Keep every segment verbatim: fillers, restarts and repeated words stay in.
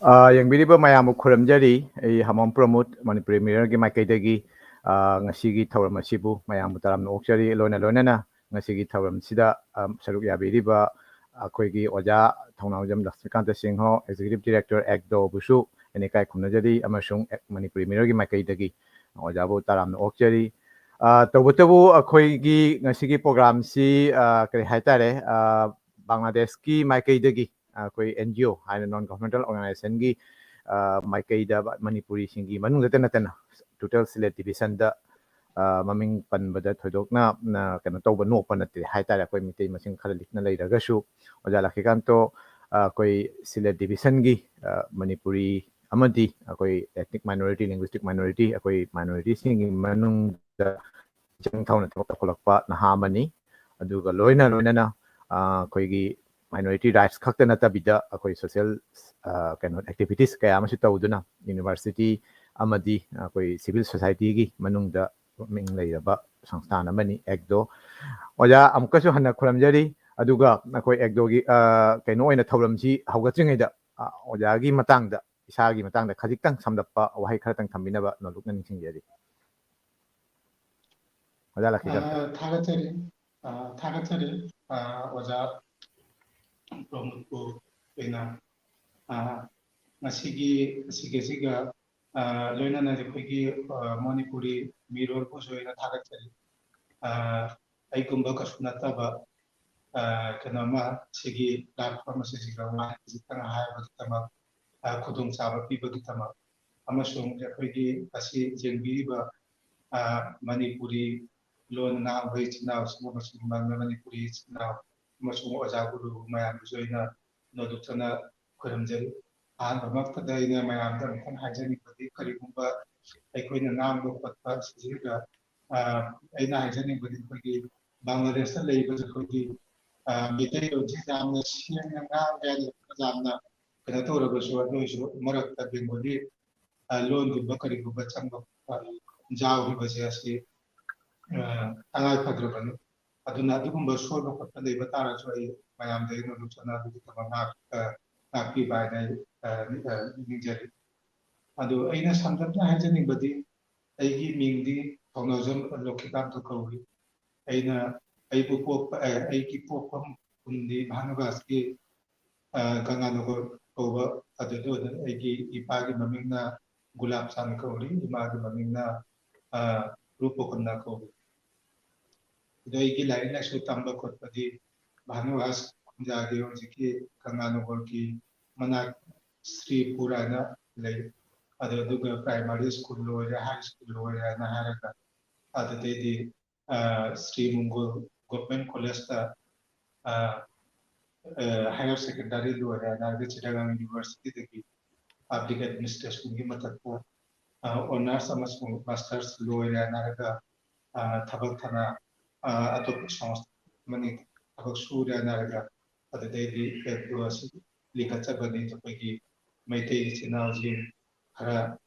ꯑ, ꯌꯦꯡꯕꯤꯔꯤꯕ ꯃꯌꯥꯝꯕꯨ ꯈꯨꯔꯨꯝꯖꯔꯤ꯫ ꯑꯩ ꯍꯃꯝ ꯄ꯭ꯔꯃꯣꯗ, ꯃꯅꯤꯄꯨꯔꯤ ꯃꯤꯔꯔꯒꯤ ꯃꯥꯏꯀꯩꯗꯒꯤ, ꯑ, ꯉꯁꯤꯒꯤ ꯊꯧꯔꯝ ꯑꯁꯤꯕꯨ ꯃꯌꯥꯝꯕꯨ ꯇꯔꯥꯝꯅ ꯑꯣꯛꯆꯔꯤ꯫ ꯂꯣꯏꯅ ꯂꯣꯏꯅꯅ ꯉꯁꯤꯒꯤ ꯊꯧꯔꯝꯁꯤꯗ, ꯑ, ꯁꯔꯨꯛ ꯌꯥꯕꯤꯔꯤꯕ ꯑꯩꯈꯣꯏꯒꯤ ꯑꯣꯖꯥ ꯊꯧꯅꯥꯎꯖꯝ ꯂꯛꯁꯃꯤꯀꯥꯟꯇ ꯁꯤꯡꯍ, ꯑꯦꯛꯖꯤꯀ꯭ꯌꯨꯇꯤꯚ ꯗꯤꯔꯦꯛꯇꯔ ꯑꯦꯛꯗꯣꯕꯨꯁꯨ ꯑꯩꯅ ꯏꯀꯥꯏ ꯈꯨꯝꯅꯖꯔꯤ, ꯑꯃꯁꯨꯡ ꯑꯦꯛ-, ꯃꯅꯤꯄꯨꯔꯤ ꯃꯤꯔꯔꯒꯤ ꯃꯥꯏꯀꯩꯗꯒꯤ ꯑꯣꯖꯥꯕꯨ ꯇꯔꯥꯝꯅ ꯑꯣꯛꯆꯔꯤ꯫ ꯑ, ꯇꯧꯕꯇꯕꯨ ꯑꯩꯈꯣꯏꯒꯤ ꯉꯁꯤꯒꯤ ꯄ꯭ꯔꯣꯒ꯭ꯔꯥꯝꯁꯤ, ꯑ, ꯀꯔꯤ ꯍꯥꯏꯇꯥꯔꯦ, ꯑ, ꯕꯪꯒ꯭ꯂꯥꯗꯦꯁꯀꯤ ꯃꯥꯏꯀꯩꯗꯒꯤ ꯑꯩꯈꯣꯏ NGO ꯍꯥꯏꯅ, ꯅꯣꯟ ꯒꯚꯔꯅꯃꯦꯟꯇꯦꯜ ꯑꯣꯔꯒꯅꯥꯏꯖꯦꯁꯟꯒꯤ, ꯑ, ꯃꯥꯏꯀꯩꯗ ꯃꯅꯤꯄꯨꯔꯤꯁꯤꯡꯒꯤ ꯃꯅꯨꯡꯗꯇ ꯅꯠꯇꯅ ꯇꯣꯇꯦꯜ ꯁꯤꯂꯦꯠ ꯗꯤꯕꯤꯖꯟꯗ, ꯑ, ꯃꯃꯤꯡ ꯄꯟꯕꯗ ꯊꯣꯏꯗꯣꯛꯅ, ꯑ, ꯀꯩꯅꯣ ꯇꯧꯕ, ꯅꯣꯞꯄ ꯅꯠꯇꯦ ꯍꯥꯏꯇꯥꯔꯦ꯫ ꯑꯩꯈꯣꯏ ꯃꯤꯇꯩ ꯃꯁꯤꯡ ꯈꯔ ꯂꯤꯛꯅ ꯂꯩꯔꯒꯁꯨ, ꯑꯣꯖꯥ ꯂꯛꯈꯤꯀꯥꯟꯇꯣ, ꯑ, ꯑꯩꯈꯣꯏ ꯁꯤꯂꯦꯠ ꯗꯤꯕꯤꯖꯟꯒꯤ, ꯑ, ꯃꯅꯤꯄꯨꯔꯤ ꯑꯃꯗꯤ ꯑꯩꯈꯣꯏ ethnic minority, linguistic minority, ꯑꯩꯈꯣꯏ ꯃꯥꯏꯅꯣꯔꯤꯇꯤꯁꯤꯡꯒꯤ ꯃꯅꯨꯡꯗ ꯏꯆꯪ ꯊꯧꯅ ꯊꯕꯛ ꯇꯧꯈꯠꯂꯛꯄ ꯅꯍꯥ ꯑꯃꯅꯤ꯫ ꯑꯗꯨꯒ ꯂꯣꯏꯅ ꯂꯣꯏꯅꯅ, ꯑ, ꯑꯩꯈꯣꯏꯒꯤ ꯃꯥꯏꯅꯣꯔꯤꯇꯤ ꯔꯥꯏꯠꯁ ꯈꯛꯇ ꯅꯠꯇꯕꯤꯗ, ꯑꯩꯈꯣꯏ ꯁꯣꯁꯤꯌꯦꯜ, ꯑ, ꯀꯩꯅꯣ, ꯑꯦꯛꯇꯤꯚꯤꯇꯤꯁ ꯀꯌꯥ ꯑꯃꯁꯨ ꯇꯧꯗꯨꯅ, ꯌꯨꯅꯤꯚꯔꯁꯤꯇꯤ ꯑꯃꯗꯤ ꯑꯩꯈꯣꯏ ꯁꯤꯚꯤꯜ ꯁꯣꯁꯥꯏꯇꯤꯒꯤ ꯃꯅꯨꯡꯗ ꯃꯤꯡ ꯂꯩꯔꯕ ꯁꯪꯁꯊꯥꯟ ꯑꯃꯅꯤ ꯑꯦꯛꯗꯣ꯫ ꯑꯣꯖꯥ, ꯑꯃꯨꯛꯀꯁꯨ ꯍꯟꯅ ꯈꯨꯔꯨꯝꯖꯔꯤ꯫ ꯑꯗꯨꯒ ꯑꯩꯈꯣꯏ ꯑꯦꯛꯗꯣꯒꯤ, ꯑ, ꯀꯩꯅꯣ ꯑꯣꯏꯅ ꯊꯧꯔꯝꯁꯤ ꯍꯧꯒꯠꯇ꯭ꯔꯤꯉꯩꯗ, ꯑ, ꯑꯣꯖꯥꯒꯤ ꯃꯇꯥꯡꯗ, ꯏꯁꯥꯒꯤ ꯃꯇꯥꯡꯗ ꯈꯖꯤꯛꯇꯪ ꯁꯝꯂꯞꯄ ꯋꯥꯍꯩ ꯈꯔꯇꯪ ꯊꯝꯕꯤꯅꯕ ꯅꯣꯂꯨꯛꯅ ꯅꯤꯡꯁꯤꯡꯖꯔꯤ꯫ ꯑꯣꯖꯥ ꯂꯛꯈꯤꯀꯥꯟꯇ꯫ ꯑ, ꯊꯥꯒꯠꯆꯔꯤ꯫ ꯑ, ꯊꯥꯒꯠꯆꯔꯤ꯫ ꯑ, ꯑꯣꯖꯥ ꯄ꯭ꯔꯃꯣꯗꯄꯨ ꯑꯩꯅ, ꯑ, ꯉꯁꯤꯒꯤ, ꯉꯁꯤꯒꯤꯁꯤꯒ, ꯑ, ꯂꯣꯏꯅꯅ ꯑꯩꯈꯣꯏꯒꯤ, ꯑ, ꯃꯅꯤꯄꯨꯔꯤ ꯃꯤꯔꯣꯜꯕꯨꯁꯨ ꯑꯩꯅ ꯊꯥꯒꯠꯆꯔꯤ꯫ ꯑ, ꯑꯩꯒꯨꯝꯕ ꯀꯩꯁꯨ ꯅꯠꯇꯕ, ꯑ, ꯀꯩꯅꯣꯃ ꯁꯤꯒꯤ platform ꯑꯁꯤꯁꯤꯗ ꯋꯥꯍꯩ ꯈꯖꯤꯛꯇꯪ ꯍꯥꯏꯕꯒꯤꯗꯃꯛ, ꯑ, ꯈꯨꯗꯣꯡꯆꯥꯕ ꯄꯤꯕꯒꯤꯗꯃꯛ, ꯑꯃꯁꯨꯡ ꯑꯩꯈꯣꯏꯒꯤ ꯑꯁꯤ ꯌꯦꯡꯕꯤꯔꯤꯕ, ꯑ, ꯃꯅꯤꯄꯨꯔꯤ ꯂꯣꯟ ꯉꯥꯡꯕ ꯏꯆꯤꯟ ꯏꯅꯥꯎꯁꯤꯡ ꯑꯃꯁꯨꯡ ꯃ-, ꯃꯅꯤꯄꯨꯔꯤ ꯏꯆꯤꯟ ꯏꯅꯥꯎ ꯑꯃꯁꯨꯡ ꯑꯣꯖꯥ ꯒꯨꯔꯨ ꯃꯌꯥꯝꯕꯨꯁꯨ ꯑꯩꯅ ꯅꯣꯂꯨꯛꯆꯅ ꯈꯨꯔꯨꯝꯖꯔꯤ꯫ ꯑꯍꯥꯟꯕꯃꯛꯇꯗ ꯑꯩꯅ ꯃꯌꯥꯝꯗ ꯑꯃꯨꯛꯇꯪ ꯍꯥꯏꯖꯅꯤꯡꯕꯗꯤ, ꯀꯔꯤꯒꯨꯝꯕ ꯑꯩꯈꯣꯏꯅ ꯉꯥꯡꯕ ꯈꯣꯠꯄ ꯁꯤꯗꯩꯗ, ꯑ, ꯑꯩꯅ ꯍꯥꯏꯖꯅꯤꯡꯕꯗꯤ, ꯑꯩꯈꯣꯏꯒꯤ ꯕꯪꯒ꯭ꯂꯥꯗꯦꯁꯇ ꯂꯩꯕꯁꯦ ꯑꯩꯈꯣꯏꯒꯤ, ꯑ, ꯃꯩꯇꯩꯂꯣꯟꯁꯦ ꯌꯥꯝꯅ ꯁꯦꯡꯅ ꯉꯥꯡꯕ ꯌꯥꯗꯕ, ꯌꯥꯝꯅ ꯀꯩꯅꯣ ꯇꯧꯔꯕꯁꯨ, ꯑꯗꯨ ꯑꯣꯏꯔꯁꯨ ꯃꯔꯛꯇ ꯕꯦꯡꯒꯣꯂꯤ, ꯑ, ꯂꯣꯟꯒꯨꯝꯕ ꯀꯔꯤꯒꯨꯝꯕ ꯆꯪꯕ ꯈꯣꯠꯄ ꯌꯥꯎꯔꯤꯕꯁꯦ ꯑꯁꯤ, ꯑ, ꯇꯉꯥꯏ ꯐꯗ꯭ꯔꯕꯅꯤ꯫ ꯑꯗꯨꯅ ꯑꯗꯨꯒꯨꯝꯕ ꯁꯣꯏꯕ ꯈꯣꯠꯄ ꯂꯩꯕ ꯇꯥꯔꯁꯨ ꯑꯩ ꯃꯌꯥꯝꯗ ꯑꯩꯅ ꯑꯗꯨꯝ ꯆꯠꯅꯕꯒꯤꯗꯃꯛ ꯉꯥꯛ-, ꯑ, ꯇꯥꯛꯄꯤꯕ ꯍꯥꯏꯅ ꯑꯩ, ꯑ, ꯑ, ꯅꯤꯡꯖꯔꯤ꯫ ꯑꯗꯨ ꯑꯩꯅ ꯁꯝꯂꯞꯅ ꯍꯥꯏꯖꯅꯤꯡꯕꯗꯤ, ꯑꯩꯒꯤ ꯃꯤꯡꯗꯤ ꯊꯧꯅꯥꯖꯝ ꯂꯣꯛꯈꯤꯀꯥꯟꯇ ꯀꯧꯏ꯫ ꯑꯩꯅ, ꯑꯩꯕꯨ ꯄꯣꯛꯄ, ꯑ, ꯑꯩꯒꯤ ꯄꯣꯛꯐꯝ ꯈꯨꯟꯗꯤ ꯚꯥꯅꯨꯒꯥꯁꯀꯤ, ꯑ, ꯒꯪꯒꯥꯅꯒꯔ ꯀꯧꯕ ꯑꯗꯨꯗ ꯑꯣꯏꯅ, ꯑꯩꯒꯤ ꯏꯄꯥꯒꯤ ꯃꯃꯤꯡꯅ ꯒꯨꯂꯥꯞ ꯆꯥꯟ ꯀꯧꯔꯤ, ꯏꯃꯥꯒꯤ ꯃꯃꯤꯡꯅ, ꯑ, ꯔꯨꯄꯀꯨꯟꯅ ꯀꯧꯔꯤ꯫ ꯑꯗꯣ ꯑꯩꯒꯤ ꯂꯥꯏꯔꯤꯛ ꯂꯥꯏꯁꯨ ꯇꯝꯕ ꯈꯣꯠꯄꯗꯤ ꯚꯥꯅꯨꯒꯥꯁ ꯈꯨꯟꯖꯥꯒꯤ ꯍꯧꯖꯤꯛꯀꯤ ꯒꯪꯒꯥꯅꯒꯔꯒꯤ ꯃꯅꯥꯛ ꯁ꯭ꯔꯤꯄꯨꯔ ꯍꯥꯏꯅ ꯂꯩ꯫ ꯑꯗꯨ, ꯑꯗꯨꯒ primary school ꯂꯣꯏꯔꯦ, high school ꯂꯣꯏꯔꯦ ꯍꯥꯏꯅ ꯍꯥꯏꯔꯒ, ꯑꯗꯨꯗꯩꯗꯤ, ꯑ, ꯁ꯭ꯔꯤ ꯃꯪꯒꯣꯜ Government Collegeꯇ, ꯑ, ꯑ, higher secondary ꯂꯣꯏꯔꯦ ꯍꯥꯏꯅ ꯍꯥꯏꯔꯒ ꯆꯤꯇꯥꯒꯥꯡ Universityꯗꯒꯤ public administrationꯒꯤ ꯃꯊꯛꯇ, ꯑ, honours ꯑꯃꯁꯨꯡ masters ꯂꯣꯏꯔꯦ ꯍꯥꯏꯅ ꯍꯥꯏꯔꯒ, ꯑ, ꯊꯕꯛ ꯊꯅꯥ, ꯑ, ꯑꯇꯣꯞꯄ ꯁꯪꯁꯊꯥ ꯑꯃꯅꯤ ꯊꯕꯛ ꯁꯨꯔꯦ ꯍꯥꯏꯅ ꯍꯥꯏꯔꯒ, ꯑꯗꯨꯗꯩꯗꯤ ꯑꯦꯛꯗꯣ ꯑꯁꯤ ꯂꯤꯡꯈꯠꯆꯕꯅꯤ꯫ ꯑꯩꯈꯣꯏꯒꯤ ꯃꯩꯇꯩ ꯏꯆꯤꯟ ꯏꯅꯥꯎꯁꯤꯡ ꯈꯔ,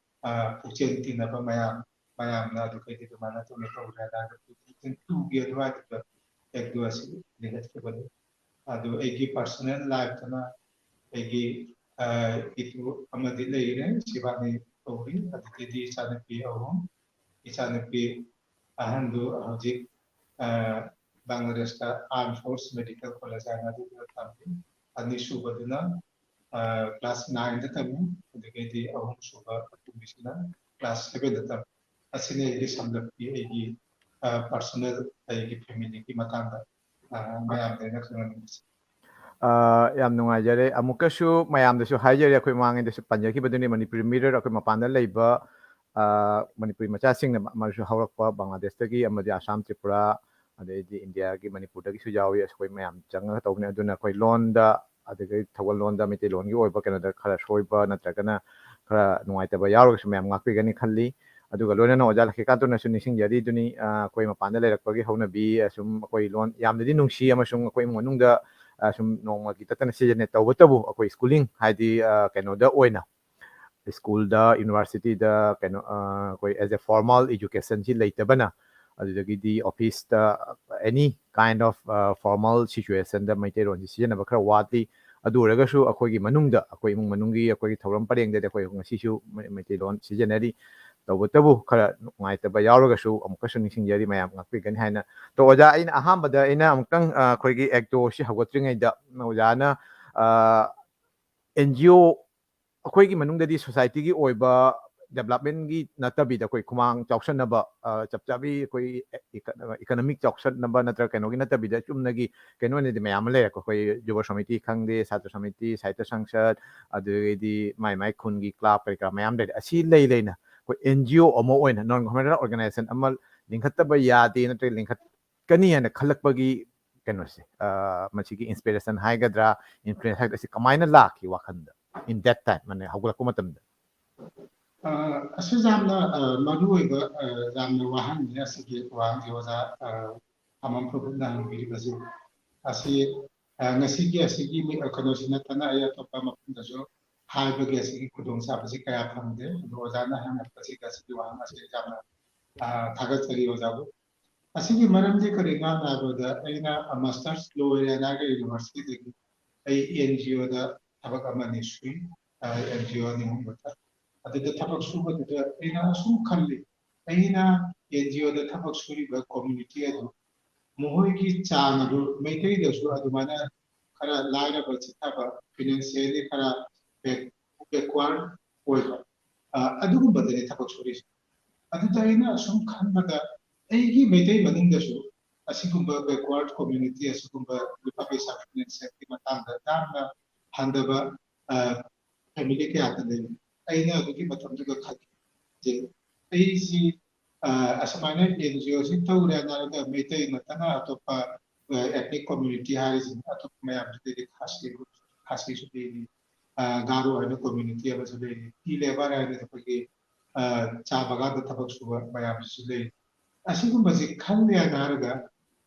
ꯑ, ꯄꯨꯛꯆꯦꯜ ꯇꯤꯟꯅꯕ ꯃꯌꯥꯝ, ꯃꯌꯥꯝꯅ ꯑꯗꯨ ꯀꯩꯗꯤ ꯑꯗꯨꯃꯥꯏꯅ ꯇꯧꯅ ꯇꯧꯔꯦ ꯍꯥꯏꯔꯒ two thousand twoꯒꯤ ꯑꯗꯨꯋꯥꯏꯗꯨꯗ ꯑꯦꯛꯗꯣ ꯑꯁꯤ ꯂꯤꯡꯈꯠꯈꯤꯕꯅꯤ꯫ ꯑꯗꯨ ꯑꯩꯒꯤ personal lifeꯇꯅ ꯑꯩꯒꯤ, ꯑ, ꯏꯇꯨ ꯑꯃꯗꯤ ꯂꯩꯔꯦ, ꯁꯤꯕꯥꯅꯤ ꯀꯧꯏ꯫ ꯑꯗꯨꯗꯒꯤꯗꯤ ꯏꯆꯥꯅꯨꯄꯤ ꯑꯍꯨꯝ, ꯏꯆꯥꯅꯨꯄꯤ ꯑꯍꯟꯗꯨ ꯍꯧꯖꯤꯛ, ꯑ, ꯕꯪꯒ꯭ꯂꯥꯗꯦꯁꯇ Armed Force Medical College ꯍꯥꯏꯅ ꯑꯗꯨꯗ ꯇꯝꯃꯤ꯫ ꯑꯅꯤꯁꯨꯕꯗꯨꯅ, ꯑ, class nineꯗ ꯇꯝꯃꯤ, ꯑꯗꯨꯗꯒꯤꯗꯤ ꯑꯍꯨꯝꯁꯨꯕ ꯑꯇꯣꯝꯕꯤꯁꯤꯅ class sevenꯗ ꯇꯝꯃꯤ꯫ ꯑꯁꯤꯅꯤ ꯑꯩꯒꯤ ꯁꯝꯂꯞꯀꯤ ꯑꯩꯒꯤ, ꯑ, personal ꯑꯩꯒꯤ familyꯒꯤ ꯃꯇꯥꯡꯗ, ꯑ, ꯃꯌꯥꯝꯗ ꯑꯩꯅ ꯈꯪꯍꯟꯅꯤꯡꯕꯁꯦ꯫ ꯑ, ꯌꯥꯝ ꯅꯨꯡꯉꯥꯏꯖꯔꯦ꯫ ꯑꯃꯨꯛꯀꯁꯨ ꯃꯌꯥꯝꯗꯁꯨ ꯍꯥꯏꯖꯔꯤ, ꯑꯩꯈꯣꯏ ꯃꯃꯥꯡꯉꯩꯗꯁꯨ ꯄꯟꯖꯈꯤꯕꯗꯨꯅꯤ, ꯃꯅꯤꯄꯨꯔꯤ ꯃꯤꯔꯣꯜ ꯑꯩꯈꯣꯏ ꯃꯄꯥꯟꯗ ꯂꯩꯕ, ꯑ, ꯃꯅꯤꯄꯨꯔꯤ ꯃꯆꯥꯁꯤꯡꯅ ꯃ-, ꯃꯔꯛꯁꯨ ꯍꯧꯔꯛꯄ ꯕꯪꯒ꯭ꯂꯥꯗꯦꯁꯇꯒꯤ ꯑꯃꯗꯤ ꯑꯁꯥꯝ, ꯇ꯭ꯔꯤꯄꯨꯔꯥ, ꯑꯗꯩꯗꯤ ꯏꯟꯗꯤꯌꯥꯒꯤ ꯃꯅꯤꯄꯨꯔꯗꯒꯤꯁꯨ ꯌꯥꯎꯏ꯫ ꯑꯩꯈꯣꯏ ꯃꯌꯥꯝ ꯆꯪꯉꯒ ꯇꯧꯕꯅꯦ꯫ ꯑꯗꯨꯅ ꯑꯩꯈꯣꯏ ꯂꯣꯟꯗ, ꯑꯗꯒꯤ ꯊꯧꯒꯜ ꯂꯣꯟꯗ, ꯃꯩꯇꯩꯂꯣꯟꯒꯤ ꯑꯣꯏꯕ ꯀꯩꯅꯣꯗ ꯈꯔ ꯁꯣꯏꯕ ꯅꯠꯇ꯭ꯔꯒꯅ ꯈꯔ ꯅꯨꯡꯉꯥꯏꯇꯕ ꯌꯥꯎꯔꯒꯁꯨ ꯃꯌꯥꯝ ꯉꯥꯛꯄꯤꯒꯅꯤ ꯈꯜꯂꯤ꯫ ꯑꯗꯨꯒ ꯂꯣꯏꯅꯅ ꯑꯣꯖꯥ ꯂꯛꯈꯤꯀꯥꯟꯇꯅꯁꯨ ꯅꯤꯡꯁꯤꯡꯖꯔꯤꯗꯨꯅꯤ, ꯑ, ꯑꯩꯈꯣꯏ ꯃꯄꯥꯟꯗ ꯂꯩꯔꯛꯄꯒꯤ ꯍꯧꯅꯕꯤ, ꯑꯁꯨꯝ ꯑꯩꯈꯣꯏ ꯂꯣꯟ ꯌꯥꯝꯅꯗꯤ ꯅꯨꯡꯁꯤ ꯑꯃꯁꯨꯡ ꯑꯩꯈꯣꯏ ꯏꯃꯨꯡ ꯃꯅꯨꯡꯗ, ꯑ, ꯁꯨꯝ ꯅꯣꯡꯃꯒꯤ ꯇꯠꯇꯅ ꯁꯤꯖꯤꯟꯅꯩ꯫ ꯇꯧꯕꯇꯕꯨ ꯑꯩꯈꯣꯏ schooling ꯍꯥꯏꯗꯤ, ꯑ, ꯀꯩꯅꯣꯗ ꯑꯣꯏꯅ, schoolꯗ, universityꯗ, ꯀꯩꯅꯣ, ꯑ, ꯑꯩꯈꯣꯏ as a formal educationꯁꯤ ꯂꯩꯇꯕꯅ, ꯑꯗꯨꯗꯒꯤꯗꯤ officeꯇ any kind of, ꯑ, formal situationꯗ ꯃꯩꯇꯩꯂꯣꯟꯁꯤ ꯁꯤꯖꯤꯟꯅꯕ ꯈꯔ ꯋꯥꯠꯂꯤ꯫ ꯑꯗꯨ ꯑꯣꯏꯔꯒꯁꯨ ꯑꯩꯈꯣꯏꯒꯤ ꯃꯅꯨꯡꯗ, ꯑꯩꯈꯣꯏ ꯏꯃꯨꯡ ꯃꯅꯨꯡꯒꯤ, ꯑꯩꯈꯣꯏꯒꯤ ꯊꯧꯔꯝ ꯄꯔꯦꯡꯗꯗꯤ ꯑꯩꯈꯣꯏ ꯉꯁꯤꯁꯨ ꯃꯩ-, ꯃꯩꯇꯩꯂꯣꯟ ꯁꯤꯖꯤꯟꯅꯔꯤ꯫ ꯇꯧꯕꯇꯕꯨ ꯈꯔ ꯅꯨꯡꯉꯥꯏꯇꯕ ꯌꯥꯎꯔꯒꯁꯨ ꯑꯃꯨꯛꯀꯁꯨ ꯅꯤꯡꯁꯤꯡꯖꯔꯤ, ꯃꯌꯥꯝ ꯉꯥꯛꯄꯤꯒꯅꯤ ꯍꯥꯏꯅ꯫ ꯑꯗꯣ ꯑꯣꯖꯥ, ꯑꯩꯅ ꯑꯍꯥꯟꯕꯗ ꯑꯩꯅ ꯑꯃꯨꯛꯇꯪ, ꯑ, ꯑꯩꯈꯣꯏꯒꯤ ꯑꯦꯛꯇꯣꯁꯤ ꯍꯧꯒꯠꯇ꯭ꯔꯤꯉꯩꯗ ꯑꯣꯖꯥꯅ, ꯑ, ꯑꯦꯟ ꯖꯤ ꯑꯣ, ꯑꯩꯈꯣꯏꯒꯤ ꯃꯅꯨꯡꯗꯗꯤ ꯁꯣꯁꯥꯏꯇꯤꯒꯤ ꯑꯣꯏꯕ ꯗꯦꯕꯂꯞꯃꯦꯟꯒꯤ ꯅꯠꯇꯕꯤꯗ, ꯑꯩꯈꯣꯏ ꯈꯨꯃꯥꯡ ꯆꯥꯎꯁꯟꯅꯕ, ꯑ, ꯆꯞ ꯆꯥꯕꯤ ꯑꯩꯈꯣꯏ ꯏꯀ-, ꯏꯀꯅꯣꯃꯤꯛ ꯆꯥꯎꯁꯟꯅꯕ ꯅꯠꯇ꯭ꯔꯒ ꯀꯩꯅꯣꯒꯤ ꯅꯠꯇꯕꯤꯗ, ꯆꯨꯝꯅꯒꯤ ꯀꯩꯅꯣ ꯑꯣꯏꯅꯗꯤ ꯃꯌꯥꯝ ꯑꯃ ꯂꯩꯔꯦꯀꯣ꯫ ꯑꯩꯈꯣꯏ ꯌꯨꯕ ꯁꯃꯤꯇꯤ ꯈꯪꯗꯦ, ꯁꯥꯇ꯭ꯔ ꯁꯃꯤꯇꯤ, ꯁꯥꯍꯤꯇ꯭ꯌ ꯁꯪꯁꯠ, ꯑꯗꯨꯗꯒꯤꯗꯤ ꯃꯥꯏ ꯃꯥꯏ ꯈꯨꯟꯒꯤ ꯀ꯭ꯂꯕ ꯀꯔꯤ ꯀꯔꯥ ꯃꯌꯥꯝ ꯂꯩꯔꯦ꯫ ꯑꯁꯤ ꯂꯩ ꯂꯩꯅ ꯑꯩꯈꯣꯏ ꯑꯦꯟ ꯖꯤ ꯑꯣ ꯑꯃ ꯑꯣꯏꯅ, ꯅꯣꯟ ꯒꯣꯚꯔꯅꯃꯦꯟꯇꯦꯜ ꯑꯣꯔꯒꯅꯥꯏꯖꯦꯁꯟ ꯑꯃ ꯂꯤꯡꯈꯠꯇꯕ ꯌꯥꯗꯦ ꯅꯠꯇ꯭ꯔꯒ ꯂꯤꯡꯈꯠꯀꯅꯤ ꯍꯥꯏꯅ ꯈꯜꯂꯛꯄꯒꯤ ꯀꯩꯅꯣꯁꯦ, ꯑ, ꯃꯁꯤꯒꯤ ꯏꯟꯁꯄꯤꯔꯦꯁꯟ ꯍꯥꯏꯒꯗ꯭ꯔꯥ, ꯏꯟꯐ꯭ꯂꯨꯌꯦꯟꯁ ꯍꯥꯏꯒꯗ꯭ꯔꯥ, ꯁꯤ ꯀꯃꯥꯏꯅ ꯂꯥꯛꯈꯤ ꯋꯥꯈꯜꯗ, in that time, ꯃꯥꯅꯦ, ꯍꯧꯒꯠꯂꯛꯄ ꯃꯇꯝꯗ? ꯑ, ꯑꯁꯤ ꯌꯥꯝꯅ, ꯑ, ꯃꯔꯨꯑꯣꯏꯕ, ꯑ, ꯌꯥꯝꯅ ꯋꯥꯍꯪꯅꯤ ꯑꯁꯤꯒꯤ ꯋꯥꯍꯪꯁꯤ, ꯑꯣꯖꯥ, ꯑ, ꯈꯥꯃꯝ ꯄ꯭ꯔꯐꯨꯜꯅ ꯍꯪꯕꯤꯔꯤꯕꯁꯤ꯫ ꯑꯁꯤ, ꯑ, ꯉꯁꯤꯒꯤ ꯑꯁꯤꯒꯤ ꯃꯤ-, ꯑ, ꯀꯩꯅꯣꯁꯤ ꯅꯠꯇꯅ ꯑꯩ ꯑꯇꯣꯞꯄ ꯃꯐꯝꯗꯁꯨ ꯍꯥꯏꯕꯒꯤ ꯑꯁꯤꯒꯤ ꯈꯨꯗꯣꯡꯆꯥꯕꯁꯤ ꯀꯌꯥ ꯐꯪꯗꯦ꯫ ꯑꯗꯣ ꯑꯣꯖꯥꯅ ꯍꯪꯉꯛꯄꯁꯤꯗ ꯑꯁꯤꯒꯤ ꯋꯥꯍꯪ ꯑꯁꯤ ꯌꯥꯝꯅ, ꯑ, ꯊꯥꯒꯠꯆꯔꯤ ꯑꯣꯖꯥꯕꯨ꯫ ꯑꯁꯤꯒꯤ ꯃꯔꯝꯗꯤ ꯀꯔꯤꯅꯣ ꯍꯥꯏꯕꯗ, ꯑꯩꯅ ꯃꯥꯁꯇꯔꯁ ꯂꯣꯏꯔꯦ ꯅꯥꯒꯥ ꯌꯨꯅꯤꯚꯔꯁꯤꯇꯤꯗꯒꯤ꯫ ꯑꯩ ꯑꯦꯟ ꯖꯤ ꯑꯣꯗ ꯊꯕꯛ ꯑꯃꯅꯤ ꯁꯨꯏ, ꯑꯦꯟ ꯖꯤ ꯑꯣ ꯑꯅꯤ ꯑꯍꯨꯝ ꯈꯛꯇ꯫ ꯑꯗꯨꯗ ꯊꯕꯛ ꯁꯨꯕꯗꯨꯗ ꯑꯩꯅ ꯑꯁꯨꯝ ꯈꯜꯂꯤ, ꯑꯩꯅ ꯑꯦꯟ ꯖꯤ ꯑꯣꯗ ꯊꯕꯛ ꯁꯨꯔꯤꯕ ꯀꯝꯃ꯭ꯌꯨꯅꯤꯇꯤ ꯑꯗꯨ, ꯃꯈꯣꯏꯒꯤ ꯆꯥꯡ ꯑꯗꯨ ꯃꯩꯇꯩꯗꯁꯨ ꯑꯗꯨꯃꯥꯏꯅ ꯈꯔ ꯂꯥꯏꯔꯕ, ꯆꯤꯊꯕ, ꯐꯥꯏꯅꯥꯟꯁꯤꯌꯦꯜꯂꯤ ꯈꯔ ꯕꯦꯛ-, ꯕꯦꯛꯋꯥꯔꯗ ꯑꯣꯏꯕ, ꯑ, ꯑꯗꯨꯒꯨꯝꯕꯗꯅꯤ ꯊꯕꯛ ꯁꯨꯔꯤꯁꯦ꯫ ꯑꯗꯨꯗ ꯑꯩꯅ ꯑꯁꯨꯝ ꯈꯟꯕꯗ, ꯑꯩꯒꯤ ꯃꯩꯇꯩ ꯃꯅꯨꯡꯗꯁꯨ ꯑꯁꯤꯒꯨꯝꯕ ꯕꯦꯛꯋꯥꯔꯗ ꯀꯝꯃ꯭ꯌꯨꯅꯤꯇꯤ, ꯑꯁꯤꯒꯨꯝꯕ ꯂꯨꯄꯥ ꯄꯩꯁꯥ ꯐꯥꯏꯅꯥꯟꯁꯤꯌꯦꯜꯒꯤ ꯃꯇꯥꯡꯗ ꯌꯥꯝꯅ ꯍꯟꯊꯕ, ꯑ, ꯐꯦꯃꯤꯂꯤ ꯀꯌꯥꯗ ꯂꯩ꯫ ꯑꯩꯅ ꯑꯗꯨꯒꯤ ꯃꯇꯝꯗꯨꯗ ꯈꯜꯂꯤ, ꯑꯩꯁꯤ, ꯑ, ꯑꯁꯨꯃꯥꯏꯅ ꯑꯦꯟ ꯖꯤ ꯑꯣꯁꯤ ꯇꯧꯔꯦ ꯍꯥꯏꯔꯒ ꯃꯩꯇꯩ ꯅꯠꯇꯅ ꯑꯇꯣꯞꯄ, ꯑ, ethnic community ꯍꯥꯏꯔꯤꯁꯤꯡ ꯑꯇꯣꯞꯄ ꯃꯌꯥꯝꯁꯤꯗꯒꯤ ꯈꯥꯁꯤ, ꯈꯥꯁꯤꯁꯨ ꯂꯩꯔꯤ, ꯑ, ꯒꯥꯔꯣ ꯍꯥꯏꯅ ꯀꯝꯃ꯭ꯌꯨꯅꯤꯇꯤ ꯑꯃꯁꯨ ꯂꯩꯔꯤ, ꯇꯤ ꯂꯦꯕꯔ ꯍꯥꯏꯅ ꯑꯩꯈꯣꯏꯒꯤ, ꯑ, ꯆꯥ ꯕꯒꯥꯟꯗ ꯊꯕꯛ ꯁꯨꯕ ꯃꯌꯥꯝꯁꯤꯁꯨ ꯂꯩꯔꯤ꯫ ꯑꯁꯤꯒꯨꯝꯕꯁꯤ ꯈꯜꯂꯦ ꯍꯥꯏꯅ ꯍꯥꯏꯔꯒ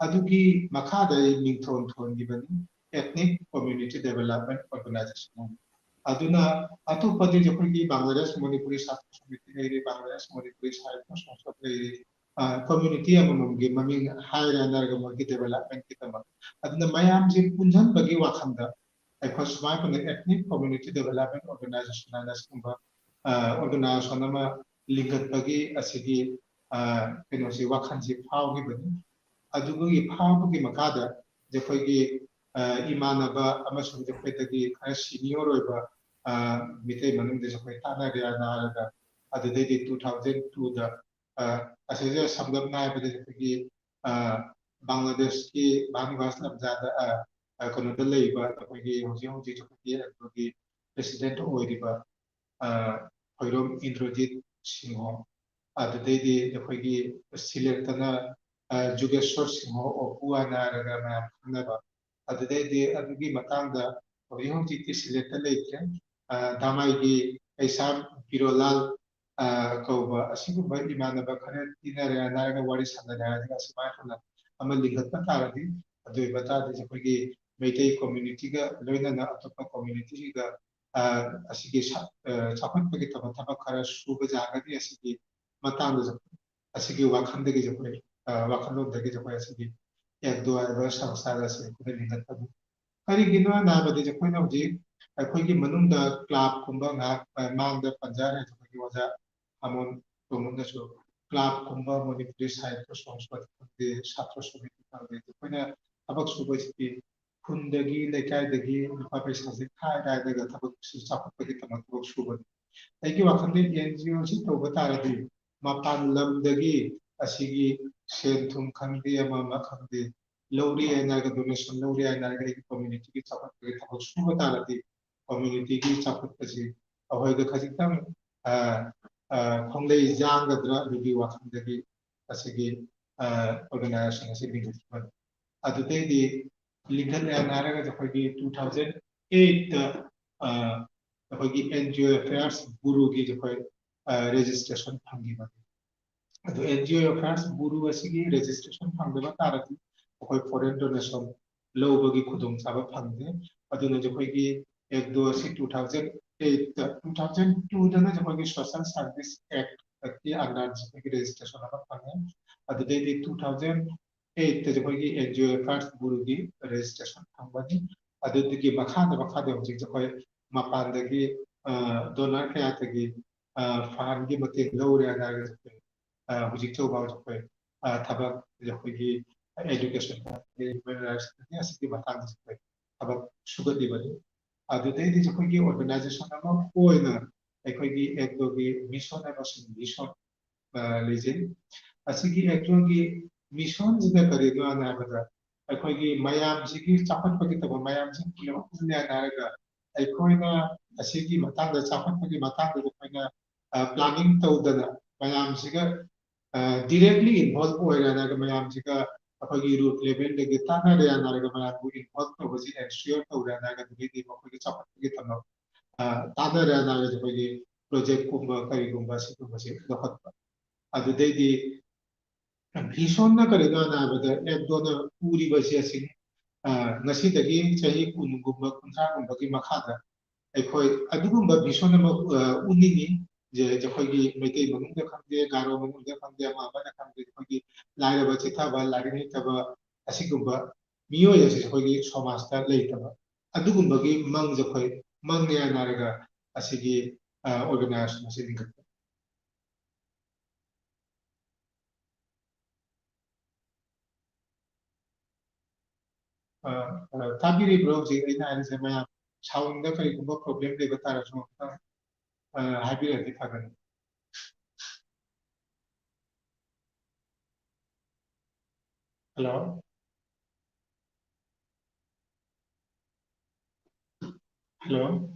ꯑꯗꯨꯒꯤ ꯃꯈꯥꯗ ꯑꯩ ꯃꯤꯡꯊꯣꯟ ꯊꯣꯟꯈꯤꯕꯅꯤ, Ethnic Community Development Organization ꯍꯥꯏꯅ꯫ ꯑꯗꯨꯅ ꯑꯇꯣꯞꯄꯗꯤ ꯑꯩꯈꯣꯏꯒꯤ ꯕꯪꯒ꯭ꯂꯥꯗꯦꯁ ꯃꯅꯤꯄꯨꯔꯤ ꯁꯥꯇ꯭ꯔ ꯁꯃꯤꯇꯤ ꯂꯩꯔꯤ, ꯕꯪꯒ꯭ꯂꯥꯗꯦꯁ ꯃꯅꯤꯄꯨꯔꯤ ꯁꯥꯍꯤꯇ꯭ꯌ ꯁꯪꯁꯠ ꯂꯩꯔꯤ, ꯑ, ꯀꯝꯃ꯭ꯌꯨꯅꯤꯇꯤ ꯑꯃꯃꯝꯒꯤ ꯃꯃꯤꯡ ꯍꯥꯏꯔꯦ ꯍꯥꯏꯅꯔꯒ ꯃꯣꯏꯒꯤ ꯗꯦꯕꯂꯞꯃꯦꯟꯒꯤꯗꯃꯛ꯫ ꯑꯗꯨꯅ ꯃꯌꯥꯝꯁꯦ ꯄꯨꯟꯁꯤꯟꯕꯒꯤ ꯋꯥꯈꯜꯗ ꯑꯩꯈꯣꯏ ꯁꯨꯃꯥꯏꯅ ꯄꯟꯅ Ethnic Community Development Organization ꯍꯥꯏꯅ ꯑꯁꯤꯒꯨꯝꯕ ꯑꯣꯔꯒꯅꯥꯏꯖꯦꯁꯟ ꯑꯃ ꯂꯤꯡꯈꯠꯄꯒꯤ ꯑꯁꯤꯒꯤ ꯀꯩꯅꯣꯁꯤ, ꯋꯥꯈꯜꯁꯤ ꯐꯥꯎꯈꯤꯕꯅꯤ꯫ ꯑꯗꯨꯒꯤ ꯐꯥꯎꯕꯒꯤ ꯃꯈꯥꯗ ꯑꯩꯈꯣꯏꯒꯤ ꯏꯃꯥꯟꯅꯕ ꯑꯃꯁꯨꯡ ꯑꯩꯈꯣꯏꯗꯒꯤ ꯈꯔ ꯁꯤꯅꯤꯌꯔ ꯑꯣꯏꯕ ꯃꯤꯇꯩ ꯃꯅꯨꯡꯗꯁꯨ ꯑꯩꯈꯣꯏ ꯇꯥꯟꯅꯔꯦ ꯍꯥꯏꯔꯒ, ꯑꯗꯨꯗꯩꯗꯤ two thousand two ꯗ ꯑꯁꯤꯗ ꯁꯝꯂꯞꯅ ꯍꯥꯏꯔꯕꯗ ꯑꯩꯈꯣꯏꯒꯤ ꯕꯪꯒ꯭ꯂꯥꯗꯦꯁꯀꯤ ꯃꯍꯥꯅꯤꯕꯥꯁ ꯂꯝꯖꯥꯗ ꯀꯩꯅꯣꯗ ꯂꯩꯕ ꯑꯩꯈꯣꯏꯒꯤ ꯍꯧꯖꯤꯛ ꯍꯧꯖꯤꯛ ꯑꯩꯈꯣꯏꯒꯤ ꯑꯗꯨꯒꯤ ꯄ꯭ꯔꯦꯁꯤꯗꯦꯟꯠ ꯑꯣꯏꯔꯤꯕ ꯈꯣꯏꯔꯣꯝ ꯏꯟꯗ꯭ꯔꯣꯖꯤꯠ ꯁꯤꯡꯍꯣ, ꯑꯗꯨꯗꯩꯗꯤ ꯑꯩꯈꯣꯏꯒꯤ ꯁꯤꯂꯦꯠꯇꯅ ꯖꯨꯒꯦꯁꯣꯔ ꯁꯤꯡꯍꯣ ꯑꯣꯄꯨ ꯍꯥꯏꯅ ꯍꯥꯏꯔꯒ ꯃꯌꯥꯝ ꯈꯪꯅꯕ, ꯑꯗꯨꯗꯩꯗꯤ ꯑꯗꯨꯒꯤ ꯃꯇꯥꯡꯗ ꯍꯧꯖꯤꯛ ꯍꯧꯖꯤꯛꯇꯤ ꯁꯤꯂꯦꯠꯇ ꯂꯩꯇ꯭ꯔꯦ꯫ ꯗꯥꯃꯥꯏꯒꯤ ꯀꯩꯁꯥꯝ ꯄꯤꯔꯣꯂꯥꯜ ꯀꯧꯕ ꯑꯁꯤꯒꯨꯝꯕ ꯏꯃꯥꯟꯅꯕ ꯈꯔ ꯇꯤꯟꯅꯔꯦ ꯍꯥꯏꯔꯒ ꯋꯥꯔꯤ ꯁꯥꯟꯅꯔꯦ ꯍꯥꯏꯔꯒ ꯑꯁꯨꯃꯥꯏꯅ ꯑꯃ ꯂꯤꯡꯈꯠꯄ ꯇꯥꯔꯗꯤ, ꯑꯗꯨ ꯑꯣꯏꯕ ꯇꯥꯔꯗꯤ ꯑꯩꯈꯣꯏꯒꯤ ꯃꯩꯇꯩ ꯀꯝꯃ꯭ꯌꯨꯅꯤꯇꯤꯒ ꯂꯣꯏꯅꯅ ꯑꯇꯣꯞꯄ ꯀꯝꯃ꯭ꯌꯨꯅꯤꯇꯤꯁꯤꯡꯒ ꯑꯁꯤꯒꯤ ꯆꯥꯎꯈꯠꯄꯒꯤꯗꯃꯛ ꯊꯕꯛ ꯈꯔ ꯁꯨꯕ ꯌꯥꯒꯅꯤ꯫ ꯑꯁꯤꯒꯤ ꯃꯇꯥꯡꯗꯁꯨ, ꯑꯁꯤꯒꯤ ꯋꯥꯈꯜꯗꯒꯤꯁꯨ ꯑꯩꯈꯣꯏ ꯋꯥꯈꯜꯂꯣꯟꯗꯒꯤꯁꯨ ꯑꯩꯈꯣꯏ ꯑꯁꯤꯒꯤ ꯑꯦꯛꯗꯣ ꯍꯥꯏꯕ ꯁꯪꯁꯊꯥꯟ ꯑꯁꯤ ꯑꯩꯈꯣꯏꯅ ꯂꯤꯡꯈꯠꯄꯅꯤ꯫ ꯀꯔꯤꯒꯤꯅꯣ ꯍꯥꯏꯅ ꯍꯥꯏꯕꯗꯤ ꯑꯩꯈꯣꯏꯅ ꯍꯧꯖꯤꯛ ꯑꯩꯈꯣꯏꯒꯤ ꯃꯅꯨꯡꯗ ꯀ꯭ꯂꯕꯀꯨꯝꯕ ꯉꯥꯏꯍꯥꯛ ꯃꯥꯡꯗ ꯄꯟꯖꯔꯦ꯫ ꯑꯩꯈꯣꯏꯒꯤ ꯑꯣꯖꯥ ꯑꯃꯣꯟ ꯇꯣꯡꯕꯅꯁꯨ ꯀ꯭ꯂꯕꯀꯨꯝꯕ ꯃꯅꯤꯄꯨꯔꯤ ꯁꯥꯍꯤꯇ꯭ꯌ ꯁꯪꯁꯊꯥꯟ ꯈꯪꯗꯦ, ꯁꯥꯇ꯭ꯔ ꯁꯃꯤꯇꯤ ꯈꯪꯗꯦ, ꯑꯩꯈꯣꯏꯅ ꯊꯕꯛ ꯁꯨꯕꯁꯤꯗꯤ ꯈꯨꯟꯗꯒꯤ, ꯂꯩꯀꯥꯏꯗꯒꯤ ꯂꯨꯄꯥ ꯄꯩꯁꯥꯁꯦ ꯈꯥꯏ ꯈꯥꯏꯔꯒ ꯊꯕꯛꯁꯤ ꯆꯥꯎꯈꯠꯄꯒꯤꯗꯃꯛ ꯊꯕꯛ ꯁꯨꯕꯅꯤ꯫ ꯑꯩꯒꯤ ꯋꯥꯈꯜꯗ ꯑꯦꯟ ꯖꯤ ꯑꯣꯁꯤ ꯇꯧꯕ ꯇꯥꯔꯗꯤ ꯃꯄꯥꯟ ꯂꯝꯗꯒꯤ ꯑꯁꯤꯒꯤ ꯁꯦꯟ ꯊꯨꯝ ꯈꯪꯗꯦ, ꯑꯃ ꯑꯃ ꯈꯪꯗꯦ, ꯂꯧꯔꯦ ꯍꯥꯏꯅꯔꯒ, ꯗꯣꯅꯦꯁꯟ ꯂꯧꯔꯦ ꯍꯥꯏꯅꯔꯒ ꯑꯩꯒꯤ ꯀꯝꯃ꯭ꯌꯨꯅꯤꯇꯤꯒꯤ ꯆꯥꯎꯈꯠꯄꯒꯤ ꯊꯕꯛ ꯁꯨꯕ ꯇꯥꯔꯗꯤ ꯀꯝꯃ꯭ꯌꯨꯅꯤꯇꯤꯒꯤ ꯆꯥꯎꯈꯠꯄꯁꯤ ꯑꯩꯈꯣꯏꯗ ꯈꯖꯤꯛꯇꯪ ꯈꯣꯡꯂꯩ ꯌꯥꯡꯒꯗ꯭ꯔꯥ ꯑꯗꯨꯒꯤ ꯋꯥꯈꯜꯗꯒꯤ ꯑꯁꯤꯒꯤ ꯑꯣꯔꯒꯅꯥꯏꯖꯦꯁꯟ ꯑꯁꯤ ꯂꯤꯡꯈꯠꯈꯤꯕꯅꯤ꯫ ꯑꯗꯨꯗꯩꯗꯤ ꯂꯤꯡꯈꯠꯂꯦ ꯍꯥꯏꯅ ꯍꯥꯏꯔꯒꯗꯤ ꯑꯩꯈꯣꯏꯒꯤ two thousand eight ꯇ ꯑꯩꯈꯣꯏꯒꯤ ꯑꯦꯟ ꯖꯤ ꯑꯣ ꯑꯦꯐꯤꯌꯔꯁ ꯕ꯭ꯌꯨꯔꯣꯒꯤ ꯑꯩꯈꯣꯏ ꯔꯦꯖꯤꯁꯇ꯭ꯔꯦꯁꯟ ꯐꯪꯈꯤꯕꯅꯤ꯫ ꯑꯗꯨ and G O affairs bureau ꯑꯁꯤꯒꯤ ꯔꯦꯖꯤꯁꯇ꯭ꯔꯦꯁꯟ ꯐꯪꯗꯕ ꯇꯥꯔꯗꯤ ꯑꯩꯈꯣꯏ ꯐꯣꯔꯦꯟ ꯗꯣꯅꯦꯁꯟ ꯂꯧꯕꯒꯤ ꯈꯨꯗꯣꯡꯆꯥꯕ ꯐꯪꯗꯦ꯫ ꯑꯗꯨꯅ ꯑꯩꯈꯣꯏꯒꯤ ꯑꯦꯛꯗꯣ ꯑꯁꯤ two thousand eight ꯇ, two thousand two ꯗꯅ ꯑꯩꯈꯣꯏꯒꯤ ꯁꯣꯁꯤꯌꯦꯜ ꯁꯥꯔꯚꯤꯁ ꯑꯦꯛ ꯀꯤ ꯑꯟꯗꯔ ꯑꯩꯈꯣꯏꯒꯤ ꯔꯦꯖꯤꯁꯇ꯭ꯔꯦꯁꯟ ꯑꯃ ꯐꯪꯉꯦ꯫ ꯑꯗꯨꯗꯩꯗꯤ two thousand eight ꯇ ꯑꯩꯈꯣꯏꯒꯤ and G O affairs ꯕ꯭ꯌꯨꯔꯣꯒꯤ registration ꯐꯪꯕꯅꯤ꯫ ꯑꯗꯨꯗꯒꯤ ꯃꯈꯥꯗ ꯃꯈꯥꯗ ꯍꯧꯖꯤꯛ ꯑꯩꯈꯣꯏ ꯃꯄꯥꯟꯗꯒꯤ ꯗꯣꯅꯔ ꯀꯌꯥꯗꯒꯤ ꯐꯟꯒꯤ ꯃꯇꯦꯡ ꯂꯧꯔꯦ ꯍꯥꯏꯔꯒꯁꯨ ꯑꯩꯈꯣꯏ ꯍꯧꯖꯤꯛ ꯐꯥꯎꯕ ꯑꯩꯈꯣꯏ ꯊꯕꯛ ꯑꯩꯈꯣꯏꯒꯤ ꯑꯦꯖꯨꯀꯦꯁꯟ, ꯍ꯭ꯌꯨꯃꯦꯟ ꯔꯥꯏꯠꯁ ꯑꯁꯤꯒꯤ ꯃꯇꯥꯡꯗꯁꯨ ꯑꯩꯈꯣꯏ ꯊꯕꯛ ꯁꯨꯒꯠꯂꯤꯕꯅꯤ꯫ ꯑꯗꯨꯗꯩꯗꯤ ꯑꯩꯈꯣꯏꯒꯤ ꯑꯣꯔꯒꯅꯥꯏꯖꯦꯁꯟ ꯑꯃ ꯑꯣꯏꯅ ꯑꯩꯈꯣꯏꯒꯤ ꯑꯦꯛꯇꯣꯒꯤ ꯃꯤꯁꯟ ꯑꯃꯁꯨꯡ ꯚꯤꯁꯟ ꯂꯩꯖꯩ꯫ ꯑꯁꯤꯒꯤ ꯑꯦꯛꯇꯣꯒꯤ ꯃꯤꯁꯟꯁꯤꯅ ꯀꯔꯤꯅꯣ ꯍꯥꯏꯅ ꯍꯥꯏꯕꯗ ꯑꯩꯈꯣꯏꯒꯤ ꯃꯌꯥꯝꯁꯤꯒꯤ ꯆꯥꯎꯈꯠꯄꯒꯤ ꯊꯕꯛ ꯃꯌꯥꯝꯁꯤ ꯄꯨꯝꯅꯃꯛ ꯄꯨꯟꯅ ꯍꯥꯏꯔꯒ ꯑꯩꯈꯣꯏꯅ ꯑꯁꯤꯒꯤ ꯃꯇꯥꯡꯗ ꯆꯥꯎꯈꯠꯄꯒꯤ ꯃꯇꯥꯡꯗ ꯑꯩꯈꯣꯏꯅ ꯄ꯭ꯂꯥꯅꯤꯡ ꯇꯧꯗꯅ ꯃꯌꯥꯝꯁꯤꯒ ꯗꯤꯔꯦꯛꯂꯤ ꯏꯟꯚꯣꯜꯕ ꯑꯣꯏꯔꯦ ꯍꯥꯏꯔꯒ ꯃꯌꯥꯝꯁꯤꯒ ꯑꯩꯈꯣꯏꯒꯤ ꯔꯨꯠ ꯂꯦꯚꯦꯜꯗꯒꯤ ꯇꯥꯟꯅꯔꯦ ꯍꯥꯏꯔꯒ ꯃꯌꯥꯝꯕꯨ ꯏꯟꯚꯣꯜꯕ ꯇꯧꯕꯁꯤ ꯑꯦꯟꯁꯤꯌꯣꯔ ꯇꯧꯔꯦ ꯍꯥꯏꯔꯒ ꯑꯗꯨꯗꯩꯗꯤ ꯃꯈꯣꯏꯒꯤ ꯆꯥꯎꯈꯠꯄꯒꯤ ꯊꯕꯛ ꯇꯥꯟꯅꯔꯦ ꯍꯥꯏꯔꯒ ꯑꯩꯈꯣꯏꯒꯤ ꯄ꯭ꯔꯣꯖꯦꯛꯀꯨꯝꯕ ꯀꯔꯤꯒꯨꯝꯕ ꯁꯤꯒꯨꯝꯕꯁꯤ ꯂꯧꯈꯠꯄ꯫ ꯑꯗꯨꯗꯩꯗꯤ ꯚꯤꯁꯟꯅ ꯀꯔꯤꯅꯣ ꯍꯥꯏꯅ ꯍꯥꯏꯕꯗ ꯑꯦꯛꯇꯣꯅ ꯎꯔꯤꯕꯁꯤ ꯑꯁꯤ ꯉꯁꯤꯗꯒꯤ ꯆꯍꯤ ꯀꯨꯟꯒꯨꯝꯕ ꯀꯨꯟꯊ꯭ꯔꯥꯒꯨꯝꯕꯒꯤ ꯃꯈꯥꯗ ꯑꯩꯈꯣꯏ ꯑꯗꯨꯒꯨꯝꯕ ꯚꯤꯁꯟ ꯑꯃ ꯎꯅꯤꯡꯉꯤ꯫ ꯑꯩꯈꯣꯏꯒꯤ ꯃꯩꯇꯩ ꯃꯅꯨꯡꯗ ꯈꯪꯗꯦ, ꯒꯥꯔꯣ ꯃꯅꯨꯡꯗ ꯈꯪꯗꯦ, ꯑꯃ ꯑꯃꯗ ꯈꯪꯗꯦ, ꯑꯩꯈꯣꯏꯒꯤ ꯂꯥꯏꯔꯕ ꯆꯤꯊꯕ, ꯂꯥꯏꯔꯤꯛ ꯍꯩꯇꯕ ꯑꯁꯤꯒꯨꯝꯕ ꯃꯤꯑꯣꯏ ꯑꯁꯤ ꯑꯩꯈꯣꯏꯒꯤ ꯁꯃꯥꯖꯇ ꯂꯩꯇꯕ ꯑꯗꯨꯒꯨꯝꯕꯒꯤ ꯃꯪꯁꯦ ꯑꯩꯈꯣꯏ ꯃꯪꯉꯦ ꯍꯥꯏꯅ ꯍꯥꯏꯔꯒ ꯑꯁꯤꯒꯤ ꯑꯣꯔꯒꯅꯥꯏꯖꯦꯁꯟ ꯑꯁꯤ ꯂꯤꯡꯈꯠꯄ꯫ ꯇꯥꯕꯤꯔꯤꯕ꯭ꯔꯣ? ꯍꯧꯖꯤꯛ ꯑꯩꯅ ꯍꯥꯏꯔꯤꯁꯦ ꯃꯌꯥꯝ ꯁꯥꯎꯟꯗ ꯀꯔꯤꯒꯨꯝꯕ ꯄ꯭ꯔꯣꯕ꯭ꯂꯦꯝ ꯂꯩꯕ ꯇꯥꯔꯁꯨ ꯑꯃꯨꯛꯇꯪ ꯍꯥꯏꯕꯤꯔꯗꯤ ꯐꯒꯅꯤ꯫ ꯍꯜꯂꯣ? ꯍꯜꯂꯣ?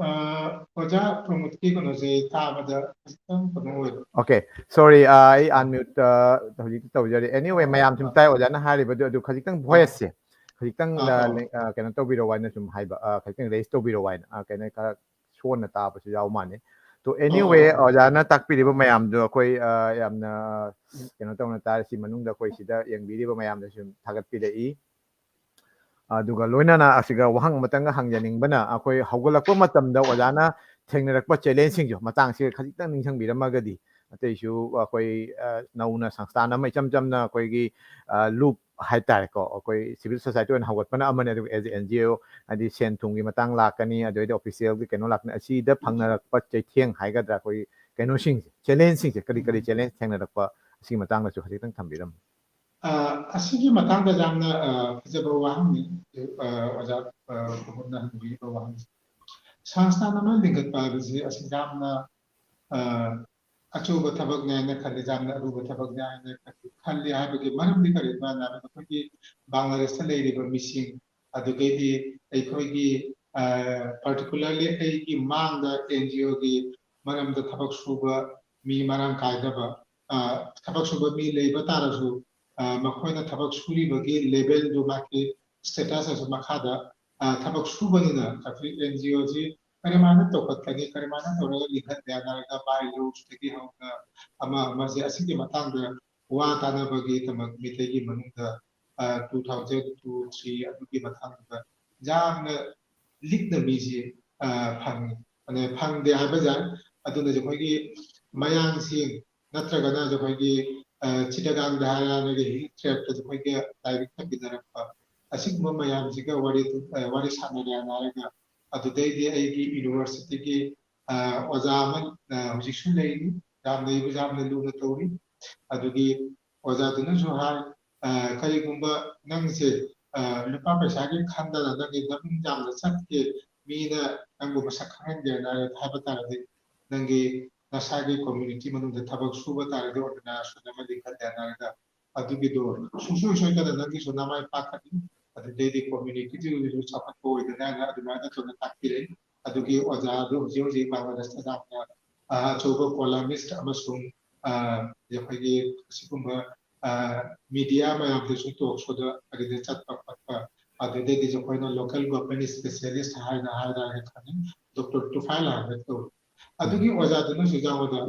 ꯑꯣꯖꯥ ꯄ꯭ꯔꯃꯣꯗꯀꯤ ꯀꯩꯅꯣꯁꯦ ꯇꯥꯕꯗ ꯈꯤꯇꯪ ꯀꯩꯅꯣ ꯑꯣꯏꯕ꯫ Okay, sorry, ꯑꯩ unmute ꯍꯧꯖꯤꯛꯇꯤ ꯇꯧꯖꯔꯤ꯫ Anyway, ꯃꯌꯥꯝ ꯁꯨꯝ ꯇꯥꯏ, ꯑꯣꯖꯥꯅ ꯍꯥꯏꯔꯤꯕꯗꯨ ꯑꯗꯨ ꯈꯖꯤꯛꯇꯪ ꯚꯣꯏꯁꯁꯦ ꯈꯖꯤꯛꯇꯪ ꯀꯩꯅꯣ ꯇꯧꯕꯤꯔꯛꯑꯣ ꯍꯥꯏꯅ ꯁꯨꯝ ꯍꯥꯏꯕ, ꯈꯖꯤꯛꯇꯪ ꯔꯦꯁ ꯇꯧꯕꯤꯔꯛꯑꯣ ꯍꯥꯏꯅ, ꯀꯩꯅꯣ ꯈꯔ ꯁꯣꯟꯅ ꯇꯥꯕꯁꯨ ꯌꯥꯎ ꯃꯥꯜꯂꯦ꯫ To anyway, ꯑꯣꯖꯥꯅ ꯇꯥꯛꯄꯤꯔꯤꯕ ꯃꯌꯥꯝꯗꯣ ꯑꯩꯈꯣꯏ ꯌꯥꯝꯅ ꯀꯩꯅꯣ ꯇꯧꯅ ꯇꯥꯔꯦ꯫ ꯁꯤ ꯃꯅꯨꯡꯗ ꯑꯩꯈꯣꯏ ꯁꯤꯗ ꯌꯦꯡꯕꯤꯔꯤꯕ ꯃꯌꯥꯝꯗꯁꯨ ꯊꯥꯒꯠꯄꯤꯔꯛꯏ꯫ ꯑꯗꯨꯒ ꯂꯣꯏꯅꯅ ꯑꯁꯤꯒ ꯋꯥꯍꯪ ꯑꯃꯇꯪꯒ ꯍꯪꯖꯅꯤꯡꯕꯅ, ꯑꯩꯈꯣꯏ ꯍꯧꯒꯠꯂꯛꯄ ꯃꯇꯝꯗ ꯑꯣꯖꯥꯅ ꯊꯦꯡꯅꯔꯛꯄ ꯆꯦꯂꯦꯟꯖꯁꯤꯡꯁꯦ ꯃꯇꯥꯡꯁꯤꯒ ꯈꯖꯤꯛꯇꯪ ꯅꯤꯡꯁꯤꯡꯕꯤꯔꯝꯃꯒꯗꯤ, ꯑꯇꯩꯁꯨ ꯑꯩꯈꯣꯏ ꯅꯧꯅ ꯁꯪꯁꯊꯥꯟ ꯑꯃ ꯏꯆꯝ ꯆꯝꯅ ꯑꯩꯈꯣꯏꯒꯤ ꯂꯨꯞ ꯍꯥꯏꯇꯥꯔꯦꯀꯣ, ꯑꯩꯈꯣꯏ civil society ꯑꯣꯏꯅ ꯍꯧꯒꯠꯄꯅ ꯑꯃꯅꯤ, ꯑꯗꯨꯒ as a N G O ꯍꯥꯏꯗꯤ ꯁꯦꯟ ꯊꯨꯝꯒꯤ ꯃꯇꯥꯡ ꯂꯥꯛꯀꯅꯤ, ꯑꯗꯨꯗꯩꯗꯤ officialꯒꯤ ꯀꯩꯅꯣ ꯂꯥꯛꯀꯅꯤ, ꯑꯁꯤꯗ ꯐꯪꯅꯔꯛꯄ ꯆꯩꯊꯦꯡ ꯍꯥꯏꯒꯗ꯭ꯔꯥ, ꯑꯩꯈꯣꯏ ꯀꯩꯅꯣꯁꯤꯡꯁꯦ, challengeꯁꯤꯡꯁꯦ, ꯀꯔꯤ ꯀꯔꯤ ꯎꯝ꯫ Challenge ꯊꯦꯡꯅꯔꯛꯄ, ꯑꯁꯤꯒꯤ ꯃꯇꯥꯡꯗꯁꯨ ꯍꯧꯖꯤꯛꯇꯪ ꯊꯝꯕꯤꯔꯝꯃꯨ꯫ ꯑ, ꯑꯁꯤꯒꯤ ꯃꯇꯥꯡꯗ ꯌꯥꯝꯅ, ꯑ, ꯐꯖꯕ ꯋꯥꯍꯪꯅꯤ, ꯑ, ꯑꯣꯖꯥ, ꯑ, ꯈꯣꯡꯎꯞꯅ ꯍꯪꯕꯤꯔꯤꯕ ꯋꯥꯍꯪꯁꯦ꯫ ꯁꯪꯁꯊꯥꯟ ꯑꯃ ꯂꯤꯡꯈꯠꯄ ꯍꯥꯏꯕꯁꯤ ꯑꯁꯤ ꯌꯥꯝꯅ, ꯑ, ꯑꯆꯧꯕ ꯊꯕꯛꯅꯤ ꯍꯥꯏꯅ ꯈꯜꯂꯤ, ꯌꯥꯝꯅ ꯑꯔꯨꯕ ꯊꯕꯛꯅꯤ ꯍꯥꯏꯅ ꯈꯜꯂꯤ꯫ ꯈꯜꯂꯤ ꯍꯥꯏꯕꯒꯤ ꯃꯔꯝꯗꯤ ꯀꯔꯤꯒꯤꯅꯣ ꯍꯥꯏꯕꯗ ꯑꯩꯈꯣꯏꯒꯤ ꯕꯪꯒ꯭ꯂꯥꯗꯦꯁꯇ ꯂꯩꯔꯤꯕ ꯃꯤꯁꯤꯡ, ꯑꯗꯨꯗꯒꯤꯗꯤ ꯑꯩꯈꯣꯏꯒꯤ, ꯑ, particularly ꯑꯩꯒꯤ ꯃꯥꯡꯗ N G Oꯒꯤ ꯃꯔꯝꯗ ꯊꯕꯛ ꯁꯨꯕ ꯃꯤ ꯃꯔꯥꯡ ꯀꯥꯏꯗꯕ, ꯑ, ꯊꯕꯛ ꯁꯨꯕ ꯃꯤ ꯂꯩꯕ ꯇꯥꯔꯁꯨ, ꯑ, ꯃꯈꯣꯏꯅ ꯊꯕꯛ ꯁꯨꯔꯤꯕꯒꯤ levelꯗꯨ, ꯃꯥꯒꯤ status ꯑꯁꯨ ꯃꯈꯥꯗ, ꯑ, ꯊꯕꯛ ꯁꯨꯕꯅꯤꯅ ꯑꯩꯈꯣꯏ N G Oꯁꯤ ꯀꯔꯝꯍꯥꯏꯅ ꯆꯥꯎꯈꯠꯀꯅꯤ, ꯀꯔꯝꯍꯥꯏꯅ ꯇꯧꯔꯒ ꯂꯤꯡꯈꯠ ꯌꯥꯅꯔꯒ by lawsꯇꯒꯤ ꯍꯧꯅ ꯑꯃ ꯑꯃꯁꯦ ꯑꯁꯤꯒꯤ ꯃꯇꯥꯡꯗ ꯋꯥ ꯇꯥꯅꯕꯒꯤꯗꯃꯛ ꯃꯤꯇꯩꯒꯤ ꯃꯅꯨꯡꯗ, ꯑ, two thousand two three ꯑꯗꯨꯒꯤ ꯃꯇꯥꯡꯗ ꯌꯥꯝꯅ ꯂꯤꯛꯅ ꯃꯤꯁꯤ, ꯑ, ꯐꯪꯉꯤ꯫ ꯑꯗ ꯐꯪꯗꯦ ꯍꯥꯏꯕ ꯌꯥꯏ꯫ ꯑꯗꯨꯅ ꯑꯩꯈꯣꯏꯒꯤ ꯃꯌꯥꯡꯁꯤꯡ ꯅꯠꯇ꯭ꯔꯒꯅ ꯑꯩꯈꯣꯏꯒꯤ, ꯑ, ꯆꯤꯇꯒꯥꯡꯗ ꯍꯥꯏꯔꯒ ꯍꯤꯜ ꯇ꯭ꯔꯦꯞꯇ ꯑꯩꯈꯣꯏꯒꯤ ꯂꯥꯏꯔꯤꯛ ꯇꯝꯕꯤꯅꯔꯛꯄ ꯑꯁꯤꯒꯨꯝꯕ ꯃꯌꯥꯝꯁꯤꯒ ꯋꯥꯔꯤ, ꯑ, ꯋꯥꯔꯤ ꯁꯥꯟꯅꯔꯦ ꯍꯥꯏꯔꯒ ꯑꯗꯨꯗꯩꯗꯤ ꯑꯩꯒꯤ universityꯒꯤ, ꯑ, ꯑꯣꯖꯥ ꯑꯃ, ꯑ, ꯍꯧꯖꯤꯛꯁꯨ ꯂꯩꯔꯤ, ꯌꯥꯝꯅ ꯑꯩꯕꯨ ꯌꯥꯝꯅ ꯂꯨꯅ ꯇꯧꯔꯤ꯫ ꯑꯗꯨꯒꯤ ꯑꯣꯖꯥꯗꯨꯅꯁꯨ ꯍꯥꯏ, ꯑ, ꯀꯔꯤꯒꯨꯝꯕ ꯅꯪꯁꯦ, ꯑ, ꯂꯨꯄꯥ ꯄꯩꯁꯥꯒꯤ ꯈꯟꯗꯅ ꯅꯪꯒꯤ ꯃꯃꯤꯡ ꯌꯥꯝꯅ ꯆꯠꯀꯦ, ꯃꯤꯅ ꯅꯪꯕꯨ ꯃꯁꯛ ꯈꯪꯍꯟꯒꯦꯅ ꯍꯥꯏꯕ ꯇꯥꯔꯗꯤ ꯅꯪꯒꯤ ꯅꯁꯥꯒꯤ community ꯃꯅꯨꯡꯗ ꯊꯕꯛ ꯁꯨꯕ ꯇꯥꯔꯗꯤ organization ꯑꯃ ꯂꯤꯡꯈꯠ ꯌꯥꯅꯔꯒ ꯑꯗꯨꯒꯤꯗꯣ ꯁꯨꯡꯁꯣꯏ ꯁꯣꯏꯗꯅ ꯅꯪꯒꯤꯁꯨ ꯅꯃꯥꯏ ꯄꯥꯛꯀꯅꯤ, ꯑꯗꯨꯗꯩꯗꯤ communityꯗꯨꯒꯤꯁꯨ ꯆꯥꯎꯈꯠꯄ ꯑꯣꯏꯒꯅꯤ ꯍꯥꯏꯅ ꯑꯗꯨꯃꯥꯏꯅ ꯇꯧꯅ ꯇꯥꯛꯄꯤꯔꯛꯏ꯫ ꯑꯗꯨꯒꯤ ꯑꯣꯖꯥ ꯑꯗꯨ ꯍꯧꯖꯤꯛ ꯍꯧꯖꯤꯛ ꯕꯪꯒ꯭ꯂꯥꯗꯦꯁꯇ ꯌꯥꯝꯅ, ꯑ, ꯑꯆꯧꯕ columnist ꯑꯃꯁꯨꯡ, ꯑ, ꯑꯩꯈꯣꯏꯒꯤ ꯑꯁꯤꯒꯨꯝꯕ, ꯑ, media ꯃꯌꯥꯝꯗꯁꯨ talk showꯗ ꯀꯔꯤꯗ ꯆꯠꯄ ꯈꯣꯠꯄ, ꯑꯗꯨꯗꯩꯗꯤ ꯑꯩꯈꯣꯏꯅ local government specialist ꯍꯥꯏꯅ ꯍꯥꯏꯔꯒ ꯈꯪꯉꯤ, ꯗꯣꯛꯇꯔ ꯇꯨꯐꯥꯏꯜ ꯑꯍꯃꯦꯗ ꯀꯧꯏ꯫ ꯑꯗꯨꯒꯤ ꯑꯣꯖꯥꯗꯨꯅꯁꯨ ꯌꯥꯎꯕꯗ,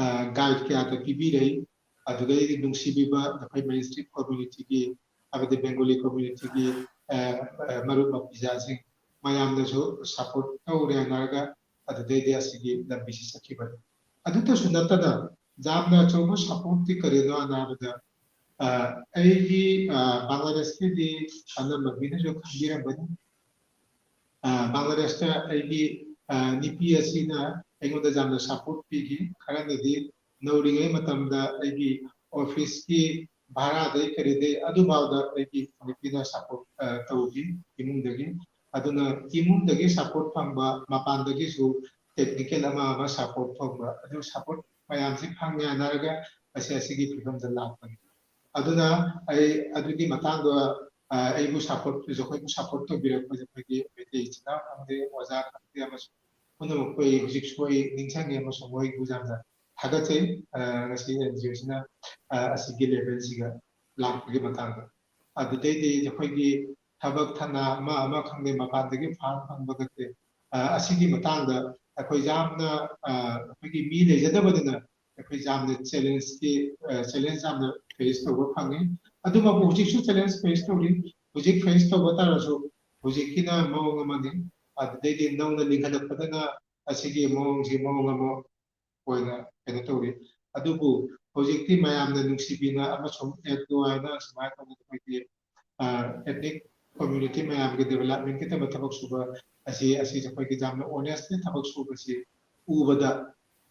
ꯑ, guide ꯀꯌꯥꯗ ꯄꯤꯕꯤꯔꯛꯏ꯫ ꯑꯗꯨꯗꯩꯗꯤ ꯅꯨꯡꯁꯤꯕꯤꯕ ꯑꯩꯈꯣꯏ mainstream communityꯒꯤ, ꯍꯥꯏꯕꯗꯤ Bengali communityꯒꯤ, ꯑ, ꯑ, ꯃꯔꯨꯞ ꯃꯄꯤꯖꯥꯁꯤꯡ ꯃꯌꯥꯝꯅꯁꯨ support ꯇꯧꯔꯦ ꯍꯥꯏꯅꯔꯒ ꯑꯗꯨꯗꯩꯗꯤ ꯑꯁꯤꯒꯤ ꯂꯝꯕꯤꯁꯤ ꯆꯠꯈꯤꯕꯅꯤ꯫ ꯑꯗꯨꯇꯁꯨ ꯅꯠꯇꯅ ꯌꯥꯝꯅ ꯑꯆꯧꯕ supportꯇꯤ ꯀꯔꯤꯅꯣ ꯍꯥꯏꯅ ꯍꯥꯏꯕꯗ, ꯑ, ꯑꯩꯒꯤ ꯑ, ꯕꯪꯒ꯭ꯂꯥꯗꯦꯁꯀꯤꯗꯤ ꯑꯅꯝꯕ ꯃꯤꯅꯁꯨ ꯈꯪꯕꯤꯔꯝꯒꯅꯤ꯫ ꯑ, ꯕꯪꯒ꯭ꯂꯥꯗꯦꯁꯇ ꯑꯩꯒꯤ ꯑ, ꯅꯨꯄꯤ ꯑꯁꯤꯅ ꯑꯩꯉꯣꯟꯗ ꯌꯥꯝꯅ ꯁꯞꯄꯣꯔꯠ ꯄꯤꯈꯤ꯫ ꯈꯔꯅꯗꯤ ꯅꯧꯔꯤꯉꯩ ꯃꯇꯝꯗ ꯑꯩꯒꯤ ꯑꯣꯐꯤꯁꯀꯤ ꯚꯔꯥꯗꯩ ꯀꯔꯤꯗꯩ ꯑꯗꯨꯐꯥꯎꯗ ꯑꯩꯒꯤ ꯅꯨꯄꯤꯅ ꯁꯞꯄꯣꯔꯠ ꯇꯧꯈꯤ ꯏꯃꯨꯡꯗꯒꯤ꯫ ꯑꯗꯨꯅ ꯏꯃꯨꯡꯗꯒꯤ ꯁꯞꯄꯣꯔꯠ ꯐꯪꯕ, ꯃꯄꯥꯟꯗꯒꯤꯁꯨ ꯇꯦꯛꯅꯤꯀꯦꯜ ꯑꯃ ꯑꯃ ꯁꯞꯄꯣꯔꯠ ꯐꯪꯕ, ꯑꯗꯨ ꯁꯞꯄꯣꯔꯠ ꯃꯌꯥꯝꯁꯤ ꯐꯪꯉꯦ ꯍꯥꯏꯅꯔꯒ ꯑꯁꯤ ꯑꯁꯤꯒꯤ ꯐꯤꯕꯝꯗ ꯂꯥꯛꯄꯅꯤ꯫ ꯑꯗꯨꯅ ꯑꯩ ꯑꯗꯨꯒꯤ ꯃꯇꯥꯡꯗ ꯑ, ꯑꯩꯕꯨ ꯁꯞꯄꯣꯔꯠ, ꯑꯩꯈꯣꯏꯕꯨ ꯁꯞꯄꯣꯔꯠ ꯇꯧꯕꯤꯔꯛꯄꯁꯦ ꯑꯩꯈꯣꯏꯒꯤ ꯃꯩꯇꯩ ꯏꯆꯤꯟ ꯏꯅꯥꯎ ꯈꯪꯗꯦ, ꯑꯣꯖꯥ ꯈꯪꯗꯦ, ꯑꯃꯁꯨꯡ ꯄꯨꯝꯅꯃꯛꯄꯨ ꯑꯩ ꯍꯧꯖꯤꯛꯁꯨ ꯑꯩ ꯅꯤꯡꯁꯤꯡꯉꯦ ꯑꯃꯁꯨꯡ ꯃꯣꯏꯕꯨ ꯌꯥꯝꯅ ꯊꯥꯒꯠꯆꯩ꯫ ꯑ, ꯉꯁꯤ ꯑꯦꯟ ꯖꯤ ꯑꯣꯁꯤꯅ ꯑ, ꯑꯁꯤꯒꯤ ꯂꯦꯚꯦꯜꯁꯤꯒ ꯂꯥꯛꯄꯒꯤ ꯃꯇꯥꯡꯗ꯫ ꯑꯗꯨꯗꯩꯗꯤ ꯑꯩꯈꯣꯏꯒꯤ ꯊꯕꯛ ꯊꯅꯥ ꯑꯃ ꯑꯃ ꯈꯪꯗꯦ, ꯃꯄꯥꯟꯗꯒꯤ ꯐꯥꯟ ꯐꯪꯕ ꯈꯪꯗꯦ, ꯑ, ꯑꯁꯤꯒꯤ ꯃꯇꯥꯡꯗ ꯑꯩꯈꯣꯏ ꯌꯥꯝꯅ ꯑ, ꯑꯩꯈꯣꯏꯒꯤ ꯃꯤ ꯂꯩꯖꯗꯕꯅꯤꯅ ꯑꯩꯈꯣꯏ ꯌꯥꯝꯅ ꯆꯦꯂꯦꯟꯖꯀꯤ ꯆꯦꯂꯦꯟꯖ ꯌꯥꯝꯅ ꯐꯦꯁ ꯇꯧꯕ ꯐꯪꯉꯤ꯫ ꯑꯗꯨꯃꯛꯄꯨ ꯍꯧꯖꯤꯛꯁꯨ ꯆꯦꯂꯦꯟꯖ ꯐꯦꯁ ꯇꯧꯔꯤ꯫ ꯍꯧꯖꯤꯛ ꯐꯦꯁ ꯇꯧꯕ ꯇꯥꯔꯁꯨ ꯍꯧꯖꯤꯛꯀꯤꯅ ꯃꯑꯣꯡ ꯑꯃꯅꯤ꯫ ꯑꯗꯨꯗꯩꯗꯤ ꯅꯧꯅ ꯂꯤꯡꯈꯠꯂꯛꯄꯗꯅ ꯑꯁꯤꯒꯤ ꯃꯑꯣꯡꯁꯤ ꯃꯑꯣꯡ ꯑꯃ ꯑꯣꯏꯅ ꯀꯩꯅꯣ ꯇꯧꯔꯤ꯫ ꯑꯗꯨꯕꯨ ꯍꯧꯖꯤꯛꯇꯤ ꯃꯌꯥꯝꯅ ꯅꯨꯡꯁꯤꯕꯤꯅ ꯑꯃꯁꯨꯡ ꯑꯦꯠ ꯅꯨꯡꯉꯥꯏꯅ ꯁꯨꯃꯥꯏꯅ ꯇꯧꯅ ꯑꯩꯈꯣꯏꯒꯤ ꯑꯦꯊꯅꯤꯛ ꯀꯝꯃ꯭ꯌꯨꯅꯤꯇꯤ ꯃꯌꯥꯝꯒꯤ ꯗꯦꯕꯂꯞꯃꯦꯟꯒꯤꯗꯃꯛ ꯊꯕꯛ ꯁꯨꯕ ꯑꯁꯤ ꯑꯁꯤ ꯑꯩꯈꯣꯏꯒꯤ ꯌꯥꯝꯅ ꯑꯣꯅꯦꯁꯂꯤ ꯊꯕꯛ ꯁꯨꯕꯁꯤ ꯎꯕꯗ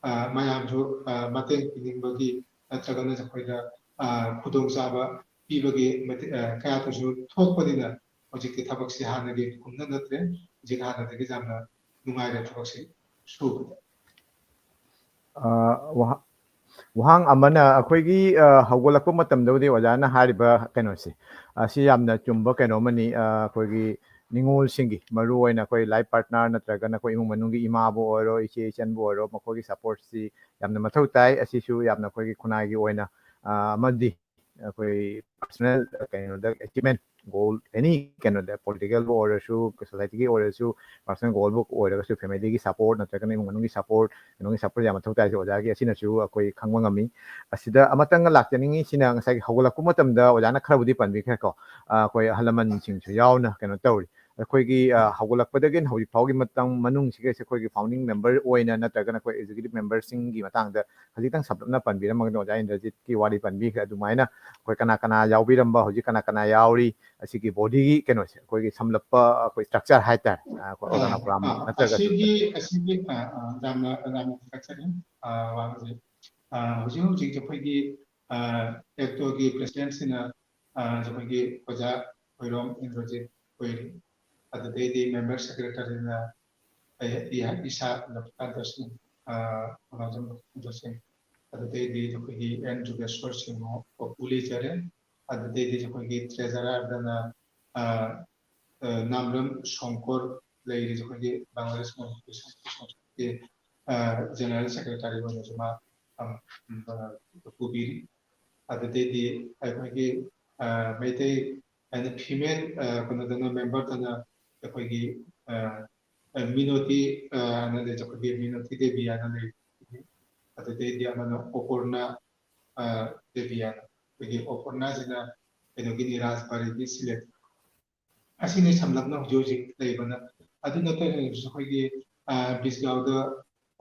ꯑ, ꯃꯌꯥꯝꯁꯨ ꯑ, ꯃꯇꯦꯡ ꯄꯤꯅꯤꯡꯕꯒꯤ ꯅꯠꯇ꯭ꯔꯒꯅ ꯑꯩꯈꯣꯏꯗ ꯑ, ꯈꯨꯗꯣꯡꯆꯥꯕ ꯄꯤꯕꯒꯤ ꯃꯇꯤꯛ ꯑ, ꯀꯌꯥꯇꯁꯨ ꯊꯣꯛꯄꯅꯤꯅ ꯍꯧꯖꯤꯛꯇꯤ ꯊꯕꯛꯁꯤ ꯍꯥꯟꯅꯒꯤ ꯀꯨꯝꯅ ꯅꯠꯇ꯭ꯔꯦ꯫ ꯍꯧꯖꯤꯛ ꯍꯥꯟꯅꯗꯒꯤ ꯌꯥꯝꯅ ꯅꯨꯡꯉꯥꯏꯔꯦ ꯊꯕꯛꯁꯤ ꯁꯨꯕꯗ꯫ ꯑ, ꯋꯥꯍ- ꯋꯥꯍꯪ ꯑꯃꯅ ꯑꯩꯈꯣꯏꯒꯤ ꯑ, ꯍꯧꯒꯠꯂꯛꯄ ꯃꯇꯝꯗꯕꯨꯗꯤ ꯑꯣꯖꯥꯅ ꯍꯥꯏꯔꯤꯕ ꯀꯩꯅꯣꯁꯦ ꯑꯁꯤ ꯌꯥꯝꯅ ꯆꯨꯝꯕ ꯀꯩꯅꯣ ꯑꯃꯅꯤ꯫ ꯑ, ꯑꯩꯈꯣꯏꯒꯤ ꯅꯤꯉꯣꯜꯁꯤꯡꯒꯤ ꯃꯔꯨ ꯑꯣꯏꯅ ꯑꯩꯈꯣꯏ ꯂꯥꯏꯐ ꯄꯥꯔꯠꯅꯔ ꯅꯠꯇ꯭ꯔꯒꯅ ꯑꯩꯈꯣꯏ ꯏꯃꯨꯡ ꯃꯅꯨꯡꯒꯤ ꯏꯃꯥꯕꯨ ꯑꯣꯏꯔꯣ, ꯏꯆꯦ ꯏꯆꯟꯕꯨ ꯑꯣꯏꯔꯣ, ꯃꯈꯣꯏꯒꯤ ꯁꯄꯣꯔꯠꯁꯤ ꯌꯥꯝꯅ ꯃꯊꯧ ꯇꯥꯏ꯫ ꯑꯁꯤꯁꯨ ꯌꯥꯝꯅ ꯑꯩꯈꯣꯏꯒꯤ ꯈꯨꯟꯅꯥꯏꯒꯤ ꯑꯣꯏꯅ ꯑ, ꯑꯃꯗꯤ ꯑꯩꯈꯣꯏ ꯄꯔꯁꯣꯅꯦꯜ ꯀꯩꯅꯣꯗ ꯑꯦꯆꯤꯞꯃꯦꯟ ꯒꯣꯜ ꯑꯦꯅꯤ ꯀꯩꯅꯣꯗ ꯄꯣꯂꯤꯇꯤꯀꯦꯜꯕꯨ ꯑꯣꯏꯔꯁꯨ ꯁꯣꯁꯥꯏꯇꯤꯒꯤ ꯑꯣꯏꯔꯁꯨ ꯄꯔꯁꯣꯅꯦꯜ ꯒꯣꯜꯕꯨ ꯑꯣꯏꯔꯒꯁꯨ ꯐꯦꯃꯤꯂꯤꯒꯤ ꯁꯄꯣꯔꯠ ꯅꯠꯇ꯭ꯔꯒꯅ ꯏꯃꯨꯡ ꯃꯅꯨꯡꯒꯤ ꯁꯄꯣꯔꯠ ꯀꯩꯅꯣꯒꯤ ꯁꯄꯣꯔꯠ ꯌꯥꯝ ꯃꯊꯧ ꯇꯥꯏꯁꯦ ꯑꯣꯖꯥꯒꯤ ꯑꯁꯤꯅꯁꯨ ꯑꯩꯈꯣꯏ ꯈꯪꯕ ꯉꯝꯃꯤ꯫ ꯑꯁꯤꯗ ꯑꯃꯇꯪꯒ ꯂꯥꯛꯆꯅꯤꯡꯉꯤꯁꯤꯅ ꯉꯁꯥꯏꯒꯤ ꯍꯧꯒꯠꯂꯛꯄ ꯃꯇꯝꯗ ꯑꯣꯖꯥꯅ ꯈꯔꯕꯨꯗꯤ ꯄꯟꯕꯤꯈ꯭ꯔꯦꯀꯣ꯫ ꯑ, ꯑꯩꯈꯣꯏ ꯑꯍꯜ ꯂꯃꯟꯁꯤꯡꯁꯨ ꯌꯥꯎꯅ ꯀꯩꯅꯣ ꯇꯧꯔꯤ꯫ ꯑꯩꯈꯣꯏꯒꯤ ꯑ, ꯍꯧꯒꯠꯂꯛꯄꯗꯒꯤꯅ ꯍꯧꯖꯤꯛ ꯐꯥꯎꯒꯤ ꯃꯇꯝ ꯃꯅꯨꯡꯁꯤꯒꯩꯁꯦ ꯑꯩꯈꯣꯏꯒꯤ founding member ꯑꯣꯏꯅ ꯅꯠꯇ꯭ꯔꯒꯅ ꯑꯩꯈꯣꯏ executive memberꯁꯤꯡꯒꯤ ꯃꯇꯥꯡꯗ ꯈꯖꯤꯛꯇꯪ ꯁꯝꯂꯞꯅ ꯄꯟꯕꯤꯔꯝꯃꯒꯅꯤ꯫ ꯑꯣꯖꯥ ꯏꯟꯗ꯭ꯔꯖꯤꯠꯀꯤ ꯋꯥꯔꯤ ꯄꯟꯕꯤꯈ꯭ꯔꯦ, ꯑꯗꯨꯃꯥꯏꯅ ꯑꯩꯈꯣꯏ ꯀꯅꯥ ꯀꯅꯥ ꯌꯥꯎꯕꯤꯔꯝꯕ, ꯍꯧꯖꯤꯛ ꯀꯅꯥ ꯀꯅꯥ ꯌꯥꯎꯔꯤ, ꯑꯁꯤꯒꯤ bodyꯒꯤ ꯀꯩꯅꯣꯁꯦ, ꯑꯩꯈꯣꯏꯒꯤ ꯁꯝꯂꯞꯄ ꯑꯩꯈꯣꯏ structure ꯍꯥꯏꯇꯥꯔꯦ, ꯑ, ꯑꯩꯈꯣꯏ organogram ꯑ, ꯅꯠꯇ꯭ꯔꯒꯁꯨ꯫ ꯑꯁꯤꯒꯤ ꯑꯁꯤꯒꯤ ꯑ, ꯑ, ꯌꯥꯝꯅ ꯌꯥꯝꯅ ꯊꯥꯒꯠꯆꯔꯤ꯫ ꯑ, ꯋꯥꯍꯪꯁꯦ, ꯑ, ꯍꯧꯖꯤꯛ ꯍꯧꯖꯤꯛ ꯑꯩꯈꯣꯏꯒꯤ ꯑ, ACTOꯒꯤ presidentꯁꯤꯅ ꯑ, ꯑꯩꯈꯣꯏꯒꯤ ꯑꯣꯖꯥ ꯈꯣꯏꯔꯣꯝ ꯏꯟꯗ꯭ꯔꯖꯤꯠ ꯑꯣꯏꯔꯤ꯫ ꯑꯗꯨꯗꯩꯗꯤ member secretaryꯅ ꯑꯩ, ꯑꯩꯍꯥꯛ ꯏꯁꯥ ꯂꯞꯀꯥꯟꯇ ꯁꯤꯡ, ꯑ, ꯈꯣꯡꯖꯣꯝ ꯂꯞꯀꯥꯟꯇ ꯁꯤꯡ꯫ ꯑꯗꯨꯗꯩꯗꯤ ꯑꯩꯈꯣꯏꯒꯤ ꯑꯦꯟ ꯖꯨꯒꯦꯁꯣꯔ ꯁꯤꯡꯍ ꯎꯄꯨ ꯂꯩꯖꯔꯦ꯫ ꯑꯗꯨꯗꯩꯗꯤ ꯑꯩꯈꯣꯏꯒꯤ treasurerꯗꯅ ꯑ, ꯑ, ꯅꯥꯝꯂꯝ ꯁꯣꯡꯀꯣꯔ ꯂꯩꯔꯤ, ꯑꯩꯈꯣꯏꯒꯤ ꯕꯪꯒ꯭ꯂꯥꯗꯦꯁ ꯃꯅꯤꯄꯨꯔꯤ ꯁꯥꯍꯤꯇ꯭ꯌ ꯁꯪꯁꯊꯥꯒꯤ, ꯑ, general secretary ꯑꯣꯏꯅꯁꯨ ꯃꯥ, ꯑ, ꯑ, ꯄꯨꯕꯤꯔꯤ꯫ ꯑꯗꯨꯗꯩꯗꯤ ꯑꯩꯈꯣꯏꯒꯤ ꯑ, ꯃꯩꯇꯩ ꯍꯥꯏꯗꯤ female ꯑ, ꯀꯩꯅꯣꯗꯅ memberꯗꯅ ꯑꯩꯈꯣꯏꯒꯤ ꯑ, ꯑ, ꯃꯤꯅꯣꯇꯤ ꯑ, ꯍꯥꯏꯅ ꯂꯩꯖꯩ, ꯑꯩꯈꯣꯏꯒꯤ ꯃꯤꯅꯣꯇꯤ ꯗꯦꯕꯤ ꯍꯥꯏꯅ ꯂꯩ꯫ ꯑꯗꯨꯗꯩꯗꯤ ꯑꯃꯅ ꯑꯣꯄꯣꯔꯅꯥ ꯑ, ꯗꯦꯕꯤ ꯍꯥꯏꯅ ꯑꯩꯈꯣꯏꯒꯤ ꯑꯣꯄꯣꯔꯅꯥꯁꯤꯅ ꯀꯩꯅꯣꯒꯤꯅꯤ, ꯔꯥꯖꯕꯥꯔꯤꯒꯤ ꯁꯤꯂꯦꯠ꯫ ꯑꯁꯤꯅꯤ ꯁꯝꯂꯞꯅ ꯍꯧꯖꯤꯛ ꯍꯧꯖꯤꯛ ꯂꯩꯕꯅ꯫ ꯑꯗꯨ ꯅꯠꯇꯅꯁꯨ ꯑꯩꯈꯣꯏꯒꯤ ꯑ, ꯕꯤꯁꯒꯥꯎꯗ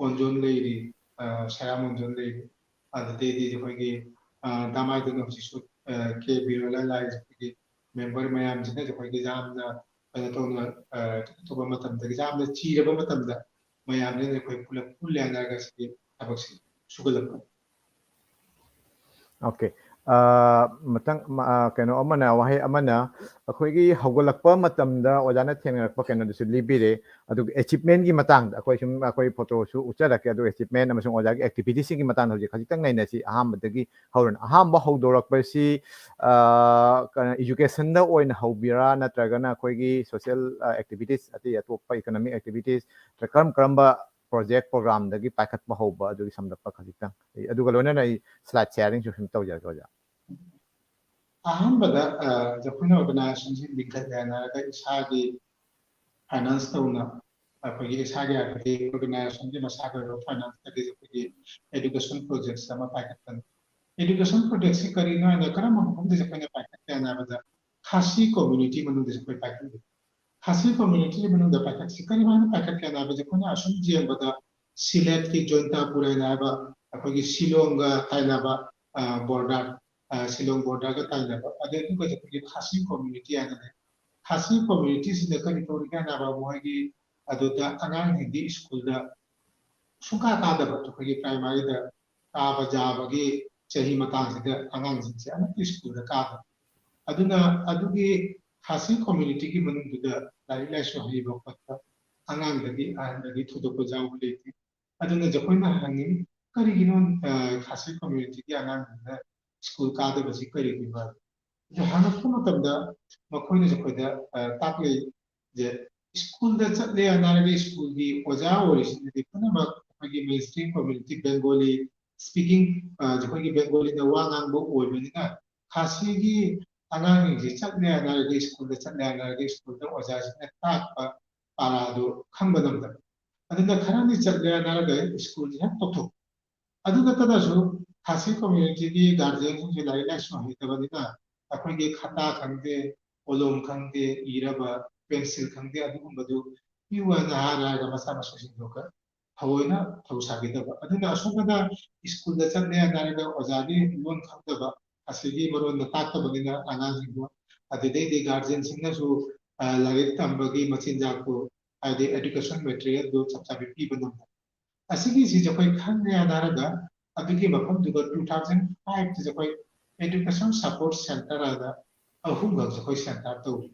ꯑꯣꯟꯖꯣꯟ ꯂꯩꯔꯤ, ꯑ, ꯁꯌꯥꯝ ꯑꯣꯟꯖꯣꯟ ꯂꯩꯔꯤ꯫ ꯑꯗꯨꯗꯩꯗꯤ ꯑꯩꯈꯣꯏꯒꯤ ꯑ, ꯗꯥꯃꯥꯏꯗꯅ ꯍꯧꯖꯤꯛꯁꯨ ꯑ, ꯀꯦ ꯕꯤꯔꯣꯂꯥ ꯂꯥꯏ ꯑꯩꯈꯣꯏꯒꯤ member ꯃꯌꯥꯝꯁꯤꯅ ꯑꯩꯈꯣꯏꯒꯤ ꯌꯥꯝꯅ ꯀꯩꯅꯣ ꯇꯧꯅ ꯑ, ꯀꯩꯅꯣ ꯇꯧꯕ ꯃꯇꯝꯗ, ꯌꯥꯝꯅ ꯆꯤꯔꯕ ꯃꯇꯝꯗ ꯃꯌꯥꯝꯁꯤꯅ ꯑꯩꯈꯣꯏ ꯄꯨꯂꯞ ꯄꯨꯜꯂꯦ ꯍꯥꯏꯔꯒ ꯁꯤꯒꯤ ꯊꯕꯛꯁꯤ ꯁꯨꯒꯠꯂꯛꯄꯅꯤ꯫ Okay. ꯑ, ꯃꯊꯪ ꯃ-, ꯑ, ꯀꯩꯅꯣ ꯑꯃꯅ, ꯋꯥꯍꯩ ꯑꯃꯅ, ꯑꯩꯈꯣꯏꯒꯤ ꯍꯧꯒꯠꯂꯛꯄ ꯃꯇꯝꯗ ꯑꯣꯖꯥꯅ ꯊꯦꯡꯅꯔꯛꯄ ꯀꯩꯅꯣꯗꯨꯁꯨ ꯂꯤꯕꯤꯔꯦ꯫ ꯑꯗꯨꯒ achievementꯀꯤ ꯃꯇꯥꯡꯗ ꯑꯩꯈꯣꯏ ꯁꯨꯝ ꯑꯩꯈꯣꯏ photoꯁꯨ ꯎꯠꯆꯔꯛꯀꯦ, ꯑꯗꯨꯒ achievement ꯑꯃꯁꯨꯡ ꯑꯣꯖꯥꯒꯤ activitiesꯁꯤꯡꯒꯤ ꯃꯇꯥꯡꯗ ꯍꯧꯖꯤꯛ ꯈꯖꯤꯛꯇꯪ ꯅꯩꯅꯁꯤ꯫ ꯑꯍꯥꯟꯕꯗꯒꯤ ꯍꯧꯔꯅꯤ꯫ ꯑꯍꯥꯟꯕ ꯍꯧꯗꯣꯔꯛꯄꯁꯤ, ꯑ, ꯀꯩꯅꯣ, educationꯗ ꯑꯣꯏꯅ ꯍꯧꯕꯤꯔꯥ, ꯅꯠꯇ꯭ꯔꯒꯅ ꯑꯩꯈꯣꯏꯒꯤ social, ꯑ, activities, ꯑꯇꯩ ꯑꯇꯣꯞꯄ economic activities, ꯀꯔꯝ ꯀꯔꯝꯕ project programꯗꯒꯤ ꯄꯥꯏꯈꯠꯄ ꯍꯧꯕ, ꯑꯗꯨꯒꯤ ꯁꯝꯂꯞꯄ ꯈꯖꯤꯛꯇꯪ꯫ ꯑꯩ, ꯑꯗꯨꯒ ꯂꯣꯏꯅꯅ ꯑꯩ slide sharingꯁꯨ ꯁꯨꯝ ꯇꯧꯖꯔꯛꯀꯦ, ꯑꯣꯖꯥ꯫ ꯑꯍꯥꯟꯕꯗ, ꯑ, ꯑꯩꯈꯣꯏꯅ organizationꯁꯤ ꯂꯤꯡꯈꯠꯂꯦ ꯍꯥꯏꯔꯒ ꯏꯁꯥꯒꯤ finance ꯇꯧꯅ, ꯑꯩꯈꯣꯏꯒꯤ ꯏꯁꯥꯒꯤ ꯍꯥꯏꯕꯗꯤ organizationꯒꯤ ꯃꯁꯥꯒꯤ ꯑꯣꯏꯕ financeꯇꯒꯤ ꯑꯩꯈꯣꯏꯒꯤ education projects ꯑꯃ ꯄꯥꯏꯈꯠꯄꯅꯤ꯫ Education projectꯁꯤ ꯀꯔꯤꯅꯣ ꯍꯥꯏꯕꯗ, ꯀꯔꯝꯕ ꯃꯐꯝꯗ ꯑꯩꯈꯣꯏꯅ ꯄꯥꯏꯈꯠꯀꯦ ꯍꯥꯏꯅ ꯍꯥꯏꯕꯗ, ꯈꯥꯁꯤ community ꯃꯅꯨꯡꯗ ꯑꯩꯈꯣꯏ ꯄꯥꯏꯈꯠꯂꯤ꯫ ꯈꯥꯁꯤ ꯀꯝꯃ꯭ꯌꯨꯅꯤꯇꯤꯒꯤ ꯃꯅꯨꯡꯗ ꯄꯥꯏꯈꯠꯁꯤ꯫ ꯀꯔꯤꯃꯥꯏꯅ ꯄꯥꯏꯈꯠꯀꯦ ꯍꯥꯏꯕꯁꯦ ꯑꯩꯈꯣꯏꯅ ꯑꯁꯨꯝ ꯌꯦꯡꯕꯗ ꯁꯤꯂꯦꯠꯀꯤ ꯖꯣꯏꯟꯇꯥꯄꯨꯔ ꯍꯥꯏꯅ ꯍꯥꯏꯕ ꯑꯩꯈꯣꯏꯒꯤ ꯁꯤꯂꯣꯡꯒ ꯇꯥꯏꯅꯕ ꯕꯣꯔꯗꯔ, ꯁꯤꯂꯣꯡ ꯕꯣꯔꯗꯔꯒ ꯇꯥꯏꯅꯕ, ꯑꯗꯨ ꯑꯗꯨꯒ ꯑꯩꯈꯣꯏꯒꯤ ꯈꯥꯁꯤ ꯀꯝꯃ꯭ꯌꯨꯅꯤꯇꯤ ꯍꯥꯏꯅ ꯂꯩ꯫ ꯈꯥꯁꯤ ꯀꯝꯃ꯭ꯌꯨꯅꯤꯇꯤꯁꯤꯗ ꯀꯔꯤ ꯇꯧꯔꯤꯒꯦ ꯍꯥꯏꯅ ꯍꯥꯏꯕ, ꯃꯣꯏꯒꯤ ꯑꯗꯨꯗ ꯑꯉꯥꯡꯁꯤꯡꯗꯤ ꯁ꯭ꯀꯨꯜꯗ ꯁꯨꯡꯀꯥ ꯀꯥꯗꯕ, ꯑꯩꯈꯣꯏꯒꯤ ꯄ꯭ꯔꯥꯏꯃꯥꯔꯤꯗ ꯀꯥꯕ ꯌꯥꯕꯒꯤ ꯆꯍꯤ ꯃꯇꯥꯡꯁꯤꯗ ꯑꯉꯥꯡꯁꯤꯡꯁꯦ ꯑꯃꯠꯇ ꯁ꯭ꯀꯨꯜꯗ ꯀꯥꯗꯕ꯫ ꯑꯗꯨꯅ ꯑꯗꯨꯒꯤ ꯈꯥꯁꯤ ꯀꯝꯃ꯭ꯌꯨꯅꯤꯇꯤꯒꯤ ꯃꯅꯨꯡꯗꯨꯗ ꯂꯥꯏꯔꯤꯛ ꯂꯥꯏꯁꯨ ꯍꯩꯕ ꯈꯣꯠꯄ ꯑꯉꯥꯡꯗꯒꯤ ꯑꯍꯟꯗꯒꯤ ꯊꯣꯏꯗꯣꯛꯄ ꯌꯥꯎꯕ ꯂꯩꯇꯦ꯫ ꯑꯗꯨꯅ ꯑꯩꯈꯣꯏꯅ ꯍꯪꯉꯤ, ꯀꯔꯤꯒꯤꯅꯣ, ꯑ, ꯈꯥꯁꯤ ꯀꯝꯃ꯭ꯌꯨꯅꯤꯇꯤꯒꯤ ꯑꯉꯥꯡꯁꯤꯡꯅ ꯁ꯭ꯀꯨꯜ ꯀꯥꯗꯕꯁꯤ ꯀꯔꯤꯒꯤꯅꯣ ꯍꯥꯏꯕ? ꯑꯗꯨ ꯍꯪꯉꯛꯄ ꯃꯇꯝꯗ ꯃꯈꯣꯏꯅꯁꯨ ꯑꯩꯈꯣꯏꯗ, ꯑ, ꯇꯥꯛꯂꯤ, ꯖꯦ, ꯁ꯭ꯀꯨꯜꯗ ꯆꯠꯂꯦ ꯍꯥꯏꯅꯔꯒ ꯁ꯭ꯀꯨꯜꯒꯤ ꯑꯣꯖꯥ ꯑꯣꯏꯔꯤꯁꯤꯡꯗꯨꯗꯤ ꯄꯨꯝꯅꯃꯛ ꯑꯩꯈꯣꯏꯒꯤ mainstream community Bengali speaking, ꯑ, ꯑꯩꯈꯣꯏꯒꯤ ꯕꯦꯡꯒꯣꯂꯤꯗ ꯋꯥ ꯉꯥꯡꯕ ꯑꯣꯏꯕꯅꯤꯅ, ꯈꯥꯁꯤꯒꯤ ꯑꯉꯥꯡꯁꯤꯡꯁꯤ ꯆꯠꯂꯦ ꯍꯥꯏꯅꯔꯒ ꯁ꯭ꯀꯨꯜꯗ ꯆꯠꯂꯦ ꯍꯥꯏꯅꯔꯒ ꯁ꯭ꯀꯨꯜꯗ ꯑꯣꯖꯥꯁꯤꯅ ꯇꯥꯛꯄ ꯄꯥꯔꯥꯗꯨ ꯈꯪꯕ ꯉꯝꯗꯕ꯫ ꯑꯗꯨꯅ ꯈꯔꯅꯤ ꯆꯠꯂꯦ ꯍꯥꯏꯅꯔꯒ ꯁ꯭ꯀꯨꯜꯁꯤ ꯍꯦꯛ ꯇꯣꯛꯊꯣꯛꯄ꯫ ꯑꯗꯨ ꯅꯠꯇꯅꯁꯨ ꯈꯥꯁꯤ ꯀꯝꯃ꯭ꯌꯨꯅꯤꯇꯤꯒꯤ ꯒꯥꯔꯖꯤꯌꯟꯁꯤꯡꯁꯦ ꯂꯥꯏꯔꯤꯛ ꯂꯥꯏꯁꯨ ꯍꯩꯇꯕꯅꯤꯅ ꯑꯩꯈꯣꯏꯒꯤ ꯈꯇꯥ ꯈꯪꯗꯦ, ꯀꯣꯂꯣꯝ ꯈꯪꯗꯦ, ꯏꯔꯕ ꯄꯦꯟꯁꯤꯜ ꯈꯪꯗꯦ, ꯑꯗꯨꯒꯨꯝꯕꯗꯨ ꯄꯤꯌꯨ ꯍꯥꯏꯅ ꯍꯥꯏꯔꯒ ꯃꯆꯥ ꯃꯁꯨꯁꯤꯡꯗꯣ ꯊꯑꯣꯏꯅ ꯊꯧꯁꯥꯕꯤꯗꯕ꯫ ꯑꯗꯨꯅ ꯑꯁꯣꯝꯗꯅ ꯁ꯭ꯀꯨꯜꯗ ꯆꯠꯂꯦ ꯍꯥꯏꯅꯔꯒ ꯑꯣꯖꯥꯒꯤ ꯂꯣꯟ ꯈꯪꯗꯕ, ꯑꯁꯤꯒꯤ ꯃꯔꯣꯟꯗ ꯇꯥꯛꯇꯕꯅꯤꯅ ꯑꯉꯥꯡꯁꯤꯡꯗꯣ, ꯑꯗꯨꯗꯩꯗꯤ ꯒꯥꯔꯖꯤꯌꯟꯁꯤꯡꯅꯁꯨ, ꯑ, ꯂꯥꯏꯔꯤꯛ ꯇꯝꯕꯒꯤ ꯃꯆꯤꯟꯖꯥꯛꯇꯣ, ꯍꯥꯏꯗꯤ education materialꯗꯨ ꯆꯞ ꯆꯥꯕꯤ ꯄꯤꯕ ꯉꯝꯗꯕ꯫ ꯑꯁꯤꯒꯤꯁꯤꯁꯨ ꯑꯩꯈꯣꯏ ꯈꯪꯉꯦ ꯍꯥꯏꯅꯔꯒ ꯑꯗꯨꯒꯤ ꯃꯐꯝꯗꯨꯗ two thousand fiveꯇꯁꯨ ꯑꯩꯈꯣꯏ education support centre ꯍꯥꯏꯅ ꯑꯍꯨꯝꯈꯛꯁꯦ ꯑꯩꯈꯣꯏ centre ꯇꯧꯏ꯫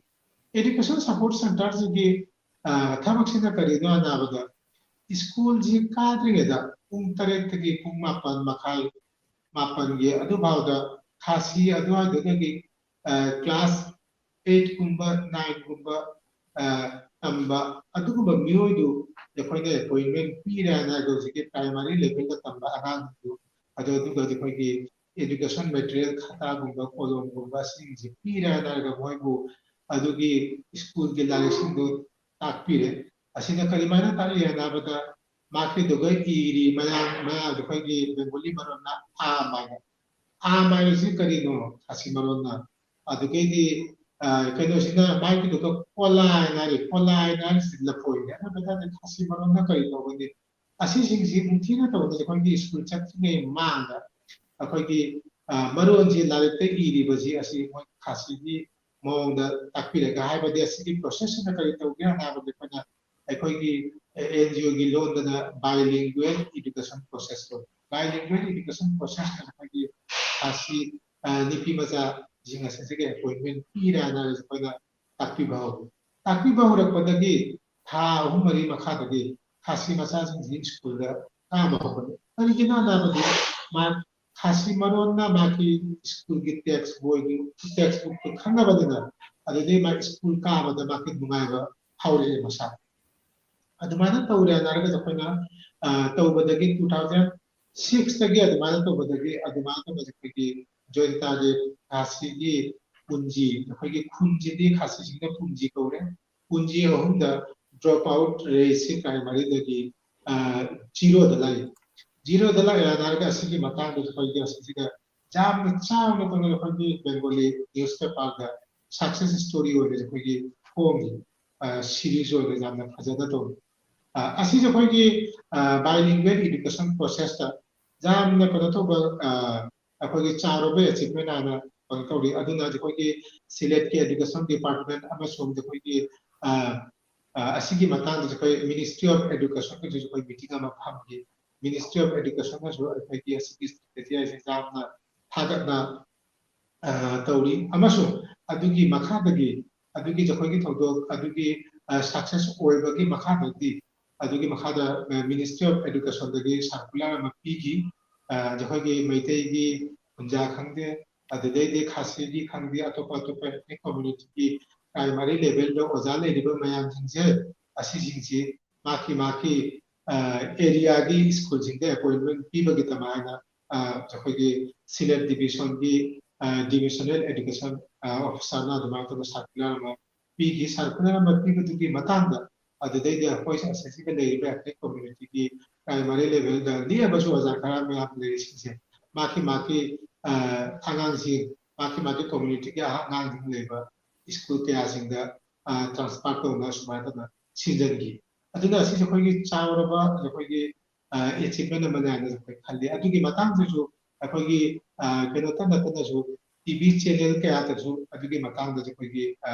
Education support centreꯁꯤꯒꯤ, ꯑ, ꯊꯕꯛꯁꯤꯅ ꯀꯔꯤꯅꯣ ꯍꯥꯏꯅ ꯍꯥꯏꯕꯗ, ꯁ꯭ꯀꯨꯜꯁꯤ ꯀꯥꯗ꯭ꯔꯤꯉꯩꯗ ꯄꯨꯡ ꯇꯔꯦꯠꯇꯒꯤ ꯄꯨꯡ ꯃꯥꯄꯟ ꯃꯈꯥꯏ, ꯃꯥꯄꯟꯒꯤ ꯑꯗꯨꯐꯥꯎꯗ ꯈꯥꯁꯤ ꯑꯗꯨꯋꯥꯏꯗꯨꯗꯒꯤ, ꯑ, class eightꯀꯨꯝꯕ, nineꯒꯨꯝꯕ, ꯑ, ꯇꯝꯕ ꯑꯗꯨꯒꯨꯝꯕ ꯃꯤꯑꯣꯏꯗꯨ ꯑꯩꯈꯣꯏꯅ appointment ꯄꯤꯔꯦ ꯍꯥꯏꯅ ꯍꯥꯏꯕ ꯍꯧꯖꯤꯛꯀꯤ primary levelꯗ ꯇꯝꯕ ꯑꯉꯥꯡꯗꯨ, ꯑꯗꯨ, ꯑꯗꯨꯒ ꯑꯩꯈꯣꯏꯒꯤ education material ꯈꯇꯥꯒꯨꯝꯕ, ꯀꯣꯂꯣꯝꯒꯨꯝꯕ ꯁꯤꯡꯁꯤ ꯄꯤꯔꯦ ꯍꯥꯏꯅ ꯍꯥꯏꯔꯒ ꯃꯣꯏꯕꯨ ꯑꯗꯨꯒꯤ ꯁ꯭ꯀꯨꯜꯒꯤ ꯂꯥꯏꯔꯤꯛꯁꯤꯡꯗꯨ ꯇꯥꯛꯄꯤꯔꯦ꯫ ꯑꯁꯤꯅ ꯀꯔꯤꯃꯥꯏꯅ ꯇꯥꯛꯂꯤ ꯍꯥꯏꯅ ꯍꯥꯏꯕꯗ, ꯃꯍꯥꯛꯀꯤꯗꯨꯒ ꯏꯔꯤ ꯃꯌꯥꯝ, ꯃꯌꯥꯝꯗ ꯑꯩꯈꯣꯏꯒꯤ ꯕꯦꯡꯒꯣꯂꯤ ꯃꯔꯣꯟꯅ ꯑꯥꯝ ꯍꯥꯏꯅ꯫ ꯑꯥꯝ ꯍꯥꯏꯕꯁꯤ ꯀꯔꯤꯅꯣ? ꯈꯥꯁꯤ ꯃꯔꯣꯟꯅ꯫ ꯑꯗꯨꯗꯒꯤꯗꯤ ꯑ, ꯀꯩꯅꯣꯁꯤꯅ ꯃꯥꯒꯤꯗꯨꯒ ꯀꯣꯂꯥꯏꯅ ꯍꯥꯏꯔꯤ, ꯀꯣꯂꯥꯏꯅ ꯍꯥꯏꯔꯤꯁꯤ ꯂꯐꯣꯏꯅꯦ꯫ ꯑꯗꯨ ꯃꯊꯪꯗ ꯈꯥꯁꯤ ꯃꯔꯣꯟꯅ ꯀꯔꯤ ꯇꯧꯒꯅꯤ? ꯑꯁꯤꯁꯤꯡꯁꯤ ꯅꯤꯡꯊꯤꯅ ꯇꯧꯕꯗ ꯑꯩꯈꯣꯏꯒꯤ ꯁ꯭ꯀꯨꯜ ꯆꯠꯇ꯭ꯔꯤꯉꯩ ꯃꯃꯥꯡꯗ ꯑꯩꯈꯣꯏꯒꯤ, ꯑ, ꯃꯔꯣꯟꯁꯤ ꯂꯥꯏꯔꯤꯛꯇ ꯏꯔꯤꯕꯁꯤ ꯑꯁꯤ ꯃꯣꯏ ꯈꯥꯁꯤꯒꯤ ꯃꯑꯣꯡꯗ ꯇꯥꯛꯄꯤꯔꯒ, ꯍꯥꯏꯕꯗꯤ ꯑꯁꯤꯒꯤ ꯄ꯭ꯔꯣꯁꯦꯁꯁꯤꯅ ꯀꯔꯤ ꯇꯧꯒꯦ ꯍꯥꯏꯕꯗꯤ ꯑꯩꯈꯣꯏꯅ ꯑꯩꯈꯣꯏꯒꯤ ꯑꯦꯟ ꯖꯤ ꯑꯣꯒꯤ ꯂꯣꯟꯗꯅ bilingual education process ꯀꯧꯏ꯫ Bilingual education process ꯇ ꯑꯩꯈꯣꯏꯒꯤ ꯈꯥꯁꯤ, ꯑ, ꯅꯨꯄꯤ ꯃꯆꯥꯁꯤꯡ ꯑꯁꯤꯁꯤꯒꯤ ꯑꯦꯄꯣꯏꯟꯃꯦꯟ ꯄꯤꯔꯦ ꯍꯥꯏꯅ ꯑꯩꯈꯣꯏꯅ ꯇꯥꯛꯄꯤꯕ ꯍꯧꯏ꯫ ꯇꯥꯛꯄꯤꯕ ꯍꯧꯔꯛꯄꯗꯒꯤ ꯊꯥ ꯑꯍꯨꯝ ꯃꯔꯤ ꯃꯈꯥꯗꯒꯤ ꯈꯥꯁꯤ ꯃꯆꯥꯁꯤꯡꯁꯤ ꯁ꯭ꯀꯨꯜꯗ ꯀꯥꯕ ꯍꯧꯒꯠꯂꯦ꯫ ꯀꯔꯤꯒꯤꯅꯣ ꯍꯥꯏꯕꯗꯤ ꯃꯥ ꯈꯥꯁꯤ ꯃꯔꯣꯟꯅ ꯃꯥꯒꯤ ꯁ꯭ꯀꯨꯜꯒꯤ ꯇꯦꯛꯁ ꯕꯣꯏꯒꯤ ꯇꯦꯛꯁ ꯕꯨꯛꯇꯨ ꯈꯪꯉꯕꯅꯤꯅ, ꯑꯗꯨꯗꯒꯤ ꯃꯥ ꯁ꯭ꯀꯨꯜ ꯀꯥꯕꯗ ꯃꯥꯒꯤ ꯅꯨꯡꯉꯥꯏꯕ ꯐꯥꯎꯔꯛꯑꯦ ꯃꯁꯥ꯫ ꯑꯗꯨꯃꯥꯏꯅ ꯇꯧꯔꯦ ꯍꯥꯏꯔꯒ ꯑꯩꯈꯣꯏꯅ, ꯑ, ꯇꯧꯕꯗꯒꯤ two thousand six ꯇꯒꯤ ꯑꯗꯨꯃꯥꯏꯅ ꯇꯧꯕꯗꯒꯤ, ꯑꯗꯨꯃꯥꯏꯅ ꯇꯧꯕꯗ ꯑꯩꯈꯣꯏꯒꯤ ꯖꯣꯏꯟꯇꯥꯒꯤ ꯈꯥꯁꯤꯒꯤ ꯄꯨꯟꯖꯤ, ꯑꯩꯈꯣꯏꯒꯤ ꯈꯨꯟꯁꯤꯗꯤ ꯈꯥꯁꯤꯁꯤꯡꯅ ꯄꯨꯟꯖꯤ ꯀꯧꯔꯦ꯫ ꯄꯨꯟꯖꯤ ꯑꯍꯨꯝꯗ drop out rate ꯁꯤ primary ꯗꯒꯤ, ꯑ, zero ꯗ ꯂꯥꯛꯏ꯫ Zero ꯗ ꯂꯥꯛꯑꯦ ꯍꯥꯏꯔꯒ ꯑꯁꯤꯒꯤ ꯃꯇꯥꯡꯗꯁꯨ ꯑꯩꯈꯣꯏꯒꯤ ꯑꯁꯤꯁꯤꯗ ꯌꯥꯝꯅ ꯆꯥꯎꯅ ꯇꯧꯅ ꯑꯩꯈꯣꯏꯒꯤ ꯕꯦꯡꯒꯣꯂꯤ ꯅ꯭ꯌꯨꯁꯄꯦꯄꯔꯗ success story ꯑꯣꯏꯅ ꯑꯩꯈꯣꯏꯒꯤ ꯐꯣꯡꯉꯤ, ꯑ, series ꯑꯣꯏꯅ ꯌꯥꯝꯅ ꯐꯖꯅ ꯇꯧꯏ꯫ ꯑ, ꯑꯁꯤꯁꯦ ꯑꯩꯈꯣꯏꯒꯤ, ꯑ, bilingual education process ꯇ ꯌꯥꯝꯅ ꯀꯩꯅꯣ ꯇꯧꯕ, ꯑ, ꯑꯩꯈꯣꯏꯒꯤ ꯆꯥꯎꯔꯕ achievement ꯍꯥꯏꯅ ꯀꯩꯅꯣ ꯇꯧꯔꯤ꯫ ꯑꯗꯨꯅ ꯑꯩꯈꯣꯏꯒꯤ ꯁꯤꯂꯦꯠꯀꯤ education department ꯑꯃꯁꯨꯡ ꯑꯩꯈꯣꯏꯒꯤ, ꯑ, ꯑ, ꯑꯁꯤꯒꯤ ꯃꯇꯥꯡꯗꯁꯨ ꯑꯩꯈꯣꯏ Ministry of Education ꯒꯤꯁꯨ ꯑꯩꯈꯣꯏ meeting ꯑꯃ ꯐꯝꯈꯤ꯫ Ministry of Education ꯅꯁꯨ ꯑꯩꯈꯣꯏꯒꯤ ꯑꯁꯤꯒꯤ strategy ꯍꯥꯏꯁꯦ ꯌꯥꯝꯅ ꯊꯥꯒꯠꯅ, ꯑ, ꯇꯧꯔꯤ꯫ ꯑꯃꯁꯨꯡ ꯑꯗꯨꯒꯤ ꯃꯈꯥꯗꯒꯤ, ꯑꯗꯨꯒꯤ ꯑꯩꯈꯣꯏꯒꯤ ꯊꯧꯗꯣꯛ ꯑꯗꯨꯒꯤ, ꯑ, success ꯑꯣꯏꯕꯒꯤ ꯃꯈꯥꯗꯗꯤ, ꯑꯗꯨꯒꯤ ꯃꯈꯥꯗ, ꯑ, Ministry of Education ꯗꯒꯤ circular ꯑꯃ ꯄꯤꯈꯤ꯫ ꯑ, ꯑꯩꯈꯣꯏꯒꯤ ꯃꯩꯇꯩꯒꯤ ꯈꯨꯟꯖꯥ ꯈꯪꯗꯦ, ꯑꯗꯨꯗꯩꯗꯤ ꯈꯥꯁꯤꯒꯤ ꯈꯪꯗꯦ, ꯑꯇꯣꯞꯄ ꯑꯇꯣꯞꯄ ethnic community ꯒꯤ primary level ꯗ ꯑꯣꯖꯥ ꯂꯩꯔꯤꯕ ꯃꯌꯥꯝꯁꯤꯡꯁꯦ, ꯑꯁꯤꯁꯤꯡꯁꯤ ꯃꯥꯒꯤ, ꯃꯥꯒꯤ, ꯑ, area ꯒꯤ ꯁ꯭ꯀꯨꯜꯁꯤꯡꯗ appointment ꯄꯤꯕꯒꯤꯗꯃꯛ ꯍꯥꯏꯅ, ꯑ, ꯑꯩꯈꯣꯏꯒꯤ ꯁꯤꯂꯦꯠ division ꯒꯤ, ꯑ, divisional education, ꯑ, officer ꯅ ꯑꯗꯨꯃꯥꯏꯅ ꯇꯧꯕ circular ꯑꯃ ꯄꯤꯈꯤ꯫ Circular ꯑꯃ ꯄꯤꯕꯗꯨꯒꯤ ꯃꯇꯥꯡꯗ ꯑꯗꯨꯗꯩꯗꯤ ꯑꯩꯈꯣꯏ ꯑꯁꯤꯒ ꯂꯩꯔꯤꯕ ethnic community ꯒꯤ primary level ꯗ ꯂꯤꯛꯑꯕꯁꯨ ꯑꯣꯖꯥ ꯈꯔ ꯃꯌꯥꯝ ꯂꯩꯔꯤꯁꯤꯡꯁꯦ, ꯃꯥꯒꯤ, ꯃꯥꯒꯤ, ꯑ, ꯑꯉꯥꯡꯁꯤꯡ, ꯃꯥꯒꯤ, ꯃꯥꯒꯤ community ꯒꯤ ꯑꯉꯥꯡꯁꯤꯡ ꯂꯩꯕ ꯁ꯭ꯀꯨꯜ ꯀꯌꯥꯁꯤꯡꯗ ꯇ꯭ꯔꯥꯟꯁꯐꯔ ꯇꯧꯅ ꯁꯨꯃꯥꯏꯅ ꯇꯧꯅ ꯁꯤꯟꯖꯟꯈꯤ꯫ ꯑꯗꯨꯅ ꯑꯁꯤꯁꯦ ꯑꯩꯈꯣꯏꯒꯤ ꯆꯥꯎꯔꯕ ꯑꯩꯈꯣꯏꯒꯤ ꯑꯦꯆꯤꯞꯃꯦꯟ ꯑꯃꯅꯤ ꯍꯥꯏꯅ ꯑꯩꯈꯣꯏ ꯈꯜꯂꯤ꯫ ꯑꯗꯨꯒꯤ ꯃꯇꯥꯡꯗꯁꯨ ꯑꯩꯈꯣꯏꯒꯤ ꯀꯩꯅꯣꯇ ꯅꯠꯇꯅꯁꯨ ꯇꯤ ꯚꯤ ꯆꯦꯅꯦꯜ ꯀꯌꯥꯗꯁꯨ ꯑꯗꯨꯒꯤ ꯃꯇꯥꯡꯗꯁꯨ ꯑꯩꯈꯣꯏꯒꯤ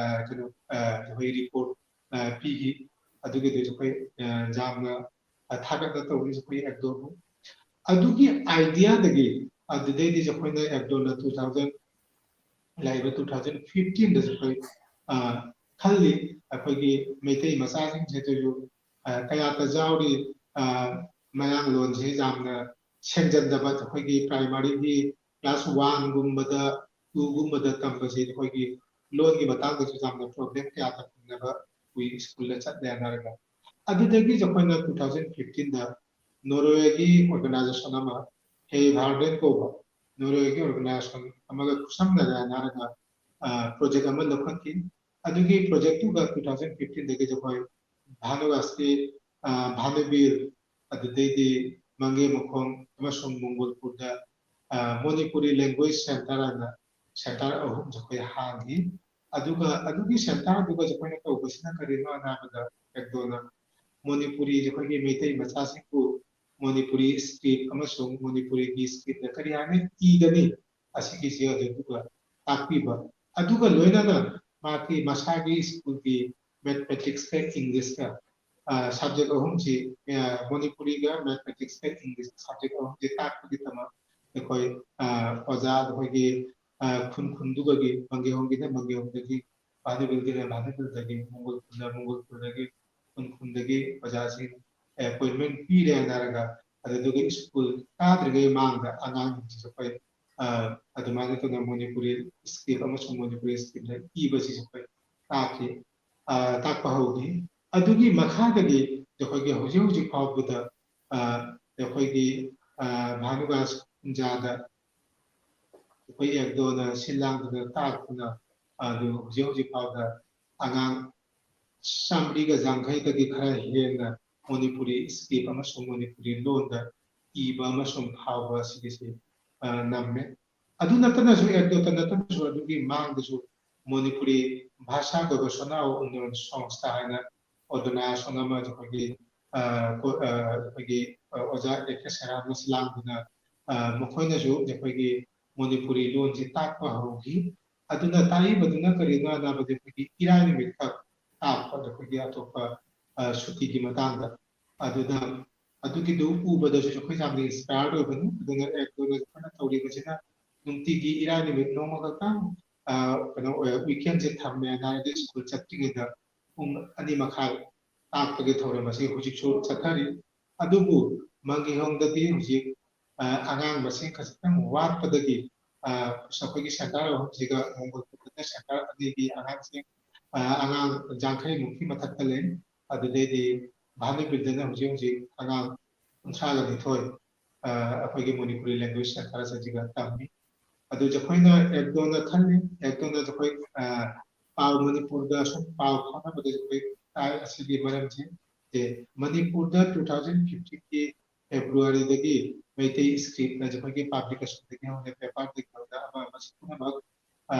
ꯀꯩꯅꯣ ꯑꯩꯈꯣꯏ ꯔꯤꯄꯣꯔꯠ ꯄꯤꯈꯤ꯫ ꯑꯗꯨꯒꯤꯗꯨꯁꯨ ꯑꯩꯈꯣꯏ ꯌꯥꯝꯅ ꯊꯥꯒꯠꯅ ꯇꯧꯔꯤꯁꯦ ꯑꯩꯈꯣꯏ ꯑꯦꯛꯗꯣꯕꯨ꯫ ꯑꯗꯨꯒꯤ ꯑꯥꯏꯗꯤꯌꯥꯗꯒꯤ ꯑꯗꯨꯗꯩꯗꯤ ꯑꯩꯈꯣꯏꯅ ꯑꯦꯛꯗꯣꯅ ꯇꯨ ꯊꯥꯎꯖꯟ ꯂꯥꯛꯏꯕ ꯇꯨ ꯊꯥꯎꯖꯟ ꯐꯤꯐꯇꯤꯟꯗꯁꯨ ꯑꯩꯈꯣꯏ ꯈꯜꯂꯤ ꯑꯩꯈꯣꯏꯒꯤ ꯃꯩꯇꯩ ꯃꯆꯥꯁꯤꯡꯁꯤꯗꯁꯨ ꯀꯌꯥꯇ ꯌꯥꯎꯔꯤ ꯃꯌꯥꯡꯂꯣꯟꯁꯤ ꯌꯥꯝꯅ ꯁꯦꯡꯖꯟꯗꯕ ꯑꯩꯈꯣꯏꯒꯤ ꯄ꯭ꯔꯥꯏꯃꯥꯔꯤꯒꯤ ꯀ꯭ꯂꯥꯁ ꯋꯥꯟꯒꯨꯝꯕꯗ ꯇꯨꯒꯨꯝꯕꯗ ꯇꯝꯕꯁꯤ ꯑꯩꯈꯣꯏꯒꯤ ꯂꯣꯟꯒꯤ ꯃꯇꯥꯡꯗꯁꯨ ꯌꯥꯝꯅ ꯄ꯭ꯔꯣꯕ꯭ꯂꯦꯝ ꯀꯌꯥ ꯊꯦꯡꯅꯕ ꯑꯩꯈꯣꯏ ꯁ꯭ꯀꯨꯜꯗ ꯆꯠꯂꯦ ꯍꯥꯏꯅꯔꯒ ꯑꯗꯨꯗꯒꯤ ꯑꯩꯈꯣꯏꯅ ꯇꯨ ꯊꯥꯎꯖꯟ ꯐꯤꯐꯇꯤꯟꯗ ꯅꯣꯔꯋꯦꯒꯤ ꯑꯣꯔꯒꯅꯥꯏꯖꯦꯁꯟ ꯑꯃ ꯍꯦ ꯚꯥꯔꯗꯦꯟ ꯀꯧꯕ ꯅꯣꯔꯋꯦꯒꯤ ꯑꯣꯔꯒꯅꯥꯏꯖꯦꯁꯟ ꯑꯃꯒ ꯈꯨꯠꯁꯝꯅꯗꯅ ꯍꯥꯏꯔꯒ ꯄ꯭ꯔꯣꯖꯦꯛ ꯑꯃ ꯂꯧꯈꯠꯈꯤ꯫ ꯑꯗꯨꯒꯤ ꯄ꯭ꯔꯣꯖꯦꯛꯇꯨꯒ ꯇꯨ ꯊꯥꯎꯖꯟ ꯐꯤꯐꯇꯤꯟꯗꯒꯤ ꯑꯩꯈꯣꯏ ꯚꯥꯅꯨꯒꯥꯁꯀꯤ ꯚꯥꯅꯨꯕꯤꯔ ꯑꯗꯨꯗꯩꯗꯤ ꯃꯪꯒꯦ ꯃꯈꯣꯡ ꯑꯃꯁꯨꯡ ꯃꯣꯡꯒꯣꯜꯄꯨꯔꯗ ꯃꯣꯅꯤꯄꯨꯔꯤ ꯂꯦꯡꯒ꯭ꯋꯦꯖ ꯁꯦꯟꯇꯔ ꯍꯥꯏꯅ ꯁꯦꯟꯇꯔ ꯑꯍꯨꯝꯁꯦ ꯑꯩꯈꯣꯏ ꯍꯥꯡꯈꯤ꯫ ꯑꯗꯨꯒ ꯑꯗꯨꯒꯤ ꯁꯦꯟꯇꯔꯗꯨꯒ ꯑꯩꯈꯣꯏꯅ ꯇꯧꯕꯁꯤꯅ ꯀꯔꯤꯅꯣ ꯍꯥꯏꯅ ꯍꯥꯏꯕꯗ ꯑꯦꯛꯗꯣꯅ ꯃꯣꯅꯤꯄꯨꯔꯤ ꯑꯩꯈꯣꯏꯒꯤ ꯃꯩꯇꯩ ꯃꯆꯥꯁꯤꯡꯕꯨ ꯃꯣꯅꯤꯄꯨꯔꯤ ꯁ꯭ꯀ꯭ꯔꯤꯞ ꯑꯃꯁꯨꯡ ꯃꯣꯅꯤꯄꯨꯔꯤꯒꯤ ꯁ꯭ꯀ꯭ꯔꯤꯞꯇ ꯀꯔꯤ ꯍꯥꯏꯅ ꯏꯒꯅꯤ ꯑꯁꯤꯒꯤꯁꯦ ꯑꯗꯨꯒ ꯇꯥꯛꯄꯤꯕ꯫ ꯑꯗꯨꯒ ꯂꯣꯏꯅꯅ ꯃꯍꯥꯛꯀꯤ ꯃꯁꯥꯒꯤ ꯁ꯭ꯀꯨꯜꯒꯤ ꯃꯦꯊꯃꯦꯇꯤꯛꯁꯀ ꯏꯪꯂꯤꯁꯀ ꯁꯕꯖꯦꯛ ꯑꯍꯨꯝꯁꯤ ꯃꯅꯤꯄꯨꯔꯤꯒ ꯃꯦꯊꯃꯦꯇꯤꯛꯁꯀ ꯏꯪꯂꯤꯁꯀ ꯁꯕꯖꯦꯛ ꯑꯍꯨꯝꯁꯤ ꯇꯥꯛꯄꯒꯤꯗꯃꯛ ꯑꯩꯈꯣꯏ ꯑꯣꯖꯥ ꯑꯩꯈꯣꯏꯒꯤ ꯈꯨꯟ ꯈꯨꯟꯗꯨꯒꯤ ꯃꯪꯒꯦꯍꯣꯡꯒꯤꯅ ꯃꯪꯒꯦꯍꯣꯡꯗꯒꯤ ꯚꯥꯅꯨꯕꯤꯜꯒꯤꯅ ꯚꯥꯅꯨꯕꯤꯜꯗꯒꯤ ꯃꯣꯡꯒꯣꯜ ꯈꯨꯟꯗ ꯃꯣꯡꯒꯣꯜ ꯈꯨꯟꯗꯒꯤ ꯈꯨꯟ ꯈꯨꯟꯗꯒꯤ ꯑꯣꯖꯥꯁꯤꯡ ꯑꯦꯄꯣꯏꯟꯃꯦꯟ ꯄꯤꯔꯦ ꯍꯥꯏꯅꯔꯒ ꯑꯗꯨꯗꯨꯒ ꯁ꯭ꯀꯨꯜ ꯀꯥꯗ꯭ꯔꯤꯉꯩ ꯃꯃꯥꯡꯗ ꯑꯉꯥꯡꯁꯤꯡꯁꯤꯁꯨ ꯑꯩꯈꯣꯏ ꯑꯗꯨꯃꯥꯏꯅ ꯇꯧꯅ ꯃꯅꯤꯄꯨꯔꯤ ꯁ꯭ꯀ꯭ꯔꯤꯞ ꯑꯃꯁꯨꯡ ꯃꯅꯤꯄꯨꯔꯤ ꯁ꯭ꯀ꯭ꯔꯤꯞꯅ ꯏꯕꯁꯤꯁꯨ ꯑꯩꯈꯣꯏ ꯇꯥꯛꯈꯤ꯫ ꯇꯥꯛꯄ ꯍꯧꯈꯤ꯫ ꯑꯗꯨꯒꯤ ꯃꯈꯥꯗꯒꯤ ꯑꯩꯈꯣꯏꯒꯤ ꯍꯧꯖꯤꯛ ꯍꯧꯖꯤꯛ ꯐꯥꯎꯕꯗ ꯑꯩꯈꯣꯏꯒꯤ ꯚꯥꯅꯨꯒꯥꯁ ꯀꯨꯟꯖꯥꯗ ꯑꯩꯈꯣꯏ ꯑꯦꯛꯗꯣꯅ ꯁꯤꯜ ꯂꯥꯡꯗꯨꯅ ꯇꯥꯛꯇꯨꯅ ꯑꯗꯨ ꯍꯧꯖꯤꯛ ꯍꯧꯖꯤꯛ ꯐꯥꯎꯗ ꯑꯉꯥꯡ ꯆꯥꯃꯔꯤꯒ ꯌꯥꯡꯈꯩꯗꯒꯤ ꯈꯔ ꯍꯦꯟꯅ ꯃꯅꯤꯄꯨꯔꯤ ꯁ꯭ꯀ꯭ꯔꯤꯞ ꯑꯃꯁꯨꯡ ꯃꯅꯤꯄꯨꯔꯤ ꯂꯣꯟꯗ ꯏꯕ ꯑꯃꯁꯨꯡ ꯐꯥꯎꯕ ꯑꯁꯤꯒꯤꯁꯤ ꯅꯝꯃꯦ꯫ ꯑꯗꯨ ꯅꯠꯇꯅꯁꯨ ꯑꯦꯛꯗꯣꯇ ꯅꯠꯇꯅꯁꯨ ꯑꯗꯨꯒꯤ ꯃꯥꯡꯗꯁꯨ ꯃꯅꯤꯄꯨꯔꯤ ꯚꯥꯁꯥ ꯒꯕꯦꯁꯅꯥ ꯎꯟꯅꯌꯟ ꯁꯪꯁꯊꯥ ꯍꯥꯏꯅ ꯑꯣꯔꯒꯅꯥꯏꯖꯦꯁꯟ ꯑꯃ ꯑꯩꯈꯣꯏꯒꯤ, ꯑ, ꯀꯣ-, ꯑ, ꯑꯩꯈꯣꯏꯒꯤ, ꯑ, ꯑꯣꯖꯥ ꯑꯦ ꯀꯦ ꯁꯦꯔꯥꯝꯅ ꯁꯤꯜꯂꯥꯡꯗꯨꯅ, ꯑ, ꯃꯈꯣꯏꯅꯁꯨ ꯑꯩꯈꯣꯏꯒꯤ ꯃꯅꯤꯄꯨꯔꯤ ꯂꯣꯟꯁꯤ ꯇꯥꯛꯄ ꯍꯧꯈꯤ꯫ ꯑꯗꯨꯅ ꯇꯥꯛꯏꯕꯗꯨꯅ ꯀꯔꯤꯅꯣ ꯍꯥꯏꯕꯗ ꯑꯩꯈꯣꯏꯒꯤ ꯏꯔꯥꯏ ꯅꯨꯃꯤꯠꯈꯛ ꯇꯥꯛꯄ, ꯑꯩꯈꯣꯏꯒꯤ ꯑꯇꯣꯞꯄ, ꯑ, ꯁꯨꯇꯤꯒꯤ ꯃꯇꯥꯡꯗ꯫ ꯑꯗꯨꯅ ꯑꯗꯨꯒꯤꯗꯨ ꯎꯕꯗꯁꯨ ꯑꯩꯈꯣꯏ ꯌꯥꯝꯅ inspire ꯑꯣꯏꯕꯅꯤ꯫ ꯑꯗꯨꯅ ꯑꯦꯛ ꯗꯣꯅꯔ ꯑꯩꯈꯣꯏꯅ ꯇꯧꯔꯤꯕꯁꯤꯅ ꯅꯨꯡꯇꯤꯒꯤ ꯏꯔꯥꯏ ꯅꯨꯃꯤꯠ ꯅꯣꯡꯃꯈꯛꯇꯪ, ꯑ, ꯀꯩꯅꯣ, ꯑ, weekendꯁꯦ ꯊꯝꯃꯦ ꯍꯥꯏꯔꯗꯤ ꯁ꯭ꯀꯨꯜ ꯆꯠꯇ꯭ꯔꯤꯉꯩꯗ ꯄꯨꯡ ꯑꯅꯤ ꯃꯈꯥꯏ ꯇꯥꯛꯄꯒꯤ ꯊꯧꯔꯝ ꯑꯁꯤ ꯍꯧꯖꯤꯛꯁꯨ ꯆꯠꯊꯔꯤ꯫ ꯑꯗꯨꯕꯨ ꯃꯪꯒꯤꯍꯣꯡꯗꯗꯤ ꯍꯧꯖꯤꯛ, ꯑ, ꯑꯉꯥꯡ ꯃꯁꯤꯡ ꯈꯖꯤꯛꯇꯪ ꯋꯥꯠꯄꯗꯒꯤ, ꯑ, ꯑꯩꯈꯣꯏꯒꯤ center ꯑꯍꯨꯝꯁꯤꯒ ꯃꯣꯡꯒꯣꯜ ꯀꯣꯜꯀꯇꯥ center ꯑꯅꯤꯒꯤ ꯑꯉꯥꯡꯁꯤꯡ, ꯑ, ꯑꯉꯥꯡ ꯌꯥꯡꯈꯩꯃꯨꯛꯀꯤ ꯃꯊꯛꯇ ꯂꯩ꯫ ꯑꯗꯨꯗꯩꯗꯤ ꯚꯥꯅꯨꯄꯤꯔꯗꯅ ꯍꯧꯖꯤꯛ ꯍꯧꯖꯤꯛ ꯑꯉꯥꯡ ꯀꯨꯟꯊ꯭ꯔꯥꯒ ꯅꯤꯊꯣꯏ, ꯑ, ꯑꯩꯈꯣꯏꯒꯤ ꯃꯅꯤꯄꯨꯔꯤ language centers ꯑꯁꯤꯒ ꯇꯝꯃꯤ꯫ ꯑꯗꯨ ꯑꯩꯈꯣꯏꯅ ꯑꯦꯛ ꯗꯣꯅꯔ ꯈꯜꯂꯤ꯫ ꯑꯦꯛ ꯗꯣꯅꯔ ꯑꯩꯈꯣꯏ, ꯑ, ꯄꯥꯎ ꯃꯅꯤꯄꯨꯔꯗ ꯁꯨꯝ ꯄꯥꯎ ꯐꯥꯎꯅꯕꯗ ꯑꯩꯈꯣꯏ ꯇꯥꯏ ꯑꯁꯤꯒꯤ ꯃꯔꯝꯁꯤ꯫ ꯑꯦ, ꯃꯅꯤꯄꯨꯔꯗ two thousand fifteenꯒꯤ Februaryꯗꯒꯤ ꯃꯩꯇꯩ scriptꯅ ꯑꯩꯈꯣꯏꯒꯤ publicationꯗꯒꯤ ꯍꯧꯅ paperꯗꯒꯤ ꯍꯧꯅ ꯑꯃ ꯑꯃꯁꯤ ꯄꯨꯝꯅꯃꯛ, ꯑ,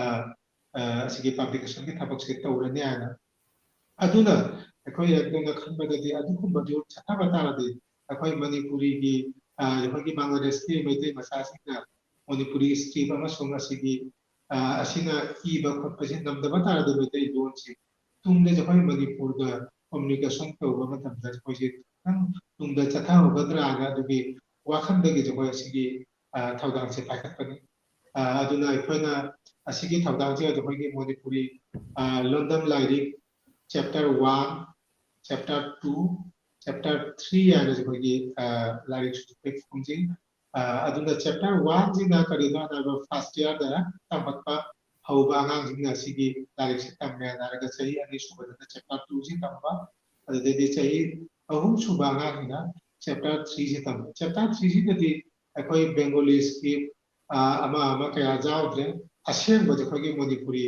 ꯑ, ꯑꯁꯤꯒꯤ publicationꯒꯤ ꯊꯕꯛꯁꯦ ꯇꯧꯔꯅꯤ ꯍꯥꯏꯅ꯫ ꯑꯗꯨꯅ ꯑꯩꯈꯣꯏ ꯑꯗꯣꯝꯅ ꯈꯟꯕꯗꯗꯤ ꯑꯗꯨꯒꯨꯝꯕꯗꯨ ꯆꯠꯊꯕ ꯇꯥꯔꯗꯤ ꯑꯩꯈꯣꯏ ꯃꯅꯤꯄꯨꯔꯤꯒꯤ, ꯑ, ꯑꯩꯈꯣꯏꯒꯤ ꯕꯪꯒ꯭ꯂꯥꯗꯦꯁꯀꯤ ꯃꯩꯇꯩ ꯃꯆꯥꯁꯤꯡꯅ ꯃꯅꯤꯄꯨꯔꯤ script ꯑꯃꯁꯨꯡ ꯑꯁꯤꯒꯤ, ꯑ, ꯑꯁꯤꯅ ꯏꯕ ꯈꯣꯠꯄꯁꯤ ꯉꯝꯗꯕ ꯇꯥꯔꯗꯤ ꯃꯩꯇꯩ ꯂꯣꯟꯁꯤ ꯇꯨꯡꯗ ꯑꯩꯈꯣꯏ ꯃꯅꯤꯄꯨꯔꯒ communication ꯇꯧꯕ ꯃꯇꯝꯗ ꯑꯩꯈꯣꯏꯁꯦ ꯈꯤꯇꯪ ꯇꯨꯡꯗ ꯆꯠꯊꯍꯧꯒꯗ꯭ꯔꯥꯅ ꯑꯗꯨꯒꯤ ꯋꯥꯈꯜꯗꯒꯤ ꯑꯩꯈꯣꯏ ꯑꯁꯤꯒꯤ, ꯑ, ꯊꯧꯗꯥꯡꯁꯦ ꯄꯥꯏꯈꯠꯄꯅꯤ꯫ ꯑ, ꯑꯗꯨꯅ ꯑꯩꯈꯣꯏꯅ ꯑꯁꯤꯒꯤ ꯊꯧꯗꯥꯡꯁꯦ ꯑꯩꯈꯣꯏꯒꯤ ꯃꯅꯤꯄꯨꯔꯤ, ꯑ, ꯂꯣꯟꯗꯝ ꯂꯥꯏꯔꯤꯛ chapter one, chapter two, chapter three ꯍꯥꯏꯅ ꯑꯩꯈꯣꯏꯒꯤ, ꯑ, ꯂꯥꯏꯔꯤꯛꯁꯨ ꯑꯩꯈꯣꯏ ꯐꯣꯡꯖꯩ꯫ ꯑ, ꯑꯗꯨꯅ chapter oneꯁꯤꯅ ꯀꯔꯤꯅꯣ ꯍꯥꯏꯕ first yearꯗ ꯇꯝꯃꯛꯄ ꯍꯧꯕ ꯑꯉꯥꯡꯁꯤꯡꯅ ꯑꯁꯤꯒꯤ ꯂꯥꯏꯔꯤꯛꯁꯤ ꯇꯝꯃꯦ ꯍꯥꯏꯔꯒ ꯆꯍꯤ ꯑꯅꯤ ꯁꯨꯕꯗꯅ chapter twoꯁꯤ ꯇꯝꯕ, ꯑꯗꯨꯗꯩꯗꯤ ꯆꯍꯤ ꯑꯍꯨꯝ ꯁꯨꯕ ꯑꯉꯥꯡꯁꯤꯅ chapter threeꯁꯤ ꯇꯝꯕ꯫ Chapter threeꯁꯤꯗꯗꯤ ꯑꯩꯈꯣꯏ Bengali script, ꯑ, ꯑꯃ ꯑꯃ ꯀꯌꯥ ꯌꯥꯎꯗ꯭ꯔꯦ꯫ ꯑꯁꯦꯡꯕꯗꯤ ꯑꯩꯈꯣꯏꯒꯤ ꯃꯅꯤꯄꯨꯔꯤ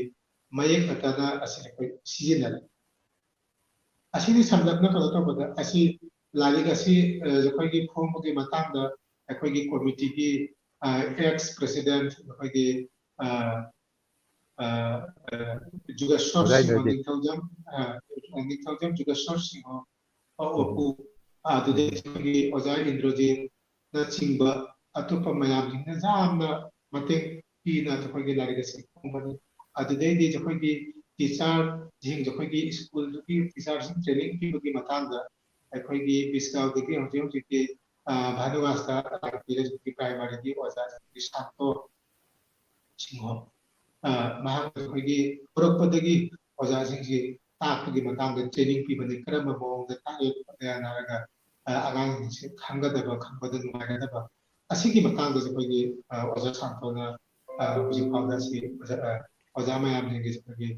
ꯃꯌꯦꯛ ꯈꯛꯇꯅ ꯑꯁꯤ ꯑꯩꯈꯣꯏ ꯁꯤꯖꯤꯟꯅꯔꯦ꯫ ꯑꯁꯤꯗꯤ ꯁꯝꯂꯞꯅ ꯀꯩꯅꯣ ꯇꯧꯕꯗ ꯑꯁꯤ ꯂꯥꯏꯔꯤꯛ ꯑꯁꯤ, ꯑ, ꯑꯩꯈꯣꯏꯒꯤ ꯐꯣꯡꯕꯒꯤ ꯃꯇꯥꯡꯗ ꯑꯩꯈꯣꯏꯒꯤ committeeꯒꯤ, ꯑ, ex president ꯑꯩꯈꯣꯏꯒꯤ, ꯑ, ꯑ, ꯑ, ꯖꯨꯒꯦꯁ꯭ꯋꯔ ꯑꯣꯖꯥ ꯁꯤꯡꯍ ꯏꯟꯗ꯭ꯔꯖꯤꯠ꯫ ꯅꯤꯡꯊꯧꯖꯝ, ꯑ, ꯅꯤꯡꯊꯧꯖꯝ ꯖꯨꯒꯦꯁ꯭ꯋꯔ ꯁꯤꯡꯍ, ꯑ, ꯑꯣꯄꯨ, ꯑ, ꯑꯗꯨꯗꯒꯤ ꯑꯩꯈꯣꯏꯒꯤ ꯑꯣꯖꯥ ꯏꯟꯗ꯭ꯔꯖꯤꯠꯅꯆꯤꯡꯕ ꯑꯇꯣꯞꯄ ꯃꯌꯥꯝꯁꯤꯡꯅ ꯌꯥꯝꯅ ꯃꯇꯦꯡ ꯄꯤꯅ ꯑꯩꯈꯣꯏꯒꯤ ꯂꯥꯏꯔꯤꯛ ꯑꯁꯤ ꯐꯣꯡꯕꯅꯤ꯫ ꯑꯗꯨꯗꯩꯗꯤ ꯑꯩꯈꯣꯏꯒꯤ ꯇꯤꯆꯔꯁꯤꯡ, ꯑꯩꯈꯣꯏꯒꯤ ꯁ꯭ꯀꯨꯜꯗꯨꯒꯤ ꯇꯤꯆꯔꯁꯤꯡ ꯇ꯭ꯔꯦꯅꯤꯡ ꯄꯤꯕꯒꯤ ꯃꯇꯥꯡꯗ ꯑꯩꯈꯣꯏꯒꯤ ꯕꯤꯁꯀꯥꯎꯗꯒꯤ ꯍꯧꯖꯤꯛ ꯍꯧꯖꯤꯛꯇꯤ, ꯑ, ꯚꯥꯅꯨꯒꯥꯁꯇ ꯂꯥꯏꯔꯤꯛ ꯄꯤꯔꯤꯕ ꯄ꯭ꯔꯥꯏꯃꯥꯔꯤꯒꯤ ꯑꯣꯖꯥ ꯁꯥꯟꯇꯣ ꯁꯤꯡꯍꯣ, ꯑ, ꯃꯍꯥꯛꯅ ꯑꯩꯈꯣꯏꯒꯤ ꯍꯧꯔꯛꯄꯗꯒꯤ ꯑꯣꯖꯥꯁꯤꯡꯁꯤ ꯇꯥꯛꯄꯒꯤ ꯃꯇꯥꯡꯗ ꯇ꯭ꯔꯦꯅꯤꯡ ꯄꯤꯕꯅꯤ, ꯀꯔꯝꯕ ꯃꯑꯣꯡꯗ ꯇꯥꯛꯑꯦ ꯈꯣꯠꯂꯦꯅ ꯍꯥꯏꯔꯒ, ꯑ, ꯑꯉꯥꯡꯁꯤꯡꯁꯦ ꯈꯪꯒꯗꯕ, ꯈꯪꯕꯗ ꯅꯨꯡꯉꯥꯏꯒꯗꯕ, ꯑꯁꯤꯒꯤ ꯃꯇꯥꯡꯗꯁꯨ ꯑꯩꯈꯣꯏꯒꯤ, ꯑ, ꯑꯣꯖꯥ ꯁꯥꯟꯇꯣꯅ, ꯑ, ꯍꯧꯖꯤꯛ ꯐꯥꯎꯗ ꯑꯁꯤ ꯑꯣꯖꯥ, ꯑ, ꯑꯣꯖꯥ ꯃꯌꯥꯝꯁꯤꯡꯒꯤ ꯑꯩꯈꯣꯏꯒꯤ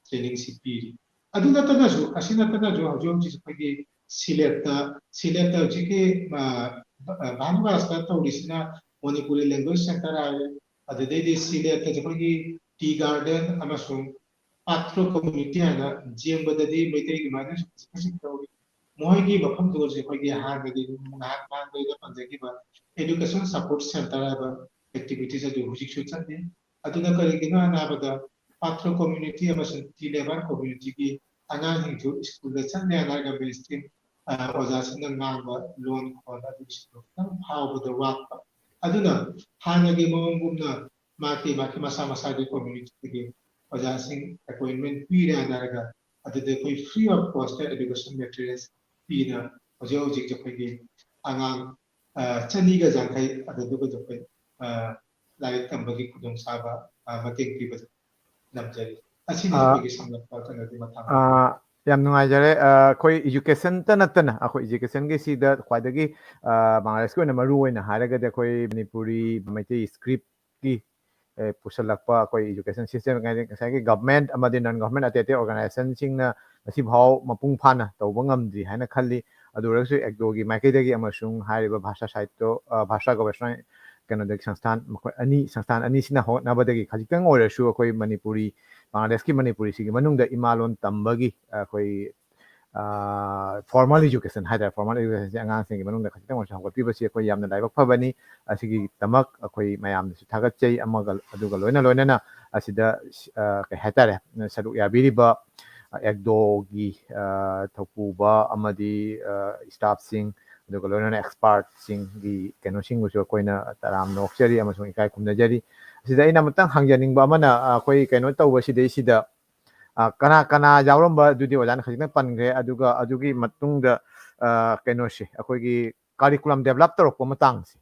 ꯇ꯭ꯔꯦꯅꯤꯡꯁꯤ ꯄꯤꯔꯤ꯫ ꯑꯗꯨ ꯅꯠꯇꯅꯁꯨ, ꯑꯁꯤ ꯅꯠꯇꯅꯁꯨ ꯍꯧꯖꯤꯛ ꯍꯧꯖꯤꯛ ꯑꯩꯈꯣꯏꯒꯤ ꯁꯤꯂꯦꯠꯇ, ꯁꯤꯂꯦꯠꯇ ꯍꯧꯖꯤꯛꯀꯤ, ꯑ, ꯚ-, ꯑ, ꯚꯥꯅꯨꯒꯥꯁꯇ ꯇꯧꯔꯤꯁꯤꯅ ꯃꯅꯤꯄꯨꯔꯤ ꯂꯦꯡꯒ꯭ꯋꯦꯖ ꯁꯦꯟꯇꯔ ꯍꯥꯏꯔꯦ, ꯑꯗꯨꯗꯩꯗꯤ ꯁꯤꯂꯦꯠꯇ ꯑꯩꯈꯣꯏꯒꯤ ꯇꯤ ꯒꯥꯔꯗꯦꯟ ꯑꯃꯁꯨꯡ ꯄꯥꯇ꯭ꯔꯣ ꯀꯝꯃ꯭ꯌꯨꯅꯤꯇꯤ ꯍꯥꯏꯅ ꯖꯦꯡꯕꯗꯗꯤ ꯃꯩꯇꯩꯒꯤ ꯃꯥꯏꯅꯁꯨ ꯈꯖꯤꯛ ꯈꯖꯤꯛ ꯇꯧꯔꯤ꯫ ꯃꯈꯣꯏꯒꯤ ꯃꯐꯝꯗꯨ ꯍꯧꯖꯤꯛ ꯑꯩꯈꯣꯏꯒꯤ ꯍꯥꯟꯅꯒꯤ ꯉꯥꯏꯍꯥꯛ ꯃꯃꯥꯡꯗ ꯑꯩꯅ ꯄꯟꯖꯈꯤꯕ education support center ꯍꯥꯏꯕ activities ꯑꯗꯨ ꯍꯧꯖꯤꯛꯁꯨ ꯆꯠꯂꯤ꯫ ꯑꯗꯨꯅ ꯀꯔꯤꯒꯤꯅꯣ ꯍꯥꯏꯅ ꯍꯥꯏꯕꯗ ꯄꯥꯇ꯭ꯔꯣ ꯀꯝꯃ꯭ꯌꯨꯅꯤꯇꯤ ꯑꯃꯁꯨꯡ ꯇꯤ ꯂꯦꯕꯔ ꯀꯝꯃ꯭ꯌꯨꯅꯤꯇꯤꯒꯤ ꯑꯉꯥꯡꯁꯤꯡꯁꯨ ꯁ꯭ꯀꯨꯜꯗ ꯆꯠꯂꯦ ꯍꯥꯏꯔꯒ ꯃꯦꯟ ꯁ꯭ꯇ꯭ꯔꯤꯝ, ꯑ, ꯑꯣꯖꯥꯁꯤꯡꯅ ꯉꯥꯡꯕ ꯂꯣꯟ ꯈꯣꯟ ꯑꯗꯨꯒꯤꯁꯤꯡꯗꯣ ꯈꯤꯇꯪ ꯐꯥꯎꯕꯗ ꯋꯥꯠꯄ꯫ ꯑꯗꯨꯅ ꯍꯥꯟꯅꯒꯤ ꯃꯑꯣꯡꯒꯨꯝꯅ ꯃꯥꯒꯤ, ꯃꯥꯒꯤ ꯃꯁꯥ ꯃꯁꯥꯒꯤ ꯀꯝꯃ꯭ꯌꯨꯅꯤꯇꯤꯒꯤ ꯑꯣꯖꯥꯁꯤꯡ ꯑꯦꯄꯣꯏꯟꯃꯦꯟ ꯄꯤꯔꯦ ꯍꯥꯏꯅꯔꯒ ꯑꯗꯨꯗ ꯑꯩꯈꯣꯏ free of cost education materials ꯄꯤꯅ ꯍꯧꯖꯤꯛ ꯍꯧꯖꯤꯛ ꯑꯩꯈꯣꯏꯒꯤ ꯑꯉꯥꯡ, ꯑ, ꯆꯅꯤꯒ ꯌꯥꯡꯈꯩ ꯑꯗꯨꯗꯨꯒ ꯑꯩꯈꯣꯏ, ꯑ, ꯂꯥꯏꯔꯤꯛ ꯇꯝꯕꯒꯤ ꯈꯨꯗꯣꯡꯆꯥꯕ, ꯑ, ꯃꯇꯦꯡ ꯄꯤꯕꯗ ꯉꯝꯖꯔꯤ꯫ ꯑꯁꯤꯅꯤ ꯑ, ꯑꯩꯈꯣꯏꯒꯤ ꯁꯝꯂꯞꯄ ꯀꯩꯅꯣꯒꯤ ꯃꯇꯥꯡꯗ꯫ ꯑ, ꯌꯥꯝ ꯅꯨꯡꯉꯥꯏꯖꯔꯦ꯫ ꯑ, ꯑꯩꯈꯣꯏ educationꯇ ꯅꯠꯇꯅ ꯑꯩꯈꯣꯏ educationꯒꯤ ꯁꯤꯗ ꯈ꯭ꯋꯥꯏꯗꯒꯤ, ꯑ, ꯕꯪꯒ꯭ꯂꯥꯗꯦꯁꯀꯤ ꯑꯣꯏꯅ ꯃꯔꯨ ꯑꯣꯏꯅ ꯍꯥꯏꯔꯒꯗꯤ ꯑꯩꯈꯣꯏ ꯃꯅꯤꯄꯨꯔꯤ ꯃꯩꯇꯩ scriptꯀꯤ, ꯑ, ꯄꯨꯁꯜꯂꯛꯄ ꯑꯩꯈꯣꯏ education system ꯍꯥꯏꯗꯤ ꯉꯁꯥꯏꯒꯤ government ꯑꯃꯗꯤ non government ꯑꯇꯩ ꯑꯇꯩ organizationꯁꯤꯡꯅ ꯉꯁꯤꯐꯥꯎ ꯃꯄꯨꯡ ꯐꯥꯅ ꯇꯧꯕ ꯉꯝꯗ꯭ꯔꯤ ꯍꯥꯏꯅ ꯈꯜꯂꯤ꯫ ꯑꯗꯨ ꯑꯣꯏꯔꯒꯁꯨ ꯑꯦꯛꯗꯣꯒꯤ ꯃꯥꯏꯀꯩꯗꯒꯤ ꯑꯃꯁꯨꯡ ꯍꯥꯏꯔꯤꯕ ꯚꯥꯁꯥ ꯁꯥꯍꯤꯇ꯭ꯌ, ꯑ, ꯚꯥꯁꯥ ꯒꯕꯦꯁꯅꯥ ꯀꯩꯅꯣꯗꯒꯤ ꯁꯪꯁꯊꯥꯟ, ꯃꯈꯣꯏ ꯑꯅꯤ, ꯁꯪꯁꯊꯥꯟ ꯑꯅꯤꯁꯤꯅ ꯍꯣꯠꯅꯕꯗꯒꯤ ꯈꯖꯤꯛꯇꯪ ꯑꯣꯏꯔꯁꯨ ꯑꯩꯈꯣꯏ ꯃꯅꯤꯄꯨꯔꯤ, ꯕꯪꯒ꯭ꯂꯥꯗꯦꯁꯀꯤ ꯃꯅꯤꯄꯨꯔꯤꯁꯤꯒꯤ ꯃꯅꯨꯡꯗ ꯏꯃꯥ ꯂꯣꯟ ꯇꯝꯕꯒꯤ ꯑꯩꯈꯣꯏ formal education ꯍꯥꯏꯇꯥꯔꯦ, formal educationꯁꯦ ꯑꯉꯥꯡꯁꯤꯡꯒꯤ ꯃꯅꯨꯡꯗ ꯈꯖꯤꯛꯇꯪ ꯑꯣꯏꯔꯁꯨ ꯍꯧꯒꯠꯄꯤꯕꯁꯤ ꯑꯩꯈꯣꯏ ꯌꯥꯝꯅ ꯂꯥꯏꯕꯛ ꯐꯕꯅꯤ꯫ ꯑꯁꯤꯒꯤꯗꯃꯛ ꯑꯩꯈꯣꯏ ꯃꯌꯥꯝꯅꯁꯨ ꯊꯥꯒꯠꯆꯩ꯫ ꯑꯃꯒ ꯑꯗꯨꯒ ꯂꯣꯏꯅ ꯂꯣꯏꯅꯅ ꯑꯁꯤꯗ ꯀꯩ ꯍꯥꯏꯇꯥꯔꯦ, ꯁꯔꯨꯛ ꯌꯥꯕꯤꯔꯤꯕ ꯑꯦꯛꯗꯣꯒꯤ ꯊꯧꯄꯨꯕ ꯑꯃꯗꯤ staffꯁꯤꯡ, ꯑꯗꯨꯒ ꯂꯣꯏꯅꯅ expertꯁꯤꯡꯒꯤ ꯀꯩꯅꯣꯁꯤꯡꯕꯨꯁꯨ ꯑꯩꯈꯣꯏꯅ ꯇꯔꯥꯝꯅ ꯑꯣꯛꯆꯔꯤ ꯑꯃꯁꯨꯡ ꯏꯀꯥꯏ ꯈꯨꯝꯅꯖꯔꯤ꯫ ꯑꯁꯤꯗ ꯑꯩꯅ ꯑꯃꯇꯪ ꯍꯪꯖꯅꯤꯡꯕ ꯑꯃꯅ, ꯑꯩꯈꯣꯏ ꯀꯩꯅꯣ ꯇꯧꯕꯁꯤꯗꯩꯁꯤꯗ ꯀꯅꯥ ꯀꯅꯥ ꯌꯥꯎꯔꯝꯕ ꯑꯗꯨꯗꯤ ꯑꯣꯖꯥꯅ ꯈꯖꯤꯛꯇꯪ ꯄꯟꯈ꯭ꯔꯦ꯫ ꯑꯗꯨꯒ ꯑꯗꯨꯒꯤ ꯃꯇꯨꯡꯗ ꯀꯩꯅꯣꯁꯦ, ꯑꯩꯈꯣꯏꯒꯤ curriculum develop ꯇꯧꯔꯛꯄ ꯃꯇꯥꯡꯁꯦ,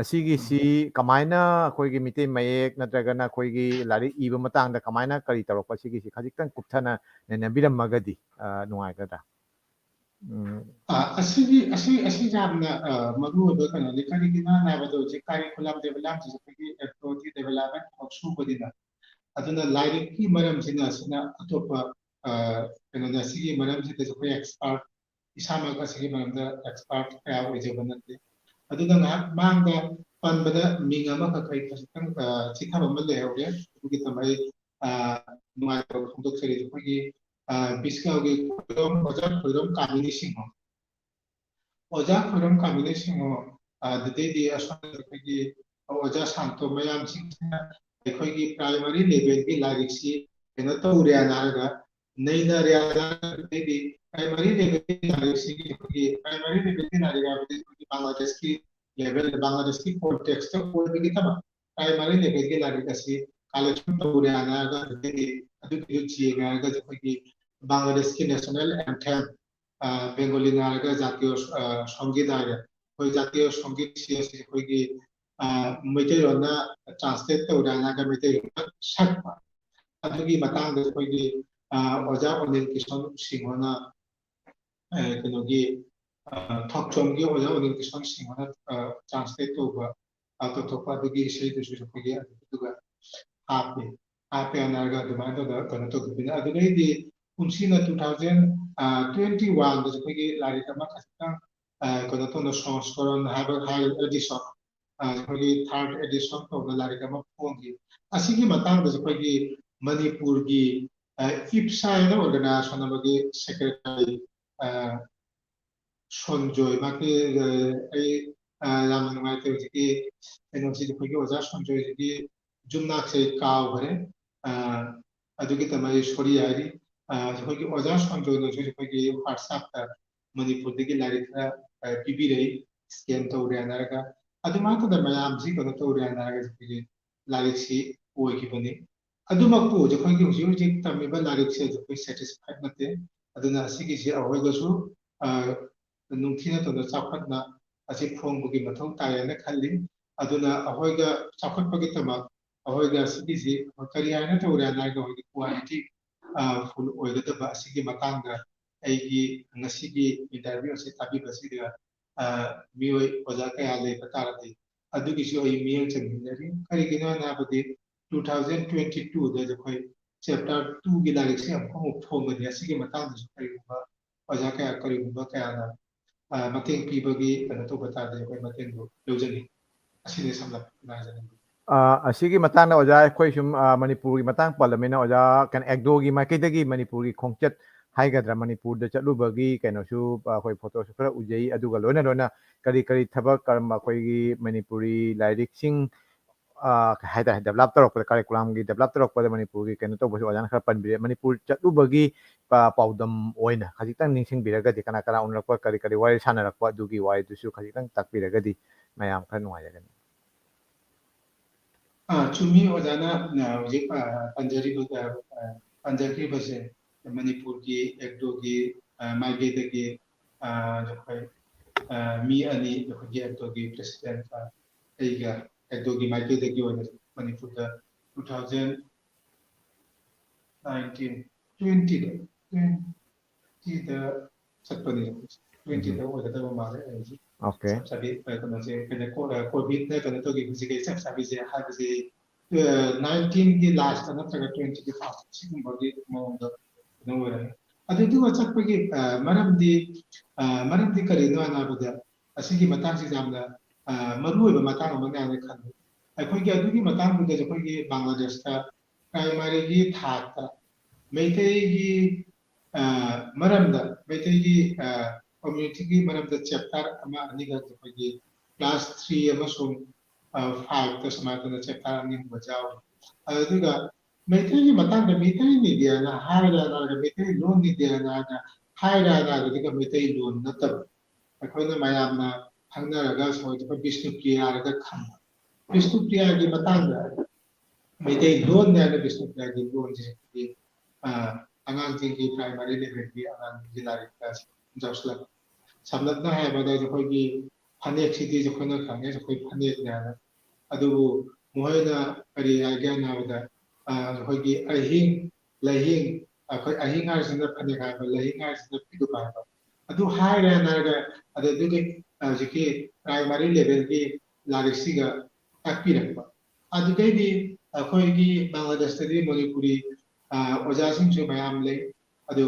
ꯑꯁꯤꯒꯤꯁꯤ ꯀꯃꯥꯏꯅ ꯑꯩꯈꯣꯏꯒꯤ ꯃꯤꯇꯩ ꯃꯌꯦꯛ ꯅꯠꯇ꯭ꯔꯒꯅ ꯑꯩꯈꯣꯏꯒꯤ ꯂꯥꯏꯔꯤꯛ ꯏꯕ ꯃꯇꯥꯡꯗ ꯀꯃꯥꯏꯅ ꯀꯔꯤ ꯇꯧꯔꯛꯄ, ꯁꯤꯒꯤꯁꯤ ꯈꯖꯤꯛꯇꯪ ꯀꯨꯞꯊꯅ ꯅꯩꯅꯕꯤꯔꯝꯃꯒꯗꯤ ꯅꯨꯡꯉꯥꯏꯒꯗ꯭ꯔꯥ? ꯑꯁꯤꯒꯤ ꯑꯁꯤ ꯑꯁꯤ ꯌꯥꯝꯅ ꯃꯔꯨꯑꯣꯏꯕ ꯀꯩꯅꯣꯅꯤ꯫ ꯀꯔꯤꯒꯤꯅꯣ ꯍꯥꯏꯕꯗ ꯍꯧꯖꯤꯛ curriculum developꯁꯤꯁꯨ ꯑꯩꯈꯣꯏꯒꯤ ꯑꯦꯛꯗꯣꯒꯤ development ꯊꯕꯛ ꯁꯨꯕꯅꯤꯅ, ꯑꯗꯨꯅ ꯂꯥꯏꯔꯤꯛꯀꯤ ꯃꯔꯝꯁꯤꯅ ꯑꯁꯤꯅ ꯑꯇꯣꯞꯄ ꯀꯩꯅꯣꯅꯤ꯫ ꯑꯁꯤꯒꯤ ꯃꯔꯝꯁꯤꯗꯁꯨ ꯑꯩꯈꯣꯏ expert, ꯏꯁꯥꯃꯛ ꯑꯁꯤꯒꯤ ꯃꯔꯝꯗ expert ꯀꯌꯥ ꯑꯣꯏꯖꯕ ꯅꯠꯇꯦ꯫ ꯑꯗꯨꯅ ꯉꯥꯏꯍꯥꯛ ꯃꯥꯡꯗ ꯄꯟꯕꯗ ꯃꯤꯡ ꯑꯃꯈꯛ ꯑꯩ ꯈꯖꯤꯛꯇꯪ ꯆꯤꯊꯕ ꯑꯃ ꯂꯩꯍꯧꯔꯦ꯫ ꯑꯗꯨꯒꯤꯗꯃꯛ ꯑꯩ ꯅꯨꯡꯉꯥꯏꯇꯕ ꯐꯣꯡꯗꯣꯛꯆꯔꯤ꯫ ꯑꯩꯈꯣꯏꯒꯤ ꯕꯤꯁꯀꯥꯒꯤ ꯈꯣꯏꯔꯣꯝ, ꯑꯣꯖꯥ ꯈꯣꯏꯔꯣꯝ ꯀꯥꯃꯤꯅꯤ ꯁꯤꯡꯍꯣ, ꯑꯣꯖꯥ ꯈꯣꯏꯔꯣꯝ ꯀꯥꯃꯤꯅꯤ ꯁꯤꯡꯍꯣ, ꯑꯗꯨꯗꯩꯗꯤ ꯑꯁꯣꯝꯗ ꯑꯩꯈꯣꯏꯒꯤ ꯑꯣꯖꯥ ꯁꯥꯟꯇꯣ ꯃꯌꯥꯝꯁꯤꯡꯁꯤꯅ ꯑꯩꯈꯣꯏꯒꯤ primary levelꯒꯤ ꯂꯥꯏꯔꯤꯛꯁꯤ ꯀꯩꯅꯣ ꯇꯧꯔꯦꯅ ꯍꯥꯏꯔꯒ, ꯅꯩꯅꯔꯦꯅ ꯍꯥꯏꯔꯒ, ꯑꯗꯨꯗꯩꯗꯤ primary levelꯒꯤ ꯂꯥꯏꯔꯤꯛꯁꯤꯒꯤ ꯑꯩꯈꯣꯏꯒꯤ primary levelꯒꯤ ꯂꯥꯏꯔꯤꯛ ꯍꯥꯏꯕꯗꯤ ꯑꯩꯈꯣꯏꯒꯤ ꯕꯪꯒ꯭ꯂꯥꯗꯦꯁꯀꯤ level, ꯕꯪꯒ꯭ꯂꯥꯗꯦꯁꯀꯤ contextꯇ ꯑꯣꯏꯕꯒꯤ ꯊꯕꯛ primary levelꯒꯤ ꯂꯥꯏꯔꯤꯛ ꯑꯁꯤ collection ꯇꯧꯔꯦꯅ ꯍꯥꯏꯔꯒ, ꯑꯗꯨꯗꯩꯗꯤ ꯑꯗꯨꯒꯤꯗꯨ ꯌꯦꯡꯉꯦ ꯍꯥꯏꯔꯒꯗꯤ ꯑꯩꯈꯣꯏꯒꯤ ꯕꯪꯒ꯭ꯂꯥꯗꯦꯁꯀꯤ national anthem, ꯕꯦꯡꯒꯣꯂꯤꯅ ꯍꯥꯏꯔꯒ ꯖꯥꯇꯤꯌ ꯁꯪꯒꯤꯠ ꯍꯥꯏꯔꯦ꯫ ꯑꯩꯈꯣꯏ ꯖꯥꯇꯤꯌ ꯁꯪꯒꯤꯠꯁꯤ ꯑꯁꯤ ꯑꯩꯈꯣꯏꯒꯤ ꯃꯩꯇꯩꯂꯣꯟꯅ translate ꯇꯧꯔꯦ ꯍꯥꯏꯔꯒ ꯃꯩꯇꯩꯂꯣꯟꯗ ꯁꯛꯄ, ꯑꯗꯨꯒꯤ ꯃꯇꯥꯡꯗ ꯑꯩꯈꯣꯏꯒꯤ ꯑꯣꯖꯥ ꯑꯅꯤꯜ ꯀꯤꯁꯟ ꯁꯤꯡꯍꯅ, ꯀꯩꯅꯣꯒꯤ ꯊꯣꯛꯆꯣꯝꯒꯤ ꯑꯣꯖꯥ ꯑꯅꯤꯜ ꯀꯤꯁꯟ ꯁꯤꯡꯍꯅ translate ꯇꯧꯕ, ꯇꯧꯊꯣꯛꯄ ꯑꯗꯨꯒꯤ ꯏꯁꯩꯗꯨꯁꯨ ꯑꯩꯈꯣꯏꯒꯤ ꯑꯗꯨꯒ ꯍꯥꯞꯄꯤ꯫ ꯍꯥꯞꯄꯦꯅ ꯍꯥꯏꯔꯒ ꯑꯗꯨꯃꯥꯏꯅ ꯇꯧꯗꯅ ꯀꯩꯅꯣ ꯇꯧꯈꯤꯕꯅꯤ꯫ ꯑꯗꯨꯗꯩꯗꯤ ꯀꯨꯝꯁꯤꯅ two thousand twenty oneꯗꯁꯨ ꯑꯩꯈꯣꯏꯒꯤ ꯂꯥꯏꯔꯤꯛ ꯑꯃ ꯈꯖꯤꯛꯇꯪ ꯀꯩꯅꯣ ꯇꯧꯅ ꯁꯪꯁꯀꯔꯟ ꯍꯥꯏꯕ ꯍꯥꯏ edition, ꯑꯩꯈꯣꯏꯒꯤ third edition ꯇꯧꯕ ꯂꯥꯏꯔꯤꯛ ꯑꯃ ꯐꯣꯡꯈꯤ꯫ ꯑꯁꯤꯒꯤ ꯃꯇꯥꯡꯗꯁꯨ ꯑꯩꯈꯣꯏꯒꯤ ꯃꯅꯤꯄꯨꯔꯒꯤ ꯏꯞꯁꯥ ꯍꯥꯏꯅ ꯑꯣꯔꯒꯅꯥꯏꯖꯦꯁꯟ ꯑꯃꯒꯤ ꯁꯦꯀ꯭ꯔꯦꯇꯔꯤ ꯁꯣꯟꯖꯣꯏ, ꯃꯍꯥꯛꯀꯤ ꯑꯩ ꯌꯥꯝꯅ ꯅꯨꯡꯉꯥꯏꯇꯦ꯫ ꯍꯧꯖꯤꯛꯀꯤ ꯀꯩꯅꯣꯁꯤꯗꯤ, ꯑꯩꯈꯣꯏꯒꯤ ꯑꯣꯖꯥ ꯁꯣꯟꯖꯣꯏꯁꯤꯒꯤ ꯌꯨꯝꯅꯥꯛꯁꯦ ꯑꯩ ꯀꯥꯎꯈ꯭ꯔꯦ꯫ ꯑꯗꯨꯒꯤꯗꯃꯛ ꯑꯩ ꯁꯣꯔꯤ ꯍꯥꯏꯔꯤ꯫ ꯑꯩꯈꯣꯏꯒꯤ ꯑꯣꯖꯥ ꯁꯣꯟꯖꯣꯏꯅꯁꯨ ꯑꯩꯈꯣꯏꯒꯤ ꯋꯥꯠꯁꯑꯞꯇ ꯃꯅꯤꯄꯨꯔꯗꯒꯤ ꯂꯥꯏꯔꯤꯛ ꯈꯔ ꯄꯤꯕꯤꯔꯛꯏ, ꯁ꯭ꯀꯦꯟ ꯇꯧꯔꯦ ꯍꯥꯏꯅꯔꯒ꯫ ꯑꯗꯨꯃꯥꯏꯅ ꯇꯧꯗꯅ ꯃꯌꯥꯝꯁꯤ ꯀꯩꯅꯣ ꯇꯧꯔꯦ ꯍꯥꯏꯅꯔꯒ ꯑꯩꯈꯣꯏꯒꯤ ꯂꯥꯏꯔꯤꯛꯁꯤ ꯑꯣꯏꯈꯤꯕꯅꯤ꯫ ꯑꯗꯨꯃꯛꯄꯨ ꯑꯩꯈꯣꯏꯒꯤ ꯍꯧꯖꯤꯛ ꯍꯧꯖꯤꯛ ꯇꯝꯃꯤꯕ ꯂꯥꯏꯔꯤꯛꯁꯦ ꯑꯩꯈꯣꯏ ꯁꯦꯇꯤꯁꯐꯥꯏꯠ ꯅꯠꯇꯦ꯫ ꯑꯗꯨꯅ ꯑꯁꯤꯒꯤꯁꯤ ꯑꯩꯈꯣꯏꯗꯁꯨ ꯅꯤꯡꯊꯤꯅ ꯇꯧꯅ ꯆꯥꯎꯈꯠꯅ ꯑꯁꯤ ꯐꯣꯡꯕꯒꯤ ꯃꯊꯧ ꯇꯥꯏ ꯍꯥꯏꯅ ꯈꯜꯂꯤ꯫ ꯑꯗꯨꯅ ꯑꯩꯈꯣꯏꯒ ꯆꯥꯎꯈꯠꯄꯒꯤꯗꯃꯛ ꯑꯩꯈꯣꯏꯒ ꯑꯁꯤꯒꯤꯁꯤ ꯀꯔꯤ ꯍꯥꯏꯅ ꯇꯧꯔꯦ ꯍꯥꯏꯔꯒ ꯑꯩꯈꯣꯏꯒꯤ ꯀ꯭ꯋꯥꯂꯤꯇꯤ ꯐꯨꯜ ꯑꯣꯏꯒꯗꯕ ꯑꯁꯤꯒꯤ ꯃꯇꯥꯡꯗ ꯑꯩꯒꯤ ꯉꯁꯤꯒꯤ ꯏꯟꯇꯔꯚ꯭ꯌꯨ ꯑꯁꯤ ꯇꯥꯕꯤꯕꯁꯤꯗ ꯃꯤꯑꯣꯏ ꯑꯣꯖꯥ ꯀꯌꯥ ꯂꯩꯕ ꯇꯥꯔꯗꯤ ꯑꯗꯨꯒꯤꯁꯨ ꯑꯩ ꯃꯤꯠꯌꯦꯡ ꯆꯪꯃꯤꯟꯅꯔꯤ꯫ ꯀꯔꯤꯒꯤꯅꯣ ꯍꯥꯏꯅ ꯍꯥꯏꯕꯗꯤ two thousand twenty two ꯗ ꯑꯩꯈꯣꯏ ꯆꯦꯞꯇꯔ ꯇꯨꯒꯤ ꯂꯥꯏꯔꯤꯛꯁꯦ ꯑꯃꯨꯛ ꯑꯃꯨꯛ ꯐꯣꯡꯒꯅꯤ꯫ ꯑꯁꯤꯒꯤ ꯃꯇꯥꯡꯗꯁꯨ ꯀꯔꯤꯒꯨꯝꯕ ꯑꯣꯖꯥ ꯀꯌꯥ, ꯀꯔꯤꯒꯨꯝꯕ ꯀꯌꯥꯅ ꯃꯇꯦꯡ ꯄꯤꯕꯒꯤ ꯀꯩꯅꯣ ꯇꯧꯕ ꯇꯥꯔꯗꯤ ꯑꯩꯈꯣꯏ ꯃꯇꯦꯡꯗꯨ ꯂꯧꯖꯅꯤ꯫ ꯑꯁꯤꯅꯤ ꯁꯝꯂꯞꯅ ꯍꯥꯏꯖꯅꯤꯡꯕ꯫ ꯑꯁꯤꯒꯤ ꯃꯇꯥꯡꯗ ꯑꯣꯖꯥ, ꯑꯩꯈꯣꯏ ꯁꯨꯝ ꯃꯅꯤꯄꯨꯔꯒꯤ ꯃꯇꯥꯡ ꯄꯜꯂꯕꯅꯤꯅ, ꯑꯣꯖꯥ ꯀꯩꯅꯣ ꯑꯦꯛꯗꯣꯒꯤ ꯃꯥꯏꯀꯩꯗꯒꯤ ꯃꯅꯤꯄꯨꯔꯒꯤ ꯈꯣꯡꯆꯠ ꯍꯥꯏꯒꯗ꯭ꯔꯥ, ꯃꯅꯤꯄꯨꯔꯗ ꯆꯠꯂꯨꯕꯒꯤ ꯀꯩꯅꯣꯁꯨ ꯑꯩꯈꯣꯏ ꯐꯣꯇꯣꯁꯨ ꯈꯔ ꯎꯖꯩ꯫ ꯑꯗꯨꯒ ꯂꯣꯏꯅ ꯂꯣꯏꯅ ꯀꯔꯤ ꯀꯔꯤ ꯊꯕꯛ ꯀꯔꯝꯕ ꯑꯩꯈꯣꯏꯒꯤ ꯃꯅꯤꯄꯨꯔꯤ ꯂꯥꯏꯔꯤꯛꯁꯤꯡ ꯀꯩ ꯍꯥꯏꯇꯥꯔꯦ, ꯗꯦꯕꯂꯞ ꯇꯧꯔꯛꯄꯗ, ꯀꯔꯤꯀꯨꯂꯝꯒꯤ ꯗꯦꯕꯂꯞ ꯇꯧꯔꯛꯄꯗ ꯃꯅꯤꯄꯨꯔꯒꯤ ꯀꯩꯅꯣ ꯇꯧꯕꯁꯨ ꯑꯣꯖꯥꯅ ꯈꯔ ꯄꯟꯕꯤꯔꯦ꯫ ꯃꯅꯤꯄꯨꯔ ꯆꯠꯂꯨꯕꯒꯤ ꯄꯥꯎꯗꯝ ꯑꯣꯏꯅ ꯈꯖꯤꯛꯇꯪ ꯅꯤꯡꯁꯤꯡꯕꯤꯔꯒꯗꯤ, ꯀꯅꯥ ꯀꯅꯥ ꯎꯅꯔꯛꯄ, ꯀꯔꯤ ꯀꯔꯤ ꯋꯥꯔꯤ ꯁꯥꯟꯅꯔꯛꯄ, ꯑꯗꯨꯒꯤ ꯋꯥꯔꯤꯗꯨꯁꯨ ꯈꯖꯤꯛꯇꯪ ꯇꯥꯛꯄꯤꯔꯒꯗꯤ ꯃꯌꯥꯝ ꯈꯔ ꯅꯨꯡꯉꯥꯏꯖꯒꯅꯤ꯫ ꯑꯥ, ꯆꯨꯝꯃꯤ, ꯑꯣꯖꯥꯅ, ꯑ, ꯍꯧꯖꯤꯛ, ꯑ, ꯄꯟꯖꯔꯤꯕ, ꯑ, ꯑ, ꯄꯟꯖꯈ꯭ꯔꯤꯕꯁꯦ ꯃꯅꯤꯄꯨꯔꯒꯤ ꯑꯦꯛꯗꯣꯒꯤ, ꯑ, ꯃꯥꯏꯀꯩꯗꯒꯤ, ꯑ, ꯑꯩꯈꯣꯏ, ꯑ, ꯃꯤ ꯑꯅꯤ, ꯑꯩꯈꯣꯏꯒꯤ ꯑꯦꯛꯗꯣꯒꯤ ꯄ꯭ꯔꯦꯁꯤꯗꯦꯟꯠ, ꯑ, ꯑꯩꯒ ꯑꯦꯛꯗꯣꯒꯤ ꯃꯥꯏꯀꯩꯗꯒꯤ ꯑꯣꯏꯅ ꯃꯅꯤꯄꯨꯔꯗ two thousand nineteen, twenty ꯗ, twenty ꯗ ꯆꯠꯄꯅꯤ꯫ Twenty ꯗ ꯑꯣꯏꯒꯗꯕ ꯃꯥꯜꯂꯦ꯫ ꯑꯩꯁꯦ ꯑꯣꯀꯦ꯫ ꯆꯞ ꯆꯥꯕꯤ, ꯑ, ꯀꯩꯅꯣꯁꯦ, ꯀꯩꯅꯣ, ꯀꯣ-, ꯑ, ꯀꯣꯚꯤꯗꯅ ꯀꯩꯅꯣ ꯇꯧꯈꯤꯕꯁꯤꯒꯤ ꯆꯞ ꯆꯥꯕꯤꯁꯦ ꯍꯥꯏꯕꯁꯦ, ꯑ, nineteen ꯒꯤ last ꯅꯠꯇ꯭ꯔꯒ twenty ꯒꯤ first ꯁꯤꯒꯨꯝꯕꯒꯤ ꯃꯑꯣꯡꯗ ꯀꯩꯅꯣ ꯑꯣꯏꯔꯅꯤ꯫ ꯑꯗꯨꯗꯨꯒ ꯆꯠꯄꯒꯤ, ꯑ, ꯃꯔꯝꯗꯤ, ꯑ, ꯃꯔꯝꯗꯤ ꯀꯔꯤꯅꯣ ꯍꯥꯏꯅ ꯍꯥꯏꯕꯗ, ꯑꯁꯤꯒꯤ ꯃꯇꯥꯡꯁꯤ ꯌꯥꯝꯅ, ꯑ, ꯃꯔꯨꯑꯣꯏꯕ ꯃꯇꯥꯡ ꯑꯃꯅꯤ ꯍꯥꯏꯅ ꯈꯜꯂꯤ꯫ ꯑꯩꯈꯣꯏꯒꯤ ꯑꯗꯨꯒꯤ ꯃꯇꯥꯡꯗꯨꯗ ꯑꯩꯈꯣꯏꯒꯤ ꯕꯪꯒ꯭ꯂꯥꯗꯦꯁꯇ ꯄ꯭ꯔꯥꯏꯃꯥꯔꯤꯒꯤ ꯊꯥꯛꯇ ꯃꯩꯇꯩꯒꯤ ꯃꯔꯝꯗ, ꯃꯩꯇꯩꯒꯤ community ꯒꯤ ꯃꯔꯝꯗ chapter ꯑꯃ ꯑꯅꯤꯈꯛ ꯑꯩꯈꯣꯏꯒꯤ class three ꯑꯃꯁꯨꯡ five ꯇ ꯁꯨꯃꯥꯏꯅ ꯇꯧꯅ chapter ꯑꯅꯤ ꯑꯍꯨꯝ ꯌꯥꯎꯔꯤ꯫ ꯑꯗꯨꯒ ꯃꯩꯇꯩꯒꯤ ꯃꯇꯥꯡꯗ ꯃꯩꯇꯩ media ꯅ ꯍꯥꯏꯔ ꯍꯥꯏꯔꯒ, ꯃꯩꯇꯩ ꯂꯣꯟ media ꯅ ꯍꯥꯏꯔ ꯍꯥꯏꯔꯒ ꯃꯩꯇꯩ ꯂꯣꯟ ꯅꯠꯇꯕ, ꯑꯩꯈꯣꯏꯅ ꯃꯌꯥꯝꯅ ꯈꯪꯅꯔꯒ ꯁꯣꯏꯗꯅ ꯕꯤꯁꯅꯨꯄ꯭ꯔꯤꯌꯥ ꯍꯥꯏꯔꯒ ꯈꯪꯕ, ꯕꯤꯁꯅꯨꯄ꯭ꯔꯤꯌꯥꯒꯤ ꯃꯇꯥꯡꯗ ꯃꯩꯇꯩ ꯂꯣꯟ ꯍꯥꯏꯅ ꯕꯤꯁꯅꯨꯄ꯭ꯔꯤꯌꯥꯒꯤ ꯂꯣꯟꯁꯦ ꯑꯩꯈꯣꯏꯒꯤ ꯑꯉꯥꯡꯁꯤꯡꯒꯤ primary level ꯒꯤ ꯑꯉꯥꯡꯁꯤꯡꯒꯤ ꯂꯥꯏꯔꯤꯛꯇ ꯌꯥꯎꯁꯤꯜꯂꯛꯄ꯫ ꯁꯝꯂꯞꯅ ꯍꯥꯏꯔꯕꯗ ꯑꯩꯈꯣꯏꯒꯤ ꯐꯅꯦꯛꯁꯤꯗꯤ ꯑꯩꯈꯣꯏꯅ ꯈꯪꯉꯦ, ꯑꯩꯈꯣꯏ ꯐꯅꯦꯛꯅꯦ ꯍꯥꯏꯅ꯫ ꯑꯗꯨꯕꯨ ꯃꯈꯣꯏꯅ ꯀꯔꯤ ꯍꯥꯏꯒꯦ ꯍꯥꯏꯅ ꯍꯥꯏꯕꯗ, ꯑꯩꯈꯣꯏꯒꯤ ꯑꯍꯤꯡ, ꯂꯍꯤꯡ, ꯑꯩꯈꯣꯏ ꯑꯍꯤꯡ ꯍꯥꯏꯔꯤꯁꯤꯅ ꯐꯅꯦꯛ ꯍꯥꯏꯕ, ꯂꯍꯤꯡ ꯍꯥꯏꯔꯤꯁꯤꯅ ꯐꯤꯗꯨꯛ ꯍꯥꯏꯕ꯫ ꯑꯗꯨ ꯍꯥꯏꯔꯦ ꯍꯥꯏꯔꯒ ꯑꯗꯨꯗꯒꯤ ꯍꯧꯖꯤꯛꯀꯤ primary level ꯒꯤ ꯂꯥꯏꯔꯤꯛꯁꯤꯒ ꯇꯥꯛꯄꯤꯔꯛꯄ꯫ ꯑꯗꯨꯗꯩꯗꯤ ꯑꯩꯈꯣꯏꯒꯤ ꯕꯪꯒ꯭ꯂꯥꯗꯦꯁꯇꯗꯤ ꯃꯅꯤꯄꯨꯔꯤ ꯑꯣꯖꯥꯁꯤꯡꯁꯨ ꯃꯌꯥꯝ ꯂꯩ꯫ ꯑꯗꯨ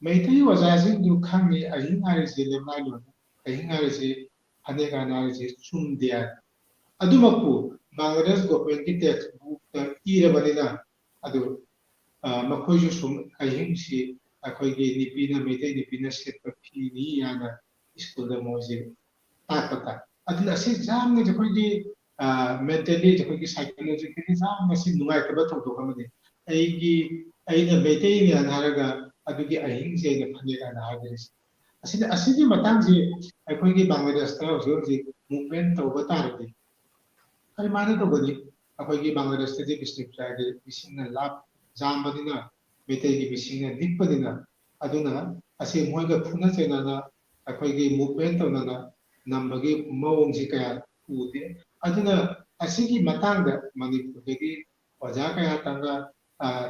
ꯃꯩꯇꯩ ꯑꯣꯖꯥꯁꯤꯡꯗꯨ ꯈꯪꯉꯤ, ꯑꯍꯤꯡ ꯍꯥꯏꯔꯤꯁꯤ ꯂꯦꯝꯅꯥꯏ ꯂꯣꯟ, ꯑꯍꯤꯡ ꯍꯥꯏꯔꯤꯁꯤ ꯐꯅꯦꯛ ꯍꯥꯏꯅ ꯍꯥꯏꯔꯤꯁꯤ ꯆꯨꯝꯗꯦ ꯍꯥꯏ꯫ ꯑꯗꯨꯃꯛꯄꯨ ꯕꯪꯒ꯭ꯂꯥꯗꯦꯁ government ꯀꯤ text book ꯇ ꯏꯔꯕꯅꯤꯅ, ꯑꯗꯨ ꯃꯈꯣꯏꯁꯨ ꯁꯨꯝ ꯑꯍꯤꯡꯁꯤ ꯑꯩꯈꯣꯏꯒꯤ ꯅꯨꯄꯤꯅ, ꯃꯩꯇꯩ ꯅꯨꯄꯤꯅ ꯁꯦꯠꯄ ꯐꯤꯅꯤ ꯍꯥꯏꯅ school ꯗ ꯃꯣꯏꯁꯦ ꯇꯥꯛꯄ ꯇꯥꯏ꯫ ꯑꯗꯨꯅ ꯑꯁꯤ ꯌꯥꯝꯅ ꯑꯩꯈꯣꯏꯒꯤ mentally, ꯑꯩꯈꯣꯏꯒꯤ psychologically ꯌꯥꯝꯅ ꯁꯤ ꯅꯨꯡꯉꯥꯏꯇꯕ ꯊꯧꯗꯣꯛ ꯑꯃꯅꯤ꯫ ꯑꯩꯒꯤ, ꯑꯩꯅ ꯃꯩꯇꯩꯅꯦꯅ ꯍꯥꯏꯔꯒ ꯑꯗꯨꯒꯤ ꯑꯍꯤꯡꯁꯦ ꯑꯩꯅ ꯐꯅꯦꯛ ꯍꯥꯏꯅ ꯍꯥꯏꯗꯣꯔꯤꯁꯦ꯫ ꯑꯁꯤꯅ, ꯑꯁꯤꯒꯤ ꯃꯇꯥꯡꯁꯤ ꯑꯩꯈꯣꯏꯒꯤ ꯕꯪꯒ꯭ꯂꯥꯗꯦꯁꯇ ꯍꯧꯖꯤꯛ ꯍꯧꯖꯤꯛ movement ꯇꯧꯕ ꯇꯥꯔꯗꯤ ꯀꯔꯝꯍꯥꯏꯅ ꯇꯧꯒꯅꯤ? ꯑꯩꯈꯣꯏꯒꯤ ꯕꯪꯒ꯭ꯂꯥꯗꯦꯁꯇꯗꯤ ꯕꯤꯁꯅꯨꯄ꯭ꯔꯤꯌꯥꯒꯤ ꯃꯤꯁꯤꯡꯅ ꯂꯥꯞ ꯌꯥꯝꯕꯅꯤꯅ, ꯃꯩꯇꯩꯒꯤ ꯃꯤꯁꯤꯡꯅ ꯂꯤꯛꯄꯅꯤꯅ, ꯑꯗꯨꯅ ꯑꯁꯤ ꯃꯣꯏꯒ ꯐꯨꯅ ꯆꯩꯅꯅ ꯑꯩꯈꯣꯏꯒꯤ movement ꯇꯧꯅꯅ ꯅꯝꯕꯒꯤ ꯃꯑꯣꯡꯁꯤ ꯀꯌꯥ ꯎꯗꯦ꯫ ꯑꯗꯨꯅ ꯑꯁꯤꯒꯤ ꯃꯇꯥꯡꯗ ꯃꯅꯤꯄꯨꯔꯗꯒꯤ ꯑꯣꯖꯥ ꯀꯌꯥ ꯇꯪꯒ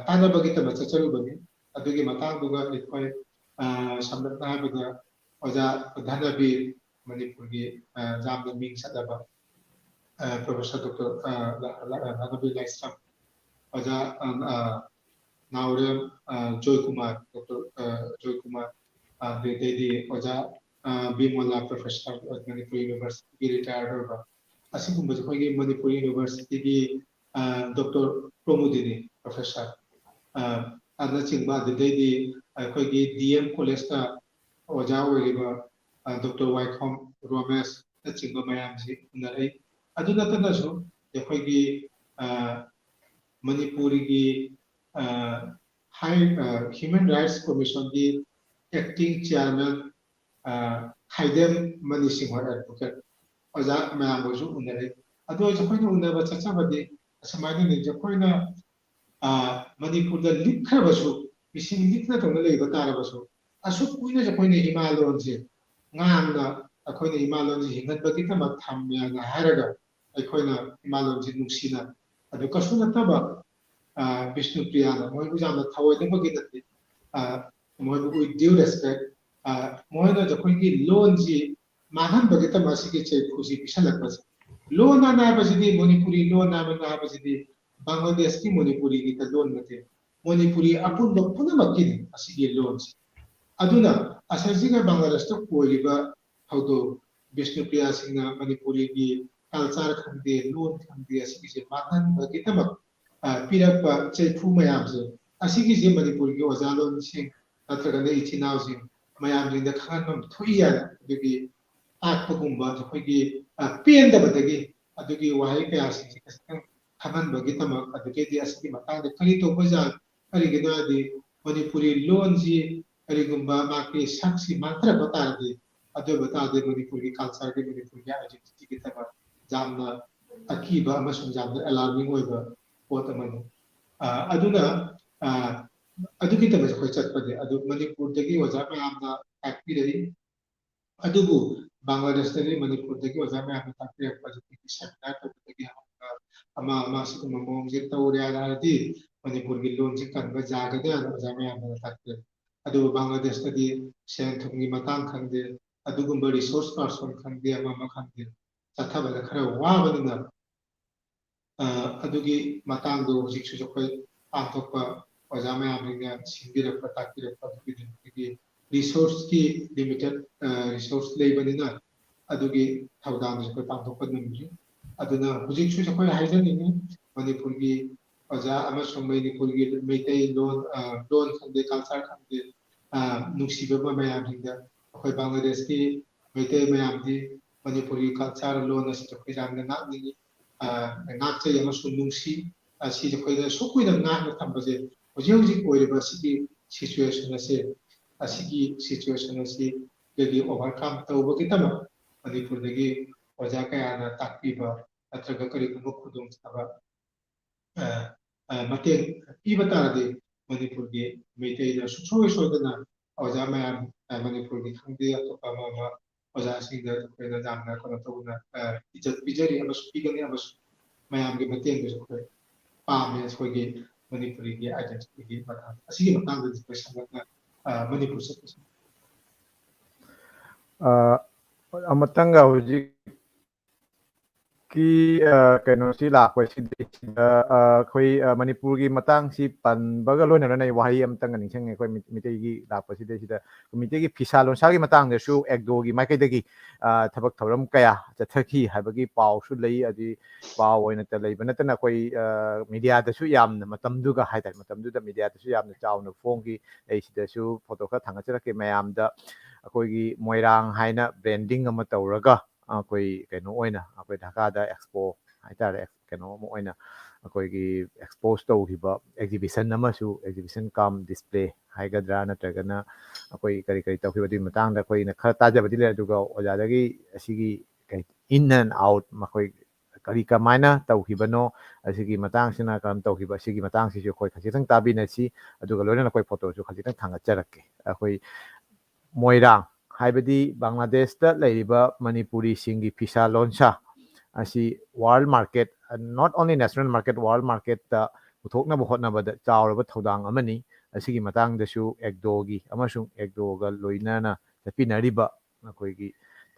ꯇꯥꯟꯅꯕꯒꯤꯗꯃꯛ ꯆꯠꯆꯔꯨꯕꯅꯤ꯫ ꯑꯗꯨꯒꯤ ꯃꯇꯥꯡꯗꯨꯒ ꯑꯩꯈꯣꯏ ꯁꯝꯂꯞꯅ ꯍꯥꯏꯕꯗ ꯑꯣꯖꯥ ꯙꯅꯕꯤꯔ, ꯃꯅꯤꯄꯨꯔꯒꯤ ꯌꯥꯝꯅ ꯃꯤꯡ ꯆꯠꯂꯕ professor doctor ꯙꯅꯕꯤꯔ ꯂꯥꯏꯁ꯭ꯔꯝ, ꯑꯣꯖꯥ ꯅꯥꯎꯔꯦꯝ ꯖꯣꯏꯀꯨꯃꯥꯔ, doctor ꯖꯣꯏꯀꯨꯃꯥꯔ, ꯑꯗꯨꯗꯩꯗꯤ ꯑꯣꯖꯥ ꯕꯤꯃꯣꯂꯥ, professor, ꯃꯅꯤꯄꯨꯔ university ꯒꯤ retired ꯑꯣꯏꯕ, ꯑꯁꯤꯒꯨꯝꯕꯁꯦ ꯑꯩꯈꯣꯏꯒꯤ ꯃꯅꯤꯄꯨꯔ university ꯒꯤ doctor ꯄ꯭ꯔꯃꯣꯗꯤꯅꯤ, professor, ꯑꯅꯆꯤꯡꯕ, ꯑꯗꯨꯗꯩꯗꯤ ꯑꯩꯈꯣꯏꯒꯤ ꯗꯤ ꯑꯦꯝ ꯀꯣꯂꯦꯖꯇ ꯑꯣꯖꯥ ꯑꯣꯏꯔꯤꯕ, ꯑ, ꯗꯣꯛꯇꯔ ꯋꯥꯏꯈꯣꯝ ꯔꯣꯃꯦꯁꯅꯆꯤꯡꯕ ꯃꯌꯥꯝꯁꯤ ꯎꯅꯔꯛꯏ꯫ ꯑꯗꯨ ꯅꯠꯇꯅꯁꯨ ꯑꯩꯈꯣꯏꯒꯤ, ꯑ, ꯃꯅꯤꯄꯨꯔꯒꯤ, ꯑ, ꯍꯥꯏ, ꯑ, ꯍ꯭ꯌꯨꯃꯦꯟ ꯔꯥꯏꯠꯁ ꯀꯣꯃꯤꯁꯟꯒꯤ ꯑꯦꯛꯇꯤꯡ ꯆꯤꯌꯥꯔꯃꯦꯟ, ꯑ, ꯈꯥꯏꯗꯦꯝ ꯃꯅꯤ ꯁꯤꯡꯍ ꯑꯦꯗꯚꯣꯀꯦꯠ ꯑꯣꯖꯥ ꯃꯌꯥꯝꯒꯁꯨ ꯎꯅꯔꯛꯏ꯫ ꯑꯗꯨ ꯑꯣꯏꯔꯁꯨ ꯑꯩꯈꯣꯏꯅ ꯎꯅꯕ ꯆꯠꯆꯕꯗꯤ ꯑꯁꯨꯃꯥꯏꯅꯅꯤ, ꯑꯩꯈꯣꯏꯅ, ꯑ, ꯃꯅꯤꯄꯨꯔꯗ ꯂꯤꯛꯈ꯭ꯔꯕꯁꯨ, ꯃꯤꯁꯤꯡ ꯂꯤꯛꯅ ꯇꯧꯅ ꯂꯩꯕ ꯇꯥꯔꯕꯁꯨ, ꯑꯁꯨꯛ ꯀꯨꯏꯅꯁꯨ ꯑꯩꯈꯣꯏꯅ ꯏꯃꯥ ꯂꯣꯟꯁꯦ ꯉꯥꯡꯅ, ꯑꯩꯈꯣꯏꯅ ꯏꯃꯥ ꯂꯣꯟꯁꯦ ꯍꯤꯡꯍꯟꯕꯒꯤꯗꯃꯛ ꯊꯝꯃꯦꯅ ꯍꯥꯏꯔꯒ, ꯑꯩꯈꯣꯏꯅ ꯏꯃꯥ ꯂꯣꯟꯁꯦ ꯅꯨꯡꯁꯤꯅ, ꯑꯗꯨ ꯀꯩꯁꯨ ꯅꯠꯇꯕ, ꯑ, ꯕꯤꯁꯅꯨꯄ꯭ꯔꯤꯌꯥꯅ ꯃꯣꯏꯕꯨ ꯌꯥꯝꯅ ꯊꯑꯣꯏꯗꯕꯒꯤ ꯅꯠꯇꯦ, ꯑ, ꯃꯣꯏꯕꯨ with due respect, ꯑ, ꯃꯣꯏꯅ ꯑꯩꯈꯣꯏꯒꯤ ꯂꯣꯟꯁꯤ ꯃꯥꯡꯍꯟꯕꯒꯤꯗꯃꯛ ꯑꯁꯤꯒꯤ ꯆꯩꯐꯨꯁꯤ ꯄꯤꯁꯜꯂꯛꯄꯁꯦ꯫ ꯂꯣꯟ ꯑꯅꯥ ꯍꯥꯏꯕꯁꯤꯗꯤ, ꯃꯅꯤꯄꯨꯔꯤ ꯂꯣꯟ ꯑꯅꯥ ꯍꯥꯏꯕꯁꯤꯗꯤ ꯕꯪꯒ꯭ꯂꯥꯗꯦꯁꯀꯤ ꯃꯅꯤꯄꯨꯔꯤꯒꯤ ꯂꯣꯟ ꯅꯠꯇꯦ꯫ ꯃꯅꯤꯄꯨꯔꯤ ꯑꯄꯨꯟꯕ ꯄꯨꯝꯅꯃꯛꯀꯤꯅꯤ ꯑꯁꯤꯒꯤ ꯂꯣꯟꯁꯤ꯫ ꯑꯗꯨꯅ ꯑꯁꯤꯁꯤꯒ ꯕꯪꯒ꯭ꯂꯥꯗꯦꯁꯇ ꯑꯣꯏꯔꯤꯕ ꯊꯧꯗꯣꯛ, ꯕꯤꯁꯅꯨꯄ꯭ꯔꯤꯌꯥꯁꯤꯡꯅ ꯃꯅꯤꯄꯨꯔꯤꯒꯤ ꯀꯜꯆꯔ ꯈꯪꯗꯦ, ꯂꯣꯟ ꯈꯪꯗꯦ, ꯑꯁꯤꯒꯤꯁꯦ ꯃꯥꯡꯍꯟꯕꯒꯤꯗꯃꯛ, ꯑ, ꯄꯤꯔꯛꯄ ꯆꯩꯐꯨ ꯃꯌꯥꯝꯁꯦ, ꯑꯁꯤꯒꯤꯁꯦ ꯃꯅꯤꯄꯨꯔꯒꯤ ꯑꯣꯖꯥ ꯂꯣꯟꯁꯤꯡ ꯅꯠꯇ꯭ꯔꯒꯅ ꯏꯆꯤꯟ ꯏꯅꯥꯎꯁꯤꯡ ꯃꯌꯥꯝꯁꯤꯡꯗ ꯈꯪꯍꯟꯐꯝ ꯊꯣꯛꯏ ꯍꯥꯏꯅ ꯑꯗꯨꯒꯤ ꯇꯥꯛꯄꯒꯨꯝꯕ ꯑꯩꯈꯣꯏꯒꯤ, ꯑ, ꯄꯦꯟꯗꯕꯗꯒꯤ ꯑꯗꯨꯒꯤ ꯋꯥꯍꯩ ꯀꯌꯥꯁꯤꯡꯁꯦ ꯈꯖꯤꯛꯇꯪ ꯈꯪꯍꯟꯕꯒꯤꯗꯃꯛ, ꯑꯗꯨꯗꯒꯤꯗꯤ ꯑꯁꯤꯒꯤ ꯃꯇꯥꯡꯗ ꯀꯔꯤ ꯇꯧꯕ ꯌꯥꯏ, ꯀꯔꯤꯒꯤꯅꯣ ꯍꯥꯏꯗꯤ ꯃꯅꯤꯄꯨꯔꯤ ꯂꯣꯟꯁꯤ ꯀꯔꯤꯒꯨꯝꯕ ꯃꯥꯒꯤ ꯁꯛꯁꯤ ꯃꯥꯡꯊꯔꯛꯄ ꯇꯥꯔꯗꯤ, ꯑꯗꯨ ꯑꯣꯏꯕ ꯇꯥꯔꯗꯤ ꯃꯅꯤꯄꯨꯔꯒꯤ ꯀꯜꯆꯔꯒꯤ, ꯃꯅꯤꯄꯨꯔꯒꯤ ꯑꯥꯏꯗꯦꯟꯇꯤꯇꯤꯒꯤꯗꯃꯛ ꯌꯥꯝꯅ ꯑꯀꯤꯕ ꯑꯃꯁꯨꯡ ꯌꯥꯝꯅ ꯑꯦꯂꯥꯔꯃꯤꯡ ꯑꯣꯏꯕ ꯄꯣꯠ ꯑꯃꯅꯤ꯫ ꯑ, ꯑꯗꯨꯅ, ꯑ, ꯑꯗꯨꯒꯤꯗꯃꯛ ꯑꯩꯈꯣꯏ ꯆꯠꯄꯅꯦ꯫ ꯑꯗꯨ ꯃꯅꯤꯄꯨꯔꯗꯒꯤ ꯑꯣꯖꯥ ꯃꯌꯥꯝꯅ ꯇꯥꯛꯄꯤꯔꯛꯏ꯫ ꯑꯗꯨꯕꯨ ꯕꯪꯒ꯭ꯂꯥꯗꯦꯁꯇꯒꯤ, ꯃꯅꯤꯄꯨꯔꯗꯒꯤ ꯑꯣꯖꯥ ꯃꯌꯥꯝꯅ ꯇꯥꯛꯄꯤꯔꯛꯄ, ꯑꯗꯨꯒꯤ ꯁꯦꯃꯤꯅꯥꯔ ꯇꯧꯕꯗꯒꯤ ꯍꯧꯔꯒ ꯑꯃ ꯑꯃ ꯑꯁꯤꯒꯨꯝꯕ ꯃꯑꯣꯡꯁꯦ ꯇꯧꯔꯦ ꯍꯥꯏꯔꯗꯤ ꯃꯅꯤꯄꯨꯔꯒꯤ ꯂꯣꯟꯁꯦ ꯀꯟꯕ ꯌꯥꯒꯗ꯭ꯔꯥꯅ ꯑꯣꯖꯥ ꯃꯌꯥꯝꯅ ꯇꯥꯛꯄꯤꯔꯛꯏ꯫ ꯑꯗꯨꯕꯨ ꯕꯪꯒ꯭ꯂꯥꯗꯦꯁꯇꯗꯤ ꯁꯦꯟ ꯊꯨꯝꯒꯤ ꯃꯇꯥꯡ ꯈꯪꯗꯦ, ꯑꯗꯨꯒꯨꯝꯕ ꯔꯤꯁꯣꯔꯁ ꯄꯥꯔꯁꯟ ꯈꯪꯗꯦ, ꯑꯃ ꯑꯃ ꯈꯪꯗꯦ, ꯆꯠꯊꯕꯗ ꯈꯔ ꯋꯥꯕꯅꯤꯅ, ꯑ, ꯑꯗꯨꯒꯤ ꯃꯇꯥꯡꯗꯣ ꯍꯧꯖꯤꯛꯁꯨ ꯑꯩꯈꯣꯏ ꯄꯥꯡꯊꯣꯛꯄ, ꯑꯣꯖꯥ ꯃꯌꯥꯝꯁꯤꯡꯅ ꯁꯤꯟꯕꯤꯔꯛꯄ, ꯇꯥꯛꯄꯤꯔꯛꯄ, ꯑꯗꯨꯒꯤꯗꯃꯛꯇꯒꯤ ꯔꯤꯁꯣꯔꯁꯀꯤ ꯂꯤꯃꯤꯇꯦꯠ, ꯑ, ꯔꯤꯁꯣꯔꯁ ꯂꯩꯕꯅꯤꯅ ꯑꯗꯨꯒꯤ ꯊꯧꯗꯥꯡꯗꯨꯁꯨ ꯑꯩꯈꯣꯏ ꯄꯥꯡꯊꯣꯛꯄ ꯉꯝꯗ꯭ꯔꯤ꯫ ꯑꯗꯨꯅ ꯍꯧꯖꯤꯛꯁꯨ ꯑꯩꯈꯣꯏ ꯍꯥꯏꯖꯅꯤꯡꯉꯤ, ꯃꯅꯤꯄꯨꯔꯒꯤ ꯑꯣꯖꯥ ꯑꯃꯁꯨꯡ ꯃꯅꯤꯄꯨꯔꯒꯤ ꯃꯩꯇꯩ ꯂꯣꯟ, ꯑ, ꯂꯣꯟ ꯈꯪꯗꯦ, culture ꯈꯪꯗꯦ, ꯑ, ꯅꯨꯡꯁꯤꯕ ꯃꯌꯥꯝꯁꯤꯡꯗ ꯑꯩꯈꯣꯏ ꯕꯪꯒ꯭ꯂꯥꯗꯦꯁꯀꯤ ꯃꯩꯇꯩ ꯃꯌꯥꯝꯗꯤ ꯃꯅꯤꯄꯨꯔꯒꯤ culture, ꯂꯣꯟ ꯑꯁꯤ ꯑꯩꯈꯣꯏ ꯌꯥꯝꯅ ꯉꯥꯛꯅꯤꯡꯉꯤ, ꯑ, ꯉꯥꯛꯆꯩ ꯑꯃꯁꯨꯡ ꯅꯨꯡꯁꯤ꯫ ꯑꯁꯤ ꯑꯩꯈꯣꯏꯅ ꯁꯨꯛ ꯀꯨꯏꯅ ꯉꯥꯛꯅ ꯊꯝꯕꯁꯦ ꯍꯧꯖꯤꯛ ꯍꯧꯖꯤꯛ ꯑꯣꯏꯔꯤꯕ ꯑꯁꯤꯒꯤ situation ꯑꯁꯦ, ꯑꯁꯤꯒꯤ situation ꯑꯁꯤꯗꯒꯤ overcome ꯇꯧꯕꯒꯤꯗꯃꯛ ꯃꯅꯤꯄꯨꯔꯗꯒꯤ ꯑꯣꯖꯥ ꯀꯌꯥꯅ ꯇꯥꯛꯄꯤꯕ ꯅꯠꯇ꯭ꯔꯒ ꯀꯔꯤꯒꯨꯝꯕ ꯈꯨꯗꯣꯡꯆꯥꯕ, ꯑ, ꯑ, ꯃꯇꯦꯡ ꯄꯤꯕ ꯇꯥꯔꯗꯤ ꯃꯅꯤꯄꯨꯔꯒꯤ ꯃꯩꯇꯩꯅ ꯁꯨꯡꯁꯣꯏ ꯁꯣꯏꯗꯅ ꯑꯣꯖꯥ ꯃꯌꯥꯝ, ꯑ, ꯃꯅꯤꯄꯨꯔꯒꯤ ꯈꯪꯗꯦ, ꯑꯇꯣꯞꯄ ꯑꯃ ꯑꯃ ꯑꯣꯖꯥꯁꯤꯡꯗ ꯑꯩꯈꯣꯏꯅ ꯌꯥꯝꯅ ꯀꯩꯅꯣ ꯇꯧꯅ, ꯑ, ꯏꯖꯠ ꯄꯤꯖꯔꯤ ꯑꯃꯁꯨꯡ ꯄꯤꯒꯅꯤ ꯑꯃꯁꯨꯡ ꯃꯌꯥꯝꯒꯤ ꯃꯇꯦꯡꯗꯨꯁꯨ ꯑꯩꯈꯣꯏ ꯄꯥꯝꯃꯦ꯫ ꯑꯩꯈꯣꯏꯒꯤ ꯃꯅꯤꯄꯨꯔꯤꯒꯤ identityꯒꯤ ꯃꯇꯥꯡꯗ, ꯑꯁꯤꯒꯤ ꯃꯇꯥꯡꯗꯗꯤ ꯑꯩꯈꯣꯏ ꯁꯝꯂꯞꯅ, ꯑ, ꯃꯅꯤꯄꯨꯔ ꯆꯠꯄꯁꯤꯡ꯫ ꯑ, ꯑꯃꯇꯪꯒ ꯍꯧꯖꯤꯛꯀꯤ, ꯑ, ꯀꯩꯅꯣꯁꯤ ꯂꯥꯛꯄꯁꯤꯗꯩꯁꯤꯗ, ꯑ, ꯑꯩꯈꯣꯏ, ꯑ, ꯃꯅꯤꯄꯨꯔꯒꯤ ꯃꯇꯥꯡꯁꯤ ꯄꯟꯕꯒ ꯂꯣꯏꯅꯅ ꯑꯩ ꯋꯥꯍꯩ ꯑꯃꯇꯪꯒ ꯅꯤꯡꯁꯤꯡꯉꯦ꯫ ꯑꯩꯈꯣꯏ ꯃꯤ-, ꯃꯤꯇꯩꯒꯤ ꯂꯥꯛꯄꯁꯤꯗꯩꯁꯤꯗ ꯃꯤꯇꯩꯒꯤ ꯐꯤꯁꯥ ꯂꯣꯟꯁꯥꯒꯤ ꯃꯇꯥꯡꯗꯁꯨ ꯑꯦꯛꯗꯣꯒꯤ ꯃꯥꯏꯀꯩꯗꯒꯤ, ꯑ, ꯊꯕꯛ ꯊꯧꯔꯝ ꯀꯌꯥ ꯆꯠꯊꯈꯤ ꯍꯥꯏꯕꯒꯤ ꯄꯥꯎꯁꯨ ꯂꯩ꯫ ꯑꯗꯨꯗꯤ ꯄꯥꯎ ꯑꯣꯏꯅꯇ ꯂꯩꯕ ꯅꯠꯇꯅ ꯑꯩꯈꯣꯏ, ꯑ, ꯃꯤꯗꯤꯌꯥꯗꯁꯨ ꯌꯥꯝꯅ, ꯃꯇꯝꯗꯨꯒ ꯍꯥꯏꯇꯥꯔꯦ, ꯃꯇꯝꯗꯨꯗ ꯃꯤꯗꯤꯌꯥꯗꯁꯨ ꯌꯥꯝꯅ ꯆꯥꯎꯅ ꯐꯣꯡꯈꯤ꯫ ꯑꯩ ꯁꯤꯗꯁꯨ ꯐꯣꯇꯣ ꯈꯔ ꯊꯥꯡꯒꯠꯆꯔꯛꯀꯦ ꯃꯌꯥꯝꯗ꯫ ꯑꯩꯈꯣꯏꯒꯤ ꯃꯣꯏꯔꯥꯡ ꯍꯥꯏꯅ branding ꯑꯃ ꯇꯧꯔꯒ, ꯑꯩꯈꯣꯏ ꯀꯩꯅꯣ ꯑꯣꯏꯅ, ꯑꯩꯈꯣꯏ ꯙꯥꯀꯥꯗ expo ꯍꯥꯏꯇꯥꯔꯦ, ꯀꯩꯅꯣ ꯑꯃ ꯑꯣꯏꯅ ꯑꯩꯈꯣꯏꯒꯤ expose ꯇꯧꯈꯤꯕ exhibition ꯑꯃꯁꯨ, exhibition cum display ꯍꯥꯏꯒꯗ꯭ꯔꯥ, ꯅꯠꯇ꯭ꯔꯒꯅ ꯑꯩꯈꯣꯏ ꯀꯔꯤ ꯀꯔꯤ ꯇꯧꯈꯤꯕ, ꯑꯗꯨꯒꯤ ꯃꯇꯥꯡꯗ ꯑꯩꯈꯣꯏꯅ ꯈꯔ ꯇꯥꯖꯕꯗꯤ ꯂꯩ꯫ ꯑꯗꯨꯒ ꯑꯣꯖꯥꯗꯒꯤ ꯑꯁꯤꯒꯤ in and out, ꯃꯈꯣꯏ ꯀꯔꯤ ꯀꯃꯥꯏꯅ ꯇꯧꯈꯤꯕꯅꯣ, ꯑꯁꯤꯒꯤ ꯃꯇꯥꯡꯁꯤꯅ ꯀꯔꯝ ꯇꯧꯈꯤꯕ, ꯑꯁꯤꯒꯤ ꯃꯇꯥꯡꯁꯤꯁꯨ ꯑꯩꯈꯣꯏ ꯈꯖꯤꯛꯇꯪ ꯇꯥꯕꯤꯅꯁꯤ꯫ ꯑꯗꯨꯒ ꯂꯣꯏꯅꯅ ꯑꯩꯈꯣꯏ ꯐꯣꯇꯣꯁꯨ ꯈꯖꯤꯛꯇꯪ ꯊꯥꯡꯒꯠꯆꯔꯛꯀꯦ꯫ ꯑꯩꯈꯣꯏ ꯃꯣꯏꯔꯥꯡ, ꯍꯥꯏꯕꯗꯤ ꯕꯪꯒ꯭ꯂꯥꯗꯦꯁꯇ ꯂꯩꯔꯤꯕ ꯃꯅꯤꯄꯨꯔꯤꯁꯤꯡꯒꯤ ꯐꯤꯁꯥ ꯂꯣꯟꯁꯥ ꯑꯁꯤ world market, not only national market, world marketꯇ ꯄꯨꯊꯣꯛꯅꯕ ꯍꯣꯠꯅꯕꯗ ꯆꯥꯎꯔꯕ ꯊꯧꯗꯥꯡ ꯑꯃꯅꯤ꯫ ꯑꯁꯤꯒꯤ ꯃꯇꯥꯡꯗꯁꯨ ꯑꯦꯛꯗꯣꯒꯤ ꯑꯃꯁꯨꯡ ꯑꯦꯛꯗꯣꯒ ꯂꯣꯏꯅꯅ ꯆꯠꯄꯤꯟꯅꯔꯤꯕ ꯑꯩꯈꯣꯏꯒꯤ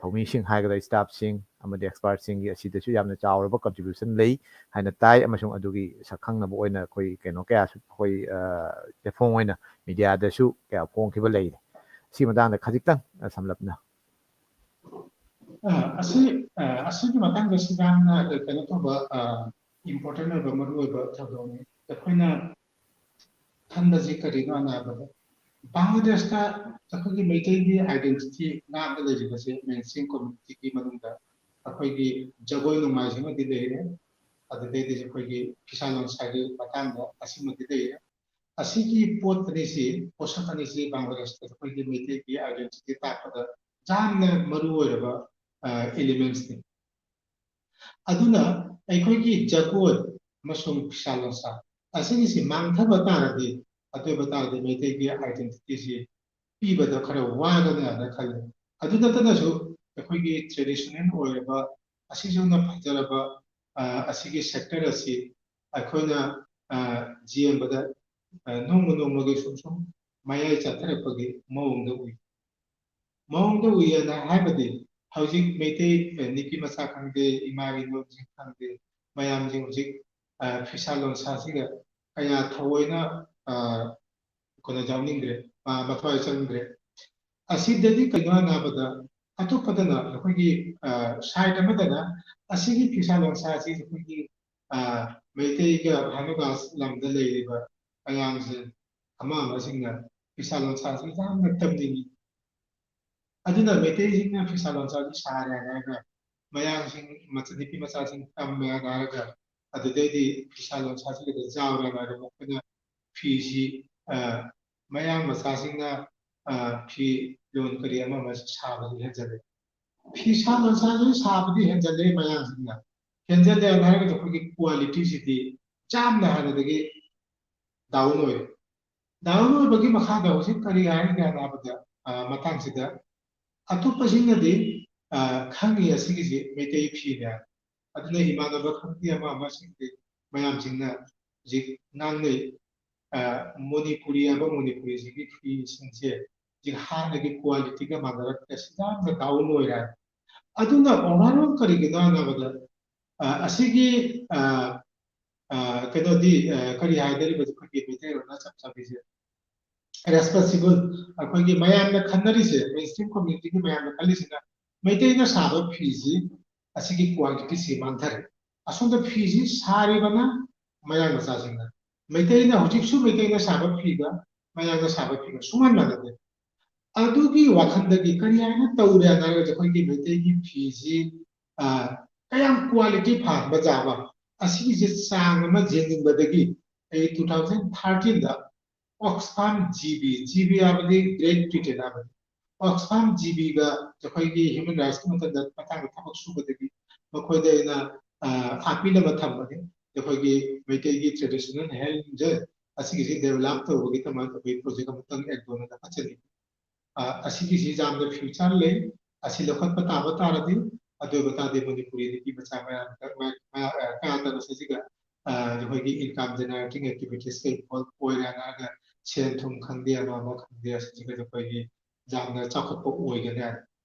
ꯊꯧꯃꯤꯁꯤꯡ ꯍꯥꯏꯒꯗ꯭ꯔꯥ, staffꯁꯤꯡ ꯑꯃꯗꯤ expertꯁꯤꯡꯒꯤ ꯑꯁꯤꯗꯁꯨ ꯌꯥꯝꯅ ꯆꯥꯎꯔꯕ contribution ꯂꯩ ꯍꯥꯏꯅ ꯇꯥꯏ꯫ ꯑꯃꯁꯨꯡ ꯑꯗꯨꯒꯤ ꯁꯛꯈꯪꯅꯕ ꯑꯣꯏꯅ ꯑꯩꯈꯣꯏ ꯀꯩꯅꯣ ꯀꯌꯥꯁꯨ ꯑꯩꯈꯣꯏ, ꯑ, platform ꯑꯣꯏꯅ ꯃꯤꯗꯤꯌꯥꯗꯁꯨ ꯀꯌꯥ ꯐꯣꯡꯈꯤꯕ ꯂꯩꯔꯦ꯫ ꯁꯤ ꯃꯇꯥꯡꯗ ꯈꯖꯤꯛꯇꯪ, ꯑ, ꯁꯝꯂꯞꯅ꯫ ꯑ, ꯑꯁꯤ, ꯑ, ꯑꯁꯤꯒꯤ ꯃꯇꯥꯡꯗ ꯁꯤ ꯌꯥꯝꯅ ꯀꯩꯅꯣ ꯇꯧꯕ, ꯑ, ꯏꯝꯄꯣꯔꯇꯦꯟ ꯑꯣꯏꯕ, ꯃꯔꯨꯑꯣꯏꯕ ꯊꯧꯗꯥꯡꯅꯤ꯫ ꯑꯩꯈꯣꯏꯅ ꯈꯟꯕꯁꯤ ꯀꯔꯤꯅꯣ ꯍꯥꯏꯅ ꯍꯥꯏꯕꯗ, ꯕꯪꯒ꯭ꯂꯥꯗꯦꯁꯇ ꯑꯩꯈꯣꯏꯒꯤ ꯃꯩꯇꯩꯒꯤ ꯑꯥꯏꯗꯦꯟꯇꯤꯇꯤ ꯉꯥꯛꯅ ꯂꯩꯔꯤꯕꯁꯦ ꯃꯦꯟ ꯁ꯭ꯇ꯭ꯔꯤꯝ ꯀꯝꯃ꯭ꯌꯨꯅꯤꯇꯤꯒꯤ ꯃꯅꯨꯡꯗ ꯑꯩꯈꯣꯏꯒꯤ ꯖꯒꯣꯏ ꯅꯨꯡꯃꯥꯏꯁꯤꯃꯗꯤ ꯂꯩꯔꯦ, ꯑꯗꯨꯗꯩꯗꯤ ꯑꯩꯈꯣꯏꯒꯤ ꯐꯤꯁꯥ ꯂꯣꯟꯁꯥꯒꯤ ꯃꯇꯥꯡꯗ ꯑꯁꯤꯃꯗꯤ ꯂꯩꯔꯦ꯫ ꯑꯁꯤꯒꯤ ꯄꯣꯠ ꯑꯅꯤꯁꯤ, ꯄꯣꯠꯁꯛ ꯑꯅꯤꯁꯤ ꯕꯪꯒ꯭ꯂꯥꯗꯦꯁꯇ ꯑꯩꯈꯣꯏꯒꯤ ꯃꯩꯇꯩꯒꯤ ꯑꯥꯏꯗꯦꯟꯇꯤꯇꯤ ꯇꯥꯛꯄꯗ ꯌꯥꯝꯅ ꯃꯔꯨ ꯑꯣꯏꯔꯕ ꯑꯦꯂꯤꯃꯦꯟꯁꯅꯤ꯫ ꯑꯗꯨꯅ ꯑꯩꯈꯣꯏꯒꯤ ꯖꯒꯣꯏ ꯑꯃꯁꯨꯡ ꯐꯤꯁꯥ ꯂꯣꯟꯁꯥ ꯑꯁꯤꯒꯤꯁꯤ ꯃꯥꯡꯊꯕ ꯇꯥꯔꯗꯤ, ꯑꯗꯨ ꯑꯣꯏꯕ ꯇꯥꯔꯗꯤ ꯃꯩꯇꯩꯒꯤ ꯑꯥꯏꯗꯦꯟꯇꯤꯇꯤꯁꯤ ꯄꯤꯕꯗ ꯈꯔ ꯋꯥꯒꯅꯤ ꯍꯥꯏꯅ ꯈꯜꯂꯤ꯫ ꯑꯗꯨ ꯅꯠꯇꯅꯁꯨ ꯑꯩꯈꯣꯏꯒꯤ ꯇ꯭ꯔꯦꯗꯤꯁꯅꯦꯜ ꯑꯣꯏꯔꯕ, ꯑꯁꯤꯁꯨꯅ ꯐꯖꯔꯕ, ꯑ, ꯑꯁꯤꯒꯤ ꯁꯦꯛꯇꯔ ꯑꯁꯤ ꯑꯩꯈꯣꯏꯅ, ꯑ, ꯌꯦꯡꯕꯗ, ꯑ, ꯅꯣꯡꯃ ꯅꯣꯡꯃꯒꯤ ꯁꯨꯝ ꯁꯨꯝ ꯃꯌꯥꯏ ꯆꯠꯊꯔꯛꯄꯒꯤ ꯃꯑꯣꯡꯗ ꯎꯏ꯫ ꯃꯑꯣꯡꯗ ꯎꯏꯌꯦꯅ ꯍꯥꯏꯕꯗꯤ ꯍꯧꯖꯤꯛ ꯃꯩꯇꯩ, ꯑ, ꯅꯨꯄꯤ ꯃꯆꯥ ꯈꯪꯗꯦ, ꯏꯃꯥ ꯏꯟꯗꯣꯜꯁꯤꯡ ꯈꯪꯗꯦ, ꯃꯌꯥꯝꯁꯤꯡ ꯍꯧꯖꯤꯛ, ꯑ, ꯐꯤꯁꯥ ꯂꯣꯟꯁꯥꯁꯤꯒ ꯀꯌꯥ ꯊꯑꯣꯏꯅ, ꯑ, ꯀꯩꯅꯣ ꯌꯥꯎꯅꯤꯡꯗ꯭ꯔꯦ, ꯑ, ꯃꯊ꯭ꯋꯥꯏ ꯆꯪꯗ꯭ꯔꯦ꯫ ꯑꯁꯤꯗꯗꯤ ꯀꯩꯅꯣ ꯍꯥꯏꯅ ꯍꯥꯏꯕꯗ, ꯑꯇꯣꯞꯄꯗꯅ ꯑꯩꯈꯣꯏꯒꯤ, ꯑ, ꯁꯥꯏꯠ ꯑꯃꯗꯅ ꯑꯁꯤꯒꯤ ꯐꯤꯁꯥ ꯂꯣꯟꯁꯥ ꯑꯁꯤ ꯑꯩꯈꯣꯏꯒꯤ, ꯑ, ꯃꯩꯇꯩꯒ ꯍꯥꯅꯨꯒꯥꯁ ꯂꯝꯗ ꯂꯩꯔꯤꯕ ꯑꯉꯥꯡꯁꯤꯡ ꯑꯃ ꯑꯃꯁꯤꯡꯅ ꯐꯤꯁꯥ ꯂꯣꯟꯁꯥꯁꯤ ꯌꯥꯝꯅ ꯇꯝꯅꯤꯡꯉꯤ꯫ ꯑꯗꯨꯅ ꯃꯩꯇꯩꯁꯤꯡꯅ ꯐꯤꯁꯥ ꯂꯣꯟꯁꯥꯁꯤ ꯁꯥꯔꯦ ꯍꯥꯏꯔꯒ, ꯃꯌꯥꯡꯁꯤꯡ, ꯃꯆꯥ-, ꯅꯨꯄꯤ ꯃꯆꯥꯁꯤꯡ ꯇꯝꯃꯦ ꯍꯥꯏꯔꯒ, ꯑꯗꯨꯗꯩꯗꯤ ꯐꯤꯁꯥ ꯂꯣꯟꯁꯥꯁꯤ ꯈꯛꯇ ꯌꯥꯎꯔꯦ ꯍꯥꯏꯔꯒ ꯃꯈꯣꯏꯅ ꯐꯤꯁꯤ, ꯑ, ꯃꯌꯥꯡ ꯃꯆꯥꯁꯤꯡꯅ, ꯑ, ꯐꯤ ꯂꯣꯟ ꯀꯔꯤ ꯑꯃ ꯑꯃ ꯁꯥꯕꯗꯤ ꯍꯦꯟꯖꯜꯂꯦ꯫ ꯐꯤꯁꯥ ꯂꯣꯟꯁꯥꯁꯤ ꯁꯥꯕꯗꯤ ꯍꯦꯟꯖꯜꯂꯦ ꯃꯌꯥꯡꯁꯤꯡꯅ꯫ ꯍꯦꯟꯖꯜꯂꯦ ꯍꯥꯏꯔꯒꯁꯨ ꯑꯩꯈꯣꯏꯒꯤ ꯀ꯭ꯋꯥꯂꯤꯇꯤꯁꯤꯗꯤ ꯌꯥꯝꯅ ꯍꯥꯟꯅꯗꯒꯤ ꯗꯥꯎꯟ ꯑꯣꯏꯔꯦ꯫ ꯗꯥꯎꯟ ꯑꯣꯏꯕꯒꯤ ꯃꯈꯥꯗ ꯍꯧꯖꯤꯛ ꯀꯔꯤ ꯍꯥꯏꯔꯤꯒꯦ ꯍꯥꯏꯕꯗ, ꯑ, ꯃꯇꯥꯡꯁꯤꯗ ꯑꯇꯣꯞꯄꯁꯤꯡꯅꯗꯤ, ꯑ, ꯈꯪꯉꯤ ꯑꯁꯤꯒꯤꯁꯤ ꯃꯩꯇꯩ ꯐꯤꯅꯦ꯫ ꯑꯗꯨꯅ ꯏꯃꯥꯟꯅꯕ ꯈꯪꯗꯦ ꯑꯃ ꯑꯃꯁꯤꯡꯗꯤ ꯃꯌꯥꯝꯁꯤꯡꯅ ꯍꯧꯖꯤꯛ ꯉꯥꯡꯅꯩ, ꯑ, ꯃꯅꯤꯄꯨꯔꯤ ꯍꯥꯏꯕ ꯃꯅꯤꯄꯨꯔꯤꯁꯤꯒꯤ ꯐꯤꯁꯤꯡꯁꯦ ꯍꯧꯖꯤꯛ ꯍꯥꯟꯅꯒꯤ ꯀ꯭ꯋꯥꯂꯤꯇꯤꯒ ꯃꯥꯟꯅꯔꯛꯇ꯭ꯔꯦ, ꯁꯤ ꯌꯥꯝꯅ ꯗꯥꯎꯟ ꯑꯣꯏꯔꯦ ꯍꯥꯏ꯫ ꯑꯗꯨꯅ ꯑꯣꯚꯔꯑꯣꯜ ꯀꯔꯤꯒꯤꯅꯣ ꯍꯥꯏꯕꯗ, ꯑ, ꯑꯁꯤꯒꯤ, ꯑ, ꯑ, ꯀꯩꯅꯣꯗꯤ, ꯑ, ꯀꯔꯤ ꯍꯥꯏꯗꯣꯔꯤꯕ ꯑꯩꯈꯣꯏꯒꯤ ꯃꯩꯇꯩꯂꯣꯟꯅ ꯆꯞ ꯆꯥꯕꯤꯁꯦ? ꯔꯦꯁꯄꯣꯟꯁꯤꯕꯜ, ꯑꯩꯈꯣꯏꯒꯤ ꯃꯌꯥꯝꯅ ꯈꯟꯅꯔꯤꯁꯦ, ꯃꯦꯟ ꯁ꯭ꯇ꯭ꯔꯤꯝ ꯀꯝꯃ꯭ꯌꯨꯅꯤꯇꯤꯒꯤ ꯃꯌꯥꯝꯅ ꯈꯜꯂꯤꯁꯤꯅ ꯃꯩꯇꯩꯅ ꯁꯥꯕ ꯐꯤꯁꯤ ꯑꯁꯤꯒꯤ ꯀ꯭ꯋꯥꯂꯤꯇꯤꯁꯤ ꯃꯥꯡꯊꯔꯦ꯫ ꯑꯁꯣꯝꯗ ꯐꯤꯁꯤ ꯁꯥꯔꯤꯕꯅ ꯃꯌꯥꯡ ꯃꯆꯥꯁꯤꯡꯅ, ꯃꯩꯇꯩꯅ, ꯍꯧꯖꯤꯛꯁꯨ ꯃꯩꯇꯩꯅ ꯁꯥꯕ ꯐꯤꯒ ꯃꯌꯥꯡꯅ ꯁꯥꯕ ꯐꯤꯒ ꯁꯨꯡꯃꯥꯟ ꯃꯥꯟꯅꯗꯦ꯫ ꯑꯗꯨꯒꯤ ꯋꯥꯈꯜꯗꯒꯤ ꯀꯔꯤ ꯍꯥꯏꯅ ꯇꯧꯔꯦ ꯍꯥꯏꯔꯒꯗꯤ, ꯑꯩꯈꯣꯏꯒꯤ ꯃꯩꯇꯩꯒꯤ ꯐꯤꯁꯤ, ꯑ, ꯀꯌꯥꯝ quality ꯐꯍꯟꯕ ꯌꯥꯕ, ꯑꯁꯤꯒꯤꯁꯦ ꯆꯥꯡ ꯑꯃ ꯌꯦꯡꯅꯤꯡꯕꯗꯒꯤ ꯑꯩ two thousand thirteen ꯗ Oxfam G B, G B ꯍꯥꯏꯕꯗꯤ Great Britain ꯍꯥꯏꯕꯅꯤ, Oxfam G B ꯒ ꯑꯩꯈꯣꯏꯒꯤ human rights ꯀꯤ ꯃꯇꯝꯗ ꯃꯇꯥꯡꯗ ꯊꯕꯛ ꯁꯨꯕꯗꯒꯤ ꯃꯈꯣꯏꯗ ꯑꯩꯅ, ꯑ, appeal ꯑꯃ ꯊꯝꯕꯅꯤ꯫ ꯑꯩꯈꯣꯏꯒꯤ ꯃꯩꯇꯩꯒꯤ traditional handloom ꯁꯦ ꯑꯁꯤꯒꯤꯁꯤ develop ꯇꯧꯕꯒꯤꯗꯃꯛ ꯑꯩꯈꯣꯏ project ꯑꯃꯇꯪ ꯑꯦꯛꯗꯣꯅ ꯂꯧꯈꯠꯆꯅꯤꯡꯉꯤ꯫ ꯑ, ꯑꯁꯤꯒꯤꯁꯤ ꯌꯥꯝꯅ future ꯂꯩ꯫ ꯑꯁꯤ ꯂꯧꯈꯠꯄ ꯇꯥꯕ ꯇꯥꯔꯗꯤ, ꯑꯗꯨ ꯑꯣꯏꯕ ꯇꯥꯔꯗꯤ ꯃꯅꯤꯄꯨꯔꯤ ꯅꯨꯄꯤ ꯃꯆꯥ ꯃꯌꯥꯝ, ꯃꯌꯥꯝ, ꯃꯌꯥꯝ, ꯑ, ꯀꯌꯥ ꯇꯔꯨꯛ ꯑꯁꯤꯒ, ꯑ, ꯑꯩꯈꯣꯏꯒꯤ income generating activities ꯀ involve ꯑꯣꯏꯔꯦ ꯍꯥꯏꯔꯒ ꯁꯦꯟ ꯊꯨꯝ ꯈꯪꯗꯦ, ꯑꯃ ꯑꯃ ꯈꯪꯗꯦ, ꯑꯁꯤꯒ ꯑꯩꯈꯣꯏꯒꯤ ꯌꯥꯝꯅ ꯆꯥꯎꯈꯠꯄ ꯑꯣꯏꯒꯅꯤ ꯍꯥꯏ꯫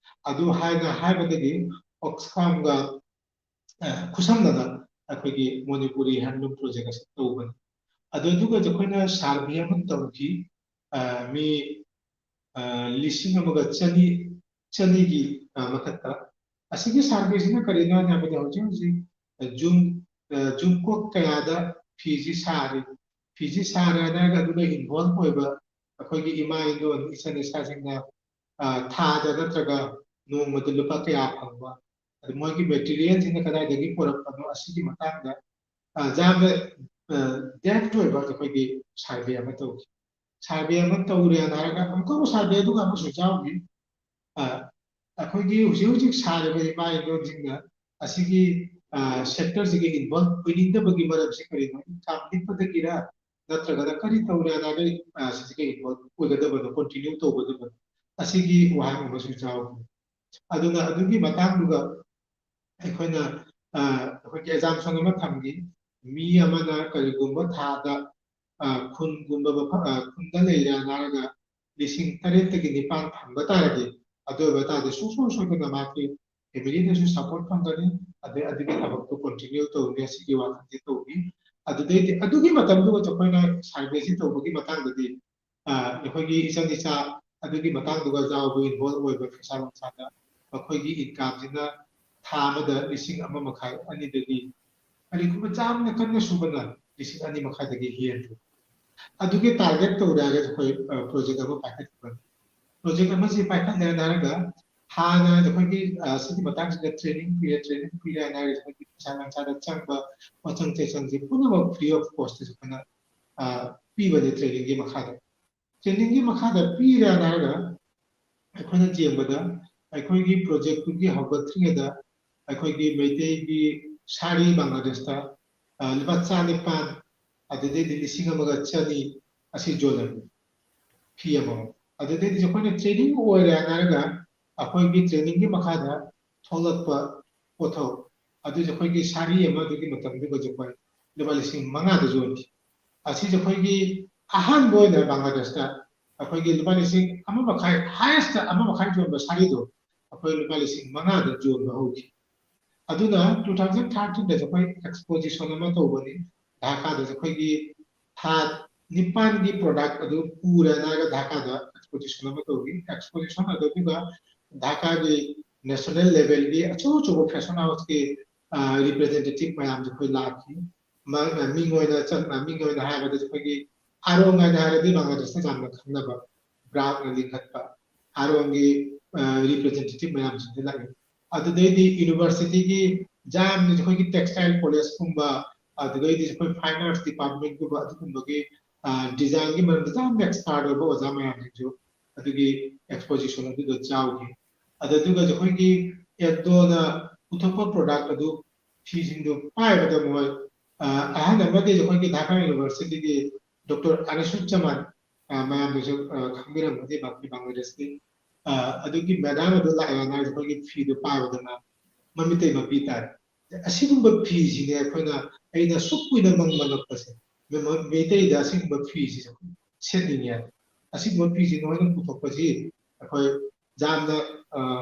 ꯑꯗꯨ ꯍꯥꯏꯅ ꯍꯥꯏꯕꯗꯒꯤ Oxfam ꯒ, ꯑ, ꯈꯨꯠꯁꯝꯅꯅ ꯑꯩꯈꯣꯏꯒꯤ ꯃꯅꯤꯄꯨꯔꯤ handloom project ꯑꯁꯤ ꯇꯧꯕꯅꯤ꯫ ꯑꯗꯨ ꯑꯗꯨꯒ ꯑꯩꯈꯣꯏꯅ survey ꯑꯃ ꯇꯧꯈꯤ, ꯑ, ꯃꯤ, ꯑ, ꯂꯤꯁꯤꯡ ꯑꯃꯒ ꯆꯅꯤ, ꯆꯅꯤꯒꯤ, ꯑ, ꯃꯊꯛꯇ꯫ ꯑꯁꯤꯒꯤ survey ꯁꯤꯅ ꯀꯔꯤꯅꯣ ꯍꯥꯏꯕꯗ, ꯍꯧꯖꯤꯛ ꯍꯧꯖꯤꯛ, ꯑ, ꯖꯨꯝ, ꯑ, ꯖꯨꯝꯀꯣꯛ ꯀꯌꯥꯗ ꯐꯤꯁꯤ ꯁꯥꯔꯤ, ꯐꯤꯁꯤ ꯁꯥꯔꯦ ꯍꯥꯏꯔꯒ ꯑꯗꯨꯗ involve ꯑꯣꯏꯕ ꯑꯩꯈꯣꯏꯒꯤ ꯏꯃꯥ ꯏꯟꯗꯣꯟ, ꯏꯆꯟ ꯏꯆꯥꯁꯤꯡꯅ, ꯑ, ꯊꯥꯗ ꯅꯠꯇ꯭ꯔꯒ ꯅꯣꯡꯃꯗ ꯂꯨꯄꯥ ꯀꯌꯥ ꯐꯪꯕ, ꯑꯗꯨ ꯃꯣꯏꯒꯤ material ꯁꯤꯡꯅ ꯀꯗꯥꯏꯗꯒꯤ ꯄꯨꯔꯛꯄꯅꯣ, ꯑꯁꯤꯒꯤ ꯃꯇꯥꯡꯗ, ꯑ, ꯌꯥꯝꯅ, ꯑ, depth ꯑꯣꯏꯕ ꯑꯩꯈꯣꯏꯒꯤ survey ꯑꯃ ꯇꯧꯈꯤ꯫ Survey ꯑꯃ ꯇꯧꯔꯦꯅ ꯍꯥꯏꯔꯒ ꯑꯃꯨꯛꯀ ꯑꯃꯨꯛ survey ꯑꯗꯨꯒ ꯑꯃꯁꯨ ꯌꯥꯎꯈꯤ꯫ ꯑ, ꯑꯩꯈꯣꯏꯒꯤ ꯍꯧꯖꯤꯛ ꯍꯧꯖꯤꯛ ꯁꯥꯔꯤꯕ ꯏꯃꯥ ꯏꯟꯗꯣꯟꯁꯤꯡꯅ ꯑꯁꯤꯒꯤ, ꯑ, sector ꯁꯤꯒ involve ꯑꯣꯏꯅꯤꯡꯗꯕꯒꯤ ꯃꯔꯝꯁꯤ ꯀꯔꯤꯅꯣ? Income ꯂꯤꯛꯄꯗꯒꯤꯔ, ꯅꯠꯇ꯭ꯔꯒꯅ ꯀꯔꯤ ꯇꯧꯔꯦ ꯍꯥꯏꯔꯒ, ꯑ, ꯁꯤꯁꯤꯒ involve ꯑꯣꯏꯒꯗꯕꯅꯣ, continue ꯇꯧꯒꯗꯕꯅꯣ? ꯑꯁꯤꯒꯤ ꯋꯥꯍꯪ ꯑꯃꯁꯨ ꯌꯥꯎꯈꯤ꯫ ꯑꯗꯨꯅ ꯑꯗꯨꯒꯤ ꯃꯇꯥꯡꯗꯨꯒ ꯑꯩꯈꯣꯏꯅ, ꯑ, ꯑꯩꯈꯣꯏꯒꯤ assumption ꯑꯃ ꯊꯝꯈꯤ꯫ ꯃꯤ ꯑꯃꯅ ꯀꯔꯤꯒꯨꯝꯕ ꯊꯥꯗ, ꯑ, ꯈꯨꯟꯒꯨꯝꯕ ꯃꯐꯝ, ꯑ, ꯈꯨꯟꯗ ꯂꯩꯔꯦ ꯍꯥꯏꯔꯒ ꯂꯤꯁꯤꯡ ꯇꯔꯦꯠꯇꯒꯤ ꯅꯤꯄꯥꯟ ꯐꯪꯕ ꯇꯥꯔꯗꯤ, ꯑꯗꯨ ꯑꯣꯏꯕ ꯇꯥꯔꯗꯤ ꯁꯨꯡꯁꯣꯏ ꯁꯣꯏꯗꯅ ꯃꯥꯒꯤ family ꯗꯁꯨ support ꯐꯪꯒꯅꯤ, ꯑꯗꯩ ꯑꯗꯨꯒꯤ ꯊꯕꯛꯇꯨ continue ꯇꯧꯅꯤ, ꯑꯁꯤꯒꯤ ꯋꯥꯈꯜꯁꯦ ꯇꯧꯈꯤ꯫ ꯑꯗꯨꯗꯩꯗꯤ ꯑꯗꯨꯒꯤ ꯃꯇꯝꯗꯨꯒ ꯑꯩꯈꯣꯏꯅ survey ꯁꯤ ꯇꯧꯕꯒꯤ ꯃꯇꯥꯡꯗꯗꯤ, ꯑ, ꯑꯩꯈꯣꯏꯒꯤ ꯏꯆꯟ ꯏꯆꯥ ꯑꯗꯨꯒꯤ ꯃꯇꯥꯡꯗꯨꯒ ꯌꯥꯎꯕ involve ꯑꯣꯏꯕ ꯐꯤꯁꯥ ꯂꯣꯟꯁꯥꯗ ꯃꯈꯣꯏꯒꯤ income ꯁꯤꯅ ꯊꯥ ꯑꯃꯗ ꯂꯤꯁꯤꯡ ꯑꯃ ꯃꯈꯥꯏ, ꯑꯅꯤꯗꯒꯤ ꯀꯔꯤꯒꯨꯝꯕ ꯆꯥꯝꯅ ꯀꯟꯅ ꯁꯨꯕꯅ ꯂꯤꯁꯤꯡ ꯑꯅꯤ ꯃꯈꯥꯏꯗꯒꯤ ꯍꯦꯟꯗꯦ꯫ ꯑꯗꯨꯒꯤ target ꯇꯧꯔꯦ ꯍꯥꯏꯔꯒꯗꯤ ꯑꯩꯈꯣꯏ project ꯑꯃ ꯄꯥꯏꯈꯠꯄꯅꯤ꯫ Project ꯑꯃꯁꯤ ꯄꯥꯏꯈꯠꯂꯦꯅ ꯍꯥꯏꯔꯒ ꯍꯥꯟꯅ ꯑꯩꯈꯣꯏꯒꯤ ꯁꯤꯒꯤ ꯃꯇꯥꯡꯁꯤꯗ training ꯄꯤꯔꯦ, training ꯄꯤꯔꯦꯅ ꯍꯥꯏꯔꯒ ꯑꯩꯈꯣꯏꯒꯤ ꯄꯩꯁꯥ ꯅꯨꯡꯁꯥꯗ ꯆꯪꯕ ꯄꯣꯠꯆꯪ ꯆꯩꯆꯪꯁꯦ ꯄꯨꯝꯅꯃꯛ free of cost ꯑꯩꯈꯣꯏꯅ ꯄꯤꯕꯅꯦ trainingꯒꯤ ꯃꯈꯥꯗ꯫ Trainingꯒꯤ ꯃꯈꯥꯗ ꯄꯤꯔꯦꯅ ꯍꯥꯏꯔꯒ ꯑꯩꯈꯣꯏꯅ ꯌꯦꯡꯕꯗ ꯑꯩꯈꯣꯏꯒꯤ projectꯇꯨꯒꯤ ꯍꯧꯒꯠꯇ꯭ꯔꯤꯉꯩꯗ ꯑꯩꯈꯣꯏꯒꯤ ꯃꯩꯇꯩꯒꯤ ꯁꯥꯔꯤ ꯕꯪꯒ꯭ꯂꯥꯗꯦꯁꯇ ꯂꯨꯄꯥ ꯆꯥꯅꯤꯄꯥꯟ, ꯑꯗꯨꯗꯩꯗꯤ ꯂꯤꯁꯤꯡ ꯑꯃꯒ ꯆꯅꯤ ꯑꯁꯤ ꯌꯣꯜꯂꯝꯃꯤ, ꯐꯤ ꯑꯃꯃꯝ꯫ ꯑꯗꯨꯗꯩꯗꯤ ꯑꯩꯈꯣꯏꯅ training ꯑꯣꯏꯔꯦ ꯍꯥꯏꯔꯒ ꯑꯩꯈꯣꯏꯒꯤ trainingꯒꯤ ꯃꯈꯥꯗ ꯊꯣꯛꯂꯛꯄ ꯄꯣꯠꯊꯣꯛ ꯑꯗꯨꯁꯨ ꯑꯩꯈꯣꯏꯒꯤ ꯁꯥꯔꯤ ꯑꯃ ꯑꯗꯨꯒꯤ ꯃꯇꯝꯗꯨꯒꯁꯨ ꯑꯩꯈꯣꯏ ꯂꯨꯄꯥ ꯂꯤꯁꯤꯡ ꯃꯉꯥꯗ ꯌꯣꯜꯂꯤ꯫ ꯑꯁꯤꯁꯦ ꯑꯩꯈꯣꯏꯒꯤ ꯑꯍꯥꯟꯕ ꯑꯣꯏꯅ ꯕꯪꯒ꯭ꯂꯥꯗꯦꯁꯇ ꯑꯩꯈꯣꯏꯒꯤ ꯂꯨꯄꯥ ꯂꯤꯁꯤꯡ ꯑꯃ ꯃꯈꯥꯏ, highest ꯑꯃ ꯃꯈꯥꯏ ꯌꯣꯟꯕ ꯁꯥꯔꯤꯗꯣ ꯑꯩꯈꯣꯏ ꯂꯨꯄꯥ ꯂꯤꯁꯤꯡ ꯃꯉꯥꯗ ꯌꯣꯟꯕ ꯍꯧꯈꯤ꯫ ꯑꯗꯨꯅ two thousand thirteenꯗꯁꯨ ꯑꯩꯈꯣꯏ exposition ꯑꯃ ꯇꯧꯕꯅꯤ ꯙꯥꯀꯥꯗꯁꯨ꯫ ꯑꯩꯈꯣꯏꯒꯤ ꯊꯥ ꯅꯤꯄꯥꯟꯒꯤ product ꯑꯗꯨ ꯄꯨꯔꯦꯅ ꯍꯥꯏꯔꯒ ꯙꯥꯀꯥꯗ exposition ꯑꯃ ꯇꯧꯈꯤ꯫ Exposition ꯑꯗꯨꯒ ꯙꯥꯀꯥꯒꯤ national levelꯒꯤ ꯑꯆꯧ ꯑꯆꯧꯕ fashion houseꯀꯤ representative ꯃꯌꯥꯝꯁꯨ ꯑꯩꯈꯣꯏ ꯂꯥꯛꯈꯤ꯫ ꯃꯤꯡ ꯑꯣꯏꯅ ꯆꯠ ꯃꯤꯡ ꯑꯣꯏꯅ ꯍꯥꯏꯔꯕꯗ ꯑꯩꯈꯣꯏꯒꯤ ꯑꯥꯔꯣꯡ ꯍꯥꯏꯅ ꯍꯥꯏꯔꯗꯤ ꯕꯪꯒ꯭ꯂꯥꯗꯦꯁꯇ ꯌꯥꯝꯅ ꯈꯪꯅꯕ, ꯕ꯭ꯔꯥꯎꯟꯅ ꯂꯤꯡꯈꯠꯄ ꯑꯥꯔꯣꯡꯒꯤ representative ꯃꯌꯥꯝꯁꯤꯡꯁꯨ ꯂꯥꯛꯏ꯫ ꯑꯗꯨꯗꯩꯗꯤ universityꯒꯤ ꯌꯥꯝꯅ ꯑꯩꯈꯣꯏꯒꯤ textile collegeꯀꯨꯝꯕ, ꯑꯗꯨꯗꯩꯗꯤ ꯑꯩꯈꯣꯏ fine arts departmentꯀꯨꯝꯕ ꯑꯗꯨꯒꯨꯝꯕꯒꯤ designꯒꯤ ꯃꯔꯝꯗ ꯌꯥꯝꯅ expert ꯑꯣꯏꯕ ꯑꯣꯖꯥ ꯃꯌꯥꯝꯁꯤꯡꯁꯨ ꯑꯗꯨꯒꯤ exposition ꯑꯗꯨꯗ ꯌꯥꯎꯈꯤ꯫ ꯑꯗꯨꯗꯨꯒ ꯑꯩꯈꯣꯏꯒꯤ ꯑꯦꯛꯗꯣꯅ ꯄꯨꯊꯣꯛꯄ product ꯑꯗꯨ ꯐꯤꯁꯤꯡꯗꯨ ꯄꯥꯏꯕꯗ ꯃꯣꯏ ꯑꯍꯟ ꯑꯃꯗꯤ ꯑꯩꯈꯣꯏꯒꯤ ꯙꯥꯀꯥ universityꯒꯤ Doctor ꯑꯅꯤꯁꯨꯠ ꯆꯃꯥꯟ, ꯃꯌꯥꯝꯅꯁꯨ ꯈꯪꯕꯤꯔꯝꯒꯅꯤ, ꯕꯪꯒ꯭ꯂꯥꯗꯦꯁꯀꯤ ꯑꯗꯨꯒꯤ madam ꯑꯗꯨ ꯂꯥꯛꯑꯦꯅ ꯑꯩꯈꯣꯏꯒꯤ ꯐꯤꯗꯨ ꯄꯥꯏꯕꯗꯅ ꯃꯃꯤꯇꯩ ꯃꯄꯤ ꯇꯥꯔꯦ꯫ ꯑꯁꯤꯒꯨꯝꯕ ꯐꯤꯁꯤꯅꯦ ꯑꯩꯈꯣꯏꯅ, ꯑꯩꯅ ꯁꯨꯛ ꯀꯨꯏꯅ ꯃꯪ ꯃꯪꯉꯛꯄꯁꯦ, ꯃꯩꯇꯩꯗ ꯑꯁꯤꯒꯨꯝꯕ ꯐꯤꯁꯤꯁꯨ ꯁꯦꯠꯅꯤꯡꯉꯦ꯫ ꯑꯁꯤꯒꯨꯝꯕ ꯐꯤꯁꯤ ꯅꯣꯏꯅ ꯄꯨꯊꯣꯛꯄꯁꯤ ꯑꯩꯈꯣꯏ ꯌꯥꯝꯅ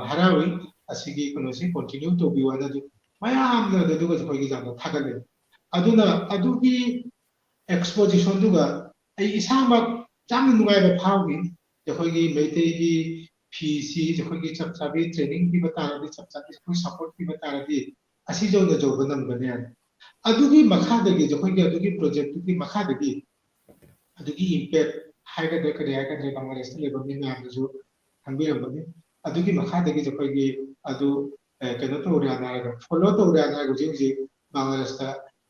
ꯍꯔꯥꯎꯏ꯫ ꯑꯁꯤꯒꯤ ꯀꯩꯅꯣꯁꯤ continue ꯇꯧꯕꯤꯌꯨ ꯍꯥꯏꯅ ꯑꯗꯨ ꯃꯌꯥꯝꯅ ꯑꯗꯨꯒ ꯑꯩꯈꯣꯏꯒꯤ ꯌꯥꯝꯅ ꯊꯥꯒꯠꯂꯦ꯫ ꯑꯗꯨꯅ ꯑꯗꯨꯒꯤ expositionꯗꯨꯒ ꯑꯩ ꯏꯁꯥꯃꯛ ꯌꯥꯝꯅ ꯅꯨꯡꯉꯥꯏꯕ ꯐꯥꯎꯈꯤ꯫ ꯑꯩꯈꯣꯏꯒꯤ ꯃꯩꯇꯩꯒꯤ ꯐꯤꯁꯤ ꯑꯩꯈꯣꯏꯒꯤ ꯆꯞ ꯆꯥꯕꯤ training ꯄꯤꯕ ꯇꯥꯔꯗꯤ, ꯆꯞ ꯆꯥꯕꯤ ꯑꯩꯈꯣꯏ support ꯄꯤꯕ ꯇꯥꯔꯗꯤ ꯑꯁꯤ ꯌꯧꯅ ꯌꯧꯕ ꯉꯝꯒꯅꯤ ꯍꯥꯏꯅ꯫ ꯑꯗꯨꯒꯤ ꯃꯈꯥꯗꯒꯤ, ꯑꯩꯈꯣꯏꯒꯤ ꯑꯗꯨꯒꯤ ꯄ꯭ꯔꯣꯖꯦꯛꯇꯨꯒꯤ ꯃꯈꯥꯗꯒꯤ ꯑꯗꯨꯒꯤ ꯏꯝꯄꯦꯛ ꯍꯥꯏꯒꯗ꯭ꯔꯥ ꯀꯔꯤ ꯍꯥꯏꯒꯗ꯭ꯔꯥ, ꯕꯪꯒ꯭ꯂꯥꯗꯦꯁꯇ ꯂꯩꯕ ꯃꯤ ꯃꯌꯥꯝꯗꯁꯨ ꯈꯪꯕꯤꯔꯝꯒꯅꯤ꯫ ꯑꯗꯨꯒꯤ ꯃꯈꯥꯗꯒꯤ ꯑꯩꯈꯣꯏꯒꯤ ꯑꯗꯨ, ꯑ, ꯀꯩꯅꯣ ꯇꯧꯔꯦ ꯍꯥꯏꯔꯒ, ꯐꯣꯂꯣ ꯇꯧꯔꯦ ꯍꯥꯏꯔꯒ ꯍꯧꯖꯤꯛ ꯍꯧꯖꯤꯛ ꯕꯪꯒ꯭ꯂꯥꯗꯦꯁꯇ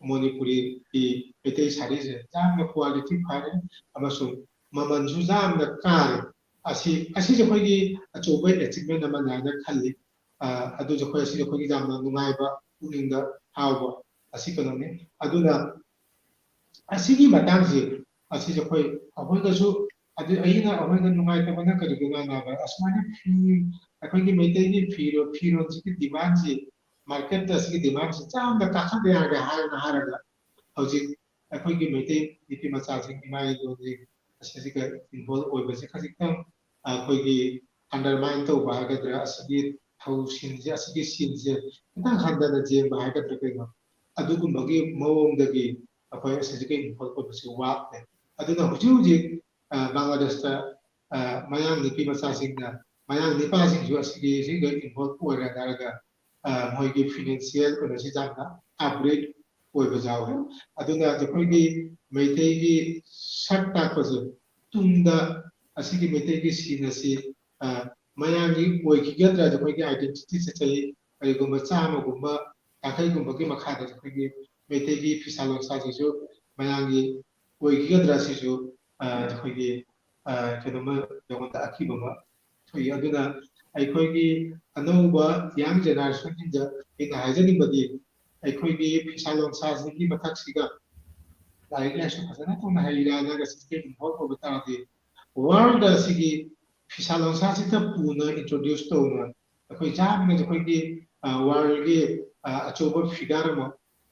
ꯃꯅꯤꯄꯨꯔꯤꯒꯤ ꯃꯩꯇꯩ ꯁꯥꯔꯤꯁꯦ ꯌꯥꯝꯅ ꯀ꯭ꯋꯥꯂꯤꯇꯤ ꯐꯔꯦ, ꯑꯃꯁꯨꯡ ꯃꯃꯜꯁꯨ ꯌꯥꯝꯅ ꯀꯥꯔꯦ꯫ ꯑꯁꯤ, ꯑꯁꯤꯁꯦ ꯑꯩꯈꯣꯏꯒꯤ ꯑꯆꯧꯕ ꯑꯦꯆꯤꯚꯃꯦꯟ ꯑꯃꯅꯤ ꯍꯥꯏꯅ ꯈꯜꯂꯤ꯫ ꯑ, ꯑꯗꯨꯁꯨ ꯑꯩꯈꯣꯏ, ꯑꯁꯤꯁꯨ ꯑꯩꯈꯣꯏꯒꯤ ꯌꯥꯝꯅ ꯅꯨꯡꯉꯥꯏꯕ, ꯄꯨꯛꯅꯤꯡꯗ ꯍꯔꯥꯎꯕ, ꯑꯁꯤ ꯀꯩꯅꯣꯅꯤ꯫ ꯑꯗꯨꯅ ꯑꯁꯤꯒꯤ ꯃꯇꯥꯡꯁꯤ, ꯑꯁꯤꯁꯦ ꯑꯩꯈꯣꯏ, ꯑꯩꯈꯣꯏꯗꯁꯨ, ꯑꯗꯨ ꯑꯩꯅ, ꯑꯩꯈꯣꯏꯗ ꯅꯨꯡꯉꯥꯏꯇꯕꯅ ꯀꯔꯤꯒꯤꯅꯣ ꯍꯥꯏꯕ, ꯑꯁꯨꯃꯥꯏꯅ ꯐꯤ, ꯑꯩꯈꯣꯏꯒꯤ ꯃꯩꯇꯩꯒꯤ ꯐꯤꯔꯣ-, ꯐꯤꯔꯣꯜꯁꯤꯒꯤ ꯗꯤꯃꯥꯟꯁꯤ, ꯃꯥꯔꯀꯦꯠꯇ ꯑꯁꯤꯒꯤ ꯗꯤꯃꯥꯟꯁꯤ ꯌꯥꯝꯅ ꯀꯥꯈꯠꯄ ꯌꯥꯔꯒꯦ ꯍꯥꯏꯅ ꯍꯥꯏꯔꯒ, ꯍꯧꯖꯤꯛ ꯑꯩꯈꯣꯏꯒꯤ ꯃꯩꯇꯩ ꯅꯨꯄꯤ ꯃꯆꯥꯁꯤꯡ, ꯏꯃꯥ ꯏꯟꯗꯣꯜꯁꯤꯡ ꯑꯁꯤꯁꯤꯒ ꯏꯟꯚꯣꯜꯕ ꯑꯣꯏꯕꯁꯦ ꯈꯖꯤꯛꯇꯪ ꯑꯩꯈꯣꯏꯒꯤ ꯑꯟꯗꯔꯃꯥꯏꯟ ꯇꯧꯕ ꯍꯥꯏꯒꯗ꯭ꯔꯥ, ꯑꯁꯤꯒꯤ ꯊꯧꯁꯤꯡꯁꯦ, ꯑꯁꯤꯒꯤ ꯁꯤꯟꯁꯦ ꯈꯤꯇꯪ ꯍꯟꯊꯅ ꯌꯦꯡꯕ ꯍꯥꯏꯒꯗ꯭ꯔꯥ ꯀꯩꯅꯣ, ꯑꯗꯨꯒꯨꯝꯕꯒꯤ ꯃꯑꯣꯡꯗꯒꯤ ꯑꯩꯈꯣꯏ ꯑꯁꯤꯁꯤꯒ ꯏꯟꯚꯣꯜꯕ ꯑꯣꯏꯕꯁꯦ ꯋꯥꯠꯂꯦ꯫ ꯑꯗꯨꯅ ꯍꯧꯖꯤꯛ ꯍꯧꯖꯤꯛ, ꯑ, ꯕꯪꯒ꯭ꯂꯥꯗꯦꯁꯇ, ꯑ, ꯃꯌꯥꯡ ꯅꯨꯄꯤ ꯃꯆꯥꯁꯤꯡꯅ, ꯃꯌꯥꯡ ꯅꯨꯄꯥꯁꯤꯡꯁꯨ ꯑꯁꯤꯒꯤ, ꯁꯤꯒ ꯏꯟꯚꯣꯜꯕ ꯑꯣꯏꯔꯦ ꯍꯥꯏꯔꯒ, ꯑ, ꯃꯣꯏꯒꯤ ꯐꯤꯅꯥꯟꯁꯤꯌꯦꯜ ꯀꯩꯅꯣꯁꯤ ꯌꯥꯝꯅ ꯑꯞꯒ꯭ꯔꯦꯗ ꯑꯣꯏꯕ ꯌꯥꯎꯋꯦ꯫ ꯑꯗꯨꯅ ꯑꯩꯈꯣꯏꯒꯤ ꯃꯩꯇꯩꯒꯤ ꯁꯛ ꯇꯥꯛꯄꯁꯦ ꯇꯨꯡꯗ ꯑꯁꯤꯒꯤ ꯃꯩꯇꯩꯒꯤ ꯁꯤꯟ ꯑꯁꯤ, ꯑ, ꯃꯌꯥꯝꯒꯤ ꯑꯣꯏꯈꯤꯒꯗ꯭ꯔꯥ? ꯑꯩꯈꯣꯏꯒꯤ ꯑꯥꯏꯗꯦꯟꯇꯤꯇꯤꯁꯦ ꯆꯍꯤ ꯀꯔꯤꯒꯨꯝꯕ ꯆꯥꯝꯃꯒꯨꯝꯕ, ꯌꯥꯡꯈꯩꯒꯨꯝꯕꯒꯤ ꯃꯈꯥꯗ ꯑꯩꯈꯣꯏꯒꯤ ꯃꯩꯇꯩꯒꯤ ꯐꯤꯁꯥ ꯂꯣꯟꯁꯥꯁꯤꯁꯨ ꯃꯌꯥꯝꯒꯤ ꯑꯣꯏꯈꯤꯒꯗ꯭ꯔꯥ? ꯁꯤꯁꯨ, ꯑ, ꯑꯩꯈꯣꯏꯒꯤ, ꯑ, ꯀꯩꯅꯣꯝꯃ, ꯑꯩꯉꯣꯟꯗ ꯑꯀꯤꯕ ꯑꯃ ꯊꯣꯛꯏ꯫ ꯑꯗꯨꯅ ꯑꯩꯈꯣꯏꯒꯤ ꯑꯅꯧꯕ ꯌꯪ ꯖꯦꯅꯦꯔꯦꯁꯟꯁꯤꯡꯗ ꯑꯩꯅ ꯍꯥꯏꯖꯅꯤꯡꯕꯗꯤ, ꯑꯩꯈꯣꯏꯒꯤ ꯐꯤꯁꯥ ꯂꯣꯟꯁꯥꯁꯤꯒꯤ ꯃꯊꯛꯁꯤꯒ ꯂꯥꯏꯔꯤꯛ ꯂꯥꯏꯁꯨ ꯐꯖꯅ ꯇꯧꯅ ꯍꯩꯔꯦ ꯍꯥꯏꯔꯒ ꯁꯤꯁꯇꯦꯝ ꯏꯟꯚꯣꯜꯕ ꯑꯣꯏꯕ ꯇꯥꯔꯗꯤ, ꯋꯥꯔꯜꯗ ꯑꯁꯤꯒꯤ ꯐꯤꯁꯥ ꯂꯣꯟꯁꯥꯁꯤꯗ ꯄꯨꯅ ꯏꯟꯇ꯭ꯔꯣꯗ꯭ꯌꯨꯁ ꯇꯧꯅ ꯑꯩꯈꯣꯏ ꯌꯥꯝꯅ ꯑꯩꯈꯣꯏꯒꯤ, ꯑ, ꯋꯥꯔꯜꯒꯤ, ꯑ, ꯑꯆꯧꯕ ꯐꯤꯒꯥꯔ ꯑꯃ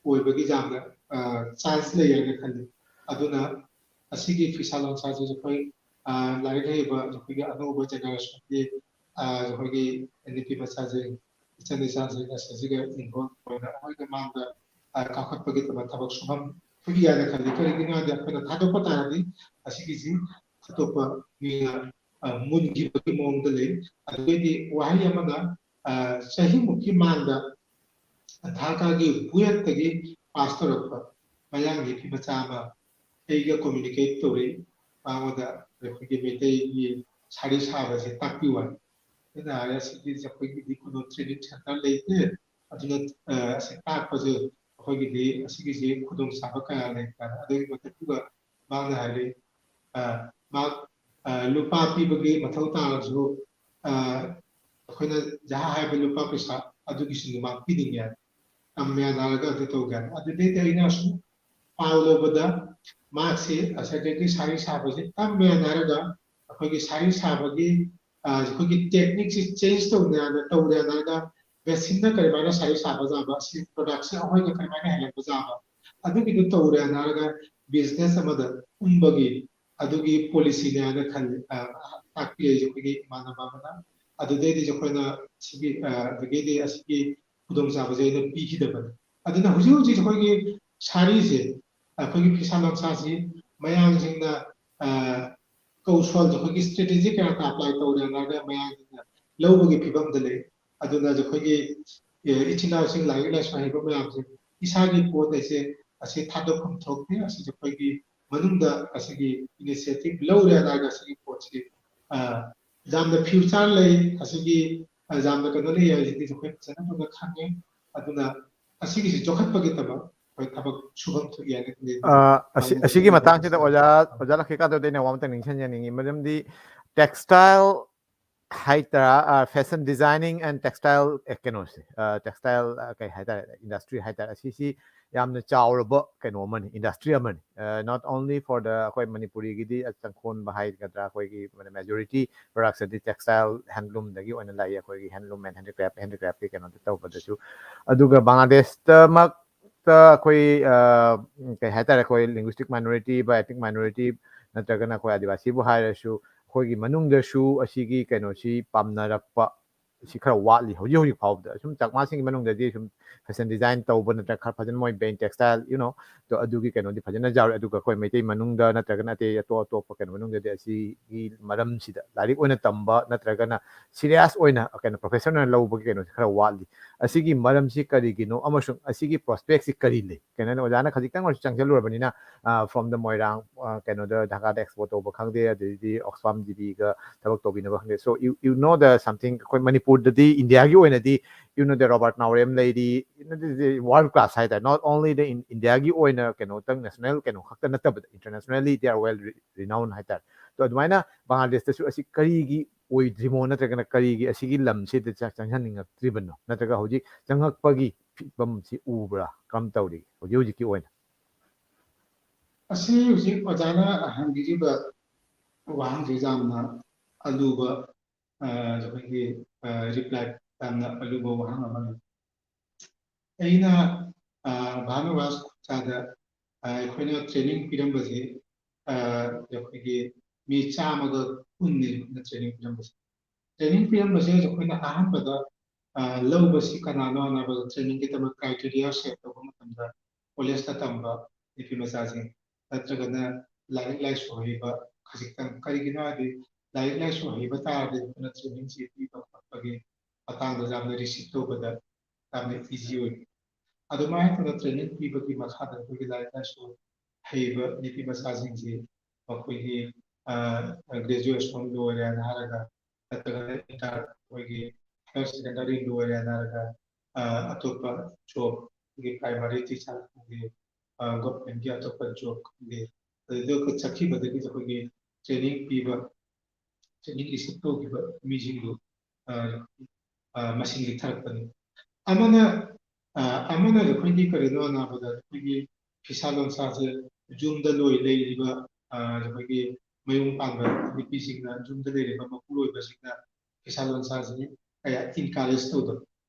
ꯑꯣꯏꯕꯒꯤ ꯌꯥꯝꯅ, ꯑ, ꯆꯥꯟꯁ ꯂꯩ ꯍꯥꯏꯅ ꯈꯜꯂꯤ꯫ ꯑꯗꯨꯅ ꯑꯁꯤꯒꯤ ꯐꯤꯁꯥ ꯂꯣꯟꯁꯥꯁꯤꯁꯨ ꯑꯩꯈꯣꯏ, ꯑ, ꯂꯥꯏꯔꯤꯛ ꯍꯩꯕ ꯑꯩꯈꯣꯏꯒꯤ ꯑꯅꯧꯕ ꯖꯦꯅꯦꯔꯦꯁꯟꯒꯤ, ꯑ, ꯑꯩꯈꯣꯏꯒꯤ ꯅꯨꯄꯤ ꯃꯆꯥꯁꯤꯡ, ꯏꯆꯟ ꯏꯆꯥꯁꯤꯡ ꯑꯁꯤꯁꯤꯒ ꯏꯟꯚꯣꯜꯕ ꯑꯣꯏꯅ ꯑꯩꯈꯣꯏꯒꯤ ꯃꯥꯡꯗ, ꯑ, ꯀꯥꯈꯠꯄꯒꯤꯗꯃꯛ ꯊꯕꯛ ꯁꯨꯐꯝ ꯄꯤꯕ ꯌꯥꯏꯅ ꯈꯜꯂꯤ꯫ ꯀꯔꯤꯒꯤꯅꯣ ꯍꯥꯏꯔꯗꯤ ꯑꯩꯈꯣꯏꯅ ꯊꯥꯗꯣꯛꯄ ꯇꯥꯔꯗꯤ ꯑꯁꯤꯒꯤꯁꯤ ꯑꯇꯣꯞꯄ ꯃꯤꯅ, ꯑ, ꯃꯨꯟꯈꯤꯕꯒꯤ ꯃꯑꯣꯡꯗ ꯂꯩ꯫ ꯑꯗꯨꯗꯩꯗꯤ ꯋꯥꯍꯩ ꯑꯃꯅ, ꯑ, ꯆꯍꯤꯃꯨꯛꯀꯤ ꯃꯥꯡꯗ ꯙꯥꯀꯥꯒꯤ ꯀꯨꯋꯦꯠꯇꯒꯤ ꯄꯥꯁ ꯇꯧꯔꯛꯄ ꯃꯌꯥꯡꯒꯤ ꯅꯨꯄꯤ ꯃꯆꯥ ꯑꯃ ꯑꯩꯒ ꯀꯝꯃ꯭ꯌꯨꯅꯤꯀꯦꯠ ꯇꯧꯔꯛꯏ꯫ ꯃꯉꯣꯟꯗ ꯑꯩꯈꯣꯏꯒꯤ ꯃꯩꯇꯩꯒꯤ ꯁꯥꯔꯤ ꯁꯥꯕꯁꯦ ꯇꯥꯛꯄꯤꯌꯨ ꯍꯥꯏ꯫ ꯑꯩꯅ ꯍꯥꯏꯔꯦ, "ꯑꯁꯤꯒꯤ ꯑꯩꯈꯣꯏꯒꯤꯗꯤ ꯈꯨꯅꯣ ꯇ꯭ꯔꯦꯅꯤꯡ ꯁꯦꯟꯇꯔ ꯂꯩꯇꯦ, ꯑꯗꯨꯅ ꯑꯁꯤ ꯇꯥꯛꯄꯁꯦ ꯑꯩꯈꯣꯏꯒꯤꯗꯤ ꯑꯁꯤꯒꯤꯁꯤ ꯈꯨꯗꯣꯡꯆꯥꯕ ꯀꯌꯥ ꯂꯩꯇꯦ"꯫ ꯑꯗꯨꯒꯤ ꯃꯊꯛꯇꯨꯗ ꯃꯥꯅ ꯍꯥꯏꯔꯛꯏ, ꯑ, ꯃꯥ, ꯑ, ꯂꯨꯄꯥ ꯄꯤꯕꯒꯤ ꯃꯊꯧ ꯇꯥꯔꯁꯨ, ꯑ, ꯑꯩꯈꯣꯏꯅ ꯖꯍꯥ ꯍꯥꯏꯕ ꯂꯨꯄꯥ ꯄꯩꯁꯥ ꯑꯗꯨꯒꯤꯁꯨ ꯃꯥ ꯄꯤꯅꯤꯡꯉꯦ ꯍꯥꯏ꯫ ꯇꯝꯕ ꯌꯥꯅꯔꯒ ꯑꯗꯨ ꯇꯧꯒꯦ ꯍꯥꯏ꯫ ꯑꯗꯨꯗꯩꯗꯤ ꯑꯩꯅ ꯑꯁꯨꯝ ꯄꯥꯎ ꯂꯧꯕꯗ ꯃꯥꯁꯤ ꯉꯁꯥꯏꯒꯤ ꯁꯥꯔꯤ ꯁꯥꯕꯁꯤ ꯇꯝꯕ ꯌꯥꯅꯔꯒ ꯑꯩꯈꯣꯏꯒꯤ ꯁꯥꯔꯤ ꯁꯥꯕꯒꯤ, ꯑ, ꯑꯩꯈꯣꯏꯒꯤ ꯇꯦꯛꯅꯤꯛꯁꯤ ꯆꯦꯟꯖ ꯇꯧꯅ ꯌꯥꯅ-, ꯇꯧꯅ ꯌꯥꯅꯔꯒ ꯃꯦꯆꯤꯟꯅ ꯀꯔꯝꯍꯥꯏꯅ ꯁꯥꯔꯤ ꯁꯥꯕ ꯌꯥꯕ, ꯑꯁꯤ ꯄ꯭ꯔꯗꯛꯁꯦ ꯑꯩꯈꯣꯏꯅ ꯀꯔꯝꯍꯥꯏꯅ ꯍꯦꯜꯍꯟꯕ ꯌꯥꯕ, ꯑꯗꯨꯒꯤꯗꯨ ꯇꯧꯅ ꯌꯥꯅꯔꯒ ꯕꯤꯖꯤꯅꯦꯁ ꯑꯃꯗ ꯀꯨꯝꯕꯒꯤ ꯑꯗꯨꯒꯤ ꯄꯣꯂꯤꯁꯤꯅꯦ ꯍꯥꯏꯅ ꯈꯜꯂꯤ꯫ ꯑ, ꯇꯥꯛꯄꯤꯔꯛꯏꯁꯦ ꯑꯩꯈꯣꯏꯒꯤ ꯏꯃꯥꯟꯅꯕ ꯑꯃꯅ꯫ ꯑꯗꯨꯗꯩꯗꯤ ꯑꯩꯈꯣꯏꯅ ꯁꯤꯒꯤ, ꯑ, ꯑꯗꯨꯗꯒꯤꯗꯤ ꯑꯁꯤꯒꯤ ꯈꯨꯗꯣꯡꯆꯥꯕꯁꯦ ꯑꯩꯅ ꯄꯤꯈꯤꯗꯕꯅꯤ꯫ ꯑꯗꯨꯅ ꯍꯧꯖꯤꯛ ꯍꯧꯖꯤꯛ ꯑꯩꯈꯣꯏꯒꯤ ꯁꯥꯔꯤꯁꯦ, ꯑꯩꯈꯣꯏꯒꯤ ꯐꯤꯁꯥ ꯂꯣꯟꯁꯥꯁꯤ ꯃꯌꯥꯡꯁꯤꯡꯅ, ꯑ, ꯀꯧꯁꯣꯜꯗ ꯑꯩꯈꯣꯏꯒꯤ ꯁ꯭ꯇ꯭ꯔꯦꯇꯦꯖꯤ ꯀꯌꯥ ꯑꯦꯄ꯭ꯂꯥꯏ ꯇꯧꯔꯦ ꯍꯥꯏꯔꯒ ꯃꯌꯥꯡꯁꯤꯡꯅ ꯂꯧꯕꯒꯤ ꯐꯤꯕꯝꯗ ꯂꯩ꯫ ꯑꯗꯨꯅ ꯑꯩꯈꯣꯏꯒꯤ, ꯑ, ꯏꯆꯤꯟ ꯏꯅꯥꯎꯁꯤꯡ ꯂꯥꯏꯔꯤꯛ ꯂꯥꯏꯁꯨ ꯍꯩꯕ ꯃꯌꯥꯝꯁꯦ ꯏꯁꯥꯒꯤ ꯄꯣꯠ ꯑꯩꯁꯦ ꯑꯁꯤ ꯊꯥꯗꯣꯛꯐꯝ ꯊꯣꯛꯇꯦ꯫ ꯑꯁꯤꯁꯦ ꯑꯩꯈꯣꯏꯒꯤ ꯃꯅꯨꯡꯗ ꯑꯁꯤꯒꯤ ꯏꯅꯤꯁꯤꯌꯦꯇꯤꯚ ꯂꯧꯔꯦ ꯍꯥꯏꯔꯒ ꯑꯁꯤꯒꯤ ꯄꯣꯠꯁꯤ, ꯑ, ꯌꯥꯝꯅ ꯐ꯭ꯌꯨꯆꯔ ꯂꯩ, ꯑꯁꯤꯒꯤ, ꯑ, ꯌꯥꯝꯅ ꯀꯩꯅꯣ ꯂꯩ ꯍꯥꯏꯁꯤꯗꯤ ꯑꯩꯈꯣꯏ ꯐꯖꯅ ꯐꯖꯅ ꯈꯪꯉꯦ꯫ ꯑꯗꯨꯅ ꯑꯁꯤꯒꯤꯁꯤ ꯆꯥꯎꯈꯠꯄꯒꯤꯗꯃꯛ ꯑꯩꯈꯣꯏ ꯊꯕꯛ ꯁꯨꯐꯝ ꯊꯣꯛꯏ ꯍꯥꯏꯅ ꯈꯜꯂꯤ꯫ ꯑ, ꯑꯁꯤ-, ꯃꯥꯡꯖꯧꯅꯅ ꯑꯁꯤꯒꯤ ꯃꯇꯥꯡꯁꯤꯗ ꯂꯣꯏꯁꯤꯟꯖꯔꯒꯦ꯫ ꯑꯣꯖꯥ, ꯑꯣꯖꯥ ꯂꯛꯈꯤꯀꯥꯟꯇꯗ ꯑꯩꯅ ꯋꯥ ꯑꯃꯇꯪ ꯅꯤꯡꯁꯤꯡꯖꯅꯤꯡꯉꯤ, ꯃꯔꯝꯗꯤ ꯇꯦꯛꯁꯇꯥꯏꯜ ꯍꯥꯏꯇꯥꯔꯥ, ꯑ, ꯐꯦꯁꯟ ꯗꯤꯖꯥꯏꯅꯤꯡ ꯑꯦꯟ ꯇꯦꯛꯁꯇꯥꯏꯜ, ꯑ, ꯀꯩꯅꯣꯁꯦ, ꯑ, ꯇꯦꯛꯁꯇꯥꯏꯜ, ꯑ, ꯀꯩ ꯍꯥꯏꯇꯥꯔꯦ, ꯏꯟꯗꯁꯇ꯭ꯔꯤ ꯍꯥꯏꯇꯥꯔꯦ, ꯑꯁꯤꯁꯤ ꯌꯥꯝꯅ ꯆꯥꯎꯔꯕ ꯀꯩꯅꯣ ꯑꯃꯅꯤ, ꯏꯟꯗꯁꯇ꯭ꯔꯤ ꯑꯃꯅꯤ꯫ ꯑ, not only for the ꯑꯩꯈꯣꯏ ꯃꯅꯤꯄꯨꯔꯤꯒꯤꯗꯤ, ꯑ, ꯆꯪꯈꯣꯟꯕ ꯍꯥꯏꯒꯗ꯭ꯔꯥ, ꯑꯩꯈꯣꯏꯒꯤ ꯃꯦꯖꯣꯔꯤꯇꯤ ꯄ꯭ꯔꯗꯛꯁꯤꯗꯤ ꯇꯦꯛꯁꯇꯥꯏꯜ ꯍꯦꯟꯂꯨꯝꯗꯒꯤ ꯑꯣꯏꯅ ꯂꯥꯛꯏ, ꯑꯩꯈꯣꯏꯒꯤ ꯍꯦꯟꯂꯨꯝ ꯑꯦꯟ ꯍꯦꯟꯗꯤꯀ꯭ꯔꯥꯐ, ꯍꯦꯟꯗꯤꯀ꯭ꯔꯥꯐꯀꯤ ꯀꯩꯅꯣꯗ ꯇꯧꯕꯗꯁꯨ꯫ ꯑꯗꯨꯒ ꯕꯪꯒ꯭ꯂꯥꯗꯦꯁꯇꯃꯛ ꯇ ꯑꯩꯈꯣꯏ, ꯑ, ꯀꯩ ꯍꯥꯏꯇꯥꯔꯦ, ꯑꯩꯈꯣꯏ ꯂꯤꯡꯒ꯭ꯋꯤꯁꯇꯤꯛ ꯃꯥꯏꯅꯣꯔꯤꯇꯤ, ꯕꯥꯏꯑꯣꯊꯅꯤꯛ ꯃꯥꯏꯅꯣꯔꯤꯇꯤ ꯅꯠꯇ꯭ꯔꯒꯅ ꯑꯩꯈꯣꯏ ꯑꯥꯗꯤꯋꯥꯁꯤꯕꯨ ꯍꯥꯏꯔꯁꯨ, ꯑꯩꯈꯣꯏꯒꯤ ꯃꯅꯨꯡꯗꯁꯨ ꯑꯁꯤꯒꯤ ꯀꯩꯅꯣꯁꯤ ꯄꯥꯝꯅꯔꯛꯄ, ꯁꯤ ꯈꯔ ꯋꯥꯠꯂꯤ ꯍꯧꯖꯤꯛ ꯍꯧꯖꯤꯛ ꯐꯥꯎꯕꯗ꯫ ꯁꯨꯝ ꯆꯥꯛꯃꯥꯁꯤꯡꯒꯤ ꯃꯅꯨꯡꯗꯗꯤ ꯁꯨꯝ fashion design ꯇꯧꯕ ꯅꯠꯇ꯭ꯔꯒ ꯈꯔ ꯐꯖꯅ ꯃꯣꯏ brain textile, you know, ꯑꯗꯣ ꯑꯗꯨꯒꯤ ꯀꯩꯅꯣꯗꯤ ꯐꯖꯅ ꯌꯥꯎꯔꯦ꯫ ꯑꯗꯨꯒ ꯑꯩꯈꯣꯏ ꯃꯩꯇꯩ ꯃꯅꯨꯡꯗ ꯅꯠꯇ꯭ꯔꯒꯅ ꯑꯇꯩ ꯑꯇꯣꯞ ꯑꯇꯣꯞꯄ ꯀꯩꯅꯣ ꯃꯅꯨꯡꯗꯗꯤ ꯑꯁꯤꯒꯤ ꯃꯔꯝꯁꯤꯗ ꯂꯥꯏꯔꯤꯛ ꯑꯣꯏꯅ ꯇꯝꯕ ꯅꯠꯇ꯭ꯔꯒꯅ serious ꯑꯣꯏꯅ ꯀꯩꯅꯣ professional ꯂꯧꯕꯒꯤ ꯀꯩꯅꯣꯁꯦ ꯈꯔ ꯋꯥꯠꯂꯤ꯫ ꯑꯁꯤꯒꯤ ꯃꯔꯝꯁꯤ ꯀꯔꯤꯒꯤꯅꯣ ꯑꯃꯁꯨꯡ ꯑꯁꯤꯒꯤ prospectꯁꯤ ꯀꯔꯤ ꯂꯩ? ꯀꯩꯅꯣ ꯑꯣꯖꯥꯅ ꯈꯖꯤꯛꯇꯪ ꯑꯣꯏꯔꯁꯨ ꯆꯪꯁꯤꯜꯂꯨꯔꯕꯅꯤꯅ, from the ꯃꯣꯏꯔꯥꯡ, ꯀꯩꯅꯣꯗ ꯙꯥꯀꯥꯗ expo ꯇꯧꯕ ꯈꯪꯗꯦ, ꯑꯗꯩꯗꯤ Oxfam GBꯒ ꯊꯕꯛ ꯇꯧꯕꯤꯅꯕ ꯈꯪꯗꯦ꯫ So you, you know the something, ꯑꯩꯈꯣꯏ ꯃꯅꯤꯄꯨꯔꯗꯗꯤ ꯏꯟꯗꯤꯌꯥꯒꯤ ꯑꯣꯏꯅꯗꯤ you know the Robert Naorem ꯂꯩꯔꯤ, you know, the world class ꯍꯥꯏꯇꯥꯔꯦ꯫ Not only the Indiaꯒꯤ ꯑꯣꯏꯅ ꯀꯩꯅꯣꯇꯪ national ꯀꯩꯅꯣ ꯈꯛꯇ ꯅꯠꯇꯕꯗ, internationally they are well renowned ꯍꯥꯏꯇꯥꯔꯦ꯫ ꯑꯗꯣ ꯑꯗꯨꯃꯥꯏꯅ ꯕꯪꯒ꯭ꯂꯥꯗꯦꯁꯇꯁꯨ ꯑꯁꯤ ꯀꯔꯤꯒꯤ ꯑꯣꯏꯗ꯭ꯔꯤꯃꯣ ꯅꯠꯇ꯭ꯔꯒꯅ ꯀꯔꯤꯒꯤ ꯑꯁꯤꯒꯤ ꯂꯝꯁꯤꯗ ꯆꯪꯍꯟꯅꯤꯡꯉꯛꯇ꯭ꯔꯤꯕꯅꯣ? ꯅꯠꯇ꯭ꯔꯒ ꯍꯧꯖꯤꯛ ꯆꯪꯉꯛꯄꯒꯤ ꯐꯤꯕꯝꯁꯤ ꯎꯕ꯭ꯔꯥ? ꯀꯔꯝ ꯇꯧꯔꯤ ꯍꯧꯖꯤꯛ ꯍꯧꯖꯤꯛꯀꯤ ꯑꯣꯏꯅ? ꯑꯁꯤ ꯍꯧꯖꯤꯛ ꯑꯣꯖꯥꯅ ꯍꯪꯕꯤꯔꯤꯕ ꯋꯥꯍꯪꯁꯤ ꯌꯥꯝꯅ ꯑꯂꯨꯕ, ꯑꯩꯈꯣꯏꯒꯤ reply ꯌꯥꯝꯅ ꯑꯂꯨꯕ ꯋꯥꯍꯪ ꯑꯃꯅꯤ꯫ ꯑꯩꯅ ꯚꯥꯅꯨꯔꯥꯖ ꯈꯨꯠꯁꯥꯗ ꯑꯩꯈꯣꯏꯅ training ꯄꯤꯔꯝꯕꯁꯦ ꯑꯩꯈꯣꯏꯒꯤ ꯃꯤ ꯆꯥꯝꯃꯒ ꯀꯨꯟꯅꯤ ꯑꯩꯈꯣꯏꯅ training ꯄꯤꯔꯝꯕꯁꯦ꯫ Training ꯄꯤꯔꯝꯕꯁꯦ ꯑꯩꯈꯣꯏꯅ ꯑꯍꯥꯟꯕꯗ ꯂꯧꯕꯁꯤ ꯀꯅꯥꯅꯣ ꯍꯥꯏꯅ trainingꯒꯤꯗꯃꯛ criteria set ꯇꯧꯕ ꯃꯇꯝꯗ collegeꯇ ꯇꯝꯕ ꯅꯨꯄꯤ ꯃꯆꯥꯁꯤꯡ ꯅꯠꯇ꯭ꯔꯒꯅ ꯂꯥꯏꯔꯤꯛ ꯂꯥꯏꯁꯨ ꯍꯩꯕ ꯈꯖꯤꯛꯇꯪ, ꯀꯔꯤꯒꯤꯅꯣ ꯍꯥꯏꯔꯗꯤ ꯂꯥꯏꯔꯤꯛ ꯂꯥꯏꯁꯨ ꯍꯩꯕ ꯇꯥꯔꯗꯤ ꯑꯩꯈꯣꯏꯅ trainingꯁꯤ ꯄꯤꯕ ꯈꯣꯠꯄꯒꯤ ꯃꯇꯥꯡꯗ ꯌꯥꯝꯅ receive ꯇꯧꯕꯗ ꯌꯥꯝꯅ easy ꯑꯣꯏ꯫ ꯑꯗꯨꯃꯥꯏꯅ ꯇꯧꯅ training ꯄꯤꯕꯒꯤ ꯃꯈꯥꯗ ꯑꯩꯈꯣꯏꯒꯤ ꯂꯥꯏꯔꯤꯛ ꯂꯥꯏꯁꯨ ꯍꯩꯕ ꯅꯨꯄꯤ ꯃꯆꯥꯁꯤꯡꯁꯤ ꯃꯈꯣꯏꯒꯤ graduation ꯂꯣꯏꯔꯦꯅ ꯍꯥꯏꯔꯒ ꯅꯠꯇ꯭ꯔꯒꯅ inter ꯑꯩꯈꯣꯏꯒꯤ higher secondary ꯂꯣꯏꯔꯦꯅ ꯍꯥꯏꯔꯒ ꯑꯇꯣꯞꯄ job, ꯑꯩꯈꯣꯏꯒꯤ primary teacher ꯈꯪꯗꯦ, governmentꯀꯤ ꯑꯇꯣꯞꯄ job ꯈꯪꯗꯦ, ꯑꯗꯨꯗ ꯆꯠꯈꯤꯕꯗꯒꯤ ꯑꯩꯈꯣꯏꯒꯤ training ꯄꯤꯕ, training receive ꯇꯧꯈꯤꯕ ꯃꯤꯁꯤꯡꯗꯨ ꯃꯁꯤꯡ ꯍꯟꯊꯔꯛꯄꯅꯤ꯫ ꯑꯃꯅ ꯑꯃꯅ ꯑꯩꯈꯣꯏꯒꯤ ꯀꯔꯤꯅꯣ ꯍꯥꯏꯕꯗ ꯑꯩꯈꯣꯏꯒꯤ ꯐꯤꯁꯥ ꯂꯣꯟꯁꯥꯁꯦ ꯌꯨꯝꯗ ꯂꯣꯏ ꯂꯩꯔꯤꯕ ꯑꯩꯈꯣꯏꯒꯤ ꯃꯌꯨꯝ ꯄꯥꯟꯕ ꯅꯨꯄꯤꯁꯤꯡꯅ ꯌꯨꯝꯗ ꯂꯩꯔꯤꯕ ꯃꯄꯨꯔꯣꯏꯕꯁꯤꯡꯅ ꯐꯤꯁꯥ ꯂꯣꯟꯁꯥꯁꯤ ꯀꯌꯥ encourage ꯇꯧꯗꯕ꯫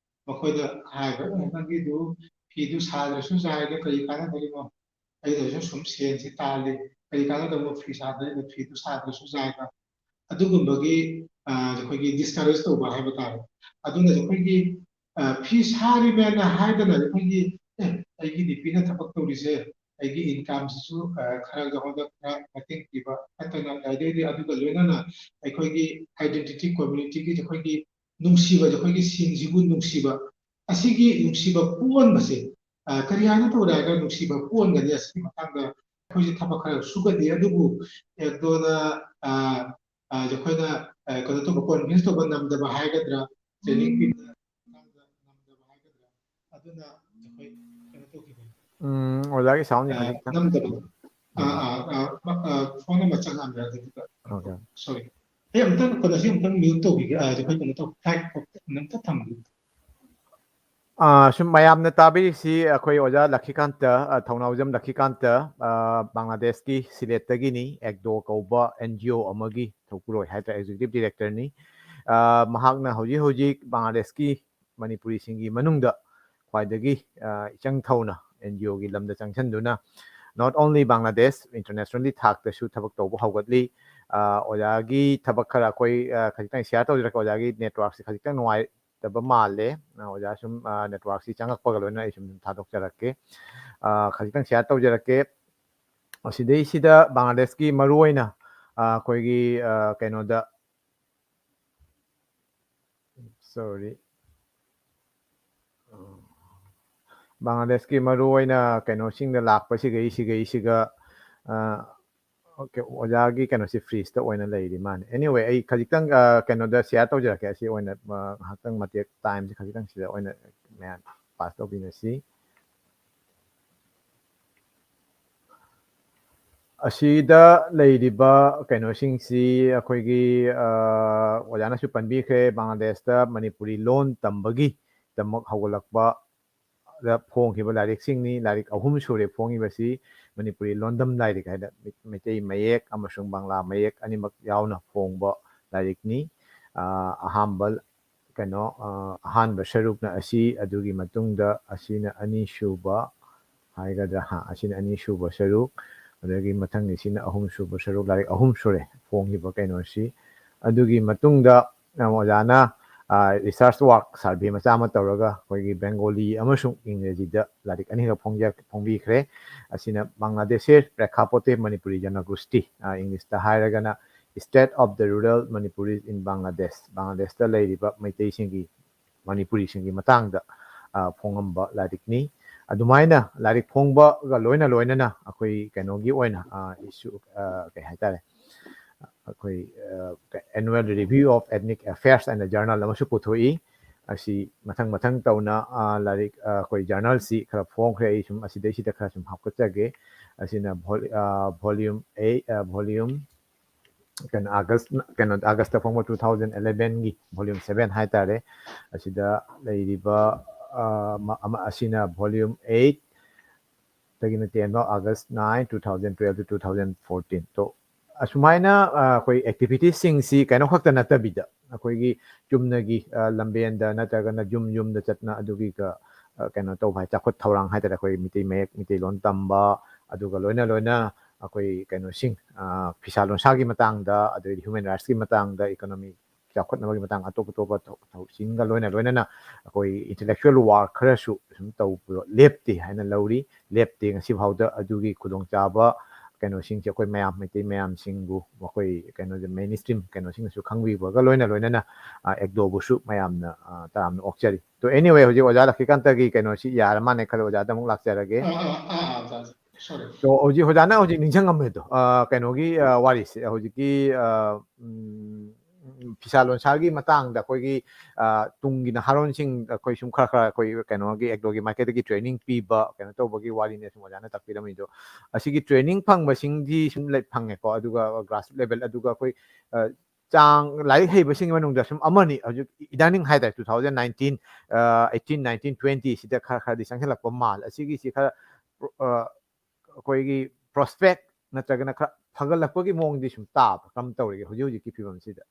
ꯃꯈꯣꯏꯗ ꯍꯥꯏꯕ, "ꯑꯦ, ꯅꯪꯒꯤꯗꯨ ꯐꯤꯗꯨ ꯁꯥꯗ꯭ꯔꯁꯨ ꯌꯥꯏꯗ, ꯀꯔꯤ ꯀꯥꯟꯅꯗꯣꯔꯤꯃꯣ? ꯑꯩꯗꯁꯨ ꯁꯨꯝ ꯁꯦꯟꯁꯤ ꯇꯥꯜꯂꯤ, ꯀꯔꯤ ꯀꯥꯟꯅꯗꯕ ꯐꯤ ꯁꯥꯗꯣꯔꯤꯕ? ꯐꯤꯗꯨ ꯁꯥꯗ꯭ꯔꯁꯨ ꯌꯥꯏꯗ"꯫ ꯑꯗꯨꯒꯨꯝꯕꯒꯤ ꯑꯩꯈꯣꯏꯒꯤ ꯗꯤꯁꯀꯔꯦꯖ ꯇꯧꯕ ꯍꯥꯏꯕ ꯇꯥꯔꯦ꯫ ꯑꯗꯨꯅ ꯑꯩꯈꯣꯏꯒꯤ ꯐꯤ ꯁꯥꯔꯤꯕꯅ ꯍꯥꯏꯗꯅ ꯑꯩꯈꯣꯏꯒꯤ ꯑꯦ ꯑꯩꯒꯤ ꯅꯨꯄꯤꯅ ꯊꯕꯛ ꯇꯧꯔꯤꯁꯦ ꯑꯩꯒꯤ ꯏꯟꯀꯝꯁꯤꯁꯨ ꯈꯔ ꯌꯥꯎꯍꯟꯗ ꯈꯔ ꯃꯇꯦꯡ ꯄꯤꯕ ꯅꯠꯇꯅ ꯑꯗꯩꯗꯤ ꯑꯗꯨꯒ ꯂꯣꯏꯅꯅ ꯑꯩꯈꯣꯏꯒꯤ ꯑꯥꯏꯗꯦꯟꯇꯤꯇꯤ ꯀꯝꯃ꯭ꯌꯨꯅꯤꯇꯤꯒꯤ ꯑꯩꯈꯣꯏꯒꯤ ꯅꯨꯡꯁꯤꯕ ꯑꯩꯈꯣꯏꯒꯤ ꯁꯤꯟꯁꯤꯕꯨ ꯅꯨꯡꯁꯤꯕ ꯑꯁꯤꯒꯤ ꯅꯨꯡꯁꯤꯕ ꯄꯣꯛꯍꯟꯕꯁꯦ ꯀꯔꯤ ꯍꯥꯏꯅ ꯇꯧꯔꯦ ꯍꯥꯏꯔꯒ ꯅꯨꯡꯁꯤꯕ ꯄꯣꯛꯍꯟꯒꯅꯤ ꯑꯁꯤꯒꯤ ꯃꯇꯥꯡꯗ ꯑꯩꯈꯣꯏꯁꯦ ꯊꯕꯛ ꯈꯔ ꯁꯨꯒꯅꯤ꯫ ꯑꯗꯨꯕꯨ ꯑꯦꯛꯗꯣꯅ ꯑꯩꯈꯣꯏꯅ ꯀꯩꯅꯣ ꯇꯧꯕ ꯀꯣꯟꯚꯤꯟꯁ ꯇꯧꯕ ꯉꯝꯗꯕ ꯍꯥꯏꯒꯗ꯭ꯔꯥ ꯇ꯭ꯔꯦꯅꯤꯡ ꯄꯤꯕ ꯉꯝꯗꯕ ꯍꯥꯏꯒꯗ꯭ꯔꯥ ꯑꯗꯨꯅ ꯑꯩꯈꯣꯏ ꯀꯩꯅꯣ ꯇꯧꯈꯤꯕꯅꯤ꯫ ꯎꯝ, ꯑꯣꯖꯥꯒꯤ ꯁꯥꯎꯟꯁꯦ ꯈꯖꯤꯛꯇꯪ ꯉꯝꯗꯕꯗꯣ ꯑꯥ ꯑꯥ ꯑꯥ ꯐꯣꯟ ꯑꯃ ꯆꯪꯉꯛꯑꯝꯃꯦ ꯑꯗꯨꯗ Okay. Sorry. ꯑꯩ ꯑꯃꯨꯛꯇꯪ ꯀꯩꯅꯣꯁꯤ ꯑꯃꯨꯛꯇꯪ ꯃ꯭ꯌꯨꯠ ꯇꯧꯕꯤꯒꯦ ꯑꯩꯈꯣꯏ ꯀꯩꯅꯣ ꯇꯧ ꯐ꯭ꯂꯥꯏꯠ ꯑꯝꯇ ꯊꯝꯕꯤꯌꯨ꯫ ꯁꯨꯝ ꯃꯌꯥꯝꯅ ꯇꯥꯕꯤꯔꯤꯁꯤ ꯑꯩꯈꯣꯏ ꯑꯣꯖꯥ ꯂꯛꯈꯤꯀꯥꯟꯇ, ꯊꯧꯅꯥꯎꯖꯝ ꯂꯛꯈꯤꯀꯥꯟꯇ, ꯕꯪꯒ꯭ꯂꯥꯗꯦꯁꯀꯤ ꯁꯤꯂꯦꯠꯇꯒꯤꯅꯤ꯫ ꯑꯦꯛꯗꯣ ꯀꯧꯕ ꯑꯦꯟ ꯖꯤ ꯑꯣ ꯑꯃꯒꯤ ꯊꯧꯄꯨꯔꯣꯏ ꯍꯥꯏꯇꯥꯔꯦ, ꯑꯦꯛꯖꯤꯀ꯭ꯌꯨꯇꯤꯞ ꯗꯤꯔꯦꯛꯇꯔꯅꯤ꯫ ꯃꯍꯥꯛꯅ ꯍꯧꯖꯤꯛ ꯍꯧꯖꯤꯛ ꯕꯪꯒ꯭ꯂꯥꯗꯦꯁꯀꯤ ꯃꯅꯤꯄꯨꯔꯤꯁꯤꯡꯒꯤ ꯃꯅꯨꯡꯗ ꯈ꯭ꯋꯥꯏꯗꯒꯤ ꯏꯆꯪ ꯊꯧꯅ ꯑꯦꯟ ꯖꯤ ꯑꯣꯒꯤ ꯂꯝꯗ ꯆꯪꯁꯤꯟꯗꯨꯅ not only ꯕꯪꯒ꯭ꯂꯥꯗꯦꯁ, ꯏꯟꯇꯔꯅꯦꯁꯅꯦꯜꯒꯤ ꯊꯥꯛꯇꯁꯨ ꯊꯕꯛ ꯇꯧꯕ ꯍꯧꯒꯠꯂꯤ꯫ ꯑꯣꯖꯥꯒꯤ ꯊꯕꯛ ꯈꯔ ꯑꯩꯈꯣꯏ ꯈꯖꯤꯛꯇꯪ ꯁꯤꯌꯥꯔ ꯇꯧꯖꯔꯛꯀꯦ꯫ ꯑꯣꯖꯥꯒꯤ ꯅꯦꯠꯋꯥꯔꯛꯁꯦ ꯈꯖꯤꯛꯇꯪ ꯅꯨꯡꯉꯥꯏ ꯇꯕ ꯃꯥꯜꯂꯦ꯫ ꯑꯣꯖꯥ ꯁꯨꯝ ꯅꯦꯠꯋꯥꯔꯛꯁꯤ ꯆꯪꯉꯛꯄꯒ ꯂꯣꯏꯅ ꯑꯩ ꯁꯨꯝ ꯊꯥꯗꯣꯛꯆꯔꯛꯀꯦ꯫ ꯈꯖꯤꯛꯇꯪ ꯁꯤꯌꯥꯔ ꯇꯧꯖꯔꯛꯀꯦ꯫ ꯑꯁꯤꯗꯩꯁꯤꯗ ꯕꯪꯒ꯭ꯂꯥꯗꯦꯁꯀꯤ ꯃꯔꯨꯑꯣꯏꯅ ꯑꯩꯈꯣꯏꯒꯤ ꯀꯩꯅꯣꯗ sorry, ꯕꯪꯒ꯭ꯂꯥꯗꯦꯁꯀꯤ ꯃꯔꯨꯑꯣꯏꯅ ꯀꯩꯅꯣꯁꯤꯡꯗ ꯂꯥꯛꯄꯁꯤꯒꯩ ꯁꯤꯒꯩꯁꯤꯒ okay, ꯑꯣꯖꯥꯒꯤ ꯀꯩꯅꯣꯁꯤ ꯐ꯭ꯔꯤꯖꯇ ꯑꯣꯏꯅ ꯂꯩꯔꯤ ꯃꯥꯅꯦ꯫ Anyway, ꯑꯩ ꯈꯖꯤꯛꯇꯪ ꯀꯩꯅꯣꯗ ꯁꯤꯌꯥꯔ ꯇꯧꯖꯔꯛꯀꯦ꯫ ꯑꯁꯤ ꯑꯣꯏꯅ ꯉꯥꯏꯍꯥꯛꯇꯪ ꯃꯇꯦꯛ ꯇꯥꯏꯝꯁꯦ ꯈꯖꯤꯛꯇꯪ ꯁꯤꯗ ꯑꯣꯏꯅ ꯃꯌꯥꯝ ꯄꯥꯁ ꯇꯧꯕꯤꯔꯁꯤ꯫ ꯑꯁꯤꯗ ꯂꯩꯔꯤꯕ ꯀꯩꯅꯣꯁꯤꯡꯁꯤ ꯑꯩꯈꯣꯏꯒꯤ ꯑꯣꯖꯥꯅꯁꯨ ꯄꯟꯕꯤꯈ꯭ꯔꯦ, ꯕꯪꯒ꯭ꯂꯥꯗꯦꯁꯇ ꯃꯅꯤꯄꯨꯔꯤ ꯂꯣꯟ ꯇꯝꯕꯒꯤ ꯗꯃꯛ ꯍꯧꯒꯠꯂꯛꯄ ꯗ ꯐꯣꯡꯈꯤꯕ ꯂꯥꯏꯔꯤꯛꯁꯤꯡꯅꯤ꯫ ꯂꯥꯏꯔꯤꯛ ꯑꯍꯨꯝ ꯁꯨꯔꯦ ꯐꯣꯡꯉꯤꯕꯁꯤ꯫ ꯃꯅꯤꯄꯨꯔꯤ ꯂꯣꯟꯗꯝ ꯂꯥꯏꯔꯤꯛ ꯍꯥꯏꯅ ꯃꯩꯇꯩ ꯃꯌꯦꯛ ꯑꯃꯁꯨꯡ ꯕꯪꯂꯥ ꯃꯌꯦꯛ ꯑꯅꯤꯃꯛ ꯌꯥꯎꯅ ꯐꯣꯡꯕ ꯂꯥꯏꯔꯤꯛꯅꯤ꯫ ꯑꯍꯥꯟꯕ ꯀꯩꯅꯣ ꯑꯍꯥꯟꯕ ꯁꯔꯨꯛꯅ ꯑꯁꯤ, ꯑꯗꯨꯒꯤ ꯃꯇꯨꯡꯗ ꯑꯁꯤꯅ ꯑꯅꯤꯁꯨꯕ ꯍꯥꯏꯒꯗ꯭ꯔꯥ, ꯍꯥ, ꯑꯁꯤꯅ ꯑꯅꯤꯁꯨꯕ ꯁꯔꯨꯛ, ꯑꯗꯒꯤ ꯃꯊꯪꯒꯤꯁꯤꯅ ꯑꯍꯨꯝꯁꯨꯕ ꯁꯔꯨꯛ꯫ ꯂꯥꯏꯔꯤꯛ ꯑꯍꯨꯝ ꯁꯨꯔꯦ ꯐꯣꯡꯈꯤꯕ ꯀꯩꯅꯣꯁꯤ꯫ ꯑꯗꯨꯒꯤ ꯃꯇꯨꯡꯗ ꯑꯣꯖꯥꯅ research work, survey ꯃꯆꯥ ꯑꯃ ꯇꯧꯔꯒ ꯑꯩꯈꯣꯏꯒꯤ ꯕꯦꯡꯒꯣꯂꯤ ꯑꯃꯁꯨꯡ ꯏꯪꯒ꯭ꯔꯦꯖꯤꯗ ꯂꯥꯏꯔꯤꯛ ꯑꯅꯤꯈꯛ ꯐꯣꯡꯖ ꯐꯣꯡꯕꯤꯈ꯭ꯔꯦ꯫ ꯑꯁꯤꯅ ꯕꯪꯒ꯭ꯂꯥꯗꯦꯁꯦ ꯄ꯭ꯔꯦꯈꯥꯄꯣꯇꯦ ꯃꯅꯤꯄꯨꯔꯤ ꯖꯅꯒꯣꯁꯇꯤ, ꯏꯪꯂꯤꯁꯇ ꯍꯥꯏꯔꯒꯅ State of the Rural Manipuris in Bangladesh, ꯕꯪꯒ꯭ꯂꯥꯗꯦꯁꯇ ꯂꯩꯔꯤꯕ ꯃꯩꯇꯩꯁꯤꯡꯒꯤ, ꯃꯅꯤꯄꯨꯔꯤꯁꯤꯡꯒꯤ ꯃꯇꯥꯡꯗ ꯐꯣꯡꯉꯝꯕ ꯂꯥꯏꯔꯤꯛꯅꯤ꯫ ꯑꯗꯨꯃꯥꯏꯅ ꯂꯥꯏꯔꯤꯛ ꯐꯣꯡꯕꯒ ꯂꯣꯏꯅ ꯂꯣꯏꯅꯅ ꯑꯩꯈꯣꯏ ꯀꯩꯅꯣꯒꯤ ꯑꯣꯏꯅ issue, ꯀꯩ ꯍꯥꯏꯇꯥꯔꯦ, ꯑꯩꯈꯣꯏ Annual Review of Ethnic Affairs and Journal ꯑꯃꯁꯨ ꯄꯨꯊꯣꯛꯏ꯫ ꯑꯁꯤ ꯃꯊꯪ ꯃꯊꯪ ꯇꯧꯅ ꯂꯥꯏꯔꯤꯛ, ꯑꯩꯈꯣꯏ journalꯁꯤ ꯈꯔ ꯐꯣꯡꯈ꯭ꯔꯦ꯫ ꯑꯩ ꯁꯨꯝ ꯑꯁꯤꯗꯩꯁꯤꯗ ꯈꯔ ꯁꯨꯝ ꯍꯥꯞꯀꯠꯆꯒꯦ꯫ ꯑꯁꯤꯅ volume eight, volume ꯀꯩꯅꯣ August, ꯀꯩꯅꯣ Augustꯇ ꯐꯣꯡꯕ two thousand elevenꯒꯤ volume seven ꯍꯥꯏꯇꯥꯔꯦ꯫ ꯑꯁꯤꯗ ꯂꯩꯔꯤꯕ ꯑꯁꯤꯅ volume eight ꯗꯒꯤꯅ ten ꯐꯥꯎ, August nine, two thousand twelve to two thousand fourteen꯫ ꯇꯣ ꯑꯁꯨꯃꯥꯏꯅ ꯑꯩꯈꯣꯏ activitiesꯁꯤꯡꯁꯤ ꯀꯩꯅꯣ ꯈꯛꯇ ꯅꯠꯇꯕꯤꯗ, ꯑꯩꯈꯣꯏꯒꯤ ꯆꯨꯝꯅꯒꯤ ꯂꯝꯕꯦꯟꯗ ꯅꯠꯇ꯭ꯔꯒꯅ ꯌꯨꯝ ꯌꯨꯝꯗ ꯆꯠꯅ ꯑꯗꯨꯒꯤ ꯀꯩꯅꯣ ꯇꯧꯕ ꯍꯥꯏ, ꯆꯥꯎꯈꯠ ꯊꯧꯔꯥꯡ ꯍꯥꯏꯇꯥꯔꯦ, ꯑꯩꯈꯣꯏ ꯃꯤꯇꯩ ꯃꯌꯦꯛ, ꯃꯤꯇꯩꯂꯣꯟ ꯇꯝꯕ, ꯑꯗꯨꯒ ꯂꯣꯏꯅ ꯂꯣꯏꯅ ꯑꯩꯈꯣꯏ ꯀꯩꯅꯣꯁꯤꯡ, ꯐꯤꯁꯥ ꯂꯣꯟꯁꯥꯒꯤ ꯃꯇꯥꯡꯗ, ꯑꯗꯩꯗꯤ human rightsꯀꯤ ꯃꯇꯥꯡꯗ, economy ꯆꯥꯎꯈꯠꯅꯕꯒꯤ ꯃꯇꯥꯡ, ꯑꯇꯣꯞ ꯑꯇꯣꯞꯄ ꯊꯧꯁꯤꯡꯒ ꯂꯣꯏꯅ ꯂꯣꯏꯅꯅ ꯑꯩꯈꯣꯏ intellectual work ꯈꯔꯁꯨ ꯁꯨꯝ ꯇꯧꯕ ꯂꯦꯞꯇꯦ ꯍꯥꯏꯅ ꯂꯧꯔꯤ꯫ ꯂꯦꯞꯇꯦ ꯉꯁꯤ ꯐꯥꯎꯗ꯫ ꯑꯗꯨꯒꯤ ꯈꯨꯗꯣꯡꯆꯥꯕ ꯀꯩꯅꯣꯁꯤꯡꯁꯦ ꯑꯩꯈꯣꯏ ꯃꯌꯥꯝ, ꯃꯩꯇꯩ ꯃꯌꯥꯝꯁꯤꯡꯕꯨ, ꯃꯈꯣꯏ ꯀꯩꯅꯣꯁꯦ, mainstream ꯀꯩꯅꯣꯁꯤꯡꯅꯁꯨ ꯈꯪꯕꯤꯕꯒ ꯂꯣꯏꯅ ꯂꯣꯏꯅꯅ ꯑꯦꯛꯗꯣꯕꯨꯁꯨ ꯃꯌꯥꯝꯅ ꯇꯔꯥꯝꯅ ꯑꯣꯛꯆꯔꯤ꯫ ꯇꯣ, anyway, ꯍꯧꯖꯤꯛ ꯑꯣꯖꯥ ꯂꯛꯁꯃꯤꯀꯥꯟꯇꯒꯤ ꯀꯩꯅꯣꯁꯤ ꯌꯥꯔ ꯃꯥꯜꯂꯦ ꯈꯜꯂꯦ, ꯑꯣꯖꯥꯗ ꯑꯃꯨꯛ ꯂꯥꯛꯆꯔꯒꯦ꯫ ꯇꯣ, ꯍꯧꯖꯤꯛ ꯑꯣꯖꯥꯅ ꯍꯧꯖꯤꯛ ꯅꯤꯡꯁꯤꯡꯉꯝꯃꯦꯗꯣ, ꯀꯩꯅꯣꯒꯤ ꯋꯥꯔꯤꯁꯦ, ꯍꯧꯖꯤꯛꯀꯤ ꯐꯤꯁꯥ ꯂꯣꯟꯁꯥꯒꯤ ꯃꯇꯥꯡꯗ ꯑꯩꯈꯣꯏꯒꯤ ꯇꯨꯡꯒꯤ ꯅꯍꯥꯔꯣꯟꯁꯤꯡ ꯑꯩꯈꯣꯏ ꯁꯨꯝ ꯈꯔ ꯈꯔ ꯑꯩꯈꯣꯏ ꯀꯩꯅꯣꯒꯤ ꯑꯦꯛꯗꯣꯒꯤ ꯃꯥꯏꯀꯩꯗꯒꯤ training ꯄꯤꯕ, ꯀꯩꯅꯣ ꯇꯧꯕꯒꯤ ꯋꯥꯔꯤꯅꯦ ꯁꯨꯝ ꯑꯣꯖꯥꯅ ꯇꯥꯛꯄꯤꯔꯝꯃꯤꯗꯣ꯫ ꯑꯁꯤꯒꯤ training ꯐꯪꯕꯁꯤꯡꯗꯤ ꯁꯨꯝ ꯂꯩ ꯐꯪꯉꯦꯀꯣ, ꯑꯗꯨꯒ grassroots level, ꯑꯗꯨꯒ ꯑꯩꯈꯣꯏ ꯆꯥꯡ ꯂꯥꯏꯔꯤꯛ ꯍꯩꯕꯁꯤꯡꯒꯤ ꯃꯅꯨꯡꯗ ꯁꯨꯝ ꯑꯃꯅꯤ ꯍꯧꯖꯤꯛ ꯏꯗꯥꯅꯤꯡ ꯍꯥꯏꯇꯥꯔꯦ, two thousand nineteen, eighteen, nineteen, twenty ꯁꯤꯗ ꯈꯔ ꯈꯔꯗꯤ ꯆꯪꯁꯤꯜꯂꯛꯄ ꯃꯥꯜꯂꯦ꯫ ꯑꯁꯤꯒꯤꯁꯤ ꯈꯔ ꯑꯩꯈꯣꯏꯒꯤ prospect ꯅꯠꯇ꯭ꯔꯒꯅ ꯈꯔ ꯐꯒꯠꯂꯛꯄꯒꯤ ꯃꯑꯣꯡꯗꯤ ꯁꯨꯝ ꯇꯥꯕ, ꯀꯔꯝ ꯇꯧꯔꯤꯒꯦ ꯍꯧꯖꯤꯛ ꯍꯧꯖꯤꯛꯀꯤ ꯐꯤꯕꯝꯁꯤꯗ?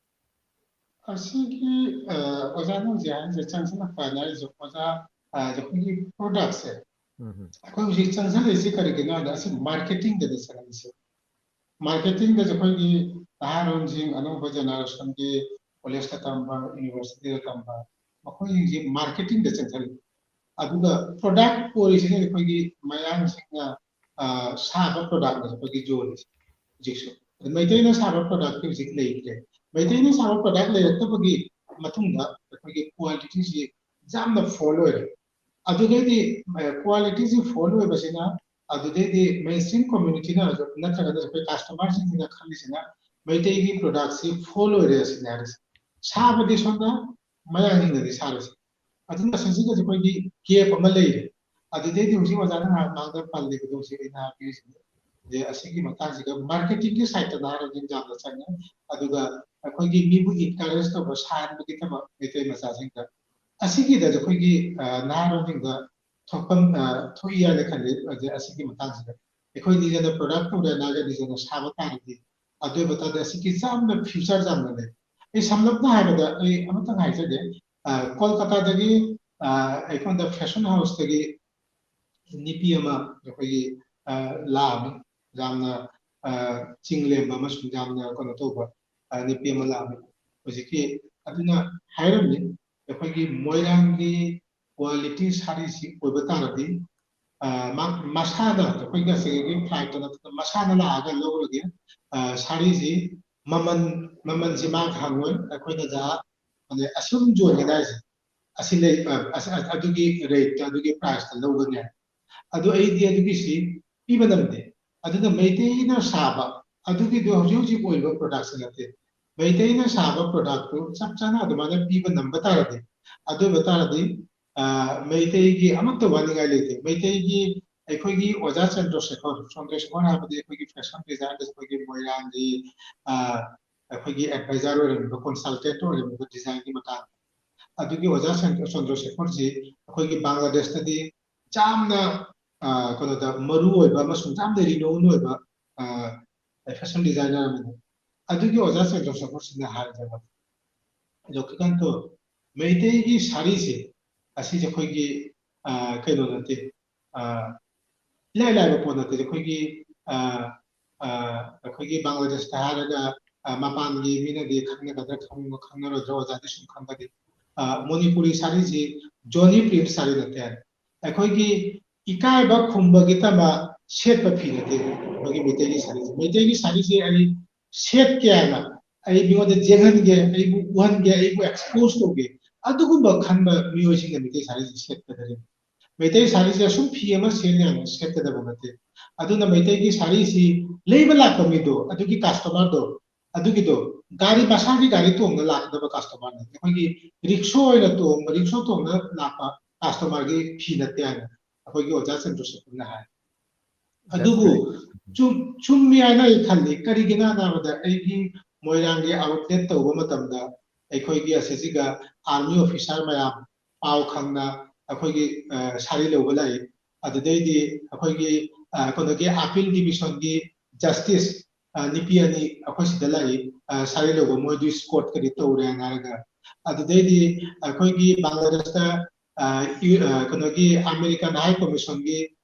ꯑꯁꯤꯒꯤ ꯑꯣꯖꯥꯅ ꯍꯧꯖꯤꯛ ꯍꯥꯏꯔꯤꯁꯦ ꯆꯪꯁꯤꯜꯂꯛꯄ ꯍꯥꯏꯅ ꯑꯩꯁꯨ ꯑꯣꯖꯥ, ꯑꯩꯈꯣꯏꯒꯤ productꯁꯦ ꯑꯩꯈꯣꯏ ꯍꯧꯖꯤꯛ ꯆꯪꯁꯤꯜꯂꯛꯏꯁꯦ ꯀꯔꯤꯒꯤꯅꯣ ꯍꯥꯏꯗ, ꯑꯁꯤ marketingꯗꯗꯤ ꯆꯪꯉꯛꯏꯁꯦ꯫ Marketingꯗꯁꯨ ꯑꯩꯈꯣꯏꯒꯤ ꯅꯍꯥꯔꯣꯟꯁꯤꯡ, ꯑꯅꯧꯕ ꯖꯦꯅꯦꯔꯦꯁꯟꯒꯤ ꯀꯣꯂꯦꯖꯇ ꯇꯝꯕ, ꯌꯨꯅꯤꯚꯔꯁꯤꯇꯤꯗ ꯇꯝꯕ, ꯃꯈꯣꯏꯁꯤꯡꯁꯤ ꯃꯥꯔꯀꯦꯇꯤꯡꯗ ꯆꯪꯁꯜꯂꯤ꯫ ꯑꯗꯨꯒ ꯄ꯭ꯔꯗꯛ ꯑꯣꯏꯔꯤꯁꯤꯅ ꯑꯩꯈꯣꯏꯒꯤ ꯃꯌꯥꯡꯁꯤꯡꯅ, ꯑ, ꯁꯥꯕ ꯄ꯭ꯔꯗꯛꯅꯦ ꯑꯩꯈꯣꯏꯒꯤ ꯌꯣꯜꯂꯤꯁꯦ ꯍꯧꯖꯤꯛꯁꯨ꯫ ꯑꯗꯨ ꯃꯩꯇꯩꯅ ꯁꯥꯕ ꯄ꯭ꯔꯗꯛꯇꯤ ꯍꯧꯖꯤꯛ ꯂꯩꯇ꯭ꯔꯦ꯫ ꯃꯩꯇꯩꯅ ꯁꯥꯕ ꯄ꯭ꯔꯗꯛ ꯂꯩꯔꯛꯇꯕꯒꯤ ꯃꯇꯨꯡꯗ ꯑꯩꯈꯣꯏꯒꯤ ꯀ꯭ꯋꯥꯂꯤꯇꯤꯁꯤ ꯌꯥꯝꯅ ꯐꯣꯜ ꯑꯣꯏꯔꯦ꯫ ꯑꯗꯨꯗꯩꯗꯤ, ꯑ, ꯀ꯭ꯋꯥꯂꯤꯇꯤꯁꯤ ꯐꯣꯜ ꯑꯣꯏꯕꯁꯤꯅ, ꯑꯗꯨꯗꯩꯗꯤ ꯃꯦꯟ ꯁ꯭ꯇ꯭ꯔꯤꯝ ꯀꯝꯃ꯭ꯌꯨꯅꯤꯇꯤꯅ ꯅꯠꯇ꯭ꯔꯒꯅ ꯑꯩꯈꯣꯏ ꯀꯁꯇꯃꯔꯁꯤꯡꯁꯤꯅ ꯈꯜꯂꯤꯁꯤꯅ ꯃꯩꯇꯩꯒꯤ ꯄ꯭ꯔꯗꯛꯁꯤ ꯐꯣꯜ ꯑꯣꯏꯔꯦ ꯑꯁꯤꯅꯦ ꯍꯥꯏꯔꯤꯁꯦ꯫ ꯁꯥꯕꯗꯤ ꯁꯣꯝꯗ ꯃꯌꯥꯡꯁꯤꯡꯅꯗꯤ ꯁꯥꯔꯤꯁꯦ꯫ ꯑꯗꯨꯅ ꯁꯤꯁꯤꯗꯁꯨ ꯑꯩꯈꯣꯏꯒꯤ ꯒꯦꯞ ꯑꯃ ꯂꯩꯔꯦ꯫ ꯑꯗꯨꯗꯩꯗꯤ ꯍꯧꯖꯤꯛ ꯑꯣꯖꯥꯅ ꯉꯥꯏꯍꯥꯛ ꯃꯥꯡꯗ ꯄꯜꯂꯤꯕꯗꯣ ꯍꯧꯖꯤꯛ ꯑꯩꯅ ꯍꯥꯏꯕꯤꯔꯤꯁꯤꯅꯦ꯫ ꯑꯗꯩ ꯑꯁꯤꯒꯤ ꯃꯇꯥꯡꯁꯤꯗ ꯃꯥꯔꯀꯦꯇꯤꯡꯒꯤ ꯁꯥꯏꯠꯇ ꯅꯍꯥꯔꯣꯜꯁꯤꯡ ꯌꯥꯝꯅ ꯆꯪꯉꯦ꯫ ꯑꯗꯨꯒ ꯑꯩꯈꯣꯏꯒꯤ ꯃꯤꯕꯨ ꯏꯟꯀꯔꯦꯖ ꯇꯧꯕ, ꯁꯥꯍꯟꯕꯒꯤ ꯊꯕꯛ ꯃꯩꯇꯩ ꯃꯆꯥꯁꯤꯡꯗ꯫ ꯑꯁꯤꯒꯤꯗ ꯑꯩꯈꯣꯏꯒꯤ, ꯑ, ꯅꯍꯥꯔꯣꯜꯁꯤꯡꯗ ꯊꯣꯛꯐꯝ, ꯑ, ꯊꯣꯛꯏ ꯍꯥꯏꯅ ꯈꯜꯂꯤ꯫ ꯑꯗꯩ ꯑꯁꯤꯒꯤ ꯃꯇꯥꯡꯁꯤꯗ ꯑꯩꯈꯣꯏ ꯅꯤꯖꯅ ꯄ꯭ꯔꯗꯛ ꯇꯧꯔꯦ ꯍꯥꯏꯔꯒ ꯅꯤꯖꯅ ꯁꯥꯕ ꯇꯥꯔꯗꯤ, ꯑꯗꯨ ꯑꯣꯏꯕ ꯇꯥꯔꯗꯤ ꯑꯁꯤꯒꯤ ꯌꯥꯝꯅ ꯐ꯭ꯌꯨꯆꯔ ꯌꯥꯝꯅ ꯂꯩ꯫ ꯑꯩ ꯁꯝꯂꯞꯅ ꯍꯥꯏꯔꯕꯗ ꯑꯩ ꯑꯃꯇꯪ ꯍꯥꯏꯖꯒꯦ꯫ ꯑ, ꯀꯣꯜꯀꯇꯥꯗꯒꯤ, ꯑ, ꯑꯩꯈꯣꯟꯗ ꯐꯦꯁꯟ ꯍꯥꯎꯁꯇꯒꯤ ꯅꯨꯄꯤ ꯑꯃ ꯑꯩꯈꯣꯏꯒꯤ, ꯑ, ꯂꯥꯛꯑꯝꯃꯤ꯫ ꯌꯥꯝꯅ, ꯑ, ꯆꯤꯡ ꯂꯦꯝꯕ ꯑꯃꯁꯨꯡ ꯌꯥꯝꯅ ꯀꯩꯅꯣ ꯇꯧꯕ, ꯑ, ꯅꯨꯄꯤ ꯑꯃ ꯂꯥꯛꯑꯝꯃꯤ꯫ ꯍꯧꯖꯤꯛꯀꯤ ꯑꯗꯨꯅ ꯍꯥꯏꯔꯝꯃꯤ, ꯑꯩꯈꯣꯏꯒꯤ ꯃꯣꯏꯔꯥꯡꯒꯤ ꯀ꯭ꯋꯥꯂꯤꯇꯤ ꯁꯥꯔꯤꯁꯤ ꯑꯣꯏꯕ ꯇꯥꯔꯗꯤ, ꯑ, ꯃꯥ-, ꯃꯁꯥꯅ ꯑꯩꯈꯣꯏ ꯉꯁꯤꯒꯤ ꯐ꯭ꯂꯥꯏꯠꯇ ꯅꯠꯇꯅ ꯃꯁꯥꯅ ꯂꯥꯛꯑꯒ ꯂꯧꯔꯒꯦ, ꯑ, ꯁꯥꯔꯤꯁꯤ ꯃꯃꯜ, ꯃꯃꯜꯁꯤ ꯃꯥ ꯍꯪꯉꯣꯏ꯫ ꯑꯩꯈꯣꯏꯅ ꯖꯍꯥ-, ꯑꯗꯩ ꯑꯁꯨꯝ ꯌꯣꯟꯒꯦ ꯍꯥꯏꯁꯦ, ꯑꯁꯤ ꯂꯩ, ꯑ, ꯑꯁ-, ꯑ-, ꯑꯗꯨꯒꯤ ꯔꯦꯠꯇ, ꯑꯗꯨꯒꯤ ꯄ꯭ꯔꯥꯏꯁꯇ ꯂꯧꯒꯅꯤ ꯍꯥꯏ꯫ ꯑꯗꯨ ꯑꯩꯗꯤ ꯑꯗꯨꯒꯤꯁꯤ ꯄꯤꯕ ꯉꯝꯗꯦ꯫ ꯑꯗꯨꯅ ꯃꯩꯇꯩꯅ ꯁꯥꯕ ꯑꯗꯨꯒꯤꯗꯣ ꯍꯧꯖꯤꯛ ꯍꯧꯖꯤꯛ ꯑꯣꯏꯔꯤꯕ ꯄ꯭ꯔꯗꯛꯁꯤ ꯅꯠꯇꯦ꯫ ꯃꯩꯇꯩꯅ ꯁꯥꯕ ꯄ꯭ꯔꯗꯛꯇꯨ ꯆꯞ ꯆꯥꯅ ꯑꯗꯨꯃꯥꯏꯅ ꯄꯤꯕ ꯉꯝꯕ ꯇꯥꯔꯗꯤ, ꯑꯗꯨ ꯑꯣꯏꯕ ꯇꯥꯔꯗꯤ, ꯑ, ꯃꯩꯇꯩꯒꯤ ꯑꯃꯠꯇ ꯋꯥꯅꯤꯡꯉꯥꯏ ꯂꯩꯇꯦ꯫ ꯃꯩꯇꯩꯒꯤ, ꯑꯩꯈꯣꯏꯒꯤ ꯑꯣꯖꯥ ꯆꯟꯗ꯭ꯔꯁꯦꯈꯔ, ꯆꯟꯗ꯭ꯔꯁꯦꯈꯔ ꯍꯥꯏꯕꯗꯤ ꯑꯩꯈꯣꯏꯒꯤ ꯐꯦꯁꯟ ꯗꯤꯖꯥꯏꯟꯗ ꯑꯩꯈꯣꯏꯒꯤ ꯃꯣꯏꯔꯥꯡꯒꯤ, ꯑ, ꯑꯩꯈꯣꯏꯒꯤ ꯑꯦꯗꯚꯥꯏꯖꯔ ꯑꯣꯏꯔꯝꯃꯤꯕ, ꯀꯟꯁꯜꯇꯦꯟꯠ ꯑꯣꯏꯔꯝꯃꯤꯕ ꯗꯤꯖꯥꯏꯟꯒꯤ ꯃꯇꯥꯡꯗ꯫ ꯑꯗꯨꯒꯤ ꯑꯣꯖꯥ ꯆꯟꯗ꯭ꯔ-, ꯆꯟꯗ꯭ꯔꯁꯦꯈꯔꯁꯤ ꯑꯩꯈꯣꯏꯒꯤ ꯕꯪꯒ꯭ꯂꯥꯗꯦꯁꯇꯗꯤ ꯌꯥꯝꯅ, ꯑ, ꯀꯩꯅꯣꯗ ꯃꯔꯨ ꯑꯣꯏꯕ ꯑꯃꯁꯨꯡ ꯌꯥꯝꯅ ꯔꯤꯅꯣꯟ ꯑꯣꯏꯕ, ꯑ, ꯐꯦꯁꯟ ꯗꯤꯖꯥꯏꯅꯔ ꯑꯃꯅꯤ꯫ ꯑꯗꯨꯒꯤ ꯑꯣꯖꯥ ꯆꯟꯗ꯭ꯔꯁꯦꯈꯔꯁꯤꯅ ꯍꯥꯏꯔꯤꯁꯦ, ꯂꯛꯁꯃꯤꯀꯥꯟꯇꯣ, ꯃꯩꯇꯩꯒꯤ ꯁꯥꯔꯤꯁꯦ ꯑꯁꯤꯁꯦ ꯑꯩꯈꯣꯏꯒꯤ, ꯑ, ꯀꯩꯅꯣ ꯅꯠꯇꯦ, ꯑ, ꯏꯂꯥꯏ ꯂꯥꯏꯕ ꯄꯣꯠ ꯅꯠꯇꯦ꯫ ꯑꯩꯈꯣꯏꯒꯤ, ꯑ, ꯑ, ꯑꯩꯈꯣꯏꯒꯤ ꯕꯪꯒ꯭ꯂꯥꯗꯦꯁꯇ ꯍꯥꯏꯔꯒ ꯑ, ꯃꯄꯥꯟꯒꯤ ꯃꯤꯅꯗꯤ ꯈꯪꯅꯒꯗ꯭ꯔꯥ ꯈꯪ-, ꯈꯪꯅꯔꯣꯏꯗ꯭ꯔꯥ, ꯑꯣꯖꯥꯗꯤ ꯁꯨꯝ ꯈꯪꯒꯗꯤ, ꯑ, ꯃꯅꯤꯄꯨꯔꯤ ꯁꯥꯔꯤꯁꯤ ꯖꯣꯅꯤ ꯄ꯭ꯔꯤꯟꯁ ꯁꯥꯔꯤ ꯅꯠꯇꯦ ꯍꯥꯏ꯫ ꯑꯩꯈꯣꯏꯒꯤ ꯏꯀꯥꯏꯕ ꯈꯨꯝꯕꯒꯤ ꯇꯝꯕ ꯁꯦꯠꯄ ꯐꯤ ꯅꯠꯇꯦ ꯑꯩꯈꯣꯏꯒꯤ ꯃꯩꯇꯩꯒꯤ ꯁꯥꯔꯤꯁꯦ꯫ ꯃꯩꯇꯩꯒꯤ ꯁꯥꯔꯤꯁꯦ ꯑꯩ ꯁꯦꯠꯀꯦ ꯍꯥꯏꯅ, ꯑꯩ ꯃꯤꯉꯣꯟꯗ ꯌꯦꯡꯍꯟꯒꯦ, ꯑꯩꯕꯨ ꯎꯍꯟꯒꯦ, ꯑꯩꯕꯨ expose ꯇꯧꯒꯦ, ꯑꯗꯨꯒꯨꯝꯕ ꯈꯟꯕ ꯃꯤꯑꯣꯏꯁꯤꯡꯅ ꯃꯩꯇꯩ ꯁꯥꯔꯤꯁꯤ ꯁꯦꯠꯀꯗꯧꯔꯤꯕꯅꯤ꯫ ꯃꯩꯇꯩ ꯁꯥꯔꯤꯁꯦ ꯑꯁꯨꯝ ꯐꯤ ꯑꯃ ꯁꯦꯠꯅ ꯌꯥꯝꯅ ꯁꯦꯠꯀꯗꯕ ꯅꯠꯇꯦ꯫ ꯑꯗꯨꯅ ꯃꯩꯇꯩꯒꯤ ꯁꯥꯔꯤꯁꯤ ꯂꯩꯕ ꯂꯥꯛꯄ ꯃꯤꯗꯣ, ꯑꯗꯨꯒꯤ customer ꯗꯣ, ꯑꯗꯨꯒꯤꯗꯣ ꯒꯥꯔꯤ, ꯃꯁꯥꯒꯤ ꯒꯥꯔꯤ ꯇꯣꯡꯉ ꯂꯥꯛꯀꯗꯕ customer ꯅꯤ꯫ ꯑꯩꯈꯣꯏꯒꯤ ꯔꯤꯛꯁꯣ ꯑꯣꯏꯅ ꯇꯣꯡꯕ, ꯔꯤꯛꯁꯣ ꯇꯣꯡꯉ ꯂꯥꯛꯄ customer ꯒꯤ ꯐꯤ ꯅꯠꯇꯦ ꯍꯥꯏꯅ ꯑꯩꯈꯣꯏꯒꯤ ꯑꯣꯖꯥ ꯆꯟꯗ꯭ꯔꯁꯦꯀꯔꯅ ꯍꯥꯏ꯫ ꯑꯗꯨꯕꯨ ꯆꯨꯝ-, ꯆꯨꯝꯃꯤ ꯍꯥꯏꯅ ꯑꯩ ꯈꯜꯂꯤ꯫ ꯀꯔꯤꯒꯤꯅꯣ ꯍꯥꯏꯕꯗ ꯑꯩꯒꯤ ꯃꯣꯏꯔꯥꯡꯒꯤ outlet ꯇꯧꯕ ꯃꯇꯝꯗ ꯑꯩꯈꯣꯏꯒꯤ ꯑꯁꯤꯁꯤꯒ army officer ꯃꯌꯥꯝ ꯄꯥꯎ ꯈꯪꯅ ꯑꯩꯈꯣꯏꯒꯤ, ꯑ, ꯁꯥꯔꯤ ꯂꯧꯕ ꯂꯥꯛꯏ꯫ ꯑꯗꯨꯗꯩꯗꯤ ꯑꯩꯈꯣꯏꯒꯤ, ꯑ, ꯀꯩꯅꯣꯒꯤ appeal division ꯒꯤ justice, ꯑ, ꯅꯨꯄꯤ ꯑꯅꯤ ꯑꯩꯈꯣꯏ ꯁꯤꯗ ꯂꯥꯛꯏ, ꯑ, ꯁꯥꯔꯤ ꯂꯧꯕ, ꯃꯣꯏꯗꯨ escort ꯀꯔꯤ ꯇꯧꯔꯦ ꯍꯥꯏꯅ ꯍꯥꯏꯔꯒ꯫ ꯑꯗꯨꯗꯩꯗꯤ ꯑꯩꯈꯣꯏꯒꯤ ꯕꯪꯒ꯭ꯂꯥꯗꯦꯁꯇ, ꯑ, ꯌꯨ-, ꯑ, ꯀꯩꯅꯣꯒꯤ American High Commission ꯒꯤ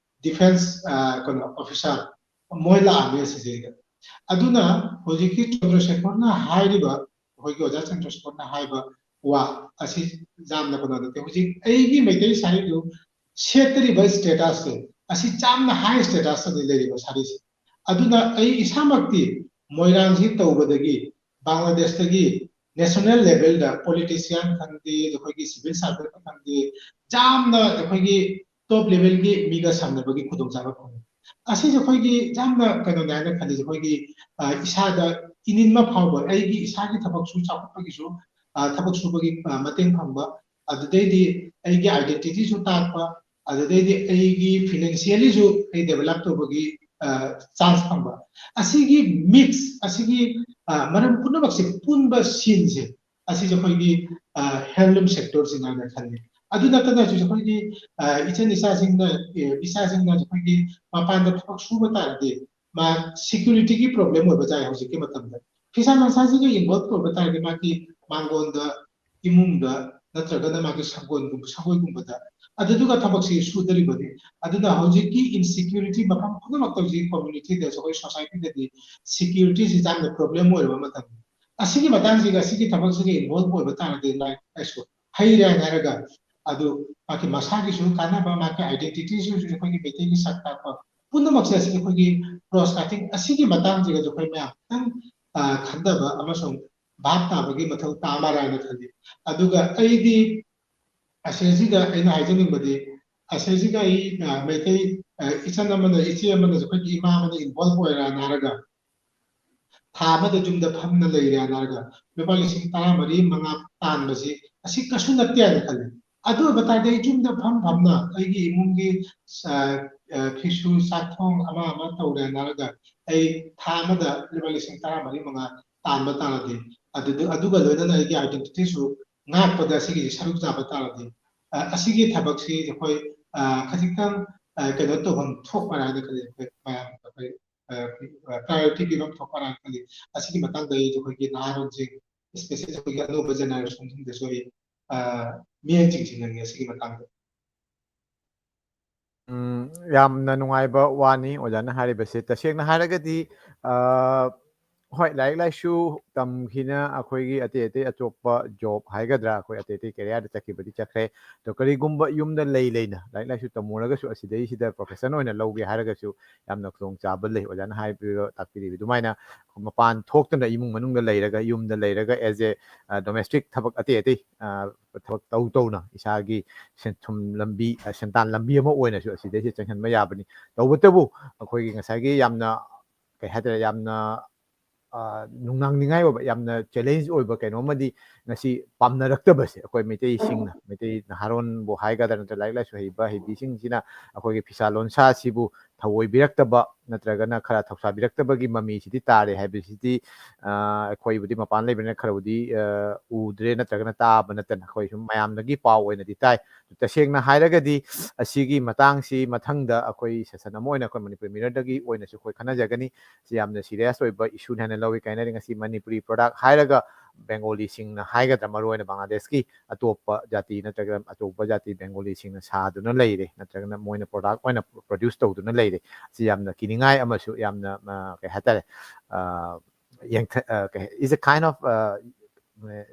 defence, ꯑ, ꯀꯩꯅꯣ officer ꯃꯣꯏ ꯂꯥꯛꯑꯝꯃꯦ ꯁꯤꯗꯩꯗ꯫ ꯑꯗꯨꯅ ꯍꯧꯖꯤꯛꯀꯤ ꯆꯟꯗ꯭ꯔꯁꯦꯀꯔꯅ ꯍꯥꯏꯔꯤꯕ, ꯑꯩꯈꯣꯏꯒꯤ ꯑꯣꯖꯥ ꯆꯟꯗ꯭ꯔꯁꯦꯀꯔꯅ ꯍꯥꯏꯕ ꯋꯥ ꯑꯁꯤ ꯌꯥꯝꯅ ꯀꯩꯅꯣ ꯅꯠꯇꯦ꯫ ꯍꯧꯖꯤꯛ ꯑꯩꯒꯤ ꯃꯩꯇꯩ ꯁꯥꯔꯤꯗꯨ ꯁꯦꯠꯇ꯭ꯔꯤꯕ status ꯇꯣ ꯑꯁꯤ ꯌꯥꯝꯅ high status ꯇꯅꯤ ꯂꯩꯔꯤꯕ ꯁꯥꯔꯤꯁꯤ꯫ ꯑꯗꯨꯅ ꯑꯩ ꯏꯁꯥꯃꯛꯇꯤ ꯃꯣꯏꯔꯥꯡꯁꯤ ꯇꯧꯕꯗꯒꯤ ꯕꯪꯒ꯭ꯂꯥꯗꯦꯁꯇꯒꯤ national level ꯗ politician ꯈꯪꯗꯦ, ꯑꯩꯈꯣꯏꯒꯤ civil servant ꯈꯪꯗꯦ, ꯌꯥꯝꯅ ꯑꯩꯈꯣꯏꯒꯤ top level ꯒꯤ ꯃꯤꯒ ꯁꯝꯅꯕꯒꯤ ꯈꯨꯗꯣꯡꯆꯥꯕ ꯐꯪꯉꯤ꯫ ꯑꯁꯤꯁꯦ ꯑꯩꯈꯣꯏꯒꯤ ꯌꯥꯝꯅ ꯀꯩꯅꯣꯅꯦ ꯍꯥꯏꯅ ꯈꯜꯂꯤꯁꯦ꯫ ꯑꯩꯈꯣꯏꯒꯤ, ꯑ, ꯏꯁꯥꯗ ꯏꯅꯤꯡꯕ ꯐꯥꯎꯕ, ꯑꯩꯒꯤ ꯏꯁꯥꯒꯤ ꯊꯕꯛꯁꯨ ꯆꯥꯎꯈꯠꯄꯒꯤꯁꯨ, ꯑ, ꯊꯕꯛ ꯁꯨꯕꯒꯤ, ꯑ, ꯃꯇꯦꯡ ꯐꯪꯕ, ꯑꯗꯨꯗꯩꯗꯤ ꯑꯩꯒꯤ identity ꯁꯨ ꯇꯥꯛꯄ, ꯑꯗꯨꯗꯩꯗꯤ ꯑꯩꯒꯤ financially ꯁꯨ ꯑꯩ develop ꯇꯧꯕꯒꯤ, ꯑ, chance ꯐꯪꯕ꯫ ꯑꯁꯤꯒꯤ mix, ꯑꯁꯤꯒꯤ, ꯑ, ꯃꯔꯝ ꯄꯨꯝꯅꯃꯛꯁꯦ ꯄꯨꯟꯕ ꯁꯤꯟꯁꯦ, ꯑꯁꯤꯁꯦ ꯑꯩꯈꯣꯏꯒꯤ, ꯑ, handloom sector ꯁꯤꯅ ꯍꯥꯏꯅ ꯈꯜꯂꯤ꯫ ꯑꯗꯨ ꯅꯠꯇꯅꯁꯨ ꯑꯩꯈꯣꯏꯒꯤ, ꯑ, ꯏꯆꯟ ꯏꯆꯥꯁꯤꯡꯅ, ꯑ, ꯏꯆꯥꯁꯤꯡꯅ ꯑꯩꯈꯣꯏꯒꯤ ꯃꯄꯥꯟꯗ ꯊꯕꯛ ꯁꯨꯕ ꯇꯥꯔꯗꯤ ꯃꯥ security ꯒꯤ problem ꯑꯣꯏꯕ ꯇꯥꯏ ꯍꯧꯖꯤꯛꯀꯤ ꯃꯇꯝꯗ꯫ ꯐꯤꯁꯥ ꯂꯣꯟꯁꯥꯁꯤꯒ involve ꯑꯣꯏꯕ ꯇꯥꯔꯗꯤ ꯃꯥꯒꯤ ꯃꯥꯡꯒꯣꯟꯗ, ꯏꯃꯨꯡꯗ ꯅꯠꯇ꯭ꯔꯒꯅ ꯃꯥꯒꯤ ꯁꯪꯒꯣꯜꯒꯨꯝꯕ, ꯁꯪꯒꯣꯏꯒꯨꯝꯕꯗ, ꯑꯗꯨꯗꯨꯒ ꯊꯕꯛꯁꯤ ꯁꯨꯗꯣꯔꯤꯕꯅꯤ꯫ ꯑꯗꯨꯅ ꯍꯧꯖꯤꯛꯀꯤ insecurity ꯃꯐꯝ ꯄꯨꯝꯅꯃꯛꯇ ꯍꯧꯖꯤꯛ communityꯗ, ꯑꯩꯈꯣꯏ societyꯗꯗꯤ securityꯁꯤ ꯌꯥꯝꯅ problem ꯑꯣꯏꯔꯕ ꯃꯇꯝꯅꯤ꯫ ꯑꯁꯤꯒꯤ ꯃꯇꯥꯡꯁꯤꯒ, ꯑꯁꯤꯒꯤ ꯊꯕꯛꯁꯤꯒ involve ꯑꯣꯏꯕ ꯇꯥꯔꯗꯤ ꯂꯥꯏꯔꯤꯛ ꯂꯥꯏꯁꯨ ꯍꯩꯔꯦ ꯍꯥꯏꯔꯒ, ꯑꯗꯨ ꯃꯥꯒꯤ ꯃꯁꯥꯒꯤꯁꯨ ꯀꯥꯟꯅꯕ, ꯃꯥꯒꯤ identityꯁꯨ, ꯑꯩꯈꯣꯏꯒꯤ ꯃꯩꯇꯩꯒꯤ ꯁꯛ ꯇꯥꯛꯄ ꯄꯨꯝꯅꯃꯛꯁꯦ, ꯑꯁꯤꯒꯤ ꯑꯩꯈꯣꯏꯒꯤ cross cutting ꯑꯁꯤꯒꯤ ꯃꯇꯥꯡꯁꯤꯒꯁꯨ ꯑꯩꯈꯣꯏ ꯃꯌꯥꯝ ꯈꯤꯇꯪ, ꯑ, ꯈꯟꯊꯕ ꯑꯃꯁꯨꯡ ꯚꯥꯞ ꯇꯥꯕꯒꯤ ꯃꯊꯧ ꯇꯥ ꯃꯥꯜꯂꯦ ꯍꯥꯏꯅ ꯈꯜꯂꯤ꯫ ꯑꯗꯨꯒ ꯑꯩꯗꯤ ꯑꯁꯤꯁꯤꯗ ꯑꯩꯅ ꯍꯥꯏꯖꯅꯤꯡꯕꯗꯤ, ꯑꯁꯤꯁꯤꯒ ꯑꯩ, ꯑ, ꯃꯩꯇꯩ, ꯑ, ꯏꯆꯟ ꯑꯃꯅ, ꯏꯆꯦ ꯑꯃꯅꯁꯨ, ꯑꯩꯈꯣꯏꯒꯤ ꯏꯃꯥ ꯑꯃꯅ involve ꯑꯣꯏꯔꯥꯅ ꯍꯥꯏꯔꯒ ꯊꯥ ꯑꯃꯗ ꯌꯨꯝꯗ ꯐꯝꯅ ꯂꯩꯔꯦꯅ ꯍꯥꯏꯔꯒ ꯂꯨꯄꯥ ꯂꯤꯁꯤꯡ ꯇꯔꯥꯃꯔꯤ ꯃꯉꯥ ꯇꯥꯟꯕꯁꯤ ꯑꯁꯤ ꯀꯩꯁꯨ ꯅꯠꯇꯦ ꯍꯥꯏꯅ ꯈꯜꯂꯤ꯫ ꯑꯗꯨ ꯑꯣꯏꯕ ꯇꯥꯔꯗꯤ ꯑꯩ ꯌꯨꯝꯗ ꯐꯝ ꯐꯝꯅ ꯑꯩꯒꯤ ꯏꯃꯨꯡꯒꯤ, ꯑ, ꯑ, ꯐꯤꯁꯨ ꯆꯥꯛꯊꯣꯡ ꯑꯃ ꯑꯃ ꯇꯧꯔꯦꯅ ꯍꯥꯏꯔꯒ ꯑꯩ ꯊꯥ ꯑꯃꯗ ꯂꯨꯄꯥ ꯂꯤꯁꯤꯡ ꯇꯔꯥꯃꯔꯤ ꯃꯉꯥ ꯇꯥꯟꯕ ꯇꯥꯔꯗꯤ, ꯑꯗꯨꯗ, ꯑꯗꯨꯒ ꯂꯣꯏꯅꯅ ꯑꯩꯒꯤ identityꯁꯨ ꯉꯥꯛꯄꯗ ꯁꯤꯒꯤꯁꯤ ꯁꯔꯨꯛ ꯆꯥꯕ ꯇꯥꯔꯗꯤ, ꯑ, ꯑꯁꯤꯒꯤ ꯊꯕꯛꯁꯤ ꯑꯩꯈꯣꯏ, ꯑ, ꯈꯖꯤꯛꯇꯪ, ꯑ, ꯀꯩꯅꯣ ꯇꯧꯐꯝ ꯊꯣꯛꯄ꯭ꯔꯥ ꯍꯥꯏꯅ ꯈꯜꯂꯤ꯫ ꯑꯩꯈꯣꯏ ꯃꯌꯥꯝ, ꯑꯩꯈꯣꯏ, ꯑ, priority ꯄꯤꯐꯝ ꯊꯣꯛꯄ꯭ꯔꯥ ꯍꯥꯏꯅ ꯈꯜꯂꯤ꯫ ꯑꯁꯤꯒꯤ ꯃꯇꯥꯡꯗ ꯑꯩ ꯑꯩꯈꯣꯏꯒꯤ ꯅꯍꯥꯔꯣꯜꯁꯤꯡ, especially ꯑꯩꯈꯣꯏꯒꯤ ꯑꯅꯧꯕ generationꯁꯤꯡꯗꯁꯨ ꯑꯩ, ꯑ, ꯃꯤꯠꯌꯦꯡ ꯆꯤꯡꯁꯤꯟꯅꯤꯡꯉꯤ ꯑꯁꯤꯒꯤ ꯃꯇꯥꯡꯗ꯫ ꯎꯝ, ꯌꯥꯝꯅ ꯅꯨꯡꯉꯥꯏꯕ ꯋꯥꯅꯤ ꯑꯣꯖꯥꯅ ꯍꯥꯏꯔꯤꯕꯁꯦ꯫ ꯇꯁꯦꯡꯅ ꯍꯥꯏꯔꯒꯗꯤ, ꯑ, ꯍꯣꯏ, ꯂꯥꯏꯔꯤꯛ ꯂꯥꯏꯁꯨ ꯇꯝꯈꯤꯅ ꯑꯩꯈꯣꯏꯒꯤ ꯑꯇꯩ ꯑꯇꯩ ꯑꯇꯣꯞꯄ job ꯍꯥꯏꯒꯗ꯭ꯔꯥ, ꯑꯩꯈꯣꯏ ꯑꯇꯩ ꯑꯇꯩ careerꯗ ꯆꯠꯈꯤꯕꯗꯤ ꯆꯠꯈ꯭ꯔꯦ꯫ ꯑꯗꯣ ꯀꯔꯤꯒꯨꯝꯕ ꯌꯨꯝꯗ ꯂꯩ ꯂꯩꯅ ꯂꯥꯏꯔꯤꯛ ꯂꯥꯏꯁꯨ ꯇꯝꯃꯨꯔꯒꯁꯨ ꯑꯁꯤꯗꯩꯁꯤꯗ profession ꯑꯣꯏꯅ ꯂꯧꯒꯦ ꯍꯥꯏꯔꯒꯁꯨ ꯌꯥꯝꯅ ꯈꯨꯗꯣꯡꯆꯥꯕ ꯂꯩ꯫ ꯑꯣꯖꯥꯅ ꯍꯥꯏꯕꯤꯕ, ꯇꯥꯛꯄꯤꯔꯤꯕ ꯑꯗꯨꯃꯥꯏꯅ ꯃꯄꯥꯟ ꯊꯣꯛꯇꯅ ꯏꯃꯨꯡ ꯃꯅꯨꯡꯗ ꯂꯩꯔꯒ, ꯌꯨꯝꯗ ꯂꯩꯔꯒ as a, ꯑ, domestic ꯊꯕꯛ ꯑꯇꯩ ꯑꯇꯩ, ꯑ, ꯊꯕꯛ ꯇꯧ ꯇꯧꯅ ꯏꯁꯥꯒꯤ ꯁꯦꯟꯊꯨꯝ ꯂꯝꯕꯤ, ꯑ, ꯁꯦꯟꯗꯥꯟ ꯂꯝꯕꯤ ꯑꯃ ꯑꯣꯏꯅꯁꯨ ꯑꯁꯤꯗꯩꯁꯤꯗ ꯆꯪꯍꯟꯕ ꯌꯥꯕꯅꯤ꯫ ꯇꯧꯕꯇꯕꯨ ꯑꯩꯈꯣꯏꯒꯤ ꯉꯁꯥꯏꯒꯤ ꯌꯥꯝꯅ, ꯀꯩ ꯍꯥꯏꯇꯥꯔꯦ, ꯌꯥꯝꯅ, ꯑ, ꯅꯨꯡꯅꯥꯡꯅꯤꯡꯉꯥꯏ ꯑꯣꯏꯕ, ꯌꯥꯝꯅ challenge ꯑꯣꯏꯕ ꯀꯩꯅꯣ ꯑꯃꯗꯤ ꯉꯁꯤ ꯄꯥꯝꯅꯔꯛꯇꯕꯁꯦ, ꯑꯩꯈꯣꯏ ꯃꯩꯇꯩꯁꯤꯡꯅ, ꯃꯩꯇꯩ ꯅꯍꯥꯔꯣꯟꯕꯨ ꯍꯥꯏꯒꯗ꯭ꯔꯥ ꯅꯠꯇ꯭ꯔꯒ ꯂꯥꯏꯔꯤꯛ ꯂꯥꯏꯁꯨ ꯍꯩꯕ ꯍꯩꯕꯤꯁꯤꯡꯁꯤꯅ ꯑꯩꯈꯣꯏꯒꯤ ꯐꯤꯁꯥ ꯂꯣꯟꯁꯥꯁꯤꯕꯨ ꯊꯧꯑꯣꯏꯕꯤꯔꯛꯇꯕ ꯅꯠꯇ꯭ꯔꯒꯅ ꯈꯔ ꯊꯧꯁꯥꯕꯤꯔꯛꯇꯕꯒꯤ ꯃꯃꯤꯁꯤꯗꯤ ꯇꯥꯔꯦ ꯍꯥꯏꯕꯁꯤꯗꯤ, ꯑ, ꯑꯩꯈꯣꯏꯕꯨꯗꯤ ꯃꯄꯥꯟ ꯂꯩꯕꯅꯤꯅ ꯈꯔꯕꯨꯗꯤ, ꯑ, ꯎꯗ꯭ꯔꯦ ꯅꯠꯇ꯭ꯔꯒꯅ ꯇꯥꯕ ꯅꯠꯇꯅ ꯑꯩꯈꯣꯏ ꯁꯨꯝ ꯃꯌꯥꯝꯗꯒꯤ ꯄꯥꯎ ꯑꯣꯏꯅꯗꯤ ꯇꯥꯏ꯫ ꯇꯁꯦꯡꯅ ꯍꯥꯏꯔꯒꯗꯤ ꯑꯁꯤꯒꯤ ꯃꯇꯥꯡꯁꯤ ꯃꯊꯪꯗ ꯑꯩꯈꯣꯏ session ꯑꯃ ꯑꯣꯏꯅ ꯑꯩꯈꯣꯏ ꯃꯅꯤꯄꯨꯔ ꯃꯤꯔꯔꯗꯒꯤ ꯑꯣꯏꯅꯁꯨ ꯑꯩꯈꯣꯏ ꯈꯟꯅꯖꯒꯅꯤ꯫ ꯁꯤ ꯌꯥꯝꯅ serious ꯑꯣꯏꯕ issueꯅꯤ ꯍꯥꯏꯅ ꯂꯧꯏ꯫ ꯀꯥꯏꯅꯔꯤ ꯉꯁꯤ ꯃꯅꯤꯄꯨꯔꯤ product ꯍꯥꯏꯔꯒ ꯕꯦꯡꯒꯣꯂꯤꯁꯤꯡꯅ ꯍꯥꯏꯒꯗ꯭ꯔꯥ, ꯃꯔꯨꯑꯣꯏꯅ ꯕꯪꯒ꯭ꯂꯥꯗꯦꯁꯀꯤ ꯑꯇꯣꯞꯄ ꯖꯥꯇꯤ ꯅꯠꯇ꯭ꯔꯒ ꯑꯆꯧꯕ ꯖꯥꯇꯤ ꯕꯦꯡꯒꯣꯂꯤꯁꯤꯡꯅ ꯁꯥꯗꯨꯅ ꯂꯩꯔꯦ, ꯅꯠꯇ꯭ꯔꯒꯅ ꯃꯣꯏꯅ ꯄ꯭ꯔꯣꯗꯛ ꯑꯣꯏꯅ ꯄ꯭ꯔꯣꯗ꯭ꯌꯨꯁ ꯇꯧꯗꯨꯅ ꯂꯩꯔꯦ꯫ ꯁꯤ ꯌꯥꯝꯅ ꯀꯤꯅꯤꯡꯉꯥꯏ ꯑꯃꯁꯨ ꯌꯥꯝꯅ, ꯑ, ꯀꯩ ꯍꯥꯏꯇꯥꯔꯦ, ꯑ, ꯌꯦꯡꯊ-, ꯑ, ꯀꯩ, is a kind of, ꯑ,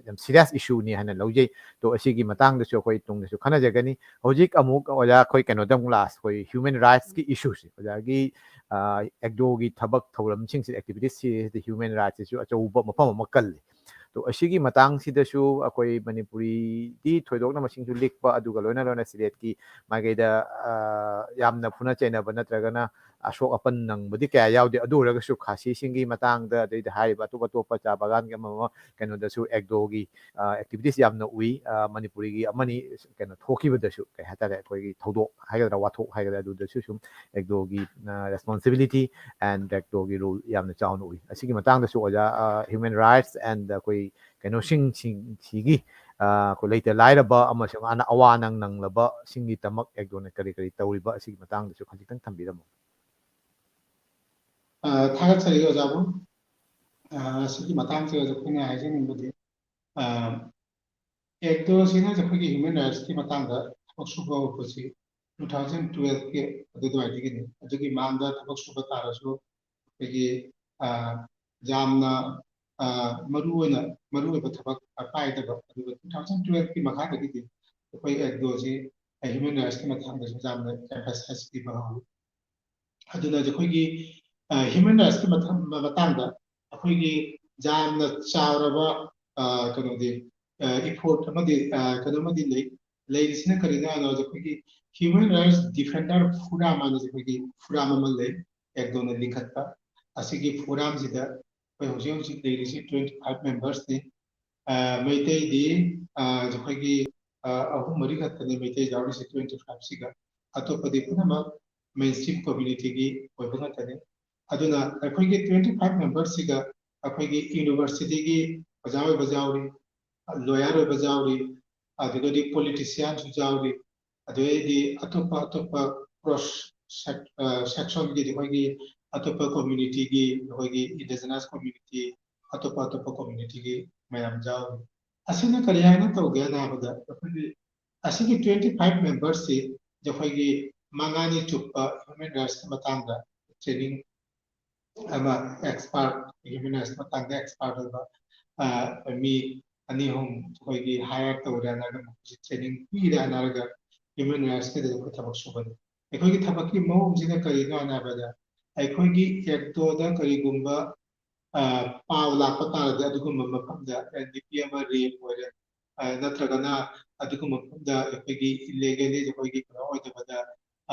ꯌꯥꯝ ꯁꯤꯔꯤꯌꯁ ꯏꯁꯨꯅꯤ ꯍꯥꯏꯅ ꯂꯧꯖꯩ꯫ ꯇꯣ, ꯑꯁꯤꯒꯤ ꯃꯇꯥꯡꯗꯁꯨ ꯑꯩꯈꯣꯏ ꯇꯨꯡꯗꯁꯨ ꯈꯟꯅꯖꯒꯅꯤ꯫ ꯍꯧꯖꯤꯛ ꯑꯃꯨꯛ ꯑꯣꯖꯥ ꯑꯩꯈꯣꯏ ꯀꯩꯅꯣꯗ ꯑꯃꯨꯛ ꯂꯥꯛꯑꯁꯤ, ꯑꯩꯈꯣꯏ ꯍ꯭ꯌꯨꯃꯦꯟ ꯔꯥꯏꯠꯁꯀꯤ ꯏꯁꯨꯁꯦ꯫ ꯑꯣꯖꯥꯒꯤ, ꯑ, ꯑꯦꯛꯗꯣꯒꯤ ꯊꯕꯛ ꯊꯧꯔꯝꯁꯤꯡꯁꯤꯗ, ꯑꯦꯛꯇꯤꯚꯤꯇꯤꯁꯁꯤꯗ ꯍ꯭ꯌꯨꯃꯦꯟ ꯔꯥꯏꯠꯁꯤꯁꯨ ꯑꯆꯧꯕ ꯃꯐꯝ ꯑꯃ ꯀꯜꯂꯤ꯫ ꯇꯣ, ꯑꯁꯤꯒꯤ ꯃꯇꯥꯡꯁꯤꯗꯁꯨ ꯑꯩꯈꯣꯏ ꯃꯅꯤꯄꯨꯔꯤꯗꯤ ꯊꯣꯏꯗꯣꯛꯅ ꯃꯁꯤꯡꯁꯨ ꯂꯤꯛꯄ, ꯑꯗꯨꯒ ꯂꯣꯏꯅ ꯂꯣꯏꯅ ꯁꯤꯂꯦꯠꯀꯤ ꯃꯥꯏꯀꯩꯗ, ꯑ, ꯌꯥꯝꯅ ꯐꯨꯅ ꯆꯩꯅꯕ ꯅꯠꯇ꯭ꯔꯒꯅ ꯑꯁꯣꯛ ꯑꯄꯟ ꯅꯪꯕꯗꯤ ꯀꯌꯥ ꯌꯥꯎꯗꯦ꯫ ꯑꯗꯨ ꯑꯣꯏꯔꯒꯁꯨ ꯈꯥꯁꯤꯁꯤꯡꯒꯤ ꯃꯇꯥꯡꯗ, ꯑꯗꯩꯗꯤ ꯍꯥꯏꯔꯤꯕ ꯑꯇꯣꯞ ꯑꯇꯣꯞꯄ ꯆꯥ ꯕꯒꯥꯟꯒꯤ ꯑꯃ ꯑꯃ ꯀꯩꯅꯣꯗꯁꯨ ꯑꯦꯛꯗꯣꯒꯤ, ꯑ, ꯑꯦꯛꯇꯤꯚꯤꯇꯤꯁ ꯌꯥꯝꯅ ꯎꯏ꯫ ꯑ, ꯃꯅꯤꯄꯨꯔꯤꯒꯤ ꯑꯃꯅꯤ ꯀꯩꯅꯣ ꯊꯣꯛꯈꯤꯕꯗꯁꯨ, ꯀꯩ ꯍꯥꯏꯇꯥꯔꯦ, ꯑꯩꯈꯣꯏꯒꯤ ꯊꯧꯗꯣꯛ ꯍꯥꯏꯒꯗ꯭ꯔꯥ, ꯋꯥꯊꯣꯛ ꯍꯥꯏꯒꯗ꯭ꯔꯥ, ꯑꯗꯨꯗꯁꯨ ꯁꯨꯝ ꯑꯦꯛꯗꯣꯒꯤ, ꯑ, ꯔꯦꯁꯄꯣꯟꯁꯤꯕꯤꯂꯤꯇꯤ and ꯑꯦꯛꯗꯣꯒꯤ ꯔꯣꯜ ꯌꯥꯝꯅ ꯆꯥꯎꯅ ꯎꯏ꯫ ꯑꯁꯤꯒꯤ ꯃꯇꯥꯡꯗꯁꯨ ꯑꯣꯖꯥ, ꯑ, ꯍ꯭ꯌꯨꯃꯦꯟ ꯔꯥꯏꯠꯁ and ꯑꯩꯈꯣꯏ ꯀꯩꯅꯣꯁꯤꯡ, ꯁꯤꯡ-, ꯁꯤꯒꯤ, ꯑ, ꯑꯩꯈꯣꯏ ꯂꯩꯇ ꯂꯥꯏꯔꯕ ꯑꯃꯁꯨꯡ ꯑꯅ-, ꯑꯋꯥ ꯑꯅꯪ ꯅꯪꯂꯕꯁꯤꯡꯒꯤꯗꯃꯛ ꯑꯦꯛꯗꯣꯅ ꯀꯔꯤ ꯀꯔꯤ ꯇꯧꯔꯤꯕ, ꯑꯁꯤꯒꯤ ꯃꯇꯥꯡꯗꯁꯨ ꯈꯖꯤꯛꯇꯪ ꯊꯝꯕꯤꯔꯝꯃꯨ꯫ ꯑ, ꯊꯥꯒꯠꯆꯔꯤ ꯑꯣꯖꯥꯕꯨ꯫ ꯑ, ꯁꯤꯒꯤ ꯃꯇꯥꯡꯁꯤꯗ ꯑꯩꯈꯣꯏꯅ ꯍꯥꯏꯖꯅꯤꯡꯕꯗꯤ, ꯑ, ꯑꯦꯛꯗꯣꯁꯤꯅ ꯑꯩꯈꯣꯏꯒꯤ ꯍ꯭ꯌꯨꯃꯦꯟ ꯔꯥꯏꯠꯁꯀꯤ ꯃꯇꯥꯡꯗ ꯊꯕꯛ ꯁꯨꯕ ꯍꯧꯔꯛꯄꯁꯤ two thousand twelve-ꯀꯤ ꯑꯗꯨꯋꯥꯏꯗꯒꯤꯅꯤ꯫ ꯑꯗꯨꯒꯤ ꯃꯃꯥꯡꯗ ꯊꯕꯛ ꯁꯨꯕ ꯇꯥꯔꯁꯨ ꯑꯩꯈꯣꯏꯒꯤ, ꯑ, ꯌꯥꯝꯅ, ꯑ, ꯃꯔꯨꯑꯣꯏꯅ, ꯃꯔꯨꯑꯣꯏꯕ ꯊꯕꯛ ꯄꯥꯏꯗꯕ, ꯑꯗꯨꯒ two thousand twelve-ꯀꯤ ꯃꯈꯥꯗꯒꯤꯗꯤ ꯑꯩꯈꯣꯏ ꯑꯦꯛꯗꯣꯁꯤ ꯍ꯭ꯌꯨꯃꯦꯟ ꯔꯥꯏꯠꯁꯀꯤ ꯃꯇꯥꯡꯗꯁꯨ ꯌꯥꯝꯅ ꯑꯦꯝꯐꯁꯥꯏꯁ ꯄꯤꯕ ꯍꯧꯏ꯫ ꯑꯗꯨꯅ ꯑꯩꯈꯣꯏꯒꯤ, ꯑ, ꯍ꯭ꯌꯨꯃꯦꯟ ꯔꯥꯏꯠꯁꯀꯤ ꯃꯊꯪ-, ꯃꯇꯥꯡꯗ ꯑꯩꯈꯣꯏꯒꯤ ꯌꯥꯝꯅ ꯆꯥꯎꯔꯕ, ꯑ, ꯀꯩꯅꯣꯗꯤ, ꯑ, ꯏꯐꯣꯔꯠ ꯑꯃꯗꯤ, ꯑ, ꯀꯩꯅꯣꯃꯗꯤ ꯂꯩ꯫ ꯂꯩꯔꯤꯁꯤꯅ ꯀꯔꯤꯅꯣ ꯍꯥꯏꯅ ꯑꯩꯈꯣꯏꯒꯤ ꯍ꯭ꯌꯨꯃꯦꯟ ꯔꯥꯏꯠꯁ ꯗꯤꯐꯦꯟꯗꯔ ꯐꯣꯔꯝ ꯍꯥꯏꯅ ꯑꯩꯈꯣꯏꯒꯤ ꯐꯣꯔꯝ ꯑꯃ ꯂꯩ, ꯑꯦꯛꯗꯣꯅ ꯂꯤꯡꯈꯠꯄ꯫ ꯑꯁꯤꯒꯤ ꯐꯣꯔꯝꯁꯤꯗ ꯑꯩꯈꯣꯏ ꯍꯧꯖꯤꯛ ꯍꯧꯖꯤꯛ ꯂꯩꯔꯤꯁꯤ twenty five ꯃꯦꯝꯕꯔꯁꯅꯤ꯫ ꯑ, ꯃꯩꯇꯩꯗꯤ, ꯑ, ꯑꯩꯈꯣꯏꯒꯤ, ꯑ, ꯑꯍꯨꯝ ꯃꯔꯤ ꯈꯛꯇꯅꯤ ꯃꯩꯇꯩ ꯌꯥꯎꯔꯤꯁꯤ twenty five-ꯁꯤꯒ꯫ ꯑꯇꯣꯞꯄꯗꯤ ꯄꯨꯝꯅꯃꯛ ꯃꯦꯟ ꯁ꯭ꯇ꯭ꯔꯤꯝ ꯀꯝꯃ꯭ꯌꯨꯅꯤꯇꯤꯒꯤ ꯑꯣꯏꯕ ꯉꯥꯛꯇꯅꯤ꯫ ꯑꯗꯨꯅ ꯑꯩꯈꯣꯏꯒꯤ twenty five ꯃꯦꯝꯕꯔꯁꯤꯒ ꯑꯩꯈꯣꯏꯒꯤ ꯌꯨꯅꯤꯚꯔꯁꯤꯇꯤꯒꯤ ꯑꯣꯖꯥ ꯑꯣꯏꯕ ꯌꯥꯎꯔꯤ, ꯂꯣꯌꯔ ꯑꯣꯏꯕ ꯌꯥꯎꯔꯤ, ꯑꯗꯨꯒꯗꯤ ꯄꯣꯂꯤꯇꯤꯁꯤꯌꯥꯟꯁꯨ ꯌꯥꯎꯔꯤ, ꯑꯗꯨꯗꯩꯗꯤ ꯑꯇꯣꯞꯄ ꯑꯇꯣꯞꯄ ꯀ꯭ꯔꯣꯁ ꯁꯦꯛ-, ꯑ, ꯁꯦꯛꯁꯟꯒꯤꯗꯤ ꯑꯩꯈꯣꯏꯒꯤ ꯑꯇꯣꯞꯄ ꯀꯝꯃ꯭ꯌꯨꯅꯤꯇꯤꯒꯤ, ꯑꯩꯈꯣꯏꯒꯤ ꯏꯟꯗꯤꯖꯤꯅꯁ ꯀꯝꯃ꯭ꯌꯨꯅꯤꯇꯤ, ꯑꯇꯣꯞꯄ ꯑꯇꯣꯞꯄ ꯀꯝꯃ꯭ꯌꯨꯅꯤꯇꯤꯒꯤ ꯃꯌꯥꯝ ꯌꯥꯎꯔꯤ꯫ ꯑꯁꯤꯅ ꯀꯔꯤ ꯍꯥꯏꯅ ꯇꯧꯒꯦꯅ ꯍꯥꯏꯕꯗ, ꯑꯩꯈꯣꯏꯒꯤ ꯑꯁꯤꯒꯤ twenty five memberꯁꯤ ꯑꯩꯈꯣꯏꯒꯤ ꯃꯉꯥꯅꯤ ꯆꯨꯞꯄ human rightsꯀꯤ ꯃꯇꯥꯡꯗ training ꯑꯃ, expert, human rights ꯃꯇꯥꯡꯗ expert ꯑꯣꯏꯕ, ꯑ, ꯃꯤ ꯑꯅꯤ ꯑꯍꯨꯝ ꯑꯩꯈꯣꯏꯒꯤ hire ꯇꯧꯔꯦ ꯍꯥꯏꯔꯒ, ꯃꯈꯣꯏꯁꯦ training ꯄꯤꯔꯦ ꯍꯥꯏꯔꯒ human rightsꯀꯤꯗ ꯑꯩꯈꯣꯏ ꯊꯕꯛ ꯁꯨꯕꯅꯤ꯫ ꯑꯩꯈꯣꯏꯒꯤ ꯊꯕꯛꯀꯤ ꯃꯑꯣꯡꯁꯤꯅ ꯀꯔꯤꯅꯣ ꯍꯥꯏꯅ ꯍꯥꯏꯕꯗ, ꯑꯩꯈꯣꯏꯒꯤ ꯑꯦꯛꯇꯣꯗ ꯀꯔꯤꯒꯨꯝꯕ, ꯑ, ꯄꯥꯎ ꯂꯥꯛꯄ ꯇꯥꯔꯗꯤ, ꯑꯗꯨꯒꯨꯝꯕ ꯃꯐꯝꯗ, ꯑ, ꯅꯨꯄꯤ ꯑꯃ rape ꯑꯣꯏꯔꯦ, ꯑ, ꯅꯠꯇ꯭ꯔꯒꯅ ꯑꯗꯨꯒꯨꯝꯕ ꯃꯐꯝꯗ ꯑꯩꯈꯣꯏꯒꯤ illegally ꯑꯩꯈꯣꯏꯒꯤ ꯀꯩꯅꯣ ꯑꯣꯏꯗꯕꯗ,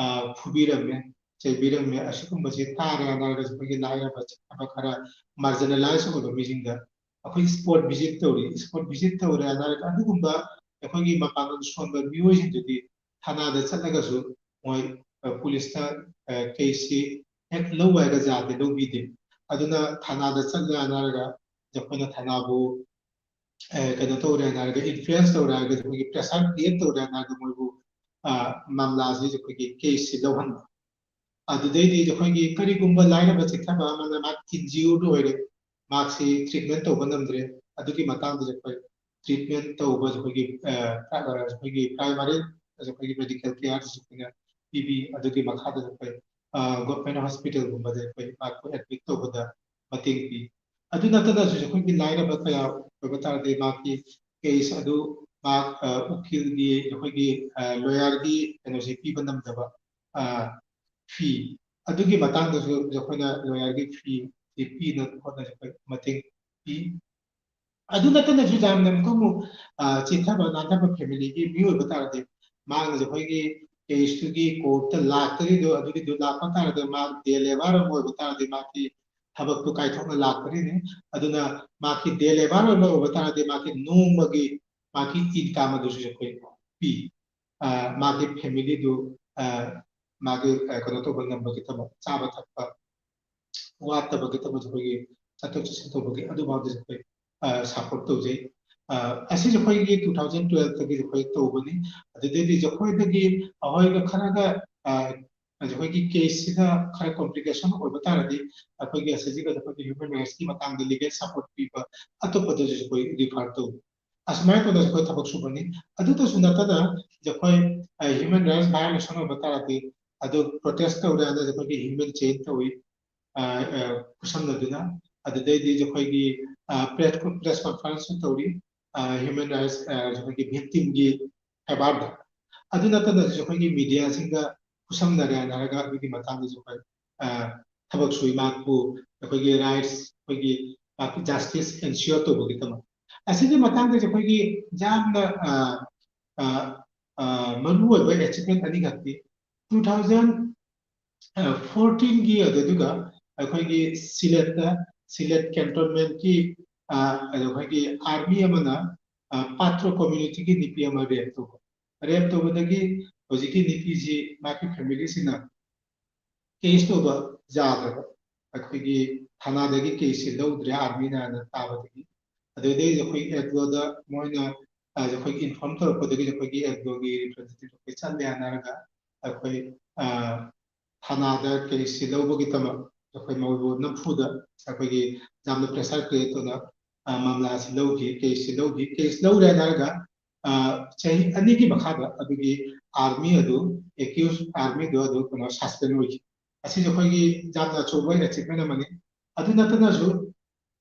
ꯑ, ꯐꯨꯕꯤꯔꯝꯃꯦ, ꯆꯩꯕꯤꯔꯝꯃꯦ, ꯑꯁꯤꯒꯨꯝꯕꯁꯤ ꯇꯥꯔꯦ ꯍꯥꯏꯔꯒꯁꯨ, ꯑꯩꯈꯣꯏꯒꯤ ꯂꯥꯏꯔꯕ ꯆꯤꯡꯅꯕ ꯈꯔ marginalize ꯑꯣꯏꯕ ꯃꯤꯁꯤꯡꯗ ꯑꯩꯈꯣꯏ spot visit ꯇꯧꯔꯤ꯫ Spot visit ꯇꯧꯔꯦ ꯍꯥꯏꯔꯒ ꯑꯗꯨꯒꯨꯝꯕ ꯑꯩꯈꯣꯏꯒꯤ ꯃꯄꯥꯡꯒꯜ ꯁꯣꯟꯕ ꯃꯤꯑꯣꯏꯁꯤꯡꯗꯨꯗꯤ ꯊꯥꯅꯥꯗ ꯆꯠꯂꯒꯁꯨ ꯃꯣꯏ, ꯑ, ꯄꯨꯂꯤꯁꯅ, ꯑ, caseꯁꯤ ꯍꯦꯛ ꯂꯧ ꯍꯥꯏꯔꯒ ꯌꯥꯗꯦ, ꯂꯧꯕꯤꯗꯦ꯫ ꯑꯗꯨꯅ ꯊꯥꯅꯥꯗ ꯆꯠꯂꯦ ꯍꯥꯏꯔꯒ ꯑꯩꯈꯣꯏꯅ ꯊꯥꯅꯥꯕꯨ, ꯑ, ꯀꯩꯅꯣ ꯇꯧꯔꯦ ꯍꯥꯏꯔꯒ, influence ꯇꯧꯔꯦ ꯍꯥꯏꯔꯒ, ꯑꯩꯈꯣꯏꯒꯤ pressure create ꯇꯧꯔꯦ ꯍꯥꯏꯔꯒ ꯃꯣꯏꯕꯨ, ꯑ, ꯃꯥꯝꯂꯥꯁꯤ ꯑꯩꯈꯣꯏꯒꯤ caseꯁꯤ ꯂꯧꯍꯟꯕ꯫ ꯑꯗꯨꯗꯩꯗꯤ ꯑꯩꯈꯣꯏꯒꯤ ꯀꯔꯤꯒꯨꯝꯕ ꯂꯥꯏꯔꯕ ꯆꯤꯡꯊꯕ ꯑꯃꯅ ꯃꯥ injured ꯑꯣꯏꯔꯦ, ꯃꯍꯥꯛꯁꯤ treatment ꯇꯧꯕ ꯉꯝꯗ꯭ꯔꯦ, ꯑꯗꯨꯒꯤ ꯃꯇꯥꯡꯗꯁꯨ ꯑꯩꯈꯣꯏ treatment ꯇꯧꯕ ꯑꯩꯈꯣꯏꯒꯤ, ꯑ, ꯑ, ꯑꯩꯈꯣꯏꯒꯤ primary, ꯑꯩꯈꯣꯏꯒꯤ medical careꯁꯨ ꯑꯩꯈꯣꯏꯅ ꯄꯤꯕꯤ꯫ ꯑꯗꯨꯒꯤ ꯃꯈꯥꯗ ꯑꯩꯈꯣꯏ, ꯑ, government hospitalꯒꯨꯝꯕꯗ ꯑꯩꯈꯣꯏ ꯃꯍꯥꯛꯄꯨ admit ꯇꯧꯕꯗ ꯃꯇꯦꯡ ꯄꯤ꯫ ꯑꯗꯨ ꯅꯠꯇꯅꯁꯨ ꯑꯩꯈꯣꯏꯒꯤ ꯂꯥꯏꯔꯕ ꯀꯌꯥ ꯑꯣꯏꯕ ꯇꯥꯔꯗꯤ ꯃꯍꯥꯛꯀꯤ case ꯑꯗꯨ ꯃꯍꯥꯛ, ꯑ, ꯎꯀꯤꯜꯒꯤ, ꯑꯩꯈꯣꯏꯒꯤ, ꯑ, lawyerꯒꯤ ꯀꯩꯅꯣꯁꯦ ꯄꯤꯕ ꯉꯝꯗꯕ, ꯑ, fee, ꯑꯗꯨꯒꯤ ꯃꯇꯥꯡꯗꯁꯨ ꯑꯩꯈꯣꯏꯅ lawyerꯒꯤ feeꯁꯦ ꯄꯤꯅꯕ ꯍꯣꯠꯅꯔꯤ, ꯑꯩꯈꯣꯏ ꯃꯇꯦꯡ ꯄꯤ꯫ ꯑꯗꯨ ꯅꯠꯇꯅꯁꯨ ꯌꯥꯝꯅ ꯑꯃꯨꯛꯀ ꯑꯃꯨꯛ, ꯑ, ꯆꯤꯊꯕ ꯅꯥꯟꯊꯕ familyꯒꯤ ꯃꯤ ꯑꯣꯏꯕ ꯇꯥꯔꯗꯤ, ꯃꯥꯅ ꯑꯩꯈꯣꯏꯒꯤ caseꯇꯨꯒꯤ courtꯇ ꯂꯥꯛꯇꯣꯔꯤꯗꯣ, ꯑꯗꯨꯒꯤꯗꯨ ꯂꯥꯛꯄ ꯇꯥꯔꯗꯤ, ꯃꯥ day labour ꯑꯃ ꯑꯣꯏꯕ ꯇꯥꯔꯗꯤ, ꯃꯥꯒꯤ ꯊꯕꯛꯇꯨ ꯀꯥꯏꯊꯣꯛꯅ ꯂꯥꯛꯀꯅꯤꯅꯦ꯫ ꯑꯗꯨꯅ ꯃꯥꯒꯤ day labour ꯑꯣꯏꯕ ꯑꯣꯏꯕ ꯇꯥꯔꯗꯤ, ꯃꯥꯒꯤ ꯅꯣꯡꯃꯒꯤ ꯃꯥꯒꯤ income ꯑꯗꯨꯁꯨ ꯑꯩꯈꯣꯏ ꯄꯤ꯫ ꯑ, ꯃꯥꯒꯤ familyꯗꯨ, ꯑ, ꯃꯥꯒꯤ, ꯑ, ꯀꯩꯅꯣ ꯇꯧꯕ ꯉꯝꯕꯒꯤꯗꯃꯛ, ꯆꯥꯕ ꯊꯛꯄ ꯋꯥꯠꯇꯕꯒꯤꯗꯃꯛ ꯑꯩꯈꯣꯏꯒꯤ ꯆꯠꯊꯣꯛ ꯆꯠꯁꯤꯟ ꯇꯧꯕꯒꯤ ꯑꯗꯨꯐꯥꯎꯗꯁꯨ ꯑꯩꯈꯣꯏ, ꯑ, support ꯇꯧꯖꯩ꯫ ꯑ, ꯑꯁꯤꯁꯨ ꯑꯩꯈꯣꯏꯒꯤ two thousand twelveꯇꯒꯤ ꯑꯩꯈꯣꯏ ꯇꯧꯕꯅꯤ꯫ ꯑꯗꯨꯗꯩꯗꯤ ꯑꯩꯈꯣꯏꯗꯒꯤ ꯑꯩꯈꯣꯏꯒ ꯈꯔꯒ, ꯑ, ꯑꯗ ꯑꯩꯈꯣꯏꯒꯤ case ꯁꯤꯗ ꯈꯔ complication ꯑꯣꯏꯕ ꯇꯥꯔꯗꯤ ꯑꯩꯈꯣꯏꯒꯤ ꯑꯁꯤꯁꯤꯒ ꯑꯩꯈꯣꯏꯒꯤ human rights ꯀꯤ ꯃꯇꯥꯡꯗ legal support ꯄꯤꯕ ꯑꯇꯣꯞꯄꯗꯁꯨ ꯑꯩꯈꯣꯏ refer ꯇꯧꯏ꯫ ꯑꯁꯨꯃꯥꯏꯅ ꯇꯧꯗꯅ ꯑꯩꯈꯣꯏ ꯊꯕꯛ ꯁꯨꯕꯅꯤ꯫ ꯑꯗꯨꯗꯁꯨ ꯅꯠꯇꯅ ꯑꯩꯈꯣꯏ human rights violation ꯑꯣꯏꯕ ꯇꯥꯔꯗꯤ ꯑꯗꯨ protest ꯇꯧꯔꯦ ꯍꯥꯏꯅ ꯑꯩꯈꯣꯏꯒꯤ human chain ꯇꯧꯏ꯫ ꯈꯨꯠꯁꯝꯅꯗꯨꯅ ꯑꯗꯨꯗꯩꯗꯤ ꯑꯩꯈꯣꯏꯒꯤ press press conference ꯁꯨ ꯇꯧꯔꯤ꯫ Human rights ꯑꯩꯈꯣꯏꯒꯤ victim ꯒꯤ ꯐꯦꯕꯔꯗ꯫ ꯑꯗꯨ ꯅꯠꯇꯅꯁꯨ ꯑꯩꯈꯣꯏꯒꯤ media ꯁꯤꯡꯒ ꯈꯨꯠꯁꯝꯅꯔꯦ ꯍꯥꯏꯅ ꯍꯥꯏꯔꯒ ꯑꯗꯨꯒꯤ ꯃꯇꯥꯡꯗꯁꯨ ꯑꯩꯈꯣꯏ ꯊꯕꯛ ꯁꯨꯏ꯫ ꯃꯍꯥꯛꯄꯨ ꯑꯩꯈꯣꯏꯒꯤ rights, ꯑꯩꯈꯣꯏꯒꯤ ꯃꯍꯥꯛꯀꯤ justice ensure ꯇꯧꯕꯒꯤꯗꯃꯛ꯫ ꯑꯁꯤꯒꯤ ꯃꯇꯥꯡꯗꯁꯨ ꯑꯩꯈꯣꯏꯒꯤ ꯌꯥꯝꯅ ꯃꯔꯨꯑꯣꯏꯕ achievement ꯑꯅꯤꯈꯛꯇꯤ two thousand fourteen ꯒꯤ ꯑꯗꯨꯗꯨꯒ ꯑꯩꯈꯣꯏꯒꯤ ꯁꯤꯂꯦꯠꯇ, ꯁꯤꯂꯦꯠ cantonment ꯀꯤ ꯑꯩꯈꯣꯏꯒꯤ army ꯑꯃꯅ ꯄꯥꯇ꯭ꯔꯣ community ꯒꯤ ꯅꯨꯄꯤ ꯑꯃ rape ꯇꯧꯕ꯫ Rape ꯇꯧꯕꯗꯒꯤ ꯍꯧꯖꯤꯛꯀꯤ ꯅꯨꯄꯤꯁꯤ ꯃꯥꯒꯤ family ꯁꯤꯅ case ꯇꯧꯕ ꯌꯥꯗ꯭ꯔꯕ꯫ ꯑꯩꯈꯣꯏꯒꯤ ꯊꯥꯅꯥꯗꯒꯤ case ꯁꯤ ꯂꯧꯗ꯭ꯔꯦ army ꯅ ꯍꯥꯏꯅ ꯇꯥꯕꯗꯒꯤ꯫ ꯑꯗꯨꯗꯩ ꯑꯩꯈꯣꯏ ꯑꯦꯒ꯭ꯔꯣꯗ ꯃꯣꯏꯅ ꯑꯩꯈꯣꯏꯒꯤ inform ꯇꯧꯔꯛꯄꯗꯒꯤ ꯑꯩꯈꯣꯏꯒꯤ ꯑꯦꯒ꯭ꯔꯣꯒꯤ representative ꯑꯩꯈꯣꯏ ꯆꯠꯂꯦ ꯍꯥꯏꯅꯔꯒ ꯑꯩꯈꯣꯏ ꯊꯥꯅꯥꯗ case ꯁꯤ ꯂꯧꯕꯒꯤꯗꯃꯛ ꯑꯩꯈꯣꯏ ꯃꯧꯂꯨ ꯅꯝꯐꯨꯗ ꯑꯩꯈꯣꯏꯒꯤ ꯌꯥꯝꯅ pressure create ꯇꯧꯅ ꯃꯥꯃꯂꯥ ꯑꯁꯤ ꯂꯧꯈꯤ, case ꯁꯤ ꯂꯧꯈꯤ꯫ Case ꯂꯧꯔꯦ ꯍꯥꯏꯔꯒ ꯆꯍꯤ ꯑꯅꯤꯒꯤ ꯃꯈꯥꯗ ꯑꯗꯨꯒꯤ army ꯑꯗꯨ, accused army ꯗꯨ ꯑꯗꯨ ꯀꯩꯅꯣ suspend ꯑꯣꯏꯈꯤ꯫ ꯑꯁꯤꯁꯨ ꯑꯩꯈꯣꯏꯒꯤ ꯌꯥꯝꯅ ꯑꯆꯧꯕ achievement ꯑꯃꯅꯤ꯫ ꯑꯗꯨ ꯅꯠꯇꯅꯁꯨ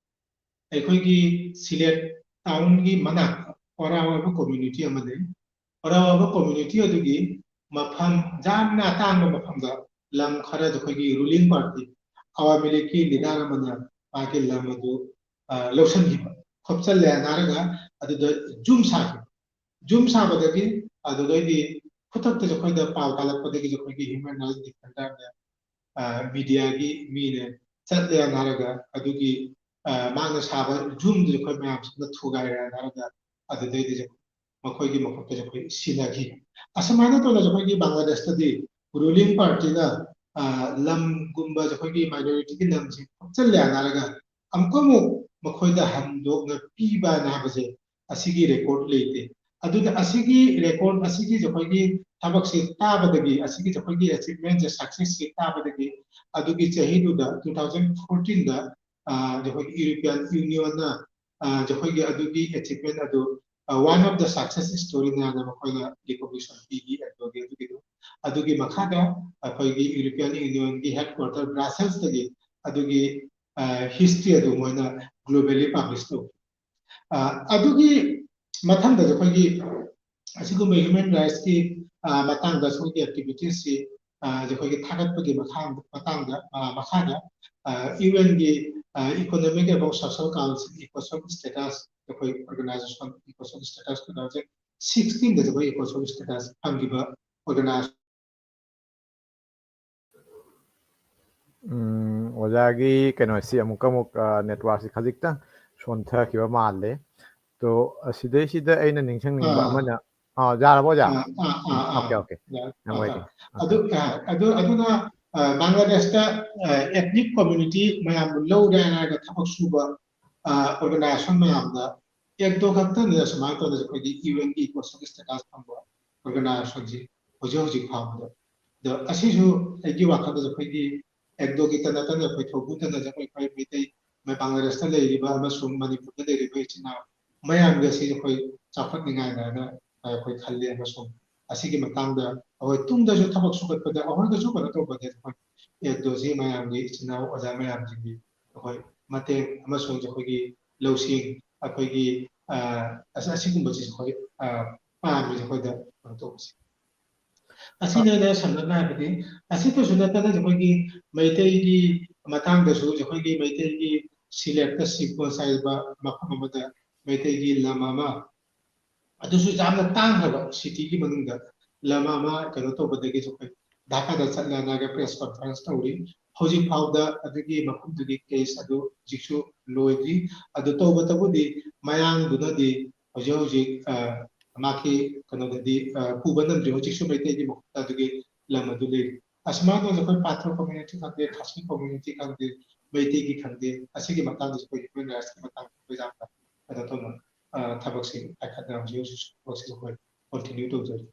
ꯑꯩꯈꯣꯏꯒꯤ ꯁꯤꯂꯦꯠ town ꯒꯤ ꯃꯅꯥꯛꯇ ꯑꯣꯔꯥ ꯍꯥꯏꯕ community ꯑꯃ ꯂꯩ꯫ ꯑꯣꯔꯥ ꯍꯥꯏꯕ community ꯑꯗꯨꯒꯤ ꯃꯐꯝ ꯌꯥꯝꯅ ꯑꯇꯥꯡꯕ ꯃꯐꯝꯗ ꯂꯝ ꯈꯔ ꯑꯩꯈꯣꯏꯒꯤ ruling party ꯑꯋꯥꯃꯤ ꯂꯤꯛꯀꯤ leader ꯑꯃꯅ ꯃꯥꯒꯤ ꯂꯝ ꯑꯗꯨ ꯂꯧꯁꯤꯟꯈꯤꯕ, ꯈꯣꯞꯆꯜꯂꯦ ꯍꯥꯏꯅ ꯍꯥꯏꯔꯒ ꯑꯗꯨꯗ ꯌꯨꯝ ꯁꯥꯈꯤꯕ꯫ ꯌꯨꯝ ꯁꯥꯕꯗꯒꯤ ꯑꯗꯨꯗꯩꯗꯤ ꯈꯨꯗꯛꯇ ꯑꯩꯈꯣꯏꯗ ꯄꯥꯎ ꯇꯥꯜꯂꯛꯄꯗꯒꯤ ꯑꯩꯈꯣꯏꯒꯤ human rights defender ꯅ media ꯒꯤ ꯃꯤꯅ ꯆꯠꯂꯦꯅ ꯍꯥꯏꯔꯒ ꯑꯗꯨꯒꯤ ꯃꯥꯅ ꯁꯥꯕ ꯌꯨꯝꯗꯨ ꯑꯩꯈꯣꯏ ꯃꯌꯥꯝꯁꯤꯅ ꯊꯨꯒꯥꯏꯔꯦꯅ ꯍꯥꯏꯔꯒ ꯑꯗꯨꯗꯩꯗꯤ ꯃꯈꯣꯏꯒꯤ ꯃꯈꯨꯠꯇ ꯑꯩꯈꯣꯏ ꯁꯤꯟꯅꯈꯤ꯫ ꯑꯁꯨꯃꯥꯏꯅ ꯇꯧꯅ ꯑꯩꯈꯣꯏꯒꯤ ꯕꯪꯒ꯭ꯂꯥꯗꯦꯁꯇꯗꯤ ruling party ꯅ ꯂꯝꯒꯨꯝꯕ ꯑꯩꯈꯣꯏꯒꯤ minority ꯒꯤ ꯂꯝꯁꯤ ꯈꯣꯞꯆꯜꯂꯦꯅ ꯍꯥꯏꯔꯒ ꯑꯃꯨꯛꯀ ꯑꯃꯨꯛ ꯃꯈꯣꯏꯗ ꯍꯟꯗꯣꯛꯅ ꯄꯤꯕꯅ ꯍꯥꯏꯕꯁꯦ ꯑꯁꯤꯒꯤ record ꯂꯩꯇꯦ꯫ ꯑꯗꯨꯅ ꯑꯁꯤꯒꯤ record, ꯑꯁꯤꯒꯤ ꯑꯩꯈꯣꯏꯒꯤ ꯊꯕꯛꯁꯤ ꯇꯥꯕꯗꯒꯤ, ꯑꯁꯤꯒꯤ ꯑꯩꯈꯣꯏꯒꯤ achievement ꯁꯦ, success ꯁꯤ ꯇꯥꯕꯗꯒꯤ, ꯑꯗꯨꯒꯤ ꯆꯍꯤꯗꯨꯗ, two thousand fourteen ꯗ, ꯑ, ꯑꯩꯈꯣꯏꯒꯤ European Union ꯅ, ꯑ, ꯑꯩꯈꯣꯏꯒꯤ ꯑꯗꯨꯒꯤ achievement ꯑꯗꯨ, ꯑ, one of the success story ꯅ ꯃꯈꯣꯏꯅ recognition ꯄꯤꯈꯤ ꯑꯗꯨꯒꯤ, ꯑꯗꯨꯒꯤꯗꯣ꯫ ꯑꯗꯨꯒꯤ ꯃꯈꯥꯗ ꯑꯩꯈꯣꯏꯒꯤ European Union ꯒꯤ headquarter Brussels ꯇꯒꯤ ꯑꯗꯨꯒꯤ, ꯑ, history ꯑꯗꯨ ꯃꯣꯏꯅ globally publish ꯇꯧꯈꯤ꯫ ꯑ, ꯑꯗꯨꯒꯤ ꯃꯊꯪꯗ ꯑꯩꯈꯣꯏꯒꯤ ꯑꯁꯤꯒꯨꯝꯕ human rights ꯀꯤ, ꯑ, ꯃꯇꯥꯡꯗ ꯑꯩꯈꯣꯏꯒꯤ activities ꯁꯤ, ꯑ, ꯑꯩꯈꯣꯏꯒꯤ ꯊꯥꯒꯠꯄꯒꯤ ꯃꯈꯥ-, ꯃꯇꯥꯡꯗ, ꯑ, ꯃꯈꯥꯗ, ꯑ, UN ꯒꯤ, ꯑ, Economic and Social Council ECOSOC status, ꯑꯩꯈꯣꯏ organization ECOSOC status two thousand sixteen ꯗ ꯑꯩꯈꯣꯏ ECOSOC status ꯐꯪꯈꯤꯕ organization꯫ ꯎꯝ, ꯑꯣꯖꯥꯒꯤ ꯀꯩꯅꯣꯁꯤ ꯑꯃꯨꯛꯀ ꯑꯃꯨꯛ, ꯑ, network ꯁꯤ ꯈꯖꯤꯛꯇꯪ ꯁꯣꯟꯊꯈꯤꯕ ꯃꯥꯜꯂꯦ꯫ ꯑꯗꯣ, ꯑ, ꯁꯤꯗꯩꯁꯤꯗ ꯑꯩꯅ ꯅꯤꯡꯁꯤꯡꯅꯤꯡꯕ ꯑꯥ꯫ ꯑꯃꯅ, ꯑ, ꯌꯥꯔꯕꯣ ꯑꯣꯖꯥ? ꯑꯥ, ꯑꯥ, ꯑꯥ, Okay, ꯑꯥ꯫ okay. ꯌꯥꯔꯦ꯫ ꯌꯥꯝ ꯑꯥ, ꯋꯥꯏꯗꯦ꯫ ꯑꯥ꯫ ꯑꯗꯨ, ꯑꯥ, ꯑꯗꯨ, ꯑꯗꯨꯅ, ꯑꯥ, ꯕꯪꯒ꯭ꯂꯥꯗꯦꯁꯇ, ꯑꯥ, ethnic community ꯃꯌꯥꯝꯕꯨ ꯂꯧꯔꯦ ꯍꯥꯏꯔꯒ ꯊꯕꯛ ꯁꯨꯕ, ꯑꯥ, organization ꯃꯌꯥꯝꯗ ꯑꯦꯛꯗꯣ ꯈꯛꯇꯅꯤꯗ ꯁꯨꯃꯥꯏꯅ ꯇꯧꯗꯅ ꯑꯩꯈꯣꯏꯒꯤ UN ꯒꯤ ECOSOC status ꯐꯪꯕ organization ꯁꯤ ꯍꯧꯖꯤꯛ ꯍꯧꯖꯤꯛ ꯐꯥꯎꯕꯗ꯫ ꯑꯗꯣ ꯑꯁꯤꯁꯨ ꯑꯩꯒꯤ ꯋꯥꯈꯜꯗꯁꯨ ꯑꯩꯈꯣꯏꯒꯤ ꯑꯦꯛꯗꯣꯒꯤꯇ ꯅꯠꯇꯅ ꯑꯩꯈꯣꯏ ꯊꯧꯕꯨꯗꯅꯁꯨ ꯑꯩꯈꯣꯏ, ꯑꯩꯈꯣꯏ ꯃꯩꯇꯩ, ꯃ-, ꯕꯪꯒ꯭ꯂꯥꯗꯦꯁꯇ ꯂꯩꯔꯤꯕ ꯑꯃꯁꯨꯡ ꯃꯅꯤꯄꯨꯔꯗ ꯂꯩꯔꯤꯕ ꯏꯆꯤꯟ ꯏꯅꯥꯎ ꯃꯌꯥꯝꯒꯤ ꯑꯁꯤ ꯑꯩꯈꯣꯏ ꯆꯥꯎꯈꯠꯅꯤꯡꯉꯥꯏꯅ ꯑꯩꯈꯣꯏ ꯈꯜꯂꯤ꯫ ꯑꯃꯁꯨꯡ ꯑꯁꯤꯒꯤ ꯃꯇꯥꯡꯗ ꯑꯩꯈꯣꯏ ꯇꯨꯡꯗꯁꯨ ꯊꯕꯛ ꯁꯨꯒꯠꯄꯗ ꯑꯩꯈꯣꯏꯗꯁꯨ ꯀꯩꯅꯣ ꯇꯧꯕꯗ ꯑꯩꯈꯣꯏ ꯑꯦꯛꯗꯣꯁꯤ ꯃꯌꯥꯝꯒꯤ ꯏꯆꯤꯟ ꯏꯅꯥꯎ ꯑꯣꯖꯥ ꯃꯌꯥꯝꯁꯤꯡꯒꯤ ꯑꯩꯈꯣꯏ ꯃꯇꯦꯡ ꯑꯃꯁꯨꯡ ꯑꯩꯈꯣꯏꯒꯤ ꯂꯧꯁꯤꯡ, ꯑꯩꯈꯣꯏꯒꯤ, ꯑ, ꯑꯁ-, ꯑꯁꯤꯒꯨꯝꯕꯁꯤꯁꯨ ꯑꯩꯈꯣꯏ, ꯑ, ꯄꯥꯝꯃꯤ ꯑꯩꯈꯣꯏꯗ ꯀꯩꯅꯣ ꯇꯧꯕꯁꯦ꯫ ꯑꯁꯤꯅ ꯑꯩꯅ ꯁꯝꯂꯞꯅ ꯍꯥꯏꯕꯗꯤ, ꯑꯁꯤꯇꯁꯨ ꯅꯠꯇꯅ ꯑꯩꯈꯣꯏꯒꯤ ꯃꯩꯇꯩꯒꯤ ꯃꯇꯥꯡꯗꯁꯨ, ꯑꯩꯈꯣꯏꯒꯤ ꯃꯩꯇꯩꯒꯤ ꯁꯤꯂꯦꯠꯇ ꯁꯤꯀꯣꯟ ꯍꯥꯏꯕ ꯃꯐꯝ ꯑꯃꯗ ꯃꯩꯇꯩꯒꯤ ꯂꯝ ꯑꯃ, ꯑꯗꯨꯁꯨ ꯌꯥꯝꯅ ꯇꯥꯡꯈ꯭ꯔꯕ ꯁꯤꯇꯤꯒꯤ ꯃꯅꯨꯡꯗ ꯂꯝ ꯑꯃ ꯀꯩꯅꯣ ꯇꯧꯕꯗꯒꯤꯁꯨ ꯑꯩꯈꯣꯏ ꯙꯥꯀꯥꯗ ꯆꯠꯂꯒ press conference ꯇꯧꯔꯤ꯫ ꯍꯧꯖꯤꯛ ꯐꯥꯎꯗ ꯑꯗꯨꯒꯤ ꯃꯐꯝꯗꯨꯒꯤ case ꯑꯗꯨ ꯍꯧꯖꯤꯛꯁꯨ ꯂꯣꯏꯗ꯭ꯔꯤ꯫ ꯑꯗꯨ ꯇꯧꯕꯇꯕꯨꯗꯤ ꯃꯌꯥꯡꯗꯨꯅꯗꯤ ꯍꯧꯖꯤꯛ ꯍꯧꯖꯤꯛ, ꯑ, ꯃꯥꯒꯤ ꯀꯩꯅꯣꯗꯗꯤ, ꯑ, ꯄꯨꯕ ꯉꯝꯗ꯭ꯔꯤ꯫ ꯍꯧꯖꯤꯛꯁꯨ ꯃꯩꯇꯩꯒꯤ ꯃꯈꯨꯠꯇ ꯑꯗꯨꯒꯤ ꯂꯝ ꯑꯗꯨ ꯂꯩꯔꯤ꯫ ꯑꯁꯨꯃꯥꯏꯅ ꯇꯧꯅ ꯑꯩꯈꯣꯏ ꯄꯥꯊ꯭ꯔ community ꯈꯪꯗꯦ, ꯈꯥꯁꯤ community ꯈꯪꯗꯦ, ꯃꯩꯇꯩꯒꯤ ꯈꯪꯗꯦ, ꯑꯁꯤꯒꯤ ꯃꯇꯥꯡꯗꯁꯨ ꯑꯩꯈꯣꯏ human rights ꯀꯤ ꯃꯇꯥꯡꯗ ꯑꯩꯈꯣꯏ ꯌꯥꯝꯅ ꯀꯩꯅꯣ ꯇꯧꯅ ꯊꯕꯛꯁꯤ ꯄꯥꯏꯈꯠꯅ ꯍꯧꯖꯤꯛ ꯍꯧꯖꯤꯛꯁꯨ ꯊꯕꯛꯁꯤ ꯑꯩꯈꯣꯏ ꯀꯣꯟꯇꯤꯅ꯭ꯌꯨ ꯇꯧꯖꯔꯤ꯫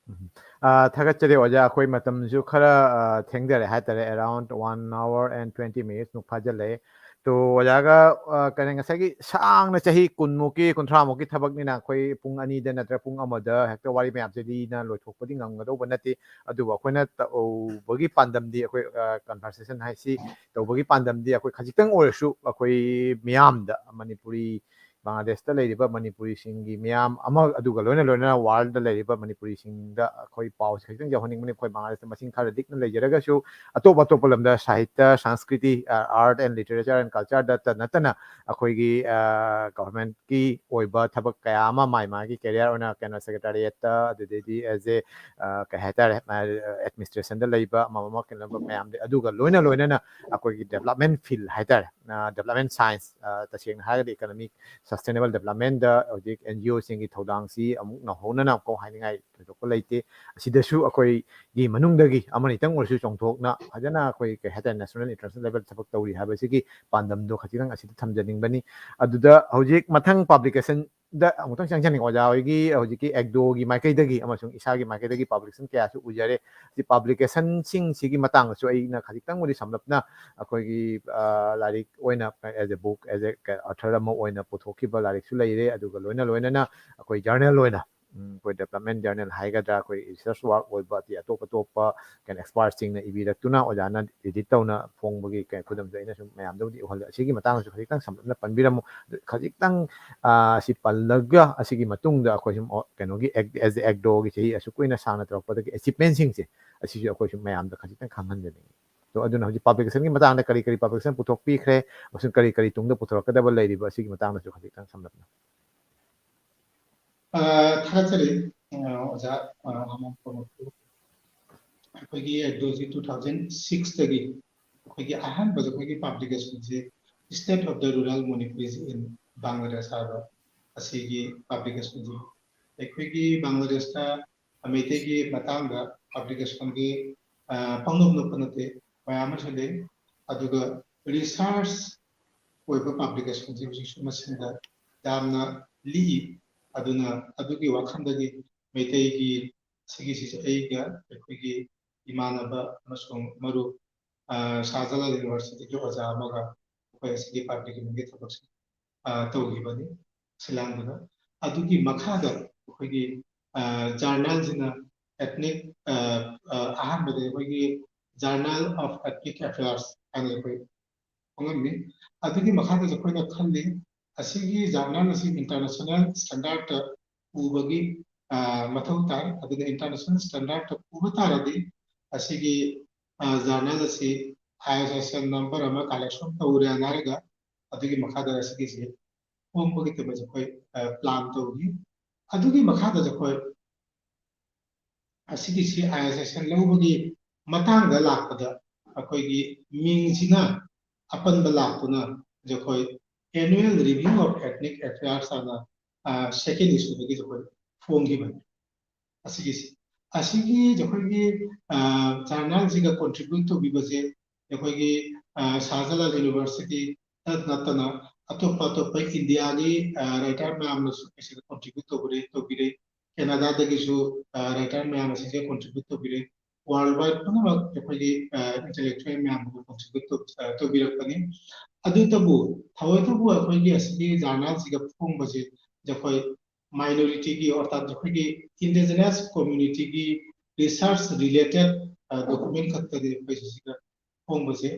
ꯎꯝ꯫ ꯑ, ꯊꯥꯒꯠꯆꯔꯤ ꯑꯣꯖꯥ, ꯑꯩꯈꯣꯏ ꯃꯇꯝꯁꯨ ꯈꯔ, ꯑ, ꯊꯦꯡꯖꯔꯦ ꯍꯥꯏꯇꯥꯔꯦ, around one hour and twenty minutes ꯃꯨꯛ ꯐꯥꯖꯤꯜꯂꯛꯑꯦ꯫ ꯇꯣ ꯑꯣꯖꯥꯒ, ꯑ, ꯀꯔꯤ, ꯉꯁꯥꯏꯒꯤ ꯁꯥꯡꯅ ꯆꯍꯤ ꯀꯨꯟꯃꯨꯛꯀꯤ, ꯀꯨꯟꯊ꯭ꯔꯥꯃꯨꯛꯀꯤ ꯊꯕꯛꯅꯤꯅ ꯑꯩꯈꯣꯏ ꯄꯨꯡ ꯑꯅꯤꯗ ꯅꯠꯇ꯭ꯔꯒ ꯄꯨꯡ ꯑꯃꯗ ꯍꯦꯛꯇ ꯋꯥꯔꯤ ꯃꯌꯥꯝꯁꯦ ꯂꯤꯅ ꯂꯣꯏꯊꯣꯛꯄꯗꯤ ꯉꯝꯒꯗꯧꯕ ꯅꯠꯇꯦ꯫ ꯑꯗꯨꯕꯨ ꯑꯩꯈꯣꯏꯅ ꯇꯧꯕꯒꯤ ꯄꯥꯟꯗꯝꯗꯤ, ꯑꯩꯈꯣꯏ, ꯑ, conversation ꯍꯥꯏꯁꯤ ꯇꯧꯕꯒꯤ ꯄꯥꯟꯗꯝꯗꯤ ꯑꯩꯈꯣꯏ ꯈꯖꯤꯛꯇꯪ ꯑꯣꯏꯔꯁꯨ ꯑꯩꯈꯣꯏ ꯃꯤꯌꯥꯝꯗ, ꯃꯅꯤꯄꯨꯔꯤ, ꯕꯪꯒ꯭ꯂꯥꯗꯦꯁꯇ ꯂꯩꯔꯤꯕ ꯃꯅꯤꯄꯨꯔꯤꯁꯤꯡꯒꯤ ꯃꯤꯌꯥꯝ ꯑꯃ, ꯑꯗꯨꯒ ꯂꯣꯏꯅ ꯂꯣꯏꯅꯅ ꯋꯥꯔꯜꯗ ꯂꯩꯔꯤꯕ ꯃꯅꯤꯄꯨꯔꯤꯁꯤꯡꯗ ꯑꯩꯈꯣꯏ ꯄꯥꯎꯁꯦ ꯈꯖꯤꯛꯇꯪ ꯌꯧꯍꯟꯅꯤꯡꯕꯅꯤ꯫ ꯑꯩꯈꯣꯏ ꯕꯪꯒ꯭ꯂꯥꯗꯦꯁꯇ ꯃꯁꯤꯡ ꯈꯔ ꯂꯤꯛꯅ ꯂꯩꯖꯔꯒꯁꯨ, ꯑꯇꯣꯞ ꯑꯇꯣꯞꯄ ꯂꯝꯗ ꯁꯥꯍꯤꯇ꯭ꯌ, ꯁꯪꯁꯀ꯭ꯔꯤꯇꯤ, ꯑ, art and literature and cultureꯗꯇ ꯅꯠꯇꯅ ꯑꯩꯈꯣꯏꯒꯤ, ꯑ, ꯒꯚꯔꯟꯃꯦꯟꯠꯀꯤ ꯑꯣꯏꯕ ꯊꯕꯛ ꯀꯌꯥ ꯑꯃ ꯃꯥꯏ ꯃꯥꯒꯤ career ꯑꯣꯏꯅ, ꯀꯩꯅꯣ, ꯁꯦꯀ꯭ꯔꯦꯇꯥꯔꯤꯌꯦꯠꯇ, ꯑꯗꯨꯗꯩꯗꯤ as a, ꯑ, ꯀꯩ ꯍꯥꯏꯇꯥꯔꯦ, ꯑ, ꯑꯦꯗꯃꯤꯅꯤꯁꯇ꯭ꯔꯦꯁꯟꯗ ꯂꯩꯕ ꯑꯃ ꯑꯃ ꯀꯩꯅꯣ ꯃꯌꯥꯝꯗ, ꯑꯗꯨꯒ ꯂꯣꯏꯅ ꯂꯣꯏꯅꯅ ꯑꯩꯈꯣꯏꯒꯤ development field ꯍꯥꯏꯇꯥꯔꯦ, ꯑ, development science, ꯑ, ꯇꯁꯦꯡꯅ ꯍꯥꯏꯔꯒꯗꯤ economic sustainable developmentꯗ ꯍꯧꯖꯤꯛ NGOꯁꯤꯡꯒꯤ ꯊꯧꯗꯥꯡꯁꯤ ꯑꯃꯨꯛ ꯅꯧꯍꯧꯅꯅ ꯑꯃꯨꯛ ꯍꯥꯏꯅꯤꯡꯉꯥꯏ ꯊꯣꯏꯗꯣꯛꯄ ꯂꯩꯇꯦ꯫ ꯑꯁꯤꯗꯁꯨ ꯑꯩꯈꯣꯏꯒꯤ ꯃꯅꯨꯡꯗꯒꯤ ꯑꯃꯅꯤꯇꯪ ꯑꯣꯏꯔꯁꯨ ꯆꯣꯡꯊꯣꯛꯅ ꯐꯖꯅ ꯑꯩꯈꯣꯏ, ꯀꯩ ꯍꯥꯏꯇꯥꯔꯦ, national international levelꯗ ꯊꯕꯛ ꯇꯧꯔꯤ ꯍꯥꯏꯕꯁꯤꯒꯤ ꯄꯥꯟꯗꯝꯗꯣ ꯈꯖꯤꯛꯇꯪ ꯑꯁꯤꯗ ꯊꯝꯖꯅꯤꯡꯕꯅꯤ꯫ ꯑꯗꯨꯗ ꯍꯧꯖꯤꯛ ꯃꯊꯪ publicationꯗ ꯑꯃꯨꯛꯇꯪ ꯆꯪꯖꯅꯤꯡꯉꯤ, ꯑꯣꯖꯥ ꯍꯣꯏꯒꯤ ꯍꯧꯖꯤꯛꯀꯤ ACDOꯒꯤ ꯃꯥꯏꯀꯩꯗꯒꯤ ꯑꯃꯁꯨꯡ ꯏꯁꯥꯒꯤ ꯃꯥꯏꯀꯩꯗꯒꯤ publication ꯀꯌꯥꯁꯨ ꯎꯖꯔꯦ꯫ ꯁꯤ publicationꯁꯤꯡꯁꯤꯒꯤ ꯃꯇꯥꯡꯗꯁꯨ ꯑꯩꯅ ꯈꯖꯤꯛꯇꯪꯕꯨꯗꯤ ꯁꯝꯂꯞꯅ ꯑꯩꯈꯣꯏꯒꯤ, ꯑ, ꯂꯥꯏꯔꯤꯛ ꯑꯣꯏꯅ as a book, as a author ꯑꯃ ꯑꯣꯏꯅ ꯄꯨꯊꯣꯛꯈꯤꯕ ꯂꯥꯏꯔꯤꯛꯁꯨ ꯂꯩꯔꯦ, ꯑꯗꯨꯒ ꯂꯣꯏꯅ ꯂꯣꯏꯅꯅ ꯑꯩꯈꯣꯏ journal ꯑꯣꯏꯅ, ꯎꯝ, ꯑꯩꯈꯣꯏ development journal ꯍꯥꯏꯒꯗ꯭ꯔꯥ, ꯑꯩꯈꯣꯏ research work ꯑꯣꯏꯕ, ꯑꯇꯩ ꯑꯇꯣꯞ ꯑꯇꯣꯞꯄ ꯀꯩꯅꯣ expertꯁꯤꯡꯅ ꯏꯕꯤꯔꯛꯇꯨꯅ ꯑꯣꯖꯥꯅ edit ꯇꯧꯅ ꯐꯣꯡꯕꯒꯤ ꯀꯩ-, ꯈꯨꯗꯝꯁꯨ ꯑꯩꯅ ꯁꯨꯝ ꯃꯌꯥꯝꯗꯕꯨꯗꯤ ꯎꯍꯜꯂꯦ꯫ ꯑꯁꯤꯒꯤ ꯃꯇꯥꯡꯗꯁꯨ ꯈꯖꯤꯛꯇꯪ ꯁꯝꯂꯞꯅ ꯄꯟꯕꯤꯔꯝꯃꯨ꯫ ꯑꯗꯨ ꯈꯖꯤꯛꯇꯪ, ꯑ, ꯁꯤ ꯄꯜꯂꯒ ꯑꯁꯤꯒꯤ ꯃꯇꯨꯡꯗ ꯑꯩꯈꯣꯏ ꯁꯨꯝ, ꯑꯣ, ꯀꯩꯅꯣꯒꯤ act-, as a ACDOꯒꯤ ꯆꯍꯤ ꯑꯁꯨꯛ ꯀꯨꯏꯅ ꯁꯥꯡꯅ ꯇꯧꯔꯛꯄꯗꯒꯤ achievementꯁꯤꯡꯁꯦ, ꯑꯁꯤꯁꯨ ꯑꯩꯈꯣꯏ ꯁꯨꯝ ꯃꯌꯥꯝꯗ ꯈꯖꯤꯛꯇꯪ ꯈꯪꯍꯟꯖꯅꯤꯡꯉꯤ꯫ ꯑꯗꯣ ꯑꯗꯨꯅ ꯍꯧꯖꯤꯛ publicationꯒꯤ ꯃꯇꯥꯡꯗ ꯀꯔꯤ ꯀꯔꯤ publication ꯄꯨꯊꯣꯛꯄꯤꯈ꯭ꯔꯦ, ꯑꯃꯁꯨꯡ ꯀꯔꯤ ꯀꯔꯤ ꯇꯨꯡꯗ ꯄꯨꯊꯣꯔꯛꯀꯗꯕ ꯂꯩꯔꯤꯕ, ꯑꯁꯤꯒꯤ ꯃꯇꯥꯡꯗꯁꯨ ꯈꯖꯤꯛꯇꯪ ꯁꯝꯂꯞꯅ꯫ ꯑ, ꯊꯥꯒꯠꯆꯔꯤ, ꯑ, ꯑꯣꯖꯥ, ꯑ, ꯑꯃ ꯄ꯭ꯔꯃꯣꯗ꯫ ꯑꯩꯈꯣꯏꯒꯤ ACDOꯁꯤ two thousand sixꯇꯒꯤ ꯑꯩꯈꯣꯏꯒꯤ ꯑꯍꯥꯟꯕꯗ ꯑꯩꯈꯣꯏꯒꯤ publicationꯁꯤ State of the Rural Manipuris in Bangladesh ꯍꯥꯏꯕ ꯑꯁꯤꯒꯤ publicationꯁꯤ ꯑꯩꯈꯣꯏꯒꯤ ꯕꯪꯒ꯭ꯂꯥꯗꯦꯁꯇ ꯃꯩꯇꯩꯒꯤ ꯃꯇꯥꯡꯗ publicationꯒꯤ, ꯑ, ꯄꯪꯅꯣꯞ ꯅꯣꯞꯄ ꯅꯠꯇꯦ, ꯃꯌꯥꯝ ꯑꯃꯁꯨ ꯂꯩ꯫ ꯑꯗꯨꯒ research ꯑꯣꯏꯕ publicationꯁꯤ ꯍꯧꯖꯤꯛꯁꯨ ꯃꯁꯤꯡꯗ ꯌꯥꯝꯅ ꯂꯤꯛꯏ꯫ ꯑꯗꯨꯅ ꯑꯗꯨꯒꯤ ꯋꯥꯈꯜꯗꯒꯤ ꯃꯩꯇꯩꯒꯤ ꯁꯤꯒꯤꯁꯤꯁꯨ ꯑꯩꯒ ꯑꯩꯈꯣꯏꯒꯤ ꯏꯃꯥꯟꯅꯕ ꯑꯃꯁꯨꯡ ꯃꯔꯨꯞ, ꯑ, ꯁꯍꯥꯖꯥꯂꯥꯜ ꯌꯨꯅꯤꯚꯔꯁꯤꯇꯤꯒꯤ ꯑꯣꯖꯥ ꯑꯃꯒ ꯑꯩꯈꯣꯏ ꯑꯁꯤꯒꯤ ꯄꯥꯕ꯭ꯂꯤꯛ ꯂꯤꯕꯤꯡꯒꯤ ꯊꯕꯛꯁꯤ, ꯑ, ꯇꯧꯈꯤꯕꯅꯤ ꯁꯤꯂꯥꯡꯗꯨꯗ꯫ ꯑꯗꯨꯒꯤ ꯃꯈꯥꯗ ꯑꯩꯈꯣꯏꯒꯤ, ꯑ, ꯖꯔꯅꯦꯜꯁꯤꯅ ethnic, ꯑ, ꯑ, ꯑꯍꯥꯟꯕꯗ ꯑꯩꯈꯣꯏꯒꯤ Journal of Ethnic Affairs ꯍꯥꯏꯅ ꯑꯩꯈꯣꯏ ꯐꯣꯡꯉꯝꯃꯤ꯫ ꯑꯗꯨꯒꯤ ꯃꯈꯥꯗꯁꯨ ꯑꯩꯈꯣꯏꯅ ꯈꯜꯂꯤ, ꯑꯁꯤꯒꯤ ꯖꯔꯅꯦꯜ ꯑꯁꯤ international standard ꯇ ꯄꯨꯕꯒꯤ, ꯑ, ꯃꯊꯧ ꯇꯥꯏ꯫ ꯑꯗꯨꯅ international standard ꯇ ꯄꯨꯕ ꯇꯥꯔꯗꯤ ꯑꯁꯤꯒꯤ, ꯑ, ꯖꯔꯅꯦꯜ ꯑꯁꯤ I S S N number ꯑꯃ collection ꯇꯧꯔꯦꯅ ꯍꯥꯏꯔꯒ ꯑꯗꯨꯒꯤ ꯃꯈꯥꯗ ꯑꯁꯤꯒꯤꯁꯤ ꯐꯣꯡꯕꯒꯤꯗꯃꯛ ꯑꯩꯈꯣꯏ, ꯑ, plan ꯇꯧꯔꯤ꯫ ꯑꯗꯨꯒꯤ ꯃꯈꯥꯗꯁꯨ ꯑꯩꯈꯣꯏ ꯑꯁꯤꯒꯤꯁꯤ I S S N ꯂꯧꯕꯒꯤ ꯃꯇꯥꯡꯗ ꯂꯥꯛꯄꯗ ꯑꯩꯈꯣꯏꯒꯤ ꯃꯤꯡꯁꯤꯅ ꯑꯄꯟꯕ ꯂꯥꯛꯇꯨꯅ ꯑꯩꯈꯣꯏ Annual Review of Ethnic Affairs ꯍꯥꯏꯅ, ꯑ, second issue ꯗꯒꯤ ꯑꯩꯈꯣꯏ ꯐꯣꯡꯈꯤꯕꯅꯤ꯫ ꯑꯁꯤꯒꯤꯁꯤ, ꯑꯁꯤꯒꯤ ꯑꯩꯈꯣꯏꯒꯤ, ꯑ, ꯖꯔꯅꯦꯜꯁꯤꯒ contribute ꯇꯧꯕꯤꯕꯁꯦ ꯑꯩꯈꯣꯏꯒꯤ, ꯑ, ꯁꯍꯥꯖꯥꯂꯥꯜ ꯌꯨꯅꯤꯚꯔꯁꯤꯇꯤ ꯅꯠꯇꯅ ꯑꯇꯣꯞꯄ ꯑꯇꯣꯞꯄ ꯏꯟꯗꯤꯌꯥꯒꯤ, ꯑ, writer ꯃꯌꯥꯝꯅꯁꯨ ꯑꯁꯤꯗ contribute ꯇꯧꯕꯤꯔꯦ, ꯇꯧꯕꯤꯔꯦ꯫ ꯀꯦꯅꯥꯗꯥꯗꯒꯤꯁꯨ, ꯑ, writer ꯃꯌꯥꯝ ꯑꯁꯤꯁꯦ contribute ꯇꯧꯕꯤꯔꯦ꯫ World wide ꯄꯨꯝꯅꯃꯛ ꯑꯩꯈꯣꯏꯒꯤ, ꯑ, intellectual ꯃꯌꯥꯝ ꯑꯃ contribute ꯇꯧ-, ꯑ, ꯇꯧꯕꯤꯔꯛꯄꯅꯤ꯫ ꯑꯗꯨꯇꯕꯨ ꯊꯑꯣꯏꯗꯕꯨ ꯑꯩꯈꯣꯏꯒꯤ ꯑꯁꯤꯒꯤ ꯖꯔꯅꯦꯜꯁꯤꯒ ꯐꯣꯡꯕꯁꯦ ꯑꯩꯈꯣꯏ minority ꯒꯤ, ꯑꯣꯔꯊꯥꯠ ꯑꯩꯈꯣꯏꯒꯤ indigenous community ꯒꯤ research related, ꯑ, document ꯈꯛꯇꯅꯤ ꯑꯩꯈꯣꯏ ꯁꯤꯁꯤꯒ ꯐꯣꯡꯕꯁꯦ꯫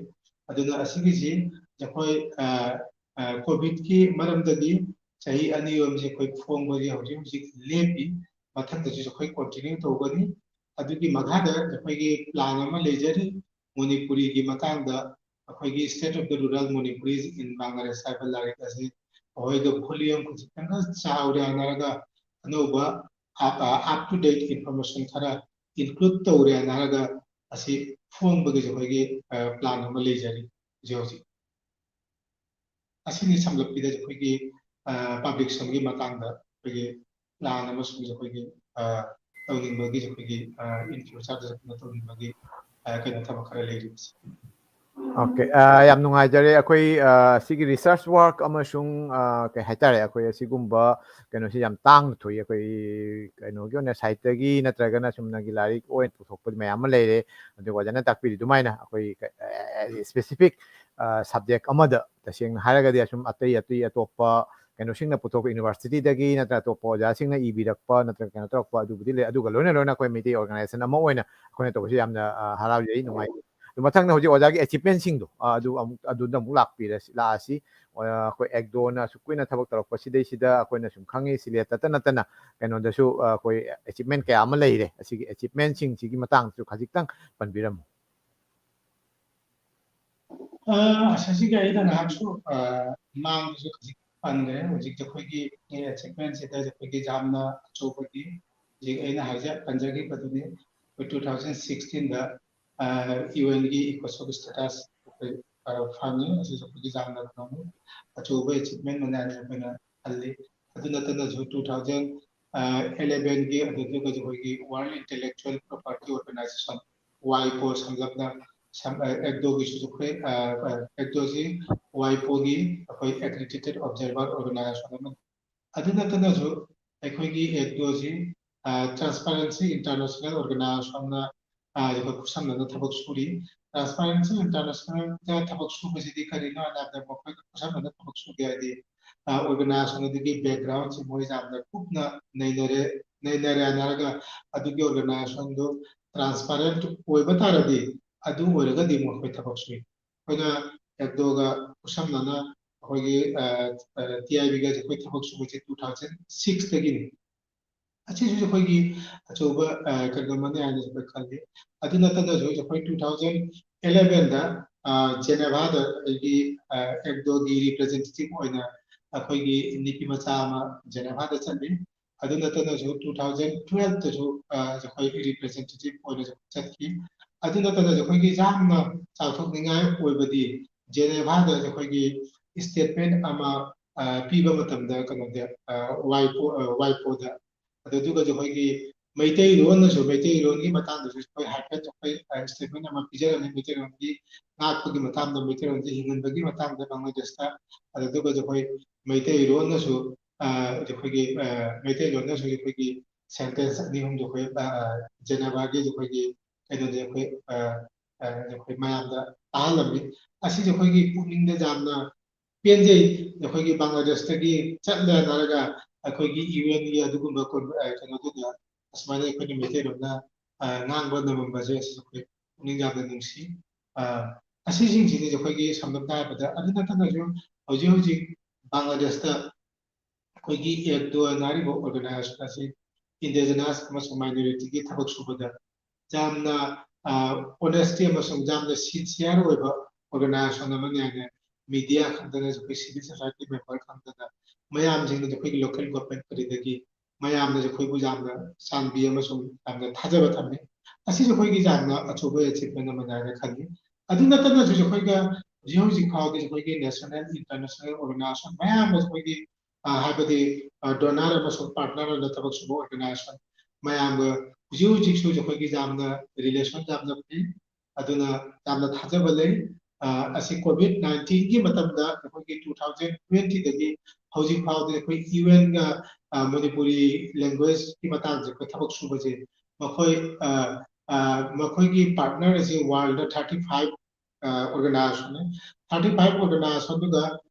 ꯑꯗꯨꯅ ꯑꯁꯤꯒꯤꯁꯤ ꯑꯩꯈꯣꯏ, ꯑ, ꯑ, COVID ꯀꯤ ꯃꯔꯝꯗꯒꯤ ꯆꯍꯤ ꯑꯅꯤ ꯑꯍꯨꯝꯁꯦ ꯑꯩꯈꯣꯏ ꯐꯣꯡꯕꯁꯦ ꯍꯧꯖꯤꯛ ꯍꯧꯖꯤꯛ ꯂꯦꯞꯄꯤ꯫ ꯃꯊꯪꯗꯁꯨ ꯑꯩꯈꯣꯏ continue ꯇꯧꯒꯅꯤ꯫ ꯑꯗꯨꯒꯤ ꯃꯈꯥꯗ ꯑꯩꯈꯣꯏꯒꯤ plan ꯑꯃ ꯂꯩꯖꯔꯤ꯫ ꯃꯅꯤꯄꯨꯔꯤꯒꯤ ꯃꯇꯥꯡꯗ ꯑꯩꯈꯣꯏꯒꯤ State of the Rural Manipuris in Bangladesh ꯍꯥꯏꯕ ꯂꯥꯏꯔꯤꯛ ꯑꯁꯤ ꯑꯩꯈꯣꯏꯗ volume ꯈꯖꯤꯛꯇꯪꯒ ꯆꯥꯎꯔꯦ ꯍꯥꯏꯅꯔꯒ ꯑꯅꯧꯕ up, up to date information ꯈꯔ include ꯇꯧꯔꯦ ꯍꯥꯏꯅꯔꯒ ꯑꯁꯤ ꯐꯣꯡꯕꯒꯤꯁꯨ ꯑꯩꯈꯣꯏꯒꯤ, ꯑ, plan ꯑꯃ ꯂꯩꯖꯔꯤ ꯍꯧꯖꯤꯛ ꯍꯧꯖꯤꯛ꯫ ꯑꯁꯤꯅꯤ ꯁꯝꯂꯞꯄꯤꯗ ꯑꯩꯈꯣꯏꯒꯤ, ꯑ, publication ꯒꯤ ꯃꯇꯥꯡꯗ ꯑꯩꯈꯣꯏꯒꯤ plan ꯑꯃꯁꯨꯡ ꯑꯩꯈꯣꯏꯒꯤ, ꯑ, ꯇꯧꯅꯤꯡꯕꯒꯤ ꯑꯩꯈꯣꯏꯒꯤ, ꯑ, in future ꯗ ꯀꯩꯅꯣ ꯇꯧꯅꯤꯡꯕꯒꯤ, ꯑ, ꯀꯩꯅꯣ ꯊꯕꯛ ꯈꯔ ꯂꯩꯔꯤꯕꯁꯦ꯫ ꯑꯣꯀꯦ, ꯌꯥꯝ ꯅꯨꯡꯉꯥꯏꯖꯔꯦ꯫ ꯑꯩꯈꯣꯏ ꯁꯤꯒꯤ research work ꯑꯃꯁꯨꯡ ꯀꯩ ꯍꯥꯏꯇꯥꯔꯦ, ꯑꯩꯈꯣꯏ ꯑꯁꯤꯒꯨꯝꯕ ꯀꯩꯅꯣꯁꯤ ꯌꯥꯝ ꯇꯥꯡꯅ ꯊꯣꯛꯏ꯫ ꯑꯩꯈꯣꯏ ꯀꯩꯅꯣꯒꯤ ꯑꯣꯏꯅ ꯁꯥꯍꯤꯇ꯭ꯌꯒꯤ ꯅꯠꯇ꯭ꯔꯒꯅ ꯆꯨꯝꯅꯒꯤ ꯂꯥꯏꯔꯤꯛ ꯑꯣꯏꯅ ꯄꯨꯊꯣꯛꯄꯗꯤ ꯃꯌꯥꯝ ꯑꯃ ꯂꯩꯔꯦ꯫ ꯑꯗꯨꯒ ꯑꯣꯖꯥꯅ ꯇꯥꯛꯄꯤꯔꯤ ꯑꯗꯨꯃꯥꯏꯅ ꯑꯩꯈꯣꯏ specific subject ꯑꯃꯗ, ꯇꯁꯦꯡꯅ ꯍꯥꯏꯔꯒꯗꯤ ꯑꯁꯨꯝ ꯑꯇꯩ ꯑꯇꯩ ꯑꯇꯣꯞꯄ ꯀꯩꯅꯣꯁꯤꯡꯅ ꯄꯨꯊꯣꯛꯄ, universityꯗꯒꯤ ꯅꯠꯇ꯭ꯔꯒ ꯑꯇꯣꯞꯄ ꯑꯣꯖꯥꯁꯤꯡꯅ ꯏꯕꯤꯔꯛꯄ ꯅꯠꯇ꯭ꯔꯒ ꯀꯩꯅꯣ ꯇꯧꯔꯛꯄ, ꯑꯗꯨꯕꯨꯗꯤ ꯂꯩ꯫ ꯑꯗꯨꯒ ꯂꯣꯏꯅ ꯂꯣꯏꯅ ꯑꯩꯈꯣꯏ ꯃꯩꯇꯩ organization ꯑꯃ ꯑꯣꯏꯅ ꯑꯩꯈꯣꯏꯅ ꯇꯧꯕꯁꯤ ꯌꯥꯝꯅ ꯍꯔꯥꯎꯖꯩ, ꯅꯨꯡꯉꯥꯏ꯫ ꯑꯗꯨ ꯃꯊꯪꯗ ꯍꯧꯖꯤꯛ ꯑꯣꯖꯥꯒꯤ achievementꯁꯤꯡꯗꯣ ꯑꯗꯨ ꯑꯃꯨꯛ, ꯑꯗꯨꯗ ꯑꯃꯨꯛ ꯂꯥꯛꯄꯤꯔꯁꯤ, ꯂꯥꯛꯑꯁꯤ꯫ ꯑꯩꯈꯣꯏ ꯑꯦꯛꯗꯣꯅ ꯑꯁꯨꯛ ꯀꯨꯏꯅ ꯊꯕꯛ ꯇꯧꯔꯛꯄꯁꯤꯗꯩꯁꯤꯗ ꯑꯩꯈꯣꯏꯅ ꯁꯨꯝ ꯈꯪꯉꯤ, ꯁꯤꯂꯦꯠꯇꯇ ꯅꯠꯇꯅ ꯀꯩꯅꯣꯗꯁꯨ ꯑꯩꯈꯣꯏ achievement ꯀꯌꯥ ꯑꯃ ꯂꯩꯔꯦ꯫ ꯑꯁꯤꯒꯤ achievementꯁꯤꯡꯁꯤꯒꯤ ꯃꯇꯥꯡꯗꯁꯨ ꯈꯖꯤꯛꯇꯪ ꯄꯟꯕꯤꯔꯝꯃꯨ꯫ ꯑꯁꯤꯒꯤ ꯑꯩꯅ ꯉꯥꯏꯍꯥꯛꯁꯨ ꯃꯥꯡꯗꯁꯨ ꯈꯖꯤꯛ ꯄꯟꯈ꯭ꯔꯦ꯫ ꯍꯧꯖꯤꯛ ꯑꯩꯈꯣꯏꯒꯤ achievementꯁꯤꯗ ꯑꯩꯈꯣꯏꯒꯤ ꯌꯥꯝꯅ ꯑꯆꯧꯕꯒꯤ, ꯍꯧꯖꯤꯛ ꯑꯩꯅ ꯍꯥꯏꯖ ꯄꯟꯖꯈꯤꯕꯗꯨꯅꯤ, ꯑꯩꯈꯣꯏ two thousand sixteenꯗ UNꯒꯤ ECOSOC status ꯑꯩꯈꯣꯏ ꯐꯪꯉꯤ꯫ ꯑꯁꯤꯁꯨ ꯑꯩꯈꯣꯏꯒꯤ ꯌꯥꯝꯅ ꯑꯆꯧꯕ achievement ꯑꯣꯏꯅ ꯑꯩꯈꯣꯏꯅ ꯈꯜꯂꯤ꯫ ꯑꯗꯨ ꯅꯠꯇꯅꯁꯨ two thousand elevenꯒꯤ, ꯑꯗꯨꯗꯨꯒ ꯑꯩꯈꯣꯏꯒꯤ World Intellectual Property Organization, WIPO ꯁꯝꯂꯞꯅ ꯑꯦꯛꯗꯣꯒꯤꯁꯨ ꯑꯩꯈꯣꯏ ꯑꯦꯛꯗꯣꯁꯤ WIPOꯒꯤ ꯑꯩꯈꯣꯏ accredited observer organization ꯑꯃꯅꯤ꯫ ꯑꯗꯨ ꯅꯠꯇꯅꯁꯨ ꯑꯩꯈꯣꯏꯒꯤ ꯑꯦꯛꯗꯣꯁꯤ Transparency International organizationꯅ ꯑꯩꯈꯣꯏ ꯈꯨꯠꯁꯝꯅꯅ ꯊꯕꯛ ꯁꯨꯔꯤ꯫ Transparency Internationalꯗ ꯊꯕꯛ ꯁꯨꯕꯁꯤꯗꯤ ꯀꯔꯤꯅꯣ ꯍꯥꯏꯅ ꯍꯥꯏꯕꯗ, ꯃꯈꯣꯏꯒ ꯈꯨꯠꯁꯝꯅꯅ ꯊꯕꯛ ꯁꯨꯒꯦ ꯍꯥꯏꯗꯤ organization ꯑꯗꯨꯒꯤ backgroundꯁꯤ ꯃꯣꯏ ꯌꯥꯝꯅ ꯀꯨꯞꯅ ꯅꯩꯅꯔꯦ, ꯅꯩꯅꯔꯦ ꯍꯥꯏꯅꯔꯒ ꯑꯗꯨꯒꯤ organizationꯗꯨ transparent ꯑꯣꯏꯕ ꯇꯥꯔꯗꯤ, ꯑꯗꯨ ꯑꯣꯏꯔꯒꯗꯤ ꯃꯈꯣꯏ ꯊꯕꯛ ꯁꯨꯏ꯫ ꯑꯩꯈꯣꯏꯅ ꯑꯦꯛꯗꯣꯒ ꯈꯨꯠꯁꯝꯅꯅ ꯑꯩꯈꯣꯏꯒꯤ TIBꯒ ꯑꯩꯈꯣꯏ ꯊꯕꯛ ꯁꯨꯕꯁꯦ two thousand sixꯇꯒꯤꯅꯤ꯫ ꯑꯁꯤꯁꯨ ꯑꯩꯈꯣꯏꯒꯤ ꯑꯆꯧꯕ ꯀꯩꯅꯣꯝꯃꯅꯤ ꯍꯥꯏꯅ ꯑꯩꯈꯣꯏ ꯈꯜꯂꯤ꯫ ꯑꯗꯨ ꯅꯠꯇꯅꯁꯨ ꯑꯩꯈꯣꯏ two thousand elevenꯗ Genevaꯗ ꯑꯩꯒꯤ ꯑꯦꯛꯗꯣꯒꯤ representative ꯑꯣꯏꯅ ꯑꯩꯈꯣꯏꯒꯤ ꯅꯨꯄꯤ ꯃꯆꯥ ꯑꯃ Genevaꯗ ꯆꯠꯂꯤ꯫ ꯑꯗꯨ ꯅꯠꯇꯅꯁꯨ two thousand twelveꯇꯁꯨ ꯑꯩꯈꯣꯏ representative ꯑꯣꯏꯅ ꯆꯠꯈꯤ꯫ ꯑꯗꯨ ꯅꯠꯇꯅꯁꯨ ꯑꯩꯈꯣꯏꯒꯤ ꯌꯥꯝꯅ ꯆꯥꯎꯊꯣꯛꯅꯤꯡꯉꯥꯏ ꯑꯣꯏꯕꯗꯤ Genevaꯗ ꯑꯩꯈꯣꯏꯒꯤ statement ꯑꯃ ꯄꯤꯕ ꯃꯇꯝꯗ ꯀꯩꯅꯣꯗ WIPO, WIPOꯗ, ꯑꯗꯨꯗꯨꯒꯁꯨ ꯑꯩꯈꯣꯏꯒꯤ ꯃꯩꯇꯩꯂꯣꯟꯅꯁꯨ, ꯃꯩꯇꯩꯂꯣꯟꯒꯤ ꯃꯇꯥꯡꯗꯁꯨ ꯑꯩꯈꯣꯏ ꯍꯥꯏꯐꯦꯠ ꯑꯩꯈꯣꯏ statement ꯑꯃ ꯄꯤꯖꯔꯝꯃꯤ꯫ ꯃꯩꯇꯩꯂꯣꯟꯒꯤ ꯉꯥꯛꯄꯒꯤ ꯃꯇꯥꯡꯗ, ꯃꯩꯇꯩꯂꯣꯟꯒꯤ ꯍꯤꯡꯍꯟꯕꯒꯤ ꯃꯇꯥꯡꯗ ꯕꯪꯒ꯭ꯂꯥꯗꯦꯁꯇ, ꯑꯗꯨꯒ ꯑꯩꯈꯣꯏ ꯃꯩꯇꯩꯂꯣꯟꯅꯁꯨ ꯑꯩꯈꯣꯏꯒꯤ ꯃꯩꯇꯩꯂꯣꯟꯅꯁꯨ ꯑꯩꯈꯣꯏꯒꯤ sentence ꯑꯅꯤ ꯑꯍꯨꯝꯗꯣ ꯑꯩꯈꯣꯏ ꯖꯦꯅꯦꯚꯥꯒꯤ ꯑꯩꯈꯣꯏꯒꯤ ꯀꯩꯅꯣꯗ ꯑꯩꯈꯣꯏ ꯑꯩꯈꯣꯏ ꯃꯌꯥꯝꯗ ꯇꯥꯍꯜꯂꯝꯃꯤ꯫ ꯑꯁꯤꯁꯦ ꯑꯩꯈꯣꯏꯒꯤ ꯄꯨꯛꯅꯤꯡꯗ ꯌꯥꯝꯅ ꯄꯦꯟꯖꯩ꯫ ꯑꯩꯈꯣꯏꯒꯤ ꯕꯪꯒ꯭ꯂꯥꯗꯦꯁꯇꯒꯤ ꯆꯠꯂꯦ ꯍꯥꯏꯔꯒ ꯑꯩꯈꯣꯏꯒꯤ ꯌꯨ ꯑꯦꯟꯒꯤ ꯑꯗꯨꯒꯨꯝꯕ ꯀꯩꯅꯣꯗꯨꯗ ꯑꯁꯨꯃꯥꯏꯅ ꯑꯩꯈꯣꯏꯅ ꯃꯩꯇꯩꯂꯣꯟꯗ ꯉꯥꯡꯕ ꯉꯝꯃꯝꯕꯁꯦ ꯑꯁꯤ ꯑꯩꯈꯣꯏ ꯄꯨꯛꯅꯤꯡ ꯌꯥꯝꯅ ꯅꯨꯡꯁꯤ꯫ ꯑꯁꯤꯁꯤꯡꯁꯤꯅꯤ ꯑꯩꯈꯣꯏꯒꯤ ꯁꯝꯂꯞꯅ ꯍꯥꯏꯔꯕꯗ꯫ ꯑꯗꯨ ꯅꯠꯇꯅꯁꯨ ꯍꯧꯖꯤꯛ ꯍꯧꯖꯤꯛ ꯕꯪꯒ꯭ꯂꯥꯗꯦꯁꯇ ꯑꯩꯈꯣꯏꯒꯤ ꯑꯦꯛꯗꯣꯟ ꯍꯥꯏꯔꯤꯕ organization ꯑꯁꯤ indigenous ꯑꯃꯁꯨꯡ minorityꯒꯤ ꯊꯕꯛ ꯁꯨꯕꯗ ꯌꯥꯝꯅ honesty ꯑꯃꯁꯨꯡ ꯌꯥꯝꯅ sincere ꯑꯣꯏꯕ organization ꯑꯃꯅꯤ ꯍꯥꯏꯅ media ꯈꯪꯗꯅ, ꯑꯩꯈꯣꯏ civil society member ꯈꯪꯗꯅ, ꯃꯌꯥꯝꯁꯤꯡꯅ ꯑꯩꯈꯣꯏꯒꯤ local government ꯀꯔꯤꯗꯒꯤ ꯃꯌꯥꯝꯅꯁꯨ ꯑꯩꯈꯣꯏꯕꯨ ꯌꯥꯝꯅ ꯆꯥꯟꯕꯤ ꯑꯃꯁꯨꯡ ꯌꯥꯝꯅ ꯊꯥꯖꯕ ꯊꯝꯃꯤ꯫ ꯑꯁꯤꯁꯨ ꯑꯩꯈꯣꯏꯒꯤ ꯌꯥꯝꯅ ꯑꯆꯧꯕ achievement ꯑꯃꯅꯤ ꯍꯥꯏꯅ ꯈꯜꯂꯤ꯫ ꯑꯗꯨ ꯅꯠꯇꯅꯁꯨ ꯑꯩꯈꯣꯏꯒ ꯍꯧꯖꯤꯛ ꯍꯧꯖꯤꯛ ꯐꯥꯎꯗꯤ ꯑꯩꯈꯣꯏꯒꯤ national, international organization ꯃꯌꯥꯝ ꯑꯃ ꯑꯩꯈꯣꯏꯒꯤ ꯍꯥꯏꯕꯗꯤ donor ꯑꯃꯁꯨꯡ partner ꯑꯣꯏꯅ ꯊꯕꯛ ꯁꯨꯕ organization ꯃꯌꯥꯝꯒ ꯍꯧꯖꯤꯛ ꯍꯧꯖꯤꯛꯁꯨ ꯑꯩꯈꯣꯏꯒꯤ ꯌꯥꯝꯅ relation ꯌꯥꯝꯅ ꯐꯩ꯫ ꯑꯗꯨꯅ ꯌꯥꯝꯅ ꯊꯥꯖꯕ ꯂꯩ꯫ ꯑꯁꯤ COVID nineteenꯒꯤ ꯃꯇꯝꯗ ꯑꯩꯈꯣꯏꯒꯤ two thousand twentyꯗꯒꯤ ꯍꯧꯖꯤꯛ ꯐꯥꯎꯗ ꯑꯩꯈꯣꯏ ꯌꯨ ꯑꯦꯟꯒ ꯃꯅꯤꯄꯨꯔꯤ languageꯃꯇꯥꯡꯁꯦ ꯑꯩꯈꯣꯏ ꯊꯕꯛ ꯁꯨꯕꯁꯦ ꯃꯈꯣꯏ ꯃꯈꯣꯏꯒꯤ partner ꯑꯁꯤ worldꯗ thirty five organizationꯅꯤ꯫ Thirty five organizationꯗꯨꯗ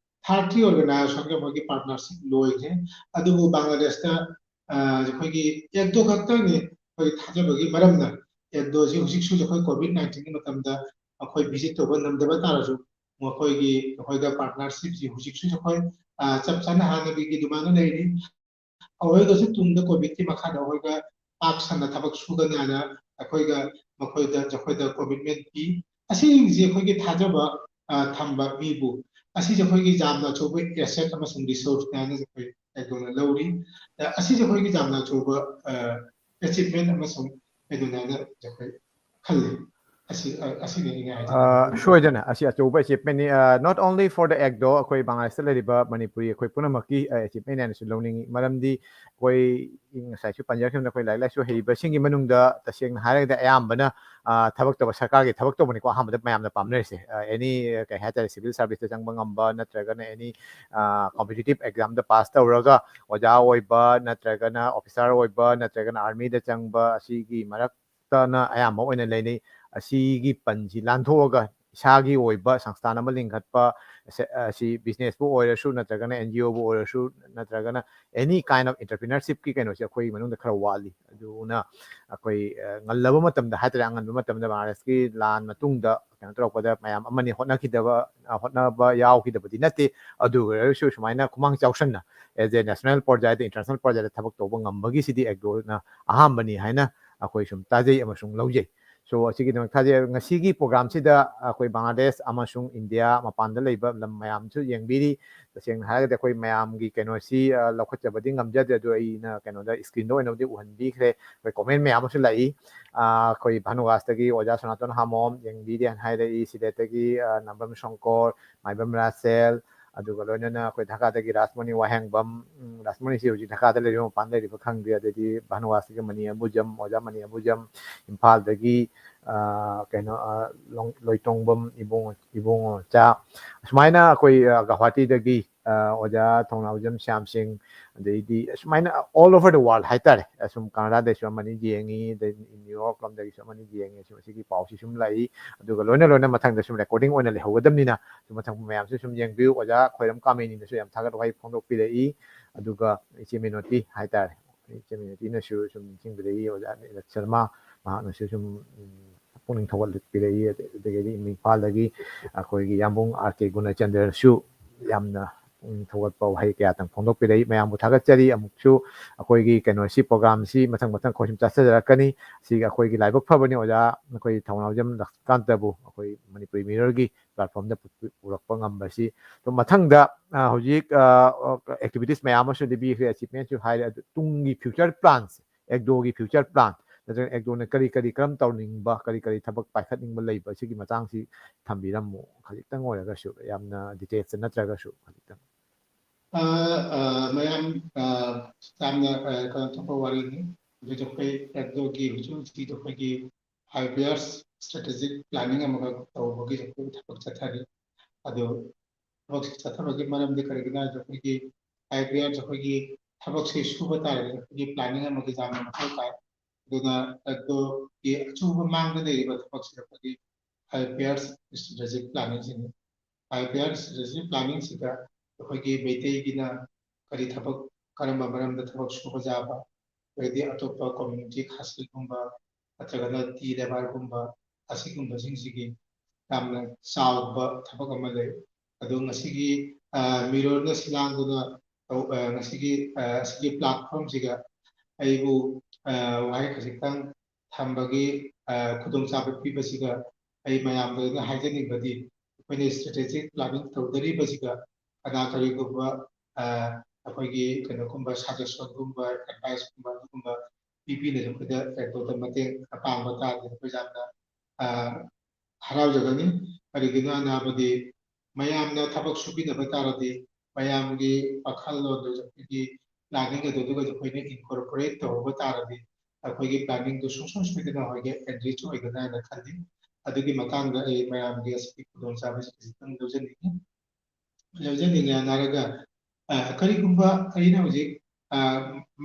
thirty organizationꯒ ꯃꯣꯏꯒꯤ partnership ꯂꯣꯏꯈ꯭ꯔꯦ꯫ ꯑꯗꯨꯕꯨ ꯕꯪꯒ꯭ꯂꯥꯗꯦꯁꯇ ꯑꯩꯈꯣꯏꯒꯤ ꯑꯦꯛꯗꯣ ꯈꯛꯇꯪꯅꯤ ꯑꯩꯈꯣꯏ ꯊꯥꯖꯕꯒꯤ ꯃꯔꯝꯅ꯫ ꯑꯦꯛꯗꯣꯁꯤ ꯍꯧꯖꯤꯛꯁꯨ ꯑꯩꯈꯣꯏ COVID nineteenꯒꯤ ꯃꯇꯝꯗ ꯑꯩꯈꯣꯏ visit ꯇꯧꯕ ꯉꯝꯗꯕ ꯇꯥꯔꯁꯨ ꯃꯈꯣꯏꯒꯤ ꯑꯩꯈꯣꯏꯗ partnershipꯁꯤ ꯍꯧꯖꯤꯛꯁꯨ ꯑꯩꯈꯣꯏ ꯆꯞ ꯆꯥꯅ ꯍꯥꯟꯅꯒꯤ ꯑꯗꯨꯃꯥꯏꯅ ꯂꯩꯔꯤ꯫ ꯑꯩꯈꯣꯏꯒꯁꯨ ꯇꯨꯡꯗ COVIDꯀꯤ ꯃꯈꯥꯗ ꯑꯩꯈꯣꯏꯒ ꯄꯥꯛ ꯁꯟꯅ ꯊꯕꯛ ꯁꯨꯒꯅꯤ ꯍꯥꯏꯅ ꯑꯩꯈꯣꯏꯒ ꯃꯈꯣꯏꯗ ꯑꯩꯈꯣꯏꯗ commitment ꯄꯤ꯫ ꯑꯁꯤꯁꯤꯡꯁꯤ ꯑꯩꯈꯣꯏꯒꯤ ꯊꯥꯖꯕ ꯊꯝꯕ ꯃꯤꯕꯨ ꯑꯁꯤꯁꯦ ꯑꯩꯈꯣꯏꯒꯤ ꯌꯥꯝꯅ ꯑꯆꯧꯕ asset ꯑꯃꯁꯨꯡ resourceꯅꯤ ꯍꯥꯏꯅ ꯑꯩꯈꯣꯏ ꯑꯦꯛꯗꯣꯅ ꯂꯧꯔꯤ꯫ ꯑꯁꯤꯁꯦ ꯑꯩꯈꯣꯏꯒꯤ ꯌꯥꯝꯅ ꯑꯆꯧꯕ achievement ꯑꯃꯁꯨꯡ ꯀꯩꯅꯣꯅꯦ ꯍꯥꯏꯅ ꯑꯩꯈꯣꯏ ꯈꯜꯂꯤ꯫ ꯑꯁꯤ ꯑ- ꯑꯁꯤꯅꯤ ꯑꯩꯅ ꯍꯥꯏꯖꯅꯤꯡꯉꯤ꯫ ꯑ, ꯁꯣꯏꯗꯅ ꯑꯁꯤ ꯑꯆꯧꯕ achievement ꯅꯤ, not only for the ACDO, ꯑꯩꯈꯣꯏ ꯕꯪꯒ꯭ꯂꯥꯗꯦꯁꯇ ꯂꯩꯔꯤꯕ ꯃꯅꯤꯄꯨꯔꯤ ꯑꯩꯈꯣꯏ ꯄꯨꯝꯅꯃꯛꯀꯤ achievement ꯍꯥꯏꯅꯁꯨ ꯂꯧꯅꯤꯡꯉꯤ꯫ ꯃꯔꯝꯗꯤ ꯑꯩꯈꯣꯏ ꯉꯁꯥꯏꯁꯨ ꯄꯟꯖꯔꯛꯈꯤꯕꯅ ꯑꯩꯈꯣꯏ ꯂꯥꯏꯔꯤꯛ ꯂꯥꯏꯁꯨ ꯍꯩꯕꯁꯤꯡꯒꯤ ꯃꯅꯨꯡꯗ ꯇꯁꯦꯡꯅ ꯍꯥꯏꯔꯒꯗꯤ ꯑꯌꯥꯝꯕꯅ ꯑ, ꯊꯕꯛ ꯇꯧꯕ, ꯁꯔꯀꯥꯔꯒꯤ ꯊꯕꯛ ꯇꯧꯕꯅꯤꯀꯣ ꯑꯍꯥꯟꯕꯗ ꯃꯌꯥꯝꯅ ꯄꯥꯝꯅꯔꯤꯁꯦ꯫ ꯑꯦꯅꯤ ꯀꯩ ꯍꯥꯏꯇꯥꯔꯦ, ꯁꯤꯚꯤꯜ ꯁꯥꯔꯚꯤꯁꯇ ꯆꯪꯕ ꯉꯝꯕ ꯅꯠꯇ꯭ꯔꯒꯅ ꯑꯦꯅꯤ ꯀꯣꯝꯄꯤꯇꯤꯇꯤꯞ ꯑꯦꯛꯖꯥꯝꯗ ꯄꯥꯁ ꯇꯧꯔꯒ ꯑꯣꯖꯥ ꯑꯣꯏꯕ ꯅꯠꯇ꯭ꯔꯒꯅ ꯑꯣꯐꯤꯁꯥꯔ ꯑꯣꯏꯕ ꯅꯠꯇ꯭ꯔꯒꯅ ꯑꯥꯔꯃꯤꯗ ꯆꯪꯕ, ꯑꯁꯤꯒꯤ ꯃꯔꯛꯇꯅ ꯑꯌꯥꯝꯕ ꯑꯣꯏꯅ ꯂꯩꯅꯩ꯫ ꯑꯁꯤꯒꯤ ꯄꯟꯁꯤ ꯂꯥꯟꯊꯣꯛꯑꯒ ꯏꯁꯥꯒꯤ ꯑꯣꯏꯕ ꯁꯪꯁꯊꯥꯟ ꯑꯃ ꯂꯤꯡꯈꯠꯄ, ꯑꯁꯤ ꯕꯤꯖꯤꯅꯦꯁꯄꯨ ꯑꯣꯏꯔꯁꯨ ꯅꯠꯇ꯭ꯔꯒꯅ ꯑꯦꯟ ꯖꯤ ꯑꯣꯕꯨ ꯑꯣꯏꯔꯁꯨ ꯅꯠꯇ꯭ꯔꯒꯅ ꯑꯦꯅꯤ ꯀꯥꯏꯟ ꯑꯣꯐ ꯑꯦꯟꯇꯔꯄ꯭ꯔꯤꯅꯔꯁꯤꯞꯀꯤ ꯀꯩꯅꯣꯁꯦ ꯑꯩꯈꯣꯏ ꯃꯅꯨꯡꯗ ꯈꯔ ꯋꯥꯠꯂꯤ꯫ ꯑꯗꯨꯅ ꯑꯩꯈꯣꯏ ꯑ, ꯉꯜꯂꯕ ꯃꯇꯝꯗ ꯍꯥꯏꯇꯥꯔꯦ, ꯑꯉꯟꯕ ꯃꯇꯝꯗ ꯕꯪꯒ꯭ꯂꯥꯗꯦꯁꯀꯤ ꯂꯥꯟ ꯃꯇꯨꯡꯗ ꯀꯩꯅꯣ ꯇꯧꯔꯛꯄꯗ ꯃꯌꯥꯝ ꯑꯃꯅꯤ ꯍꯣꯠꯅꯈꯤꯗꯕ, ꯑ, ꯍꯣꯠꯅꯕ ꯌꯥꯎꯈꯤꯗꯕꯗꯤ ꯅꯠꯇꯦ꯫ ꯑꯗꯨ ꯑꯣꯏꯔꯒꯁꯨ ꯁꯨꯃꯥꯏꯅ ꯈꯨꯃꯥꯡ ꯆꯥꯎꯁꯟꯅ as a national ꯄꯣꯔꯖꯥꯏꯗ, ꯏꯟꯇꯔꯅꯦꯁꯅꯦꯜ ꯄꯣꯔꯖꯥꯏꯗ ꯊꯕꯛ ꯇꯧꯕ ꯉꯝꯕꯒꯤꯁꯤꯗꯤ ꯑꯦꯛꯗꯣꯅ ꯑꯍꯥꯟꯕꯅꯤ ꯍꯥꯏꯅ ꯑꯩꯈꯣꯏ ꯁꯨꯝ ꯇꯥꯖꯩ ꯑꯃꯁꯨꯡ ꯂꯧꯖꯩ꯫ So ꯑꯁꯤꯒꯤꯗꯃꯛ ꯊꯥꯖꯩ꯫ ꯉꯁꯤꯒꯤ ꯄ꯭ꯔꯣꯒ꯭ꯔꯥꯝꯁꯤꯗ ꯑꯩꯈꯣꯏ ꯕꯪꯒ꯭ꯂꯥꯗꯦꯁ ꯑꯃꯁꯨꯡ ꯏꯟꯗꯤꯌꯥ ꯃꯄꯥꯟꯗ ꯂꯩꯕ ꯂꯝ ꯃꯌꯥꯝꯁꯨ ꯌꯦꯡꯕꯤꯔꯤ꯫ ꯇꯁꯦꯡꯅ ꯍꯥꯏꯔꯒꯗꯤ ꯑꯩꯈꯣꯏ ꯃꯌꯥꯝꯒꯤ ꯀꯩꯅꯣꯁꯤ ꯑ, ꯂꯧꯈꯠꯆꯕꯗꯤ ꯉꯝꯖꯗ꯭ꯔꯦ, ꯑꯗꯨ ꯑꯩꯅ ꯀꯩꯅꯣꯗ ꯏꯁꯀ꯭ꯔꯤꯟꯗ ꯑꯣꯏꯅꯕꯨꯗꯤ ꯎꯍꯟꯕꯤꯈ꯭ꯔꯦ꯫ ꯑꯩꯈꯣꯏ ꯀꯣꯃꯦꯟ ꯃꯌꯥꯝ ꯑꯃꯁꯨ ꯂꯥꯛꯏ꯫ ꯑ, ꯑꯩꯈꯣꯏ ꯚꯥꯅꯨꯒꯥꯁꯇꯒꯤ ꯑꯣꯖꯥ ꯁꯅꯥꯇꯣꯟ ꯍꯥꯃꯣꯝ ꯌꯦꯡꯕꯤꯔꯤ ꯍꯥꯏꯅ ꯍꯥꯏꯔꯛꯏ, ꯁꯤꯂꯦꯠꯇꯒꯤ ꯑ, ꯅꯥꯏꯕꯝ ꯁꯪꯀꯣꯔ, ꯃꯥꯏꯕꯝ ꯔꯥꯁꯦꯜ, ꯑꯗꯨꯒ ꯂꯣꯏꯅꯅ ꯑꯩꯈꯣꯏ ꯙꯥꯀꯥꯗꯒꯤ ꯔꯥꯁꯃꯣꯅꯤ ꯋꯥꯍꯦꯡꯕꯝ, ꯎꯝ, ꯔꯥꯁꯃꯣꯅꯤꯁꯤ ꯍꯧꯖꯤꯛ ꯙꯥꯀꯥꯗ ꯂꯩꯔꯤꯕ, ꯃꯄꯥꯟ ꯂꯩꯔꯤꯕ ꯈꯪꯗꯦ, ꯑꯗꯩꯗꯤ ꯚꯥꯅꯨꯒꯥꯁꯇꯒꯤ ꯃꯅꯤ ꯑꯕꯨꯖꯝ, ꯑꯣꯖꯥ ꯃꯅꯤ ꯑꯕꯨꯖꯝ, ꯏꯝꯐꯥꯜꯗꯒꯤ ꯑ, ꯀꯩꯅꯣ ꯑ, ꯂꯣꯡ- ꯂꯣꯏꯇꯣꯡꯕꯝ ꯏꯕꯨꯡꯉꯣ, ꯏꯕꯨꯡꯉꯣꯆꯥ, ꯑꯁꯨꯃꯥꯏꯅ ꯑꯩꯈꯣꯏ ꯑ, ꯒꯧꯍꯥꯇꯤꯗꯒꯤ ꯑ, ꯑꯣꯖꯥ ꯊꯧꯅꯥꯎꯖꯝ ꯁ꯭ꯌꯥꯝ ꯁꯤꯡ, ꯑꯗꯩꯗꯤ ꯑꯁꯨꯃꯥꯏꯅ all over the world ꯍꯥꯏꯇꯥꯔꯦ, ꯑꯁꯨꯝ ꯀꯅꯥꯗꯥꯗꯩꯁꯨ ꯑꯃꯅꯤ ꯌꯦꯡꯉꯤ, ꯑꯗꯩ ꯅ꯭ꯌꯨ ꯌꯣꯔꯛ ꯂꯣꯝꯗꯒꯤꯁꯨ ꯑꯃꯅꯤ ꯌꯦꯡꯉꯤ꯫ ꯁꯨꯝ ꯑꯁꯤꯒꯤ ꯄꯥꯎꯁꯤ ꯁꯨꯝ ꯂꯥꯛꯏ꯫ ꯑꯗꯨꯒ ꯂꯣꯏꯅ ꯂꯣꯏꯅ ꯃꯊꯪꯗ ꯁꯨꯝ ꯔꯦꯀꯣꯔꯗꯤꯡ ꯑꯣꯏꯅ ꯂꯩꯍꯧꯒꯗꯕꯅꯤꯅ ꯁꯨꯝ ꯃꯊꯪ ꯃꯌꯥꯝꯁꯨ ꯁꯨꯝ ꯌꯦꯡꯕꯤꯌꯨ꯫ ꯑꯣꯖꯥ ꯈꯣꯏꯔꯝ ꯀꯥꯃꯦꯅꯤꯅꯁꯨ ꯌꯥꯝ ꯊꯥꯒꯠ ꯋꯥꯍꯩ ꯐꯣꯡꯗꯣꯛꯄꯤꯔꯛꯏ꯫ ꯑꯗꯨꯒ ꯏꯆꯦ ꯃꯤꯅꯣꯇꯤ ꯍꯥꯏꯇꯥꯔꯦ, ꯏꯆꯦ ꯃꯤꯅꯣꯇꯤꯅꯁꯨ ꯁꯨꯝ ꯅꯤꯡꯁꯤꯡꯕꯤꯔꯛꯏ꯫ ꯑꯣꯖꯥ ꯅꯤꯔꯖ ꯁꯔꯃ, ꯃꯍꯥꯛꯅꯁꯨ ꯁꯨꯝ ꯎꯝ, ꯄꯨꯛꯅꯤꯡ ꯊꯧꯒꯠꯄꯤꯔꯛꯏ꯫ ꯑꯗꯒꯤꯗꯤ ꯏꯝꯐꯥꯜꯗꯒꯤ ꯑꯩꯈꯣꯏꯒꯤ ꯌꯥꯝꯕꯨꯡ ꯑꯥꯔ ꯀꯦ ꯒꯨꯅꯆꯟꯗ꯭ꯔꯁꯨ ꯌꯥꯝꯅ ꯄꯨꯛꯅꯤꯡ ꯊꯧꯒꯠꯄ ꯋꯥꯍꯩ ꯀꯌꯥꯇꯪ ꯐꯣꯡꯗꯣꯛꯄꯤꯔꯛꯏ꯫ ꯃꯌꯥꯝꯕꯨ ꯊꯥꯒꯠꯆꯔꯤ꯫ ꯑꯃꯨꯛꯁꯨ ꯑꯩꯈꯣꯏꯒꯤ ꯀꯩꯅꯣꯁꯤ, ꯄ꯭ꯔꯣꯒ꯭ꯔꯥꯝꯁꯤ ꯃꯊꯪ ꯃꯊꯪ ꯑꯩꯈꯣꯏ ꯁꯨꯝ ꯆꯠꯆꯔꯛꯀꯅꯤ꯫ ꯁꯤꯒꯤ ꯑꯩꯈꯣꯏꯒꯤ ꯂꯥꯏꯕꯛ ꯐꯕꯅꯤ ꯑꯣꯖꯥ, ꯑꯩꯈꯣꯏ ꯊꯧꯅꯥꯎꯖꯝ ꯂꯛꯁꯃꯤꯀꯥꯟꯇꯕꯨ ꯑꯩꯈꯣꯏ ꯃꯅꯤꯄꯨꯔꯤ ꯃꯤꯔꯔꯒꯤ ꯄ꯭ꯂꯦꯠꯐꯣꯝꯗ ꯄꯨ- ꯄꯨꯔꯛꯄ ꯉꯝꯕꯁꯤ꯫ ꯑꯗꯣ ꯃꯊꯪꯗ ꯑ, ꯍꯧꯖꯤꯛ ꯑꯦꯛꯇꯤꯚꯤꯇꯤꯁ ꯃꯌꯥꯝ ꯑꯃꯁꯨ ꯂꯤꯕꯤꯈ꯭ꯔꯦ, ꯑꯦꯆꯤꯞꯃꯦꯟꯁꯨ ꯍꯥꯏꯔꯦ, ꯑꯗꯨ ꯇꯨꯡꯒꯤ ꯐ꯭ꯌꯨꯆꯔ ꯄ꯭ꯂꯥꯟꯁꯦ, ꯑꯦꯛꯗꯣꯒꯤ ꯐ꯭ꯌꯨꯆꯔ ꯄ꯭ꯂꯥꯟ, ꯅꯠꯇ꯭ꯔꯒ ꯑꯦꯛꯗꯣꯅ ꯀꯔꯤ ꯀꯔꯤ, ꯀꯔꯝ ꯇꯧꯅꯤꯡꯕ, ꯀꯔꯤ ꯀꯔꯤ ꯊꯕꯛ ꯄꯥꯏꯈꯠꯅꯤꯡꯕ ꯂꯩꯕ, ꯁꯤꯒꯤ ꯃꯇꯥꯡꯁꯤ ꯊꯝꯕꯤꯔꯝꯃꯨ, ꯈꯖꯤꯛꯇꯪ ꯑꯣꯏꯔꯒꯁꯨ, ꯌꯥꯝꯅ ꯗꯤꯇꯦꯜꯁꯇ ꯅꯠꯇ꯭ꯔꯒꯁꯨ ꯈꯖꯤꯛꯇꯪ꯫ ꯑ, ꯑ, ꯃꯌꯥꯝ, ꯑ, ꯌꯥꯝꯅ, ꯑ, ꯀꯩꯅꯣ ꯇꯧꯕ ꯋꯥꯔꯤꯅꯤ꯫ ꯍꯧꯖꯤꯛ ꯑꯩꯈꯣꯏ ꯑꯦꯛꯗꯣꯒꯤ ꯍꯧꯖꯤꯛ ꯍꯧꯖꯤꯛ ꯑꯩꯈꯣꯏꯒꯤ five years strategic planning ꯑꯃꯈꯛ ꯇꯧꯕꯒꯤ ꯑꯩꯈꯣꯏ ꯊꯕꯛ ꯆꯠꯊꯔꯤ꯫ ꯑꯗꯨ ꯊꯕꯛ ꯆꯠꯊꯕꯒꯤ ꯃꯔꯝꯗꯤ ꯀꯔꯤꯒꯤꯅꯣ ꯍꯥꯏꯕꯗ ꯑꯩꯈꯣꯏꯒꯤ five years ꯑꯩꯈꯣꯏꯒꯤ ꯊꯕꯛꯁꯤ ꯁꯨꯕ ꯇꯥꯔꯒꯗꯤ ꯑꯩꯈꯣꯏꯒꯤ planning ꯑꯃꯒꯤ ꯌꯥꯝꯅ ꯃꯊꯧ ꯇꯥꯏ꯫ ꯑꯗꯨꯅ ꯑꯦꯛꯗꯣꯒꯤ ꯑꯆꯨꯝꯕ ꯃꯥꯡꯗ ꯂꯩꯔꯤꯕ ꯊꯕꯛꯁꯤꯗ ꯑꯩꯈꯣꯏꯒꯤ five years strategic planning ꯁꯤꯅꯤ꯫ Five years strategic planning ꯁꯤꯗ ꯑꯩꯈꯣꯏꯒꯤ ꯃꯩꯇꯩꯒꯤꯅ ꯀꯔꯤ ꯊꯕꯛ, ꯀꯔꯝꯕ ꯃꯔꯝꯗ ꯊꯕꯛ ꯁꯨꯕ ꯌꯥꯕ, ꯑꯗꯩꯗꯤ ꯑꯇꯣꯞꯄ community ꯈꯥꯁꯤꯒꯨꯝꯕ ꯅꯠꯇ꯭ꯔꯒꯅ tea labour ꯒꯨꯝꯕ ꯑꯁꯤꯒꯨꯝꯕꯁꯤꯡꯁꯤꯒꯤ ꯌꯥꯝꯅ ꯆꯥꯎꯕ ꯊꯕꯛ ꯑꯃ ꯂꯩ꯫ ꯑꯗꯣ ꯉꯁꯤꯒꯤ, ꯑ, ꯃꯤꯔꯣꯜꯅ ꯁꯤꯂꯥꯡꯗꯨꯅ ꯇꯧ-, ꯑ, ꯉꯁꯤꯒꯤ, ꯑ, ꯑꯁꯤꯒꯤ platform ꯁꯤꯒ ꯑꯩꯕꯨ, ꯑ, ꯋꯥꯍꯩ ꯈꯖꯤꯛꯇꯪ ꯊꯝꯕꯒꯤ, ꯑ, ꯈꯨꯗꯣꯡꯆꯥꯕ ꯄꯤꯕꯁꯤꯒ ꯑꯩ ꯃꯌꯥꯝꯗ ꯑꯩꯅ ꯍꯥꯏꯖꯅꯤꯡꯕꯗꯤ, ꯑꯩꯈꯣꯏꯅ strategic planning ꯇꯧꯖꯔꯤꯕꯁꯤꯒ ꯀꯅꯥ ꯀꯔꯤꯒꯨꯝꯕ, ꯑ, ꯑꯩꯈꯣꯏꯒꯤ ꯀꯩꯅꯣꯒꯨꯝꯕ suggestion ꯒꯨꯝꯕ, advice ꯀꯨꯝꯕ ꯑꯗꯨꯒꯨꯝꯕ ꯄꯤꯕꯤꯅꯕ ꯑꯩꯈꯣꯏꯗ ꯑꯦꯛꯗꯣꯗ ꯃꯇꯦꯡ ꯑꯄꯥꯡꯕ ꯇꯥꯔꯗꯤ ꯑꯩꯈꯣꯏ ꯌꯥꯝꯅ, ꯑ, ꯍꯔꯥꯎꯖꯒꯅꯤ꯫ ꯀꯔꯤꯒꯤꯅꯣ ꯍꯥꯏꯅ ꯍꯥꯏꯕꯗꯤ ꯃꯌꯥꯝꯅ ꯊꯕꯛ ꯁꯨꯕꯤꯅꯕ ꯇꯥꯔꯗꯤ ꯃꯌꯥꯝꯒꯤ ꯋꯥꯈꯜꯂꯣꯟꯗꯨ ꯑꯩꯈꯣꯏꯒꯤ planning ꯑꯗꯨꯗꯨꯒ ꯑꯩꯈꯣꯏꯅ incorporate ꯇꯧꯍꯧꯕ ꯇꯥꯔꯗꯤ ꯑꯩꯈꯣꯏꯒꯤ planning ꯗꯨ ꯁꯨꯡꯁꯣꯏ ꯁꯣꯏꯗꯅ ꯑꯩꯈꯣꯏꯒꯤ enrich ꯑꯣꯏꯒꯅꯤ ꯍꯥꯏꯅ ꯈꯜꯂꯤ꯫ ꯑꯗꯨꯒꯤ ꯃꯇꯥꯡꯗ ꯑꯩ ꯃꯌꯥꯝꯒꯤ ꯑꯁꯤꯒꯤ ꯈꯨꯗꯣꯡꯆꯥꯕꯁꯤ ꯈꯖꯤꯛꯇꯪ ꯂꯧꯖꯅꯤꯡꯉꯤ꯫ ꯂꯧꯖꯅꯤꯡꯉꯦ ꯍꯥꯏꯅ ꯍꯥꯏꯔꯒ, ꯑ, ꯀꯔꯤꯒꯨꯝꯕ ꯑꯩꯅ ꯍꯧꯖꯤꯛ, ꯑ,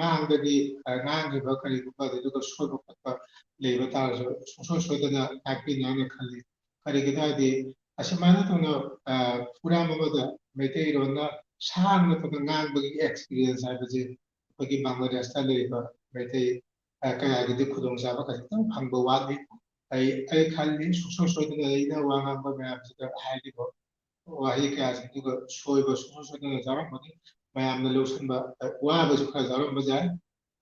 ꯃꯥꯡꯗꯒꯤ, ꯑ, ꯉꯥꯡꯈꯤꯕ ꯀꯔꯤꯒꯨꯝꯕ ꯑꯗꯨꯗꯨꯒ ꯁꯣꯏꯕ ꯈꯣꯠꯄ ꯂꯩꯕ ꯇꯥꯔꯁꯨ ꯁꯨꯡꯁꯣꯏ ꯁꯣꯏꯗꯅ ꯇꯥꯛꯄꯤꯅꯤ ꯍꯥꯏꯅ ꯈꯜꯂꯤ꯫ ꯀꯔꯤꯒꯤꯅꯣ ꯍꯥꯏꯗꯤ ꯑꯁꯨꯃꯥꯏꯅ ꯇꯧꯅ, ꯑ, ꯄ꯭ꯔꯣꯒ꯭ꯔꯥꯝ ꯑꯃꯗ ꯃꯩꯇꯩꯂꯣꯟꯅ ꯁꯥꯡꯅ ꯇꯧꯅ ꯉꯥꯡꯕꯒꯤ experience ꯍꯥꯏꯕꯁꯦ ꯑꯩꯈꯣꯏꯒꯤ ꯕꯪꯒ꯭ꯂꯥꯗꯦꯁꯇ ꯂꯩꯔꯤꯕ ꯃꯩꯇꯩ, ꯑ, ꯀꯌꯥꯒꯤꯗꯤ ꯈꯨꯗꯣꯡꯆꯥꯕ ꯈꯖꯤꯛꯇꯪ ꯐꯪꯕ ꯋꯥꯠꯂꯤ꯫ ꯑꯩ, ꯑꯩ ꯈꯜꯂꯤ ꯁꯨꯡꯁꯣꯏ ꯁꯣꯏꯗꯅ ꯑꯩꯅ ꯋꯥ ꯉꯥꯡꯕ ꯃꯌꯥꯝꯁꯤꯗ ꯍꯥꯏꯔꯤꯕ ꯋꯥꯍꯩ ꯀꯌꯥꯁꯤꯡꯗꯨꯒ ꯁꯣꯏꯕ ꯁꯨꯡꯁꯣꯏ ꯁꯣꯏꯗꯅ ꯌꯥꯎꯔꯝꯒꯅꯤ꯫ ꯃꯌꯥꯝꯅ ꯂꯧꯁꯤꯟꯕ, ꯑ, ꯋꯥꯕꯁꯨ ꯈꯔ ꯌꯥꯎꯔꯝꯕ ꯌꯥꯏ꯫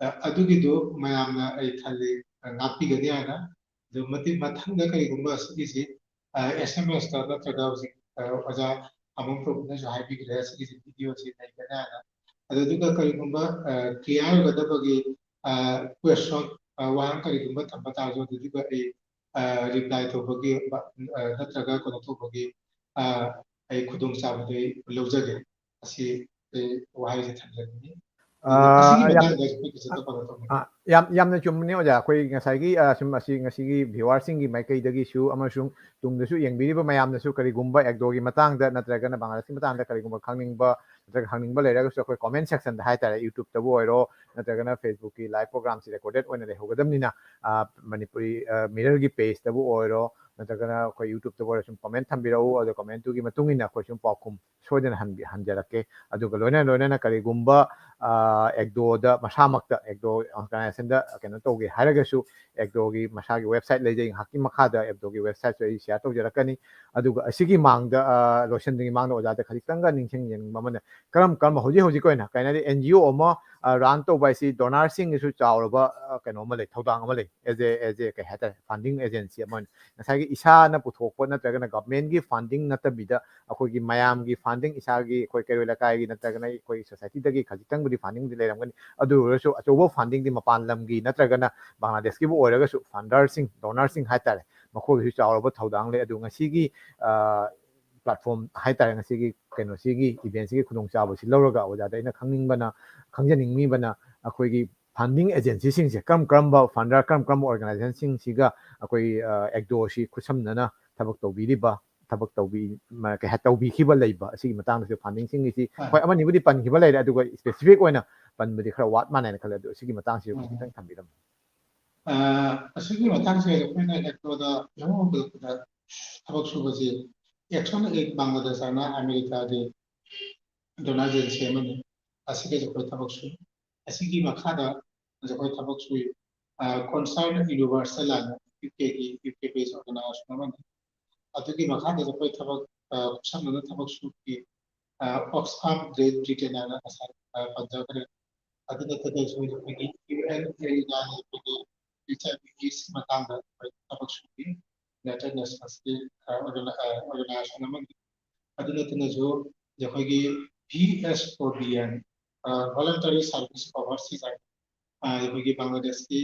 ꯑ, ꯑꯗꯨꯒꯤꯗꯨ ꯃꯌꯥꯝꯅ ꯑꯩ ꯈꯜꯂꯤ, ꯑ, ꯉꯥꯛꯄꯤꯒꯅꯤ ꯍꯥꯏꯅ꯫ ꯑꯗꯨ ꯃꯇꯤꯛ ꯃꯊꯪꯗ ꯀꯔꯤꯒꯨꯝꯕ ꯑꯁꯤꯒꯤꯁꯤ, ꯑ, S M S ꯇ ꯅꯠꯇ꯭ꯔꯒ ꯍꯧꯖꯤꯛ, ꯑ, ꯑꯣꯖꯥ ꯑꯃꯝ ꯄ꯭ꯔꯚꯨꯅꯁꯨ ꯍꯥꯏꯕꯤꯈ꯭ꯔꯦ, ꯑꯁꯤꯒꯤꯁꯤ video ꯁꯤ ꯂꯩꯒꯅꯤ ꯍꯥꯏꯅ꯫ ꯑꯗꯨꯗꯨꯒ ꯀꯔꯤꯒꯨꯝꯕ, ꯑ, clear ꯑꯣꯏꯒꯗꯕꯒꯤ, ꯑ, question ꯑ, ꯋꯥꯍꯪ ꯀꯔꯤꯒꯨꯝꯕ ꯊꯝꯕ ꯇꯥꯔꯁꯨ ꯑꯗꯨꯗꯨꯒ ꯑꯩ, ꯑ, reply ꯇꯧꯕꯒꯤ, ꯑ, ꯅꯠꯇ꯭ꯔꯒ ꯀꯩꯅꯣ ꯇꯧꯕꯒꯤ, ꯑ, ꯑꯩ ꯈꯨꯗꯣꯡꯆꯥꯕꯗꯨ ꯑꯩ ꯂꯧꯖꯒꯦ꯫ ꯑꯁꯤ ꯑꯩ ꯋꯥꯍꯩꯁꯦ ꯊꯝꯖꯅꯤꯡꯉꯤ꯫ ꯑ, ꯑꯁꯤꯒꯤ ꯌꯥꯝ, ꯃꯇꯥꯡꯗ ꯑꯩꯈꯣꯏ ꯀꯩꯁꯨ ꯑ, ꯇꯧꯕ ꯇꯧꯕ꯫ ꯑ, ꯌꯥꯝ, ꯌꯥꯝꯅ ꯆꯨꯝꯕꯅꯤ ꯑꯣꯖꯥ꯫ ꯑꯩꯈꯣꯏ ꯉꯁꯥꯏꯒꯤ, ꯑ, ꯁꯨꯝ ꯑꯁꯤ ꯉꯁꯤꯒꯤ viewerꯁꯤꯡꯒꯤ ꯃꯥꯏꯀꯩꯗꯒꯤꯁꯨ ꯑꯃꯁꯨꯡ ꯇꯨꯡꯗꯁꯨ ꯌꯦꯡꯕꯤꯔꯤꯕ ꯃꯌꯥꯝꯅꯁꯨ ꯀꯔꯤꯒꯨꯝꯕ ꯑꯦꯛꯗꯣꯒꯤ ꯃꯇꯥꯡꯗ ꯅꯠꯇ꯭ꯔꯒꯅ ꯕꯪꯒ꯭ꯂꯥꯗꯦꯁꯀꯤ ꯃꯇꯥꯡꯗ ꯀꯔꯤꯒꯨꯝꯕ ꯈꯪꯅꯤꯡꯕ ꯅꯠꯇ꯭ꯔꯒ ꯍꯪꯅꯤꯡꯕ ꯂꯩꯔꯒꯁꯨ ꯑꯩꯈꯣꯏ comment sectionꯗ ꯍꯥꯏꯇꯥꯔꯦ, YouTubeꯇꯕꯨ ꯑꯣꯏꯔꯣ ꯅꯠꯇ꯭ꯔꯒꯅ Facebookꯀꯤ live programꯁꯤ recorded ꯑꯣꯏꯅ ꯂꯩꯍꯧꯒꯗꯕꯅꯤꯅ, ꯑ, ꯃꯅꯤꯄꯨꯔꯤ, ꯑ, Mirrorꯒꯤ pageꯇꯕꯨ ꯑꯣꯏꯔꯣ ꯅꯠꯇ꯭ꯔꯒꯅ ꯑꯩꯈꯣꯏ YouTubeꯇꯕꯨ ꯑꯣꯏꯔꯣ ꯁꯨꯝ comment ꯊꯝꯕꯤꯔꯛꯎ꯫ ꯑꯗꯣ commentꯇꯨꯒꯤ ꯃꯇꯨꯡ ꯏꯟꯅ ꯑꯩꯈꯣꯏ ꯁꯨꯝ ꯄꯥꯎꯈꯨꯝ ꯁꯣꯏꯗꯅ ꯍꯟꯕꯤ-, ꯍꯟꯖꯔꯛꯀꯦ꯫ ꯑꯗꯨꯒ ꯂꯣꯏꯅ ꯂꯣꯏꯅꯅ ꯀꯔꯤꯒꯨꯝꯕ, ꯑ, ꯑꯦꯛꯗꯣꯗ ꯃꯁꯥꯃꯛꯇ ꯑꯦꯛꯗꯣ organizationꯗ ꯀꯩꯅꯣ ꯇꯧꯒꯦ ꯍꯥꯏꯔꯒꯁꯨ ꯑꯦꯛꯗꯣꯒꯤ ꯃꯁꯥꯒꯤ website ꯂꯩꯖꯩ꯫ ꯉꯥꯏꯍꯥꯛꯀꯤ ꯃꯈꯥꯗ ꯑꯦꯛꯗꯣꯒꯤ websiteꯁꯨ ꯑꯩ share ꯇꯧꯖꯔꯛꯀꯅꯤ꯫ ꯑꯗꯨꯒ ꯑꯁꯤꯒꯤ ꯃꯥꯡꯗ, ꯑ, ꯂꯣꯏꯁꯤꯟꯗ꯭ꯔꯤꯉꯩ ꯃꯥꯡꯗ ꯑꯣꯖꯥꯗ ꯈꯖꯤꯛꯇꯪꯒ ꯅꯤꯡꯁꯤꯡꯖꯅꯤꯡꯕ ꯑꯃꯅ, ꯀꯔꯝ ꯀꯔꯝꯕ ꯍꯧꯖꯤꯛ ꯍꯧꯖꯤꯛꯀꯤ ꯑꯣꯏꯅ ꯀꯩ ꯍꯥꯏꯅꯤ, NGO ꯑꯃ, ꯑ, run ꯇꯧꯕ ꯍꯥꯏꯁꯤ donorꯁꯤꯡꯒꯤꯁꯨ ꯆꯥꯎꯔꯕ, ꯑ, ꯀꯩꯅꯣ ꯑꯃ ꯂꯩ, ꯊꯧꯗꯥꯡ ꯑꯃ ꯂꯩ꯫ As a, as a ꯀꯩ ꯍꯥꯏꯇꯥꯔꯦ, funding agency ꯑꯃ ꯑꯣꯏꯅ ꯉꯁꯥꯏꯒꯤ ꯏꯁꯥꯅ ꯄꯨꯊꯣꯛꯄ ꯅꯠꯇ꯭ꯔꯒꯅ governmentꯀꯤ funding ꯅꯠꯇꯕꯤꯗ ꯑꯩꯈꯣꯏꯒꯤ ꯃꯌꯥꯝꯒꯤ funding, ꯏꯁꯥꯒꯤ ꯑꯩꯈꯣꯏ ꯀꯩꯔꯣꯏ ꯂꯩꯀꯥꯏꯒꯤ ꯅꯠꯇ꯭ꯔꯒꯅ ꯑꯩꯈꯣꯏ societyꯗꯒꯤ ꯈꯖꯤꯛꯇꯪꯕꯨꯗꯤ fundingꯗꯤ ꯂꯩꯔꯝꯒꯅꯤ꯫ ꯑꯗꯨ ꯑꯣꯏꯔꯒꯁꯨ ꯑꯆꯧꯕ fundingꯗꯤ ꯃꯄꯥꯟ ꯂꯝꯒꯤ ꯅꯠꯇ꯭ꯔꯒꯅ ꯕꯪꯒ꯭ꯂꯥꯗꯦꯁꯀꯤꯕꯨ ꯑꯣꯏꯔꯒꯁꯨ funderꯁꯤꯡ, donorꯁꯤꯡ ꯍꯥꯏꯇꯥꯔꯦ, ꯃꯈꯣꯏꯒꯤꯁꯨ ꯆꯥꯎꯔꯕ ꯊꯧꯗꯥꯡ ꯂꯩ꯫ ꯑꯗꯨ ꯉꯁꯤꯒꯤ, ꯑ, platform ꯍꯥꯏꯇꯥꯔꯦ, ꯉꯁꯤꯒꯤ ꯀꯩꯅꯣꯁꯤꯒꯤ eventꯁꯤꯒꯤ ꯈꯨꯗꯣꯡꯆꯥꯕꯁꯤ ꯂꯧꯔꯒ ꯑꯣꯖꯥꯗ ꯑꯩꯅ ꯈꯪꯅꯤꯡꯕꯅ, ꯈꯪꯖꯅꯤꯡꯉꯤꯕꯅ ꯑꯩꯈꯣꯏꯒꯤ funding agencyꯁꯤꯡꯁꯦ ꯀꯔꯝ ꯀꯔꯝꯕ funder, ꯀꯔꯝ ꯀꯔꯝꯕ organizationꯁꯤꯡꯁꯤꯒ ꯑꯩꯈꯣꯏ, ꯑ, ꯑꯦꯛꯗꯣꯁꯤ ꯈꯨꯠꯁꯝꯅꯅ ꯊꯕꯛ ꯇꯧꯕꯤꯔꯤꯕ, ꯊꯕꯛ ꯇꯧꯕꯤ-, ꯃ-, ꯀꯩ ꯍꯥꯏ-, ꯇꯧꯕꯤꯈꯤꯕ ꯂꯩꯕ, ꯑꯁꯤꯒꯤ ꯃꯇꯥꯡꯗꯁꯨ fundingꯁꯤꯡꯒꯤꯁꯤ, ꯍꯣꯏ꯫ ꯍꯣꯏ, ꯑꯃꯅꯤꯕꯨꯗꯤ ꯄꯟꯈꯤꯕ ꯂꯩꯔꯦ, ꯑꯗꯨꯒ specific ꯑꯣꯏꯅ ꯄꯟꯕꯗꯤ ꯈꯔ ꯋꯥꯠ ꯃꯥꯟꯅꯦꯅ ꯈꯜꯂꯦ꯫ ꯑꯗꯨ ꯑꯁꯤꯒꯤ ꯃꯇꯥꯡꯁꯤꯁꯨ ꯎꯝ꯫ ꯈꯤꯇꯪ ꯊꯝꯕꯤꯔꯝꯃꯨ꯫ ꯑ, ꯑꯁꯤꯒꯤ ꯃꯇꯥꯡꯁꯦ ꯑꯩꯈꯣꯏꯅ ꯑꯦꯛꯗꯣꯗ ꯏꯍꯧ ꯍꯧꯒꯠꯂꯛꯄꯗ ꯊꯕꯛ ꯁꯨꯕꯁꯤ Action Aid Bangladesh ꯍꯥꯏꯅ ꯑꯃꯦꯔꯤꯀꯥꯒꯤ donor agency ꯑꯃꯅꯤ꯫ ꯑꯁꯤꯗꯁꯨ ꯑꯩꯈꯣꯏ ꯊꯕꯛ ꯁꯨꯏ꯫ ꯑꯁꯤꯒꯤ ꯃꯈꯥꯗ ꯑꯩꯈꯣꯏ ꯊꯕꯛ ꯁꯨꯏ꯫ ꯑ, Concerned Universal ꯍꯥꯏꯅ UKꯒꯤ, UK based organization ꯑꯃꯅꯤ꯫ ꯑꯗꯨꯒꯤ ꯃꯈꯥꯗꯁꯨ ꯑꯩꯈꯣꯏ ꯊꯕꯛ, ꯑ, ꯈꯨꯠꯁꯝꯅꯅ ꯊꯕꯛ ꯁꯨꯔꯤ꯫ ꯑ, Oxfam Great Britain ꯍꯥꯏꯅ ꯉꯁꯥꯏ, ꯑ, ꯄꯟꯖꯈ꯭ꯔꯦ꯫ ꯑꯗꯨ ꯅꯠꯇꯅꯁꯨ ꯑꯩꯈꯣꯏꯒꯤ UNAIDS ꯍꯥꯏꯅ ꯑꯩꯈꯣꯏꯒꯤ HIV AIDS ꯃꯇꯥꯡꯗ ꯑꯩꯈꯣꯏ ꯊꯕꯛ ꯁꯨꯔꯤ꯫ United Nationsꯀꯤ, ꯑ, ꯑꯣꯔꯒꯅ-, ꯑ, organization ꯑꯃꯅꯤ꯫ ꯑꯗꯨ ꯅꯠꯇꯅꯁꯨ ꯑꯩꯈꯣꯏꯒꯤ VSOBN, ꯑ, Voluntary Service Overseas ꯍꯥꯏꯅ, ꯑ, ꯑꯩꯈꯣꯏꯒꯤ ꯕꯪꯒ꯭ꯂꯥꯗꯦꯁꯀꯤ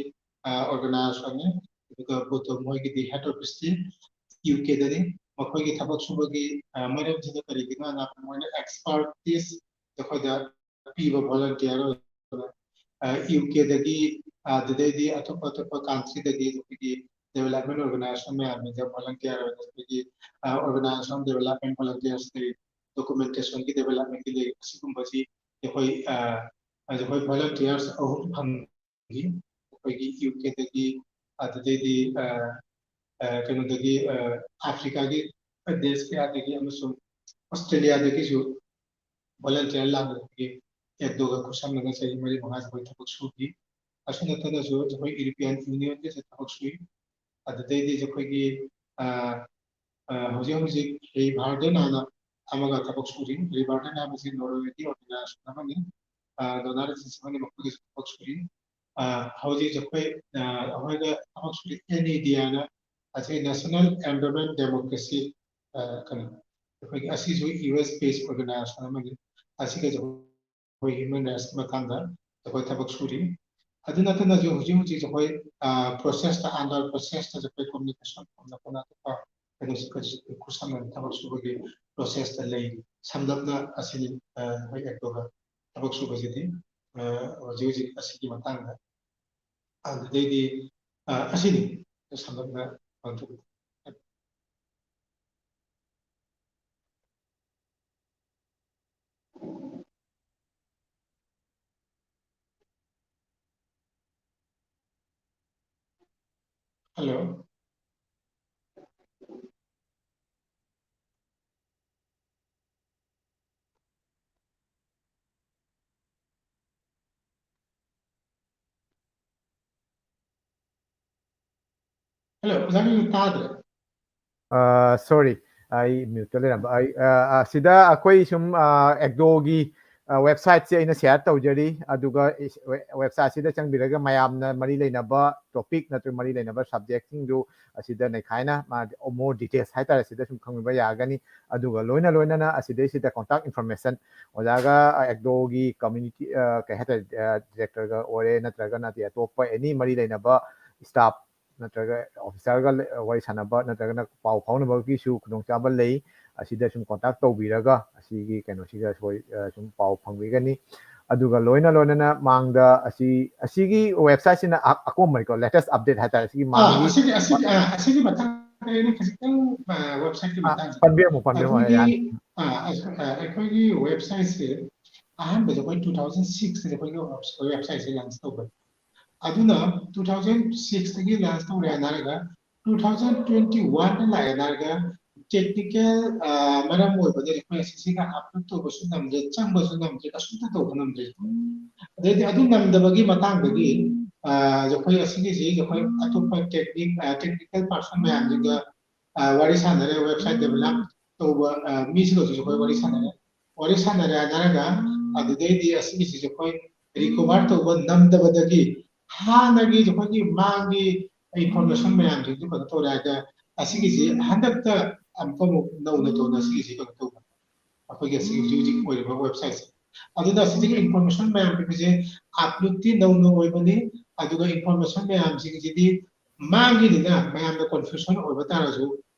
ꯑꯣꯔꯒꯅꯥꯏꯖꯦꯁꯟꯅꯤ꯫ ꯑꯗꯨꯒ ꯕꯣꯇꯣ ꯃꯣꯏꯒꯤꯗꯤ ꯍꯦꯗ ꯑꯣꯐꯤꯁꯇꯤ ꯌꯨ ꯀꯦꯗꯅꯤ꯫ ꯃꯈꯣꯏꯒꯤ ꯊꯕꯛ ꯁꯨꯕꯒꯤ ꯃꯔꯝꯁꯤꯅ ꯀꯔꯤꯒꯤꯅꯣ ꯍꯥꯏꯅ ꯃꯣꯏꯅ ꯑꯦꯛꯁꯄꯔꯇꯤꯁ ꯑꯩꯈꯣꯏꯗ ꯄꯤꯕ ꯚꯣꯂꯟꯇꯤꯌꯔ ꯑꯣꯏꯅ ꯌꯨ ꯀꯦꯗꯒꯤ, ꯑꯗꯨꯗꯩꯗꯤ ꯑꯇꯣꯞꯄ ꯑꯇꯣꯞꯄ ꯀꯟꯇ꯭ꯔꯤꯗꯒꯤ ꯑꯩꯈꯣꯏꯒꯤ ꯗꯦꯕꯂꯞꯃꯦꯟ ꯑꯣꯔꯒꯅꯥꯏꯖꯦꯁꯟ ꯃꯌꯥꯝꯁꯤꯗ ꯚꯣꯂꯟꯇꯤꯌꯔ ꯑꯣꯏꯅ ꯑꯩꯈꯣꯏꯒꯤ ꯑꯣꯔꯒꯅꯥꯏꯖꯦꯁꯟ ꯗꯦꯕꯂꯞꯃꯦꯟ ꯚꯣꯂꯟꯇꯤꯌꯔꯁ ꯂꯩ, ꯗꯣꯀꯨꯃꯦꯟꯇꯦꯁꯟꯒꯤ ꯗꯦꯕꯂꯞꯃꯦꯟꯒꯤ ꯂꯩ, ꯑꯁꯤꯒꯨꯝꯕꯁꯤ ꯑꯩꯈꯣꯏ ꯑꯩꯈꯣꯏ ꯚꯣꯂꯟꯇꯤꯌꯔꯁ ꯑꯍꯨꯝ ꯐꯪꯉꯤ꯫ ꯑꯩꯈꯣꯏꯒꯤ ꯌꯨ ꯀꯦꯗꯒꯤ, ꯑꯗꯨꯗꯩꯗꯤ ꯀꯩꯅꯣꯗꯒꯤ, ꯑꯐ꯭ꯔꯤꯀꯥꯒꯤ ꯗꯦꯁ ꯀꯌꯥꯗꯒꯤ ꯑꯃꯁꯨꯡ ꯑꯣꯁꯇ꯭ꯔꯦꯂꯤꯌꯥꯗꯒꯤꯁꯨ ꯚꯣꯂꯟꯇꯤꯌꯔ ꯂꯥꯛꯅꯕꯒꯤ ꯑꯦꯛꯗꯣꯒ ꯈꯨꯠꯁꯝꯅꯅ ꯆꯍꯤ ꯃꯔꯤ ꯃꯉꯥ ꯑꯩꯈꯣꯏ ꯊꯕꯛ ꯁꯨꯈꯤ꯫ ꯑꯁꯤ ꯅꯠꯇꯅꯁꯨ ꯑꯩꯈꯣꯏ ꯌꯨꯔꯣꯄꯤꯌꯥꯟ ꯌꯨꯅꯤꯌꯟꯒꯤꯁꯨ ꯊꯕꯛ ꯁꯨꯏ꯫ ꯑꯗꯨꯗꯩꯗꯤ ꯑꯩꯈꯣꯏꯒꯤ ꯍꯧꯖꯤꯛ ꯍꯧꯖꯤꯛ ꯔꯤꯚꯥꯔꯗꯦꯟ ꯍꯥꯏꯅ ꯑꯃꯒ ꯊꯕꯛ ꯁꯨꯔꯤ꯫ ꯔꯤꯚꯥꯔꯗꯦꯟ ꯍꯥꯏꯕꯁꯤ ꯅꯣꯔꯋꯦꯒꯤ ꯑꯣꯔꯒꯅꯥꯏꯖꯦꯁꯟ ꯑꯃꯅꯤ꯫ ꯗꯣꯅꯔ ꯑꯦꯖꯦꯟꯁꯤ ꯑꯃꯅꯤ, ꯃꯈꯣꯏꯒꯤꯁꯨ ꯊꯕꯛ ꯁꯨꯔꯤ꯫ ꯍꯧꯖꯤꯛ ꯑꯩꯈꯣꯏ ꯑꯩꯈꯣꯏꯒ ꯊꯕꯛ ꯁꯨꯔꯤ ꯑꯦꯟ ꯏ ꯗꯤ ꯍꯥꯏꯅ, ꯑꯁꯤ ꯅꯦꯁꯅꯦꯜ ꯑꯦꯟꯗꯣꯃꯦꯟ ꯗꯦꯃꯣꯀ꯭ꯔꯦꯁꯤ ꯀꯩꯅꯣ, ꯑꯩꯈꯣꯏꯒꯤ ꯑꯁꯤꯁꯨ ꯌꯨ ꯑꯦꯁ ꯕꯦꯁ ꯑꯣꯔꯒꯅꯥꯏꯖꯦꯁꯟ ꯑꯃꯅꯤ꯫ ꯑꯁꯤꯒꯁꯨ ꯑꯩꯈꯣꯏ ꯍ꯭ꯌꯨꯃꯦꯟ ꯔꯥꯏꯠꯁꯀꯤ ꯃꯇꯥꯡꯗ ꯑꯩꯈꯣꯏ ꯊꯕꯛ ꯁꯨꯔꯤ꯫ ꯑꯗꯨ ꯅꯠꯇꯅꯁꯨ ꯍꯧꯖꯤꯛ ꯍꯧꯖꯤꯛ ꯑꯩꯈꯣꯏ ꯄ꯭ꯔꯣꯁꯦꯁꯇ, ꯑꯟꯗꯔ ꯄ꯭ꯔꯣꯁꯦꯁꯇꯁꯨ ꯑꯩꯈꯣꯏ ꯀꯝꯃꯨꯅꯤꯀꯦꯁꯟ ꯐꯣꯝꯅ ꯈꯣꯠꯅ ꯑꯇꯣꯞꯄ ꯀꯩꯅꯣꯁꯨ ꯈꯨꯠꯁꯝꯅꯅ ꯊꯕꯛ ꯁꯨꯕꯒꯤ ꯄ꯭ꯔꯣꯁꯦꯁꯇ ꯂꯩꯔꯤ꯫ ꯁꯝꯂꯞꯅ ꯑꯁꯤꯅꯤ ꯑꯩꯈꯣꯏ ꯑꯦꯛꯗꯣꯒ ꯊꯕꯛ ꯁꯨꯕꯁꯤꯗꯤ ꯍꯧꯖꯤꯛ ꯍꯧꯖꯤꯛ ꯑꯁꯤꯒꯤ ꯃꯇꯥꯡꯗ꯫ ꯑꯗꯨꯗꯩꯗꯤ ꯑꯁꯤꯅꯤ ꯁꯝꯂꯞꯅ ꯄꯥꯡꯊꯣꯛꯄ꯫ ꯍꯜꯂꯣ꯫ ꯍꯜꯂꯣ, ꯑꯣꯖꯥ ꯃꯤꯡ ꯇꯥꯗ꯭ꯔꯦ꯫ ꯑ, ꯁꯣꯔꯤ, ꯑꯩ ꯃ꯭ꯌꯨꯠꯇ ꯂꯩꯔꯝꯕ꯫ ꯑꯩ, ꯑ, ꯑ, ꯁꯤꯗ ꯑꯩꯈꯣꯏ ꯁꯨꯝ, ꯑ, ꯑꯦꯛꯗꯣꯒꯤ ꯋꯦꯕꯁꯥꯏꯠꯁꯦ ꯑꯩꯅ ꯁꯤꯌꯥꯔ ꯇꯧꯖꯔꯤ꯫ ꯑꯗꯨꯒ ꯋꯦꯕꯁꯥꯏꯠꯁꯤꯗ ꯆꯪꯕꯤꯔꯒ ꯃꯌꯥꯝꯅ ꯃꯔꯤ ꯂꯩꯅꯕ ꯇꯣꯄꯤꯛ ꯅꯠꯇ꯭ꯔꯒ ꯃꯔꯤ ꯂꯩꯅꯕ ꯁꯕꯖꯦꯛꯁꯤꯡꯗꯨ ꯑꯁꯤꯗ ꯅꯩꯈꯥꯏꯅ ꯃꯣꯔ ꯗꯤꯇꯦꯜꯁ ꯍꯥꯏꯇꯥꯔꯦ, ꯁꯤꯗ ꯁꯨꯝ ꯈꯪꯕꯤꯕ ꯌꯥꯒꯅꯤ꯫ ꯑꯗꯨꯒ ꯂꯣꯏꯅ ꯂꯣꯏꯅꯅ ꯑꯁꯤꯗꯩꯁꯤꯗ ꯀꯣꯟꯇꯥꯛ ꯏꯟꯐꯣꯔꯃꯦꯁꯟ ꯑꯣꯖꯥꯒ ꯑꯦꯛꯗꯣꯒꯤ ꯀꯝꯃ꯭ꯌꯨꯅꯤꯇꯤ ꯀꯩ ꯍꯥꯏꯇꯥꯔꯦ, ꯗꯤꯔꯦꯛꯇꯔꯒ ꯑꯣꯏꯔꯦ ꯅꯠꯇ꯭ꯔꯒꯅ ꯑꯇꯩ ꯑꯇꯣꯞꯄ ꯑꯦꯅꯤ ꯃꯔꯤ ꯂꯩꯅꯕ ꯁ꯭ꯇꯥꯐ ꯅꯠꯇ꯭ꯔꯒ ꯑꯣꯐꯤꯁꯥꯔꯒ ꯋꯥꯔꯤ ꯁꯥꯟꯅꯕ ꯅꯠꯇ꯭ꯔꯒꯅ ꯄꯥꯎ ꯐꯥꯎꯅꯕꯒꯤꯁꯨ ꯈꯨꯗꯣꯡꯆꯥꯕ ꯂꯩ꯫ ꯑꯁꯤꯗ ꯁꯨꯝ ꯀꯣꯟꯇꯥꯛ ꯇꯧꯕꯤꯔꯒ ꯑꯁꯤꯒꯤ ꯀꯩꯅꯣꯁꯤꯒ ꯁꯣꯏ ꯁꯨꯝ ꯄꯥꯎ ꯐꯪꯕꯤꯒꯅꯤ꯫ ꯑꯗꯨꯒ ꯂꯣꯏꯅ ꯂꯣꯏꯅꯅ ꯃꯥꯡꯗ ꯑꯁꯤ ꯑꯁꯤꯒꯤ ꯋꯦꯕꯁꯥꯏꯠꯁꯤꯅ ꯑꯀꯣꯝꯕꯅꯤꯀꯣ, latest update ꯍꯥꯏꯇꯥꯔꯦ, ꯑꯁꯤꯒꯤ ꯃꯥꯡꯒꯤ ꯑꯁꯤꯒꯤ ꯑꯁꯤꯒꯤ ꯑ, ꯑꯁꯤꯒꯤ ꯃꯇꯥꯡꯗ ꯑꯩꯅ ꯈꯖꯤꯛꯇꯪ ꯋꯦꯕꯁꯥꯏꯠꯀꯤ ꯃꯇꯥꯡꯁꯦ ꯄꯟꯕꯤꯔꯝꯃꯣ, ꯄꯟꯕꯤꯔꯝꯃꯣ, ꯑꯩꯈꯣꯏꯒꯤ ꯌꯥꯅꯤ꯫ ꯑ, ꯑ, ꯑꯩꯈꯣꯏꯒꯤ ꯋꯦꯕꯁꯥꯏꯠꯁꯦ ꯑꯍꯥꯟꯕꯗ ꯑꯩꯈꯣꯏ ꯇꯨ ꯊꯥꯎꯖꯟ ꯁꯤꯛꯁꯇ ꯑꯩꯈꯣꯏꯒꯤ ꯋꯦꯕꯁꯥꯏꯠꯁꯦ ꯂꯥꯟꯆ ꯇꯧꯕꯅꯤ꯫ ꯑꯗꯨꯅ ꯇꯨ ꯊꯥꯎꯖꯟ ꯁꯤꯛꯁꯇꯒꯤ ꯂꯥꯟꯆ ꯇꯧꯔꯦ ꯍꯥꯏꯅꯔꯒ ꯇꯨ ꯊꯥꯎꯖꯟ ꯇ꯭ꯋꯦꯟꯇꯤ ꯋꯥꯟꯗ ꯂꯥꯛꯑꯦ ꯍꯥꯏꯔꯒ ꯇꯦꯛꯅꯤꯀꯦꯜ ꯃꯔꯝ ꯑꯣꯏꯕꯗꯒꯤ ꯑꯩꯈꯣꯏ ꯑꯁꯤꯁꯤꯒ ꯑꯞꯂꯣꯗ ꯇꯧꯕꯁꯨ ꯉꯝꯗ꯭ꯔꯦ, ꯆꯪꯕꯁꯨ ꯉꯝꯗ꯭ꯔꯦ, ꯀꯩꯁꯨꯝꯇ ꯇꯧꯕ ꯉꯝꯗ꯭ꯔꯦ꯫ ꯑꯗꯩꯗꯤ ꯑꯗꯨ ꯉꯝꯗꯕꯒꯤ ꯃꯇꯥꯡꯗꯒꯤ ꯑꯩꯈꯣꯏ ꯑꯁꯤꯒꯤꯁꯤ ꯑꯩꯈꯣꯏ ꯑꯇꯣꯞꯄ ꯇꯦꯛꯅꯤꯛ ꯇꯦꯛꯅꯤꯀꯦꯜ ꯄꯥꯔꯁꯟ ꯃꯌꯥꯝꯁꯤꯒ ꯋꯥꯔꯤ ꯁꯥꯟꯅꯔꯦ, ꯋꯦꯕꯁꯥꯏꯠ ꯗꯦꯕꯂꯞ ꯇꯧꯕ ꯃꯤꯁꯤꯡꯒꯁꯨ ꯑꯩꯈꯣꯏ ꯋꯥꯔꯤ ꯁꯥꯟꯅꯔꯦ꯫ ꯋꯥꯔꯤ ꯁꯥꯟꯅꯔꯦ ꯍꯥꯏꯅꯔꯒ ꯑꯗꯨꯗꯩꯗꯤ ꯑꯁꯤꯒꯤꯁꯤꯁꯨ ꯑꯩꯈꯣꯏ ꯔꯤꯀꯣꯚꯔ ꯇꯧꯕ ꯉꯝꯗꯕꯗꯒꯤ ꯍꯥꯟꯅꯒꯤ ꯑꯩꯈꯣꯏꯒꯤ ꯃꯥꯡꯒꯤ ꯏꯟꯐꯣꯔꯃꯦꯁꯟ ꯃꯌꯥꯝꯁꯤꯡꯁꯨ ꯀꯩꯅꯣ ꯇꯧꯔꯦ ꯍꯥꯏꯗ ꯑꯁꯤꯒꯤꯁꯤ ꯍꯟꯗꯛꯇ ꯑꯃꯨꯛꯀ ꯑꯃꯨꯛ ꯅꯧꯅ ꯇꯧꯅ ꯑꯁꯤꯒꯤꯁꯤ ꯀꯩꯅꯣ ꯇꯧꯕ ꯑꯩꯈꯣꯏꯒꯤ ꯑꯁꯤꯒꯤ ꯍꯧꯖꯤꯛ ꯍꯧꯖꯤꯛ ꯑꯣꯏꯔꯤꯕ ꯋꯦꯕꯁꯥꯏꯠꯁꯦ꯫ ꯑꯗꯨꯅ ꯑꯁꯤꯗꯒꯤ ꯏꯟꯐꯣꯔꯃꯦꯁꯟ ꯃꯌꯥꯝ ꯄꯤꯕꯁꯦ ꯑꯞꯂꯣꯗꯇꯤ ꯅꯧꯅ ꯑꯣꯏꯕꯅꯤ꯫ ꯑꯗꯨꯒ ꯏꯟꯐꯣꯔꯃꯦꯁꯟ ꯃꯌꯥꯝꯁꯤꯡꯁꯤꯗꯤ ꯃꯥꯡꯒꯤꯅꯤꯅ ꯃꯌꯥꯝꯗ ꯀꯟꯐ꯭ꯌꯨꯁꯟ ꯑꯣꯏꯕ ꯇꯥꯔꯁꯨ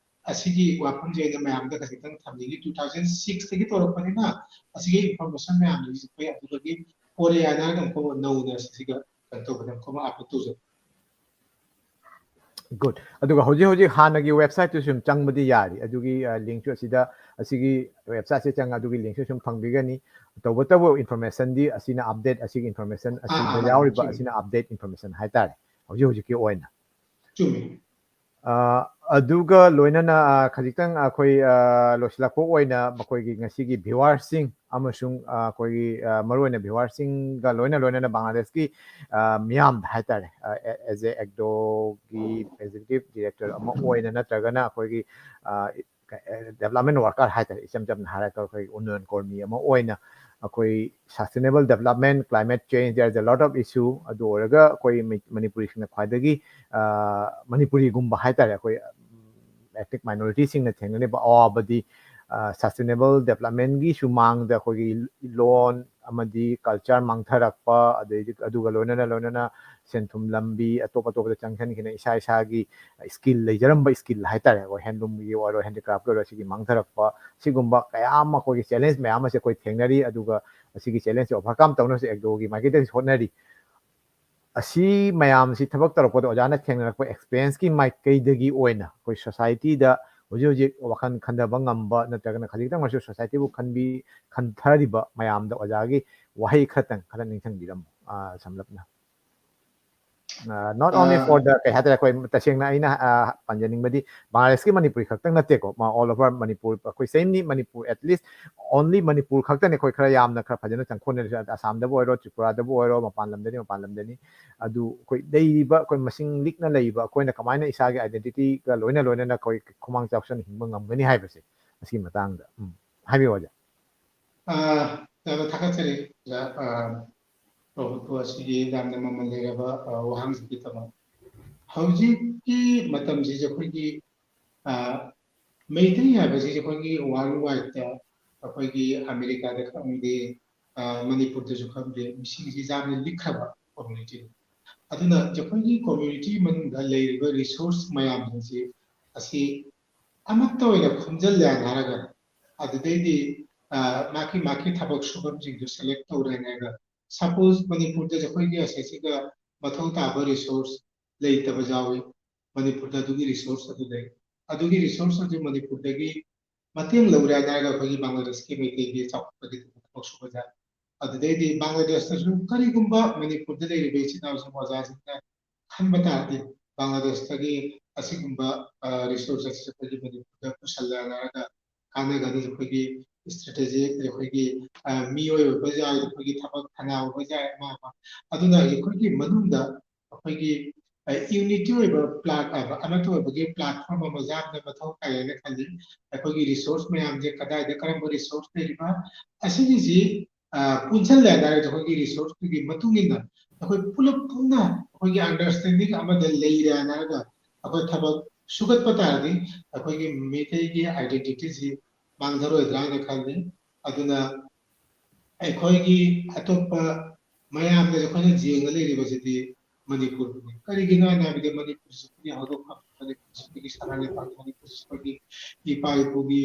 ꯑꯁꯤꯒꯤ ꯋꯥꯐꯝꯁꯦ ꯑꯩꯅ ꯃꯌꯥꯝꯗ ꯈꯖꯤꯛꯇꯪ ꯊꯝꯅꯤꯡꯉꯤ꯫ ꯇꯨ ꯊꯥꯎꯖꯟ ꯁꯤꯛꯁꯇꯒꯤ ꯇꯧꯔꯛꯄꯅꯤꯅ ꯑꯁꯤꯒꯤ ꯏꯟꯐꯣꯔꯃꯦꯁꯟ ꯃꯌꯥꯝꯁꯤꯡꯁꯦ ꯑꯩꯈꯣꯏ ꯑꯗꯨꯗꯒꯤ ꯄꯣꯔꯛꯑꯦ ꯍꯥꯏꯅ ꯑꯃꯨꯛ ꯅꯧꯅ ꯁꯤꯒ ꯀꯩꯅꯣ ꯇꯧꯕꯗ ꯑꯃꯨꯛ ꯑꯞꯂꯣꯗ ꯇꯧꯖꯕ꯫ ꯒꯨꯗ꯫ ꯑꯗꯨꯒ ꯍꯧꯖꯤꯛ ꯍꯧꯖꯤꯛ ꯍꯥꯟꯅꯒꯤ ꯋꯦꯕꯁꯥꯏꯠꯇꯨ ꯁꯨꯝ ꯆꯪꯕꯗꯤ ꯌꯥꯔꯤ꯫ ꯑꯗꯨꯒꯤ ꯂꯤꯡꯁꯨ ꯑꯁꯤꯗ ꯑꯁꯤꯒꯤ ꯋꯦꯕꯁꯥꯏꯠꯁꯦ ꯆꯪꯉ ꯑꯗꯨꯒꯤ ꯂꯤꯡꯁꯨ ꯁꯨꯝ ꯐꯪꯕꯤꯒꯅꯤ꯫ ꯇꯧꯕꯇꯕꯨ ꯏꯟꯐꯣꯔꯃꯦꯁꯟꯗꯤ ꯑꯁꯤꯅ ꯑꯞꯗꯦꯠ, ꯑꯁꯤꯒꯤ ꯏꯟꯐꯣꯔꯃꯦꯁꯟ ꯑꯥ, ꯑꯁꯤꯗ ꯑꯥ, ꯌꯥꯎꯔꯤꯕ ꯆꯨꯝꯃꯤ꯫ ꯑꯁꯤꯅ ꯑꯞꯗꯦꯠ ꯏꯟꯐꯣꯔꯃꯦꯁꯟ ꯍꯥꯏꯇꯥꯔꯦ ꯍꯧꯖꯤꯛ ꯍꯧꯖꯤꯛꯀꯤ ꯑꯣꯏꯅ꯫ ꯆꯨꯝꯃꯤ꯫ ꯑ, ꯑꯗꯨꯒ ꯂꯣꯏꯅꯅ ꯑ, ꯈꯖꯤꯛꯇꯪ ꯑꯩꯈꯣꯏ ꯑ, ꯂꯣꯏꯁꯤꯜꯂꯛꯄ ꯑꯣꯏꯅ ꯃꯈꯣꯏꯒꯤ ꯉꯁꯤꯒꯤ ꯚ꯭ꯌꯨꯋꯔꯁꯤꯡ ꯑꯃꯁꯨꯡ ꯑ, ꯑꯩꯈꯣꯏꯒꯤ ꯑ, ꯃꯔꯨꯑꯣꯏꯅ ꯚ꯭ꯌꯨꯋꯔꯁꯤꯡꯒ ꯂꯣꯏꯅ ꯂꯣꯏꯅꯅ ꯕꯪꯒ꯭ꯂꯥꯗꯦꯁꯀꯤ ꯑ, ꯃꯤꯌꯥꯝꯗ ꯍꯥꯏꯇꯥꯔꯦ, ꯑꯦꯖ ꯑꯦ ꯑꯦꯛꯗꯣꯒꯤ ꯑꯦꯛꯖꯤꯀ꯭ꯌꯨꯇꯤꯚ ꯗꯤꯔꯦꯛꯇꯔ ꯑꯃ ꯑꯣꯏꯅ ꯅꯠꯇ꯭ꯔꯒꯅ ꯑꯩꯈꯣꯏꯒꯤ ꯗꯦꯕꯂꯞꯃꯦꯟ ꯋꯥꯔꯀꯔ ꯍꯥꯏꯇꯥꯔꯦ, ꯏꯆꯝ ꯆꯝꯅ ꯍꯥꯏꯔꯒ ꯑꯩꯈꯣꯏꯒꯤ ꯎꯟꯅꯌꯟ ꯀꯣꯔꯃꯤ ꯑꯃ ꯑꯣꯏꯅ ꯑꯩꯈꯣꯏ sustainable development, climate change, there is a lot of issue. ꯑꯗꯨ ꯑꯣꯏꯔꯒ ꯑꯩꯈꯣꯏ ꯃꯅꯤꯄꯨꯔꯤꯁꯤꯡꯅ ꯈ꯭ꯋꯥꯏꯗꯒꯤ ꯃꯅꯤꯄꯨꯔꯤꯒꯨꯝꯕ ꯍꯥꯏꯇꯥꯔꯦ, ꯑꯩꯈꯣꯏ ethnic minorityꯁꯤꯡꯅ ꯊꯦꯡꯅꯔꯤꯕ ꯑꯋꯥꯕꯗꯤ sustainable developmentꯒꯤ ꯁꯨꯃꯥꯡꯗ ꯑꯩꯈꯣꯏꯒꯤ ꯂꯣꯟ ꯑꯃꯗꯤ culture ꯃꯥꯡꯊꯔꯛꯄ, ꯑꯗꯩꯗꯤ ꯑꯗꯨꯒ ꯂꯣꯏꯅꯅ ꯂꯣꯏꯅꯅ ꯁꯦꯟꯊꯨꯝ ꯂꯝꯕꯤ ꯑꯇꯣꯞ ꯑꯇꯣꯞꯄꯗ ꯆꯪꯁꯤꯟꯈꯤꯅ ꯏꯁꯥ ꯏꯁꯥꯒꯤ skill, ꯂꯩꯖꯔꯝꯕ skill ꯍꯥꯏꯇꯥꯔꯦ, ꯑꯩꯈꯣꯏ handloomꯒꯤ ꯑꯣꯏꯔꯣ, handicraftꯀꯤ ꯑꯣꯏꯔꯣ, ꯁꯤꯒꯤ ꯃꯥꯡꯊꯔꯛꯄ, ꯁꯤꯒꯨꯝꯕ ꯀꯌꯥ ꯑꯃ, ꯑꯩꯈꯣꯏꯒꯤ challenge ꯃꯌꯥꯝ ꯑꯁꯦ ꯑꯩꯈꯣꯏ ꯊꯦꯡꯅꯔꯤ꯫ ꯑꯗꯨꯒ ꯑꯁꯤꯒꯤ challengeꯁꯦ overcome ꯇꯧꯅꯕꯁꯦ ꯑꯦꯛꯗꯣꯒꯤ ꯃꯥꯏꯀꯩꯗꯒꯤ ꯍꯣꯠꯅꯔꯤ꯫ ꯑꯁꯤ ꯃꯌꯥꯝꯁꯤ ꯊꯕꯛ ꯇꯧꯔꯛꯄꯗ ꯑꯣꯖꯥꯅ ꯊꯦꯡꯅꯔꯛꯄ experienceꯀꯤ ꯃꯥꯏꯀꯩꯗꯒꯤ ꯑꯣꯏꯅ ꯑꯩꯈꯣꯏ societyꯗ ꯍꯧꯖꯤꯛ ꯍꯧꯖꯤꯛ ꯋꯥꯈꯜ ꯈꯟꯊꯕ ꯉꯝꯕ ꯅꯠꯇ꯭ꯔꯒꯅ ꯈꯖꯤꯛꯇꯪ ꯑꯣꯏꯔꯁꯨ societyꯕꯨ ꯈꯟꯕꯤ, ꯈꯟꯊꯔꯤꯕ ꯃꯌꯥꯝꯗ ꯑꯣꯖꯥꯒꯤ ꯋꯥꯍꯩ ꯈꯔꯇꯪ ꯈꯔ ꯅꯤꯡꯁꯤꯡꯕꯤꯔꯝꯃꯨ, ꯑ, ꯁꯝꯂꯞꯅ꯫ ꯑ, not only for ꯑ, the, ꯀꯩ ꯍꯥꯏꯇꯥꯔꯦ, ꯑꯩꯈꯣꯏ ꯇꯁꯦꯡꯅ ꯑꯩꯅ, ꯑ, ꯄꯟꯖꯅꯤꯡꯕꯗꯤ ꯕꯪꯒ꯭ꯂꯥꯗꯦꯁꯀꯤ ꯃꯅꯤꯄꯨꯔꯤ ꯈꯛꯇꯪ ꯅꯠꯇꯦꯀꯣ, ꯃ-, all over ꯃꯅꯤꯄꯨꯔ, ꯑꯩꯈꯣꯏ same ꯅꯤ, Manipur, at least only Manipur ꯈꯛꯇꯅꯦ ꯑꯩꯈꯣꯏ ꯈꯔ ꯌꯥꯝꯅ ꯈꯔ ꯐꯖꯅ ꯆꯪꯈꯣꯟꯅꯔꯤꯁꯦ, ꯑꯁꯥꯝꯗꯕꯨ ꯑꯣꯏꯔꯣ, ꯇ꯭ꯔꯤꯄꯨꯔꯥꯗꯕꯨ ꯑꯣꯏꯔꯣ, ꯃꯄꯥꯟ ꯂꯝꯗꯅꯤ, ꯃꯄꯥꯟ ꯂꯝꯗꯅꯤ꯫ ꯑꯗꯨ ꯑꯩꯈꯣꯏ ꯂꯩꯔꯤꯕ, ꯑꯩꯈꯣꯏ ꯃꯁꯤꯡ ꯂꯤꯛꯅ ꯂꯩꯔꯤꯕ ꯑꯩꯈꯣꯏꯅ ꯀꯃꯥꯏꯅ ꯏꯁꯥꯒꯤ identityꯒ ꯂꯣꯏꯅ ꯂꯣꯏꯅꯅ ꯑꯩꯈꯣꯏ ꯈꯨꯃꯥꯡ ꯆꯥꯎꯁꯟꯅ ꯍꯤꯡꯕ ꯉꯝꯒꯅꯤ ꯍꯥꯏꯕꯁꯦ, ꯑꯁꯤꯒꯤ ꯃꯇꯥꯡꯗ꯫ ꯎꯝ, ꯍꯥꯏꯕꯤꯌꯨ, ꯑꯣꯖꯥ꯫ ꯑ, ꯌꯥꯝꯅ ꯊꯥꯒꯠꯆꯔꯤ, ꯑꯣꯖꯥ꯫ ꯑ, ꯄ꯭ꯔꯣꯐꯦꯁꯣꯔ ꯑꯁꯤꯒꯤ ꯌꯥꯝꯅ ꯃꯃꯜ ꯂꯩꯔꯕ, ꯑ, ꯋꯥꯍꯪꯁꯤꯒꯤꯗꯃꯛ꯫ ꯍꯧꯖꯤꯛꯀꯤ ꯃꯇꯝꯁꯤꯁꯨ ꯑꯩꯈꯣꯏꯒꯤ, ꯑ, ꯃꯩꯇꯩ ꯍꯥꯏꯕꯁꯤꯁꯨ ꯑꯩꯈꯣꯏꯒꯤ world wideꯇ, ꯑꯩꯈꯣꯏꯒꯤ ꯑꯃꯦꯔꯤꯀꯥꯗ ꯈꯪꯗꯦ, ꯑ, ꯃꯅꯤꯄꯨꯔꯗꯁꯨ ꯈꯪꯗꯦ, ꯃꯤꯁꯤꯡꯁꯤ ꯌꯥꯝꯅ ꯂꯤꯛꯈ꯭ꯔꯕ communityꯅꯤ꯫ ꯑꯗꯨꯅ ꯑꯩꯈꯣꯏꯒꯤ community ꯃꯅꯨꯡꯗ ꯂꯩꯔꯤꯕ resource ꯃꯌꯥꯝꯁꯤꯡꯁꯤ ꯑꯁꯤ ꯑꯃꯠꯇ ꯑꯣꯏꯅ ꯈꯣꯝꯖꯤꯜꯂꯦ ꯍꯥꯏꯔꯒ, ꯑꯗꯨꯗꯩꯗꯤ, ꯑ, ꯃꯥꯒꯤ, ꯃꯥꯒꯤ ꯊꯕꯛ ꯁꯨꯐꯝꯁꯤꯡꯗꯨ select ꯇꯧꯔꯦ ꯍꯥꯏꯔꯒ, suppose ꯃꯅꯤꯄꯨꯔꯗ ꯑꯩꯈꯣꯏꯒꯤ ꯑꯁꯤꯁꯤꯒ ꯃꯊꯧ ꯇꯥꯕ resource ꯂꯩꯇꯕ ꯌꯥꯎꯏ꯫ ꯃꯅꯤꯄꯨꯔꯗ ꯑꯗꯨꯒꯤ resource ꯑꯗꯨ ꯂꯩ꯫ ꯑꯗꯨꯒꯤ resource ꯑꯗꯨ ꯃꯅꯤꯄꯨꯔꯗꯒꯤ ꯃꯇꯦꯡ ꯂꯧꯔꯦ ꯍꯥꯏꯔꯒ ꯑꯩꯈꯣꯏꯒꯤ ꯕꯪꯒ꯭ꯂꯥꯗꯦꯁꯀꯤ ꯃꯩꯇꯩꯒꯤ ꯆꯥꯎꯈꯠꯄꯒꯤ ꯊꯕꯛ ꯁꯨꯕꯗ, ꯑꯗꯨꯗꯩꯗꯤ ꯕꯪꯒ꯭ꯂꯥꯗꯦꯁꯇꯁꯨ ꯀꯔꯤꯒꯨꯝꯕ ꯃꯅꯤꯄꯨꯔꯗ ꯂꯩꯔꯤꯕ ꯏꯆꯤꯟ ꯏꯅꯥꯎꯁꯤꯡ ꯑꯣꯖꯥꯁꯤꯡꯅ ꯈꯟꯕ ꯇꯥꯔꯗꯤ, ꯕꯪꯒ꯭ꯂꯥꯗꯦꯁꯇꯒꯤ ꯑꯁꯤꯒꯨꯝꯕ, ꯑ, resource ꯑꯁꯤ ꯑꯩꯈꯣꯏꯒꯤ ꯃꯅꯤꯄꯨꯔꯗ ꯄꯨꯁꯜꯂꯒ ꯀꯥꯟꯅꯒꯅꯤ꯫ ꯑꯩꯈꯣꯏꯒꯤ strategic, ꯑꯩꯈꯣꯏꯒꯤ, ꯑ, ꯃꯤꯑꯣꯏ ꯑꯣꯏꯕ ꯌꯥꯏ, ꯑꯩꯈꯣꯏꯒꯤ ꯊꯕꯛ ꯊꯅꯥ ꯑꯣꯏꯕ ꯌꯥꯏ, ꯑꯃ ꯑꯃ꯫ ꯑꯗꯨꯅ ꯑꯩꯈꯣꯏꯒꯤ ꯃꯅꯨꯡꯗ ꯑꯩꯈꯣꯏꯒꯤ ꯌꯨꯅꯤꯇꯤ ꯑꯣꯏꯕ ꯄ꯭ꯂꯥꯠ ꯑꯃꯠꯇ ꯑꯣꯏꯕꯒꯤ ꯄ꯭ꯂꯥꯠꯐꯣꯝ ꯑꯃ ꯌꯥꯝꯅ ꯃꯊꯧ ꯇꯥꯏ ꯍꯥꯏꯅ ꯈꯜꯂꯤ꯫ ꯑꯩꯈꯣꯏꯒꯤ ꯔꯤꯁꯣꯔꯁ ꯃꯌꯥꯝꯁꯦ ꯀꯗꯥꯏꯗ ꯀꯔꯝꯕ ꯔꯤꯁꯣꯔꯁ ꯂꯩꯔꯤꯕ ꯑꯁꯤꯒꯤꯁꯤ ꯄꯨꯟꯁꯤꯜꯂꯦ ꯍꯥꯏꯇꯥꯔꯒꯗꯤ ꯑꯩꯈꯣꯏꯒꯤ ꯔꯤꯁꯣꯔꯁꯇꯨꯒꯤ ꯃꯇꯨꯡ ꯏꯟꯅ ꯑꯩꯈꯣꯏ ꯄꯨꯂꯞ ꯄꯨꯟꯅ ꯑꯩꯈꯣꯏꯒꯤ ꯑꯟꯗꯔꯁꯇꯦꯟꯗꯤꯡ ꯑꯃꯗ ꯂꯩꯔꯦ ꯍꯥꯏꯔꯒ ꯑꯩꯈꯣꯏ ꯊꯕꯛ ꯁꯨꯒꯠꯄ ꯇꯥꯔꯗꯤ ꯑꯩꯈꯣꯏꯒꯤ ꯃꯩꯇꯩꯒꯤ ꯑꯥꯏꯗꯦꯟꯇꯤꯇꯤꯁꯤ ꯃꯥꯡꯊꯔꯣꯏꯗ꯭ꯔꯥ ꯍꯥꯏꯅ ꯈꯜꯂꯤ꯫ ꯑꯗꯨꯅ ꯑꯩꯈꯣꯏꯒꯤ ꯑꯇꯣꯞꯄ ꯃꯌꯥꯝꯗ ꯑꯩꯈꯣꯏꯅ ꯌꯦꯡꯉ ꯂꯩꯔꯤꯕꯁꯤꯗꯤ ꯃꯅꯤꯄꯨꯔꯅꯤ꯫ ꯀꯔꯤꯒꯤꯅꯣ ꯍꯥꯏꯅ ꯍꯥꯏꯕꯗꯤ ꯃꯅꯤꯄꯨꯔꯁꯤ ꯑꯩꯈꯣꯏꯒꯤ ꯍꯧꯔꯛꯐꯝ, ꯃꯅꯤꯄꯨꯔꯁꯤ ꯑꯩꯈꯣꯏꯒꯤ ꯁꯅꯥ ꯂꯩꯕꯥꯛ, ꯃꯅꯤꯄꯨꯔꯁꯤ ꯑꯩꯈꯣꯏꯒꯤ ꯏꯄꯥ ꯏꯄꯨꯒꯤ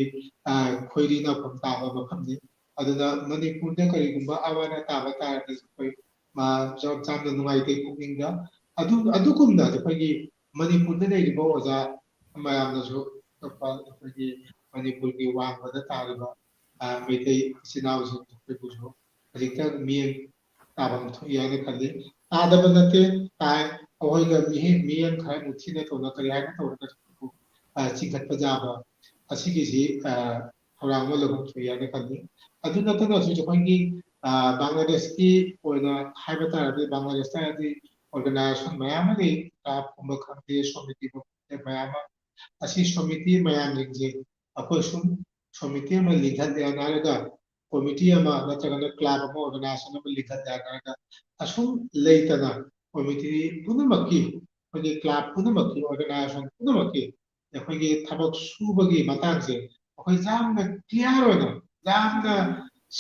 ꯈꯣꯏꯔꯤ ꯅꯥꯐꯝ ꯇꯥꯕ ꯃꯐꯝꯅꯤ꯫ ꯑꯗꯨꯅ ꯃꯅꯤꯄꯨꯔꯗ ꯀꯔꯤꯒꯨꯝꯕ ꯑꯋꯥ ꯑꯅꯥ ꯇꯥꯕ ꯇꯥꯔꯒꯁꯨ ꯑꯩꯈꯣꯏ ꯌꯥꯝꯅ ꯅꯨꯡꯉꯥꯏꯇꯦ ꯄꯨꯛꯅꯤꯡꯗ꯫ ꯑꯗꯨ ꯑꯗꯨꯒꯨꯝꯅ ꯑꯩꯈꯣꯏꯒꯤ ꯃꯅꯤꯄꯨꯔꯗ ꯂꯩꯔꯤꯕ ꯑꯣꯖꯥ ꯃꯌꯥꯝꯅꯁꯨ ꯑꯇꯣꯞꯄ ꯑꯩꯈꯣꯏꯒꯤ ꯃꯅꯤꯄꯨꯔꯒꯤ ꯋꯥꯡꯃꯗ ꯇꯥꯔꯤꯕ ꯃꯩꯇꯩ ꯏꯆꯤꯟ ꯏꯅꯥꯎꯁꯤꯡ ꯑꯩꯈꯣꯏꯕꯨꯁꯨ ꯍꯧꯖꯤꯛꯇ ꯃꯤꯠꯌꯦꯡ ꯇꯥꯐꯝ ꯊꯣꯛꯏ ꯍꯥꯏꯅ ꯈꯜꯂꯤ꯫ ꯇꯥꯗꯕ ꯅꯠꯇꯦ, ꯇꯥꯏ꯫ ꯑꯩꯈꯣꯏꯒ ꯃꯤꯠꯌꯦꯡ ꯈꯔ ꯅꯨꯡꯊꯤꯅ ꯇꯧꯅ ꯀꯔꯤ ꯍꯥꯏꯅ ꯇꯧꯔꯒ ꯆꯤꯡꯈꯠꯄ ꯌꯥꯕ ꯑꯁꯤꯒꯤꯁꯤ ꯊꯧꯔꯥꯡ ꯑꯃ ꯂꯧꯐꯝ ꯊꯣꯛꯏ ꯍꯥꯏꯅ ꯈꯜꯂꯤ꯫ ꯑꯗꯨ ꯅꯠꯇꯅꯁꯨ ꯑꯩꯈꯣꯏꯒꯤ ꯕꯪꯒ꯭ꯂꯥꯗꯦꯁꯀꯤ ꯑꯣꯏꯅ ꯍꯥꯏꯕ ꯇꯥꯔꯗꯤ ꯕꯪꯒ꯭ꯂꯥꯗꯦꯁꯇ ꯍꯥꯏꯗꯤ ꯑꯣꯔꯒꯅꯥꯏꯖꯦꯁꯟ ꯃꯌꯥꯝ ꯑꯃ ꯂꯩ, ꯀ꯭ꯂꯕꯀꯨꯝꯕ ꯈꯪꯗꯦ, ꯁꯣꯃꯤꯇꯤꯒꯨꯝꯕ ꯈꯪꯗꯦ, ꯃꯌꯥꯝ ꯑꯃ꯫ ꯑꯁꯤ ꯁꯣꯃꯤꯇꯤ ꯃꯌꯥꯝꯁꯤꯡꯁꯦ ꯑꯩꯈꯣꯏ ꯁꯨꯝ ꯁꯣꯃꯤꯇꯤ ꯑꯃ ꯂꯤꯡꯈꯠꯂꯦꯅ ꯍꯥꯏꯔꯒ ꯀꯣꯃꯤꯇꯤ ꯑꯃ ꯅꯠꯇ꯭ꯔꯒꯅ ꯀ꯭ꯂꯕ ꯑꯃ ꯑꯣꯔꯒꯅꯥꯏꯖꯦꯁꯟ ꯑꯃ ꯂꯤꯡꯈꯠꯂꯦꯅ ꯍꯥꯏꯔꯒ ꯑꯁꯨꯝ ꯂꯩꯇꯅ ꯀꯣꯃꯤꯇꯤ ꯄꯨꯝꯅꯃꯛꯀꯤ ꯑꯩꯈꯣꯏꯒꯤ ꯀ꯭ꯂꯕ ꯄꯨꯝꯅꯃꯛꯀꯤ ꯑꯣꯔꯒꯅꯥꯏꯖꯦꯁꯟ ꯄꯨꯝꯅꯃꯛꯀꯤ ꯑꯩꯈꯣꯏꯒꯤ ꯊꯕꯛ ꯁꯨꯕꯒꯤ ꯃꯇꯥꯡꯁꯦ ꯑꯩꯈꯣꯏ ꯌꯥꯝꯅ ꯀ꯭ꯂꯤꯌꯥꯔ ꯑꯣꯏꯅ ꯌꯥꯝꯅ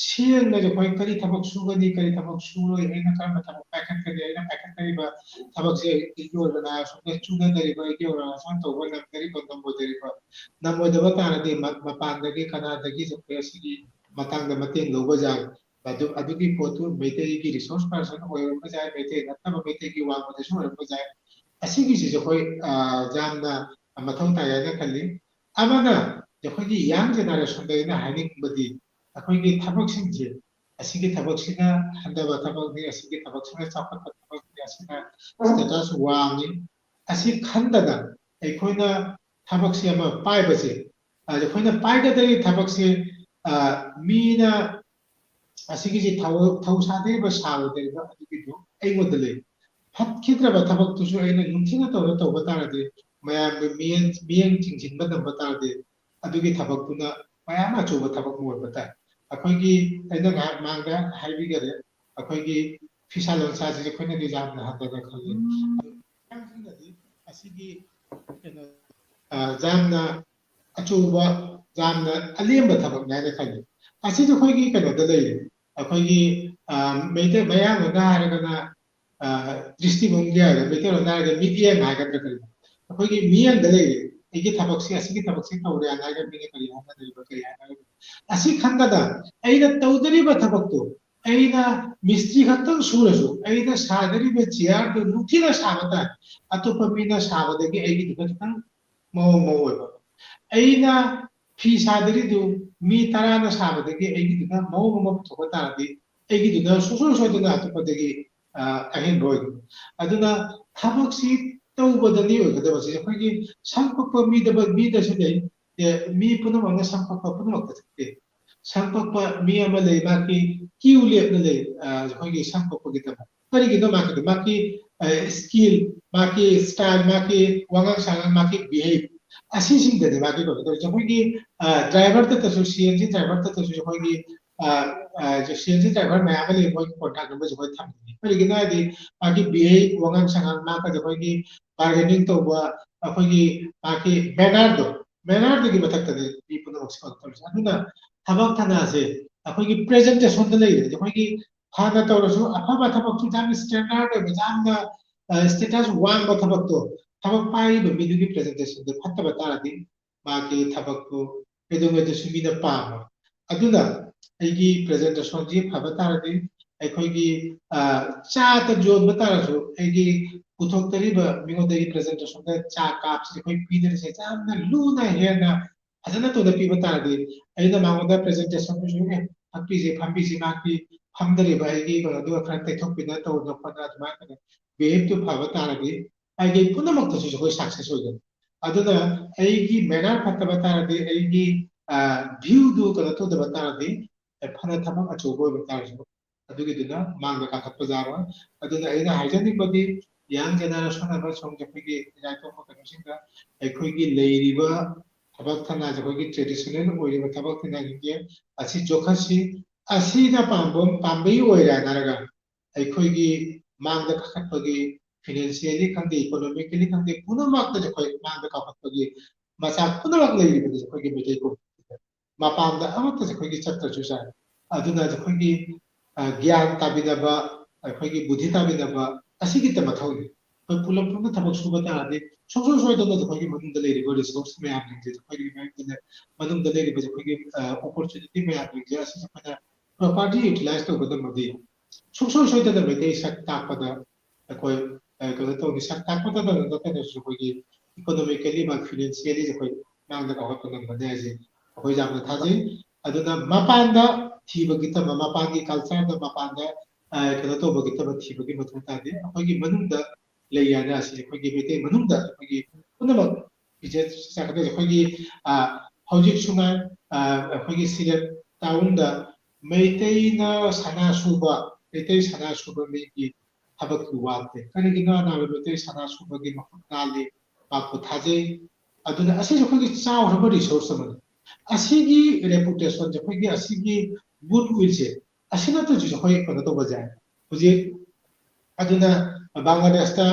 ꯁꯦꯡꯅ ꯑꯩꯈꯣꯏ ꯀꯔꯤ ꯊꯕꯛ ꯁꯨꯒꯅꯤ, ꯀꯔꯤ ꯊꯕꯛ ꯁꯨꯔꯣꯏ, ꯑꯩꯅ ꯀꯔꯝꯕ ꯊꯕꯛ ꯄꯥꯏꯈꯠꯀꯅꯤ, ꯑꯩꯅ ꯄꯥꯏꯈꯠꯀꯗꯧꯔꯤꯕ ꯊꯕꯛꯁꯦ ꯑꯩꯒꯤ ꯑꯣꯏꯕ ꯁꯣꯝꯗ ꯆꯨꯅꯗꯧꯔꯤꯕ, ꯑꯩꯒꯤ ꯑꯣꯏꯕ ꯁꯨꯃꯥꯏꯅ ꯇꯧꯕ ꯉꯝꯗꯧꯔꯤꯕ, ꯉꯝꯃꯣꯏꯗꯧꯔꯤꯕ, ꯉꯝꯃꯣꯏꯗꯕ ꯇꯥꯔꯗꯤ ꯃ-, ꯃꯄꯥꯟꯗꯒꯤ ꯀꯅꯥꯗꯒꯤ ꯑꯩꯈꯣꯏ ꯑꯁꯤꯒꯤ ꯃꯇꯥꯡꯗ ꯃꯇꯦꯡ ꯂꯧꯕ ꯌꯥꯏ꯫ ꯑꯗꯨ, ꯑꯗꯨꯒꯤ ꯄꯣꯠꯇꯨ ꯃꯩꯇꯩꯒꯤ ꯔꯤꯁꯣꯔꯁ ꯄꯥꯔꯁꯟ ꯑꯣꯏꯔꯝꯕ ꯌꯥꯏ, ꯃꯩꯇꯩ ꯅꯠꯇꯕ ꯃꯩꯇꯩꯒꯤ ꯋꯥꯡꯃꯗꯁꯨ ꯑꯣꯏꯔꯝꯕ ꯌꯥꯏ꯫ ꯑꯁꯤꯒꯤꯁꯤꯁꯨ ꯑꯩꯈꯣꯏ, ꯑ, ꯌꯥꯝꯅ ꯃꯊꯧ ꯇꯥꯏ ꯍꯥꯏꯅ ꯈꯜꯂꯤ꯫ ꯑꯃꯅ ꯑꯩꯈꯣꯏꯒꯤ ꯌꯪ ꯖꯦꯅꯦꯔꯦꯁꯟꯗ ꯑꯩꯅ ꯍꯥꯏꯅꯤꯡꯕꯗꯤ ꯑꯩꯈꯣꯏꯒꯤ ꯊꯕꯛꯁꯤꯡꯁꯦ, ꯑꯁꯤꯒꯤ ꯊꯕꯛꯁꯤꯅ ꯍꯟꯊꯕ ꯊꯕꯛꯅꯤ, ꯑꯁꯤꯒꯤ ꯊꯕꯛꯁꯤꯅ ꯆꯥꯎꯈꯠꯄ ꯊꯕꯛꯅꯤ, ꯑꯁꯤꯅ ꯁ꯭ꯇꯦꯇꯁ ꯋꯥꯡꯉꯤ, ꯑꯁꯤ ꯈꯟꯗꯅ ꯑꯩꯈꯣꯏꯅ ꯊꯕꯛꯁꯦ ꯑꯃ ꯄꯥꯏꯕꯁꯦ, ꯑ, ꯑꯩꯈꯣꯏꯅ ꯄꯥꯏꯒꯗꯧꯔꯤꯕ ꯊꯕꯛꯁꯦ, ꯑ, ꯃꯤꯅ ꯑꯁꯤꯒꯤꯁꯤ ꯊꯧ-, ꯊꯧ ꯁꯥꯗꯧꯔꯤꯕ ꯁꯥꯔꯣꯏꯗꯧꯔꯤꯕ ꯑꯗꯨꯒꯤꯗꯨ ꯑꯩꯉꯣꯟꯗ ꯂꯩ꯫ ꯐꯠꯈꯤꯗ꯭ꯔꯕ ꯊꯕꯛꯇꯨꯁꯨ ꯑꯩꯅ ꯅꯤꯡꯊꯤꯅ ꯇꯧꯔ ꯇꯧꯕ ꯇꯥꯔꯗꯤ, ꯃꯌꯥꯝꯒꯤ ꯃꯤꯠꯌꯦꯡ ꯃꯤꯠꯌꯦꯡ ꯆꯤꯡꯁꯤꯟꯕ ꯉꯝꯕ ꯇꯥꯔꯗꯤ, ꯑꯗꯨꯒꯤ ꯊꯕꯛꯇꯨꯅ ꯃꯌꯥꯝ ꯑꯆꯧꯕ ꯊꯕꯛ ꯑꯃ ꯑꯣꯏꯕ ꯇꯥꯏ꯫ ꯑꯩꯈꯣꯏꯒꯤ, ꯑꯩꯅ ꯉꯥꯏꯍꯥꯛ ꯃꯥꯡꯗ ꯍꯥꯏꯕꯤꯈꯔꯦ, ꯑꯩꯈꯣꯏꯒꯤ ꯐꯤꯁꯥ ꯂꯣꯟꯁꯥꯁꯤꯗꯤ ꯑꯩꯈꯣꯏꯅꯗꯤ ꯌꯥꯝꯅ ꯍꯟꯊꯅ ꯈꯜꯂꯤ꯫ ꯑꯉꯥꯡꯁꯤꯡꯅꯗꯤ ꯑꯁꯤꯒꯤ ꯀꯩꯅꯣ, ꯑ, ꯌꯥꯝꯅ ꯑꯆꯧꯕ, ꯌꯥꯝꯅ ꯑꯂꯦꯝꯕ ꯊꯕꯛꯅꯤ ꯍꯥꯏꯅ ꯈꯜꯂꯤ꯫ ꯑꯁꯤꯁꯨ ꯑꯩꯈꯣꯏꯒꯤ ꯀꯩꯅꯣꯗ ꯂꯩꯔꯦ꯫ ꯑꯩꯈꯣꯏꯒꯤ, ꯑ, ꯃꯩꯇꯩ ꯃꯌꯥꯡꯂꯣꯟꯗ ꯍꯥꯏꯔꯒꯅ, ꯑ, ꯗ꯭ꯔꯤꯁꯇꯤꯚꯪꯒꯤ ꯍꯥꯏꯔꯒ, ꯃꯩꯇꯩꯂꯣꯟꯗ ꯍꯥꯏꯔꯒ ꯃꯤꯠꯌꯦꯡ ꯍꯥꯏꯒꯗ꯭ꯔꯥ ꯀꯔꯤꯅꯣ? ꯑꯩꯈꯣꯏꯒꯤ ꯃꯤꯠꯌꯦꯡꯗ ꯂꯩꯔꯦ꯫ ꯑꯩꯒꯤ ꯊꯕꯛꯁꯤ, ꯑꯁꯤꯒꯤ ꯊꯕꯛꯁꯤ ꯇꯧꯔꯦ ꯍꯥꯏꯅ ꯍꯥꯏꯔꯒ ꯃꯤꯅ ꯀꯔꯤ ꯍꯥꯏꯅꯗꯣꯔꯤꯕ, ꯀꯔꯤ ꯍꯥꯏꯅꯒꯗ꯭ꯔꯥ? ꯑꯁꯤ ꯈꯪꯒꯗ ꯑꯩꯅ ꯇꯧꯗꯣꯔꯤꯕ ꯊꯕꯛꯇꯣ, ꯑꯩꯅ ꯃꯤꯁꯇ꯭ꯔꯤ ꯈꯛꯇꯪ ꯁꯨꯔꯁꯨ, ꯑꯩꯅ ꯁꯥꯗꯣꯔꯤꯕ ꯆꯤꯌꯥꯔꯗꯨ ꯅꯨꯡꯊꯤꯅ ꯁꯥꯕ ꯇꯥꯏ꯫ ꯑꯇꯣꯞꯄ ꯃꯤꯅ ꯁꯥꯕꯗꯒꯤ ꯑꯩꯒꯤꯗꯨꯅ ꯈꯤꯇꯪ ꯃꯑꯣꯡ ꯑꯃ ꯑꯣꯏꯕ꯫ ꯑꯩꯅ ꯐꯤ ꯁꯥꯗꯣꯔꯤꯗꯨ ꯃꯤ ꯇꯔꯥꯅ ꯁꯥꯕꯗꯒꯤ ꯑꯩꯒꯤꯗꯨꯅ ꯃꯑꯣꯡ ꯑꯃ ꯄꯨꯊꯣꯛꯄ ꯇꯥꯔꯗꯤ, ꯑꯩꯒꯤꯗꯨꯅ ꯁꯨꯡꯁꯣꯏ ꯁꯣꯏꯗꯅ ꯑꯇꯣꯞꯄꯗꯒꯤ, ꯑ, ꯑꯍꯦꯟꯕ ꯑꯣꯏꯒꯅꯤ꯫ ꯑꯗꯨꯅ ꯊꯕꯛꯁꯤ ꯇꯧꯕꯗꯅꯤ ꯑꯣꯏꯒꯗꯕꯁꯦ꯫ ꯑꯩꯈꯣꯏꯒꯤ ꯁꯝ ꯀꯛꯄ ꯃꯤꯗꯕ, ꯃꯤꯗꯁꯨ ꯂꯩ꯫ ꯑꯦ, ꯃꯤ ꯄꯨꯝꯅꯃꯛꯅ ꯁꯝ ꯀꯛꯄ ꯄꯨꯝꯅꯃꯛꯇ ꯆꯠꯇꯦ꯫ ꯁꯝ ꯀꯛꯄ ꯃꯤ ꯑꯃ ꯂꯩ, ꯃꯥꯒꯤ ꯀ꯭ꯌꯨ ꯂꯦꯞꯅ ꯂꯩ, ꯑ, ꯑꯩꯈꯣꯏꯒꯤ ꯁꯝ ꯀꯛꯄꯒꯤꯗꯃꯛ꯫ ꯀꯔꯤꯒꯤꯅꯣ? ꯃꯥꯒꯤꯗꯤ, ꯃꯥꯒꯤ, ꯑ, ꯁ꯭ꯀꯤꯜ, ꯃꯥꯒꯤ ꯁ꯭ꯇꯥꯏꯜ, ꯃꯥꯒꯤ ꯋꯥꯉꯥꯡ ꯁꯉꯥꯡ, ꯃꯥꯒꯤ ꯕꯤꯍꯦꯕ, ꯑꯁꯤꯁꯤꯡꯗꯅꯤ ꯃꯥꯒꯤ ꯀꯩꯅꯣ ꯇꯧꯔꯤꯁꯦ꯫ ꯑꯩꯈꯣꯏꯒꯤ, ꯑ, ꯗ꯭ꯔꯥꯏꯚꯔꯗꯁꯨ, ꯁꯤ ꯑꯦꯟ ꯖꯤ ꯗ꯭ꯔꯥꯏꯚꯔꯗꯁꯨ ꯑꯩꯈꯣꯏꯒꯤ, ꯑ, ꯑ, ꯁꯤ ꯑꯦꯟ ꯖꯤ ꯗ꯭ꯔꯥꯏꯚꯔ ꯃꯌꯥꯝ ꯑꯃ ꯂꯩ, ꯃꯣꯏꯒꯤ ꯀꯣꯟꯇꯥꯛ ꯅꯝꯕꯔꯁꯨ ꯑꯩꯈꯣꯏ ꯊꯝꯃꯤꯅꯤ꯫ ꯀꯔꯤꯒꯤꯅꯣ ꯍꯥꯏꯗꯤ ꯃꯥꯒꯤ ꯕꯤꯍꯦꯕ, ꯋꯥꯉꯥꯡ ꯁꯉꯥꯡ, ꯃꯥꯒ ꯑꯩꯈꯣꯏꯒꯤ ꯕꯥꯔꯒꯦꯅꯤꯡ ꯇꯧꯕ, ꯑꯩꯈꯣꯏꯒꯤ ꯃꯥꯒꯤ ꯃꯦꯅꯔꯗꯣ, ꯃꯦꯅꯔꯗꯨꯒꯤ ꯃꯊꯛꯇꯗꯤ ꯃꯤ ꯄꯨꯝꯅꯃꯛꯁꯦ ꯀꯩꯅꯣ ꯇꯧꯔꯤꯁꯦ꯫ ꯑꯗꯨꯅ ꯊꯕꯛ ꯊꯅꯥꯁꯦ ꯑꯩꯈꯣꯏꯒꯤ ꯄ꯭ꯔꯖꯦꯟꯇꯦꯁꯟꯗ ꯂꯩꯔꯦ꯫ ꯑꯩꯈꯣꯏꯒꯤ ꯐꯅ ꯇꯧꯔꯁꯨ, ꯑꯐꯕ ꯊꯕꯛꯇꯨ, ꯌꯥꯝꯅ ꯁ꯭ꯇꯦꯟꯗꯔꯗ ꯑꯣꯏꯕ, ꯌꯥꯝꯅ, ꯑ, ꯁ꯭ꯇꯦꯇꯁ ꯋꯥꯡꯕ ꯊꯕꯛꯇꯣ, ꯊꯕꯛ ꯄꯥꯏꯔꯤꯕ ꯃꯤꯗꯨꯒꯤ ꯄ꯭ꯔꯖꯦꯟꯇꯦꯁꯟꯗꯣ ꯐꯠꯇꯕ ꯇꯥꯔꯗꯤ, ꯃꯥꯒꯤ ꯊꯕꯛꯇꯨ ꯀꯩꯗꯧꯉꯩꯗꯁꯨ ꯃꯤꯅ ꯄꯥꯝꯃꯣꯏ꯫ ꯑꯗꯨꯅ ꯑꯩꯒꯤ ꯄ꯭ꯔꯖꯦꯟꯇꯦꯁꯟꯁꯤ ꯐꯕ ꯇꯥꯔꯗꯤ, ꯑꯩꯈꯣꯏꯒꯤ, ꯑ, ꯆꯥꯇ ꯌꯣꯟꯕ ꯇꯥꯔꯁꯨ, ꯑꯩꯒꯤ ꯄꯨꯊꯣꯛꯇꯔꯤꯕ ꯃꯤꯉꯣꯟꯗꯒꯤ ꯄ꯭ꯔꯖꯦꯟꯇꯦꯁꯟꯗ ꯆꯥ ꯀꯞꯁꯤ ꯑꯩꯈꯣꯏ ꯄꯤꯗꯣꯏꯁꯦ ꯌꯥꯝꯅ ꯂꯨꯅ, ꯍꯦꯟꯅ ꯐꯖꯅ ꯇꯧꯅ ꯄꯤꯕ ꯇꯥꯔꯗꯤ, ꯑꯩꯅ ꯃꯉꯣꯟꯗ ꯄ꯭ꯔꯖꯦꯟꯇꯦꯁꯟꯗꯨꯁꯨ, "ꯑꯦ, ꯐꯝꯕꯤꯁꯤ, ꯐꯝꯕꯤꯁꯤ", ꯃꯥꯒꯤ ꯐꯝꯗꯔꯤꯕ ꯑꯩꯒꯤ ꯀꯩꯅꯣꯗꯨꯒ ꯈꯔ ꯇꯩꯊꯣꯛꯄꯤꯗꯅ ꯇꯧꯗꯅ ꯈꯣꯠꯇꯅ ꯑꯗꯨꯃꯥꯏꯅ ꯇꯧꯗꯅ ꯕꯤꯍꯦꯕꯇꯨ ꯐꯕ ꯇꯥꯔꯗꯤ, ꯑꯩꯒꯤ ꯄꯨꯝꯅꯃꯛꯇꯁꯨ ꯑꯩꯈꯣꯏ ꯁꯛꯁꯦꯁ ꯑꯣꯏꯒꯅꯤ꯫ ꯑꯗꯨꯅ ꯑꯩꯒꯤ ꯃꯦꯅꯔ ꯐꯠꯇꯕ ꯇꯥꯔꯗꯤ, ꯑꯩꯒꯤ, ꯑ, ꯚ꯭ꯌꯨꯗꯨ ꯀꯩꯅꯣ ꯇꯧꯗꯕ ꯇꯥꯔꯗꯤ, ꯑꯦ, ꯐꯅ ꯊꯕꯛ ꯑꯆꯧꯕ ꯑꯣꯏꯕ ꯇꯥꯔꯁꯨ, ꯑꯗꯨꯒꯤꯗꯨꯅ ꯃꯥꯡꯗ ꯀꯥꯈꯠꯄ ꯌꯥꯔꯣꯏ꯫ ꯑꯗꯨꯅ ꯑꯩꯅ ꯍꯥꯏꯖꯅꯤꯡꯕꯗꯤ, ꯌꯪ ꯖꯦꯅꯦꯔꯦꯁꯟ ꯑꯃꯁꯨꯡ ꯑꯩꯈꯣꯏꯒꯤ ꯏꯔꯥꯏ ꯊꯣꯛꯄ ꯀꯩꯅꯣꯁꯤꯡꯗ ꯑꯩꯈꯣꯏꯒꯤ ꯂꯩꯔꯤꯕ ꯊꯕꯛ ꯊꯧꯅꯥꯁꯦ ꯑꯩꯈꯣꯏꯒꯤ ꯇ꯭ꯔꯦꯗꯤꯁꯅꯦꯜ ꯑꯣꯏꯔꯤꯕ ꯊꯕꯛ ꯊꯧꯅꯥꯁꯤꯡꯁꯦ ꯑꯁꯤ ꯌꯣꯛꯈꯠꯁꯤ꯫ ꯑꯁꯤꯅ ꯄꯥꯝꯕ ꯄꯥꯝꯕꯩ ꯑꯣꯏꯔꯦ ꯍꯥꯏꯔꯒ ꯑꯩꯈꯣꯏꯒꯤ ꯃꯥꯡꯗ ꯀꯥꯈꯠꯄꯒꯤ, ꯐꯤꯅꯥꯟꯁꯤꯌꯦꯜꯂꯤ ꯈꯪꯗꯦ, ꯏꯀꯣꯅꯣꯃꯤꯀꯦꯜꯂꯤ ꯈꯪꯗꯦ, ꯄꯨꯝꯅꯃꯛꯇꯁꯨ ꯑꯩꯈꯣꯏ ꯃꯥꯡꯗ ꯀꯥꯈꯠꯄꯒꯤ ꯃꯆꯥꯛ ꯄꯨꯝꯅꯃꯛ ꯂꯩꯔꯤꯕꯅꯤ ꯑꯩꯈꯣꯏꯒꯤ ꯃꯩꯇꯩ ꯀꯣꯝꯃꯨꯅꯤꯇꯤꯗ꯫ ꯃꯄꯥꯟꯗ ꯑꯃꯠꯇꯁꯨ ꯑꯩꯈꯣꯏꯒꯤ ꯆꯠꯇ꯭ꯔꯁꯨ ꯌꯥꯏ꯫ ꯑꯗꯨꯅ ꯑꯩꯈꯣꯏꯒꯤ, ꯑ, ꯒ꯭ꯌꯥꯟ ꯇꯥꯕꯤꯅꯕ, ꯑꯩꯈꯣꯏꯒꯤ ꯕꯨꯙꯤ ꯇꯥꯕꯤꯅꯕ ꯑꯁꯤꯒꯤꯇ ꯃꯊꯧꯅꯤ꯫ ꯑꯩꯈꯣꯏ ꯄꯨꯂꯞ ꯄꯨꯟꯅ ꯊꯕꯛ ꯁꯨꯕ ꯇꯥꯔꯗꯤ ꯁꯨꯡꯁꯣꯏ ꯁꯣꯏꯗꯅ ꯑꯩꯈꯣꯏꯒꯤ ꯃꯅꯨꯡꯗ ꯂꯩꯔꯤꯕ ꯔꯤꯁꯣꯔꯁ ꯃꯌꯥꯝꯁꯤꯡꯁꯦ, ꯑꯩꯈꯣꯏꯒꯤ ꯃꯅꯨꯡꯗ, ꯃꯅꯨꯡꯗ ꯂꯩꯔꯤꯕ ꯑꯩꯈꯣꯏꯒꯤ, ꯑ, ꯑꯣꯄꯣꯔꯆꯨꯅꯤꯇꯤ ꯃꯌꯥꯝꯁꯤꯡꯁꯦ ꯑꯁꯤꯁꯦ ꯑꯩꯈꯣꯏꯅ ꯄ꯭ꯔꯣꯄꯔꯂꯤ ꯌꯨꯇꯤꯂꯥꯏꯖ ꯇꯧꯕ ꯉꯝꯃꯗꯤ ꯁꯨꯡꯁꯣꯏ ꯁꯣꯏꯗꯅ ꯃꯩꯇꯩ ꯁꯛ ꯇꯥꯛꯄꯗ ꯑꯩꯈꯣꯏ, ꯑ, ꯀꯩꯅꯣ ꯇꯧꯅꯤ꯫ ꯁꯛ ꯇꯥꯛꯄꯗ ꯅꯠꯇꯅꯁꯨ ꯑꯩꯈꯣꯏꯒꯤ ꯏꯀꯣꯅꯣꯃꯤꯀꯦꯜꯂꯤ ꯑꯃ ꯐꯤꯅꯥꯟꯁꯤꯌꯦꯜꯂꯤ ꯑꯩꯈꯣꯏ ꯃꯥꯡꯗ ꯀꯥꯈꯠꯄ ꯉꯝꯒꯅꯤ ꯍꯥꯏꯁꯦ ꯑꯩꯈꯣꯏ ꯌꯥꯝꯅ ꯊꯥꯖꯩ꯫ ꯑꯗꯨꯅ ꯃꯄꯥꯟꯗ ꯊꯤꯕꯒꯤ ꯊꯕꯛ, ꯃꯄꯥꯟꯒꯤ ꯀꯜꯆꯔꯗ, ꯃꯄꯥꯟꯗ, ꯑ, ꯀꯩꯅꯣ ꯇꯧꯕꯒꯤ ꯊꯕꯛ ꯊꯤꯕꯒꯤ ꯃꯊꯧ ꯇꯥꯗꯦ꯫ ꯑꯩꯈꯣꯏꯒꯤ ꯃꯅꯨꯡꯗ ꯂꯩ ꯍꯥꯏꯅ ꯑꯁꯤ ꯑꯩꯈꯣꯏꯒꯤ ꯃꯩꯇꯩ ꯃꯅꯨꯡꯗ ꯑꯩꯈꯣꯏꯒꯤ ꯄꯨꯝꯅꯃꯛ ꯄꯤꯖ ꯆꯥꯒꯗꯕꯁꯦ꯫ ꯑꯩꯈꯣꯏꯒꯤ, ꯑ, ꯍꯧꯖꯤꯛ ꯁꯨꯃꯥꯏ, ꯑ, ꯑꯩꯈꯣꯏꯒꯤ ꯁꯤꯗ ꯇꯥꯎꯟꯗ ꯃꯩꯇꯩꯅ ꯁꯅꯥ ꯁꯨꯕ, ꯃꯩꯇꯩ ꯁꯅꯥ ꯁꯨꯕ ꯃꯤꯒꯤ ꯊꯕꯛꯀꯤ ꯋꯥꯠꯇꯦ꯫ ꯀꯔꯤꯒꯤꯅꯣ ꯍꯥꯏꯕꯗ ꯃꯩꯇꯩ ꯁꯅꯥ ꯁꯨꯕꯒꯤ ꯃꯈꯨꯠ ꯅꯥꯜꯂꯤ, ꯃꯍꯥꯛꯄꯨ ꯊꯥꯖꯩ꯫ ꯑꯗꯨꯅ ꯑꯁꯤꯁꯨ ꯑꯩꯈꯣꯏꯒꯤ ꯆꯥꯎꯔꯕ ꯔꯤꯁꯣꯔꯁ ꯑꯃꯅꯤ꯫ ꯑꯁꯤꯒꯤ ꯔꯦꯄꯨꯇꯦꯁꯟꯁꯦ, ꯑꯩꯈꯣꯏꯒꯤ ꯑꯁꯤꯒꯤ ꯒꯨꯗ ꯋꯤꯜꯁꯦ, ꯑꯁꯤ ꯅꯠꯇ꯭ꯔꯁꯨ ꯑꯩꯈꯣꯏ ꯀꯩꯅꯣ ꯇꯧꯕꯁꯦ ꯍꯧꯖꯤꯛ꯫ ꯑꯗꯨꯅ ꯕꯪꯒ꯭ꯂꯥꯗꯦꯁꯇ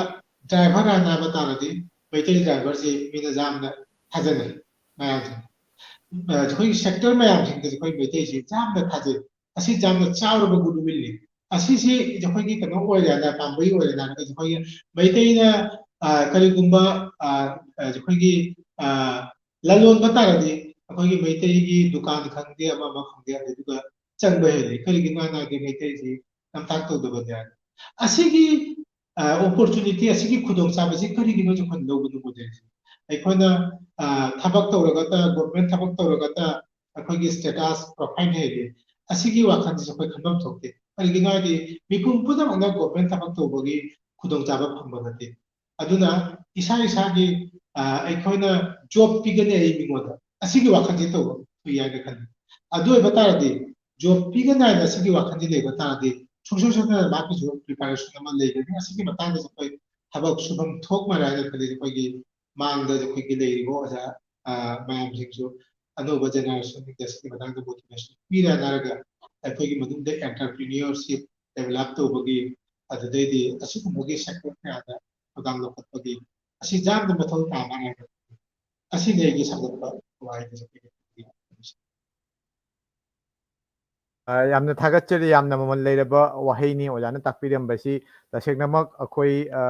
ꯗ꯭ꯔꯥꯏꯚꯔ ꯍꯥꯏꯅ ꯍꯥꯏꯕ ꯇꯥꯔꯗꯤ ꯃꯩꯇꯩ ꯗ꯭ꯔꯥꯏꯚꯔꯁꯤ ꯃꯤꯅ ꯌꯥꯝꯅ ꯊꯥꯖꯅꯩ ꯃꯌꯥꯝꯁꯦ꯫ ꯑ, ꯑꯩꯈꯣꯏꯒꯤ ꯁꯦꯛꯇꯔ ꯃꯌꯥꯝꯁꯤꯡꯗꯁꯨ ꯑꯩꯈꯣꯏ ꯃꯩꯇꯩꯁꯤ ꯌꯥꯝꯅ ꯊꯥꯖꯩ꯫ ꯑꯁꯤ ꯌꯥꯝꯅ ꯆꯥꯎꯔꯕ ꯒꯨꯗ ꯋꯤꯜꯅꯤ꯫ ꯑꯁꯤꯁꯤ ꯑꯩꯈꯣꯏꯒꯤ ꯀꯩꯅꯣ ꯑꯣꯏꯔꯦꯅ, ꯄꯥꯝꯕꯩ ꯑꯣꯏꯔꯦꯅ ꯍꯥꯏꯔꯒꯗꯤ ꯑꯩꯈꯣꯏꯒꯤ ꯃꯩꯇꯩꯅ, ꯑ, ꯀꯔꯤꯒꯨꯝꯕ, ꯑ, ꯑ, ꯑꯩꯈꯣꯏꯒꯤ, ꯑ, ꯂꯂꯣꯟꯕ ꯇꯥꯔꯗꯤ ꯑꯩꯈꯣꯏꯒꯤ ꯃꯩꯇꯩꯒꯤ ꯗꯨꯀꯥꯟ ꯈꯪꯗꯦ, ꯑꯃ ꯑꯃ ꯈꯪꯗꯦ, ꯑꯗꯨꯗꯨꯒ ꯆꯪꯕ ꯍꯦꯜꯂꯤ꯫ ꯀꯔꯤꯒꯤꯅꯣ ꯍꯥꯏꯔꯗꯤ ꯃꯩꯇꯩꯁꯤ ꯅꯝꯊꯥꯛ ꯇꯧꯗꯕꯅꯦ꯫ ꯑꯁꯤꯒꯤ, ꯑ, ꯑꯣꯄꯣꯔꯆꯨꯅꯤꯇꯤ, ꯑꯁꯤꯒꯤ ꯈꯨꯗꯣꯡꯆꯥꯕꯁꯤ ꯀꯔꯤꯒꯤꯅꯣ ꯑꯩꯈꯣꯏꯅ ꯂꯧꯒꯗꯕ ꯃꯣꯗꯦꯜꯁꯦ? ꯑꯩꯈꯣꯏꯅ, ꯑ, ꯊꯕꯛ ꯇꯧꯔꯒꯇ, ꯒꯣꯔꯃꯦꯟ ꯊꯕꯛ ꯇꯧꯔꯒꯇ ꯑꯩꯈꯣꯏꯒꯤ ꯁ꯭ꯇꯦꯇꯁ ꯄ꯭ꯔꯣꯐꯥꯏꯜ ꯍꯦꯜꯂꯤ꯫ ꯑꯁꯤꯒꯤ ꯋꯥꯈꯜꯁꯤ ꯑꯩꯈꯣꯏ ꯈꯟꯐꯝ ꯊꯣꯛꯇꯦ꯫ ꯀꯔꯤꯒꯤꯅꯣ ꯍꯥꯏꯗꯤ ꯃꯤꯄꯨꯝ ꯄꯨꯝꯅꯃꯛꯅ ꯒꯣꯔꯃꯦꯟ ꯊꯕꯛ ꯇꯧꯕꯒꯤ ꯈꯨꯗꯣꯡꯆꯥꯕ ꯐꯪꯕ ꯅꯠꯇꯦ꯫ ꯑꯗꯨꯅ ꯏꯁꯥ ꯏꯁꯥꯒꯤ, ꯑ, ꯑꯩꯈꯣꯏꯅ ꯖꯣꯕ ꯄꯤꯒꯅꯤ ꯑꯩ ꯃꯤꯉꯣꯟꯗ, ꯑꯁꯤꯒꯤ ꯋꯥꯈꯜꯁꯤ ꯇꯧꯕ ꯊꯨꯏ ꯍꯥꯏꯅ ꯈꯜꯂꯤ꯫ ꯑꯗꯨ ꯑꯣꯏꯕ ꯇꯥꯔꯗꯤ ꯖꯣꯕ ꯄꯤꯒꯅꯤ ꯍꯥꯏꯅ ꯑꯁꯤꯒꯤ ꯋꯥꯈꯜꯗꯤ ꯂꯩꯕ ꯇꯥꯔꯗꯤ, ꯁꯨꯡꯁꯣꯏ ꯁꯣꯏꯗꯅ ꯃꯥꯒꯤꯁꯨ ꯄ꯭ꯔꯤꯄꯦꯔꯦꯁꯟ ꯑꯃ ꯂꯩꯒꯅꯤ꯫ ꯑꯁꯤꯒꯤ ꯃꯇꯥꯡꯗꯁꯨ ꯑꯩꯈꯣꯏ ꯊꯕꯛ ꯁꯨꯐꯝ ꯊꯣꯛꯃꯔꯦ ꯍꯥꯏꯅ ꯈꯜꯂꯤ꯫ ꯑꯩꯈꯣꯏꯒꯤ ꯃꯥꯡꯗ ꯑꯩꯈꯣꯏꯒꯤ ꯂꯩꯔꯤꯕ ꯑꯣꯖꯥ, ꯑ, ꯃꯌꯥꯝꯁꯤꯡꯁꯨ ꯑꯅꯧꯕ ꯖꯦꯅꯦꯔꯦꯁꯟꯁꯤꯡꯗ ꯁꯤꯒꯤ ꯃꯇꯥꯡꯗ ꯃꯣꯇꯤꯚꯦꯁꯟ ꯄꯤꯔꯦ ꯍꯥꯏꯔꯒ, ꯑꯩꯈꯣꯏꯒꯤ ꯃꯅꯨꯡꯗ ꯑꯦꯟꯇꯔꯄ꯭ꯔꯤꯅꯤꯌꯔꯁꯤꯞ ꯗꯦꯕꯂꯞ ꯇꯧꯕꯒꯤ, ꯑꯗꯨꯗꯩꯗꯤ ꯑꯁꯤꯒꯨꯝꯕꯒꯤ ꯁꯦꯛꯇꯔ ꯀꯌꯥꯗ ꯊꯧꯗꯥꯡ ꯂꯧꯈꯠꯄꯒꯤ ꯑꯁꯤ ꯌꯥꯝꯅ ꯃꯊꯧ ꯇꯥꯕ ꯍꯥꯏꯕ ꯑꯁꯤꯅꯤ ꯑꯩꯒꯤ ꯁꯝꯂꯞꯄ ꯋꯥꯍꯩꯗ꯫ ꯑ, ꯌꯥꯝꯅ ꯊꯥꯒꯠꯆꯔꯤ꯫ ꯌꯥꯝꯅ ꯃꯃꯜ ꯂꯩꯔꯕ ꯋꯥꯍꯩꯅꯤ ꯑꯣꯖꯥꯅ ꯇꯥꯛꯄꯤꯔꯝꯕꯁꯤ꯫ ꯇꯁꯦꯡꯅꯃꯛ ꯑꯩꯈꯣꯏ, ꯑ,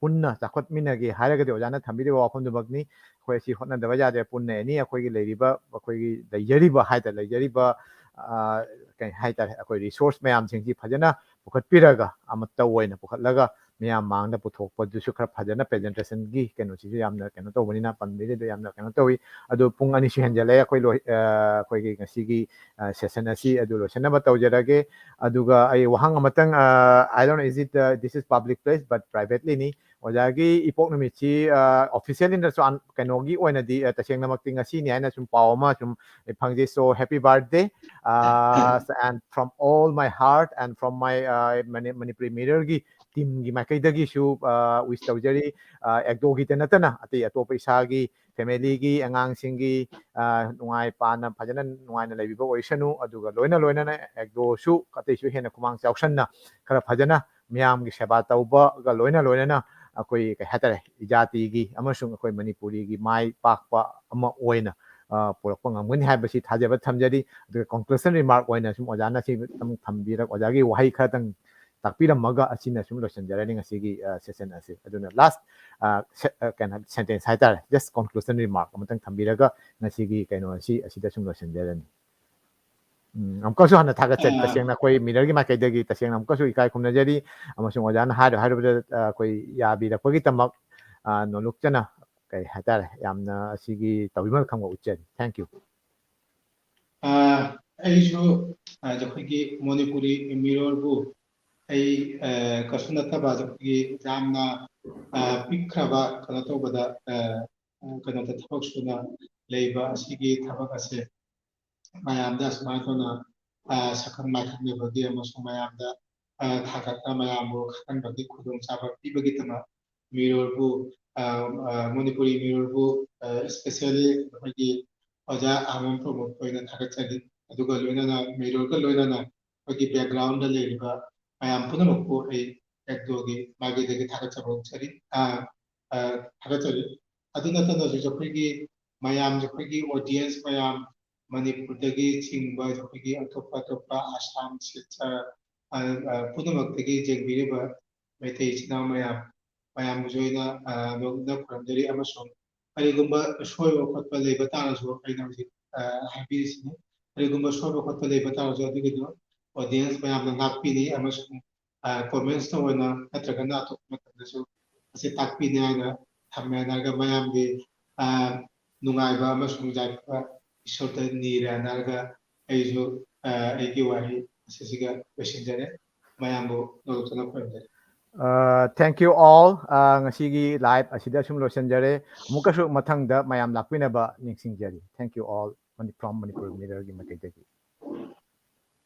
ꯄꯨꯟꯅ ꯆꯥꯎꯈꯠꯃꯤꯟꯅꯒꯦ ꯍꯥꯏꯔꯒꯗꯤ ꯑꯣꯖꯥꯅ ꯊꯝꯕꯤꯔꯤꯕ ꯋꯥꯐꯝꯗꯨꯃꯛꯅꯤ꯫ ꯑꯩꯈꯣꯏ ꯑꯁꯤ ꯍꯣꯠꯅꯗꯕ ꯌꯥꯗꯦ꯫ ꯄꯨꯟꯅ ꯑꯦꯅꯤ ꯑꯩꯈꯣꯏꯒꯤ ꯂꯩꯔꯤꯕ, ꯑꯩꯈꯣꯏꯒꯤ ꯂꯩꯖꯔꯤꯕ ꯍꯥꯏꯇꯥꯔꯦ, ꯂꯩꯖꯔꯤꯕ, ꯑ, ꯀꯩ ꯍꯥꯏꯇꯥꯔꯦ, ꯑꯩꯈꯣꯏ ꯔꯤꯁꯣꯔꯁ ꯃꯌꯥꯝꯁꯤꯡꯁꯤ ꯐꯖꯅ ꯄꯨꯈꯠꯄꯤꯔꯒ, ꯑꯃꯠꯇ ꯑꯣꯏꯅ ꯄꯨꯈꯠꯂꯒ ꯃꯤꯌꯥꯝ ꯃꯥꯡꯗ ꯄꯨꯊꯣꯛꯄꯗꯨꯁꯨ ꯈꯔ ꯐꯖꯅ, ꯄ꯭ꯔꯖꯦꯟꯇꯦꯁꯟꯒꯤ ꯀꯩꯅꯣꯁꯤꯁꯨ ꯌꯥꯝꯅ ꯀꯩꯅꯣ ꯇꯧꯕꯅꯤꯅ, ꯄꯟꯕꯤꯔꯤꯗꯣ ꯌꯥꯝꯅ ꯀꯩꯅꯣ ꯇꯧꯋꯤ꯫ ꯑꯗꯨ ꯄꯨꯡ ꯑꯅꯤꯁꯨ ꯍꯦꯟꯖꯜꯂꯛꯑꯦ ꯑꯩꯈꯣꯏ ꯂꯣꯏ-, ꯑ, ꯑꯩꯈꯣꯏꯒꯤ ꯉꯁꯤꯒꯤ, ꯑ, ꯁꯦꯁꯟ ꯑꯁꯤ ꯑꯗꯨ ꯂꯣꯏꯁꯤꯟꯅꯕ ꯇꯧꯖꯔꯒꯦ꯫ ꯑꯗꯨꯒ ꯑꯩ ꯋꯥꯍꯪ ꯑꯃꯇꯪ, ꯑ, I don't know, is it, uh, this is public place, but privatelyꯅꯤ꯫ ꯑꯣꯖꯥꯒꯤ ꯏꯄꯣꯛ ꯅꯨꯃꯤꯠꯁꯤ, ꯑ, ꯑꯣꯐꯤꯁꯤꯌꯦꯜ ꯏꯟꯗꯁꯨ ꯑꯟ-, ꯀꯩꯅꯣꯒꯤ ꯑꯣꯏꯅꯗꯤ, ꯑ, ꯇꯁꯦꯡꯅꯃꯛꯇꯤ ꯉꯁꯤꯅꯤ ꯍꯥꯏꯅ ꯁꯨꯝ ꯄꯥꯎ ꯑꯃ ꯁꯨꯝ ꯐꯪꯖꯩ꯫ So, happy birthday, uh, and from all my heart and from my, uh, Mani-, Manipuri Mirrorꯒꯤ ꯇꯤꯝꯒꯤ ꯃꯥꯏꯀꯩꯗꯒꯤꯁꯨ, ꯑ, ꯋꯤꯁ ꯇꯧꯖꯔꯤ꯫ ꯑ, ꯑꯦꯛꯗꯣꯒꯤꯗ ꯅꯠꯇꯅ ꯑꯇꯩ ꯑꯇꯣꯞꯄ ꯏꯁꯥꯒꯤ ꯐꯦꯃꯤꯂꯤꯒꯤ, ꯑꯉꯥꯡꯁꯤꯡꯒꯤ, ꯑ, ꯅꯨꯡꯉꯥꯏ ꯄꯥꯅ ꯐꯖꯅ ꯅꯨꯡꯉꯥꯏꯅ ꯂꯩꯕꯤꯕ ꯑꯣꯏꯁꯅꯨ꯫ ꯑꯗꯨꯒ ꯂꯣꯏꯅ ꯂꯣꯏꯅꯅ ꯑꯦꯛꯗꯣꯁꯨ ꯑꯇꯩꯁꯨ ꯍꯦꯟꯅ ꯈꯨꯃꯥꯡ ꯆꯥꯎꯁꯟꯅ ꯈꯔ ꯐꯖꯅ ꯃꯤꯌꯥꯝꯒꯤ ꯁꯦꯕꯥ ꯇꯧꯕꯒ ꯂꯣꯏꯅ ꯂꯣꯏꯅꯅ ꯑꯩꯈꯣꯏ, ꯀꯩ ꯍꯥꯏꯇꯥꯔꯦ, ꯏꯖꯥꯇꯤꯒꯤ ꯑꯃꯁꯨꯡ ꯑꯩꯈꯣꯏ ꯃꯅꯤꯄꯨꯔꯤꯒꯤ ꯃꯥꯏ ꯄꯥꯛꯄ ꯑꯃ ꯑꯣꯏꯅ, ꯑ, ꯄꯨꯔꯛꯄ ꯉꯝꯒꯅꯤ ꯍꯥꯏꯕꯁꯤ ꯊꯥꯖꯕ ꯊꯝꯖꯔꯤ꯫ ꯑꯗꯨꯒ conclusion remark ꯑꯣꯏꯅ ꯁꯨꯝ ꯑꯣꯖꯥꯅ ꯁꯤ ꯑꯗꯨꯝ ꯊꯝꯕꯤꯔꯒ, ꯑꯣꯖꯥꯒꯤ ꯋꯥꯍꯩ ꯈꯔꯇꯪ ꯇꯥꯛꯄꯤꯔꯝꯃꯒ ꯑꯁꯤꯅ ꯁꯨꯝ ꯂꯣꯏꯁꯤꯟꯖꯔꯅꯤ ꯉꯁꯤꯒꯤ, ꯑ, ꯁꯦꯁꯟ ꯑꯁꯤ꯫ ꯑꯗꯨꯅ ꯂꯥꯁ, ꯑ, ꯁꯦ-, ꯑ, ꯀꯩꯅꯣ, ꯁꯦꯟꯇꯦꯟꯁ ꯍꯥꯏꯇꯥꯔꯦ, just conclusion remark ꯑꯃꯇꯪ ꯊꯝꯕꯤꯔꯒ ꯉꯁꯤꯒꯤ ꯀꯩꯅꯣ ꯑꯁꯤ ꯑꯁꯤꯗ ꯁꯨꯝ ꯂꯣꯏꯁꯤꯟꯖꯔꯅꯤ꯫ ꯎꯝ, ꯑꯃꯨꯛꯀꯁꯨ ꯍꯟꯅ ꯊꯥꯒꯠꯆꯔꯤ꯫ ꯑ, ꯇꯁꯦꯡꯅ ꯑꯩꯈꯣꯏ ꯃꯤꯔꯔꯒꯤ ꯃꯥꯏꯀꯩꯗꯒꯤ ꯇꯁꯦꯡꯅ ꯑꯃꯨꯛꯀꯁꯨ ꯏꯀꯥꯏ ꯈꯨꯝꯅꯖꯔꯤ꯫ ꯑꯃꯁꯨꯡ ꯑꯣꯖꯥꯅ ꯍꯥꯏꯔ-, ꯍꯥꯏꯔꯨꯕꯗ, ꯑ, ꯑꯩꯈꯣꯏ ꯌꯥꯕꯤꯔꯛꯄꯒꯤꯗꯃꯛ, ꯑ, ꯅꯣꯂꯨꯛꯆꯅ, ꯀꯩ ꯍꯥꯏꯇꯥꯔꯦ, ꯌꯥꯝꯅ ꯑꯁꯤꯒꯤ ꯇꯧꯕꯤꯃꯜ ꯈꯪꯕ ꯎꯠꯆꯔꯤ꯫ Thank you꯫ ꯑ, ꯑꯩꯁꯨ, ꯑ, ꯑꯩꯈꯣꯏꯒꯤ ꯃꯅꯤꯄꯨꯔꯤ ꯃꯤꯔꯣꯜꯕꯨ ꯑꯩ, ꯑ, ꯀꯩꯁꯨ ꯅꯠꯇꯕ ꯑꯩꯈꯣꯏꯒꯤ ꯌꯥꯝꯅ, ꯑ, ꯄꯤꯛꯈ꯭ꯔꯕ ꯀꯩꯅꯣ ꯇꯧꯕꯗ, ꯑ, ꯑ, ꯀꯩꯅꯣꯗ ꯊꯕꯛ ꯁꯨꯅ ꯂꯩꯕ ꯑꯁꯤꯒꯤ ꯊꯕꯛ ꯑꯁꯦ ꯃꯌꯥꯝꯗ ꯑꯁꯨꯃꯥꯏꯅ ꯇꯧꯅ ꯑ, ꯁꯛꯈꯪ ꯃꯥꯏꯈꯪꯅꯕꯒꯤ ꯑꯃꯁꯨꯡ ꯃꯌꯥꯝꯗ, ꯑ, ꯊꯥꯒꯠꯅ ꯃꯌꯥꯝꯕꯨ ꯈꯪꯍꯟꯕꯒꯤ ꯈꯨꯗꯣꯡꯆꯥꯕ ꯄꯤꯕꯒꯤꯗꯃꯛ Mirrorꯕꯨ, ꯑ, ꯑ, ꯃꯅꯤꯄꯨꯔꯤ Mirrorꯕꯨ, ꯑ, especially ꯑꯩꯈꯣꯏꯒꯤ ꯑꯣꯖꯥ ꯑꯍꯃꯟ ꯄ꯭ꯔꯃꯣꯗ ꯑꯣꯏꯅ ꯊꯥꯒꯠꯆꯔꯤ꯫ ꯑꯗꯨꯒ ꯂꯣꯏꯅꯅ Mirrorꯒ ꯂꯣꯏꯅꯅ ꯑꯩꯈꯣꯏꯒꯤ backgroundꯗ ꯂꯩꯔꯤꯕ ꯃꯌꯥꯝ ꯄꯨꯝꯅꯃꯛꯄꯨ ꯑꯩ ꯑꯦꯛꯗꯣꯒꯤ ꯃꯥꯏꯀꯩꯗꯒꯤ ꯊꯥꯒꯠꯆꯕ ꯐꯣꯡꯖꯔꯤ, ꯑ, ꯑ, ꯊꯥꯒꯠꯆꯔꯤ꯫ ꯑꯗꯨ ꯅꯠꯇꯅꯁꯨ ꯑꯩꯈꯣꯏꯒꯤ ꯃꯌꯥꯝ, ꯑꯩꯈꯣꯏꯒꯤ audience ꯃꯌꯥꯝ, ꯃꯅꯤꯄꯨꯔꯗꯒꯤ ꯆꯤꯡꯕ ꯑꯩꯈꯣꯏꯒꯤ ꯑꯇꯣꯞꯄ ꯑꯇꯣꯞꯄ ꯑꯁꯥꯝ, ꯁꯤꯜꯆꯔ, ꯑ, ꯑ, ꯄꯨꯝꯅꯃꯛꯇꯒꯤ ꯌꯦꯡꯕꯤꯔꯤꯕ ꯃꯩꯇꯩ ꯏꯆꯤꯟ ꯏꯅꯥꯎ ꯃꯌꯥꯝ, ꯃꯌꯥꯝꯕꯨꯁꯨ ꯑꯩꯅ, ꯑ, ꯅꯣꯛꯅ ꯈꯨꯔꯨꯝꯖꯔꯤ꯫ ꯑꯃꯁꯨꯡ ꯀꯔꯤꯒꯨꯝꯕ ꯁꯣꯏꯕ ꯈꯣꯠꯄ ꯂꯩꯕ ꯇꯥꯔꯁꯨ, ꯑꯩꯅ ꯍꯧꯖꯤꯛ, ꯑ, ꯍꯥꯏꯕꯤꯔꯤꯁꯤꯅꯤ, ꯀꯔꯤꯒꯨꯝꯕ ꯁꯣꯏꯕ ꯈꯣꯠꯄ ꯂꯩꯕ ꯇꯥꯔꯁꯨ ꯑꯗꯨꯒꯤꯗꯣ audience ꯃꯌꯥꯝꯅ ꯉꯥꯛꯄꯤꯅꯤ꯫ ꯑꯃꯁꯨꯡ, ꯑ, commentsꯇ ꯑꯣꯏꯅ ꯅꯠꯇ꯭ꯔꯒꯅ ꯑꯇꯣꯞꯄ ꯃꯇꯝꯗꯁꯨ ꯑꯁꯤ ꯇꯥꯛꯄꯤꯅꯤ ꯍꯥꯏꯅ ꯊꯝꯃꯦ ꯍꯥꯏꯔꯒ ꯃꯌꯥꯝꯒꯤ, ꯑ, ꯅꯨꯡꯉꯥꯏꯕ ꯑꯃꯁꯨꯡ ꯌꯥꯏꯐꯕ ꯏꯁꯣꯔꯗ ꯅꯤꯔꯦ ꯍꯥꯏꯔꯒ ꯑꯩꯁꯨ, ꯑ, ꯑꯩꯒꯤ ꯋꯥꯍꯩ ꯑꯁꯤꯁꯤꯒ ꯂꯣꯏꯁꯤꯟꯖꯔꯦ꯫ ꯃꯌꯥꯝꯕꯨ ꯅꯣꯂꯨꯛꯇꯅ ꯈꯨꯔꯨꯝꯖꯔꯤ꯫ Uh, thank you all. Uh, ꯉꯁꯤꯒꯤ live ꯑꯁꯤꯗ ꯁꯨꯝ ꯂꯣꯏꯁꯤꯟꯖꯔꯦ꯫ ꯑꯃꯨꯛꯀꯁꯨ ꯃꯊꯪꯗ ꯃꯌꯥꯝ ꯂꯥꯛꯄꯤꯅꯕ ꯅꯤꯡꯁꯤꯡꯖꯔꯤ꯫ Thank you all from Manipur Mirrorꯒꯤ ꯃꯥꯏꯀꯩꯗꯒꯤ꯫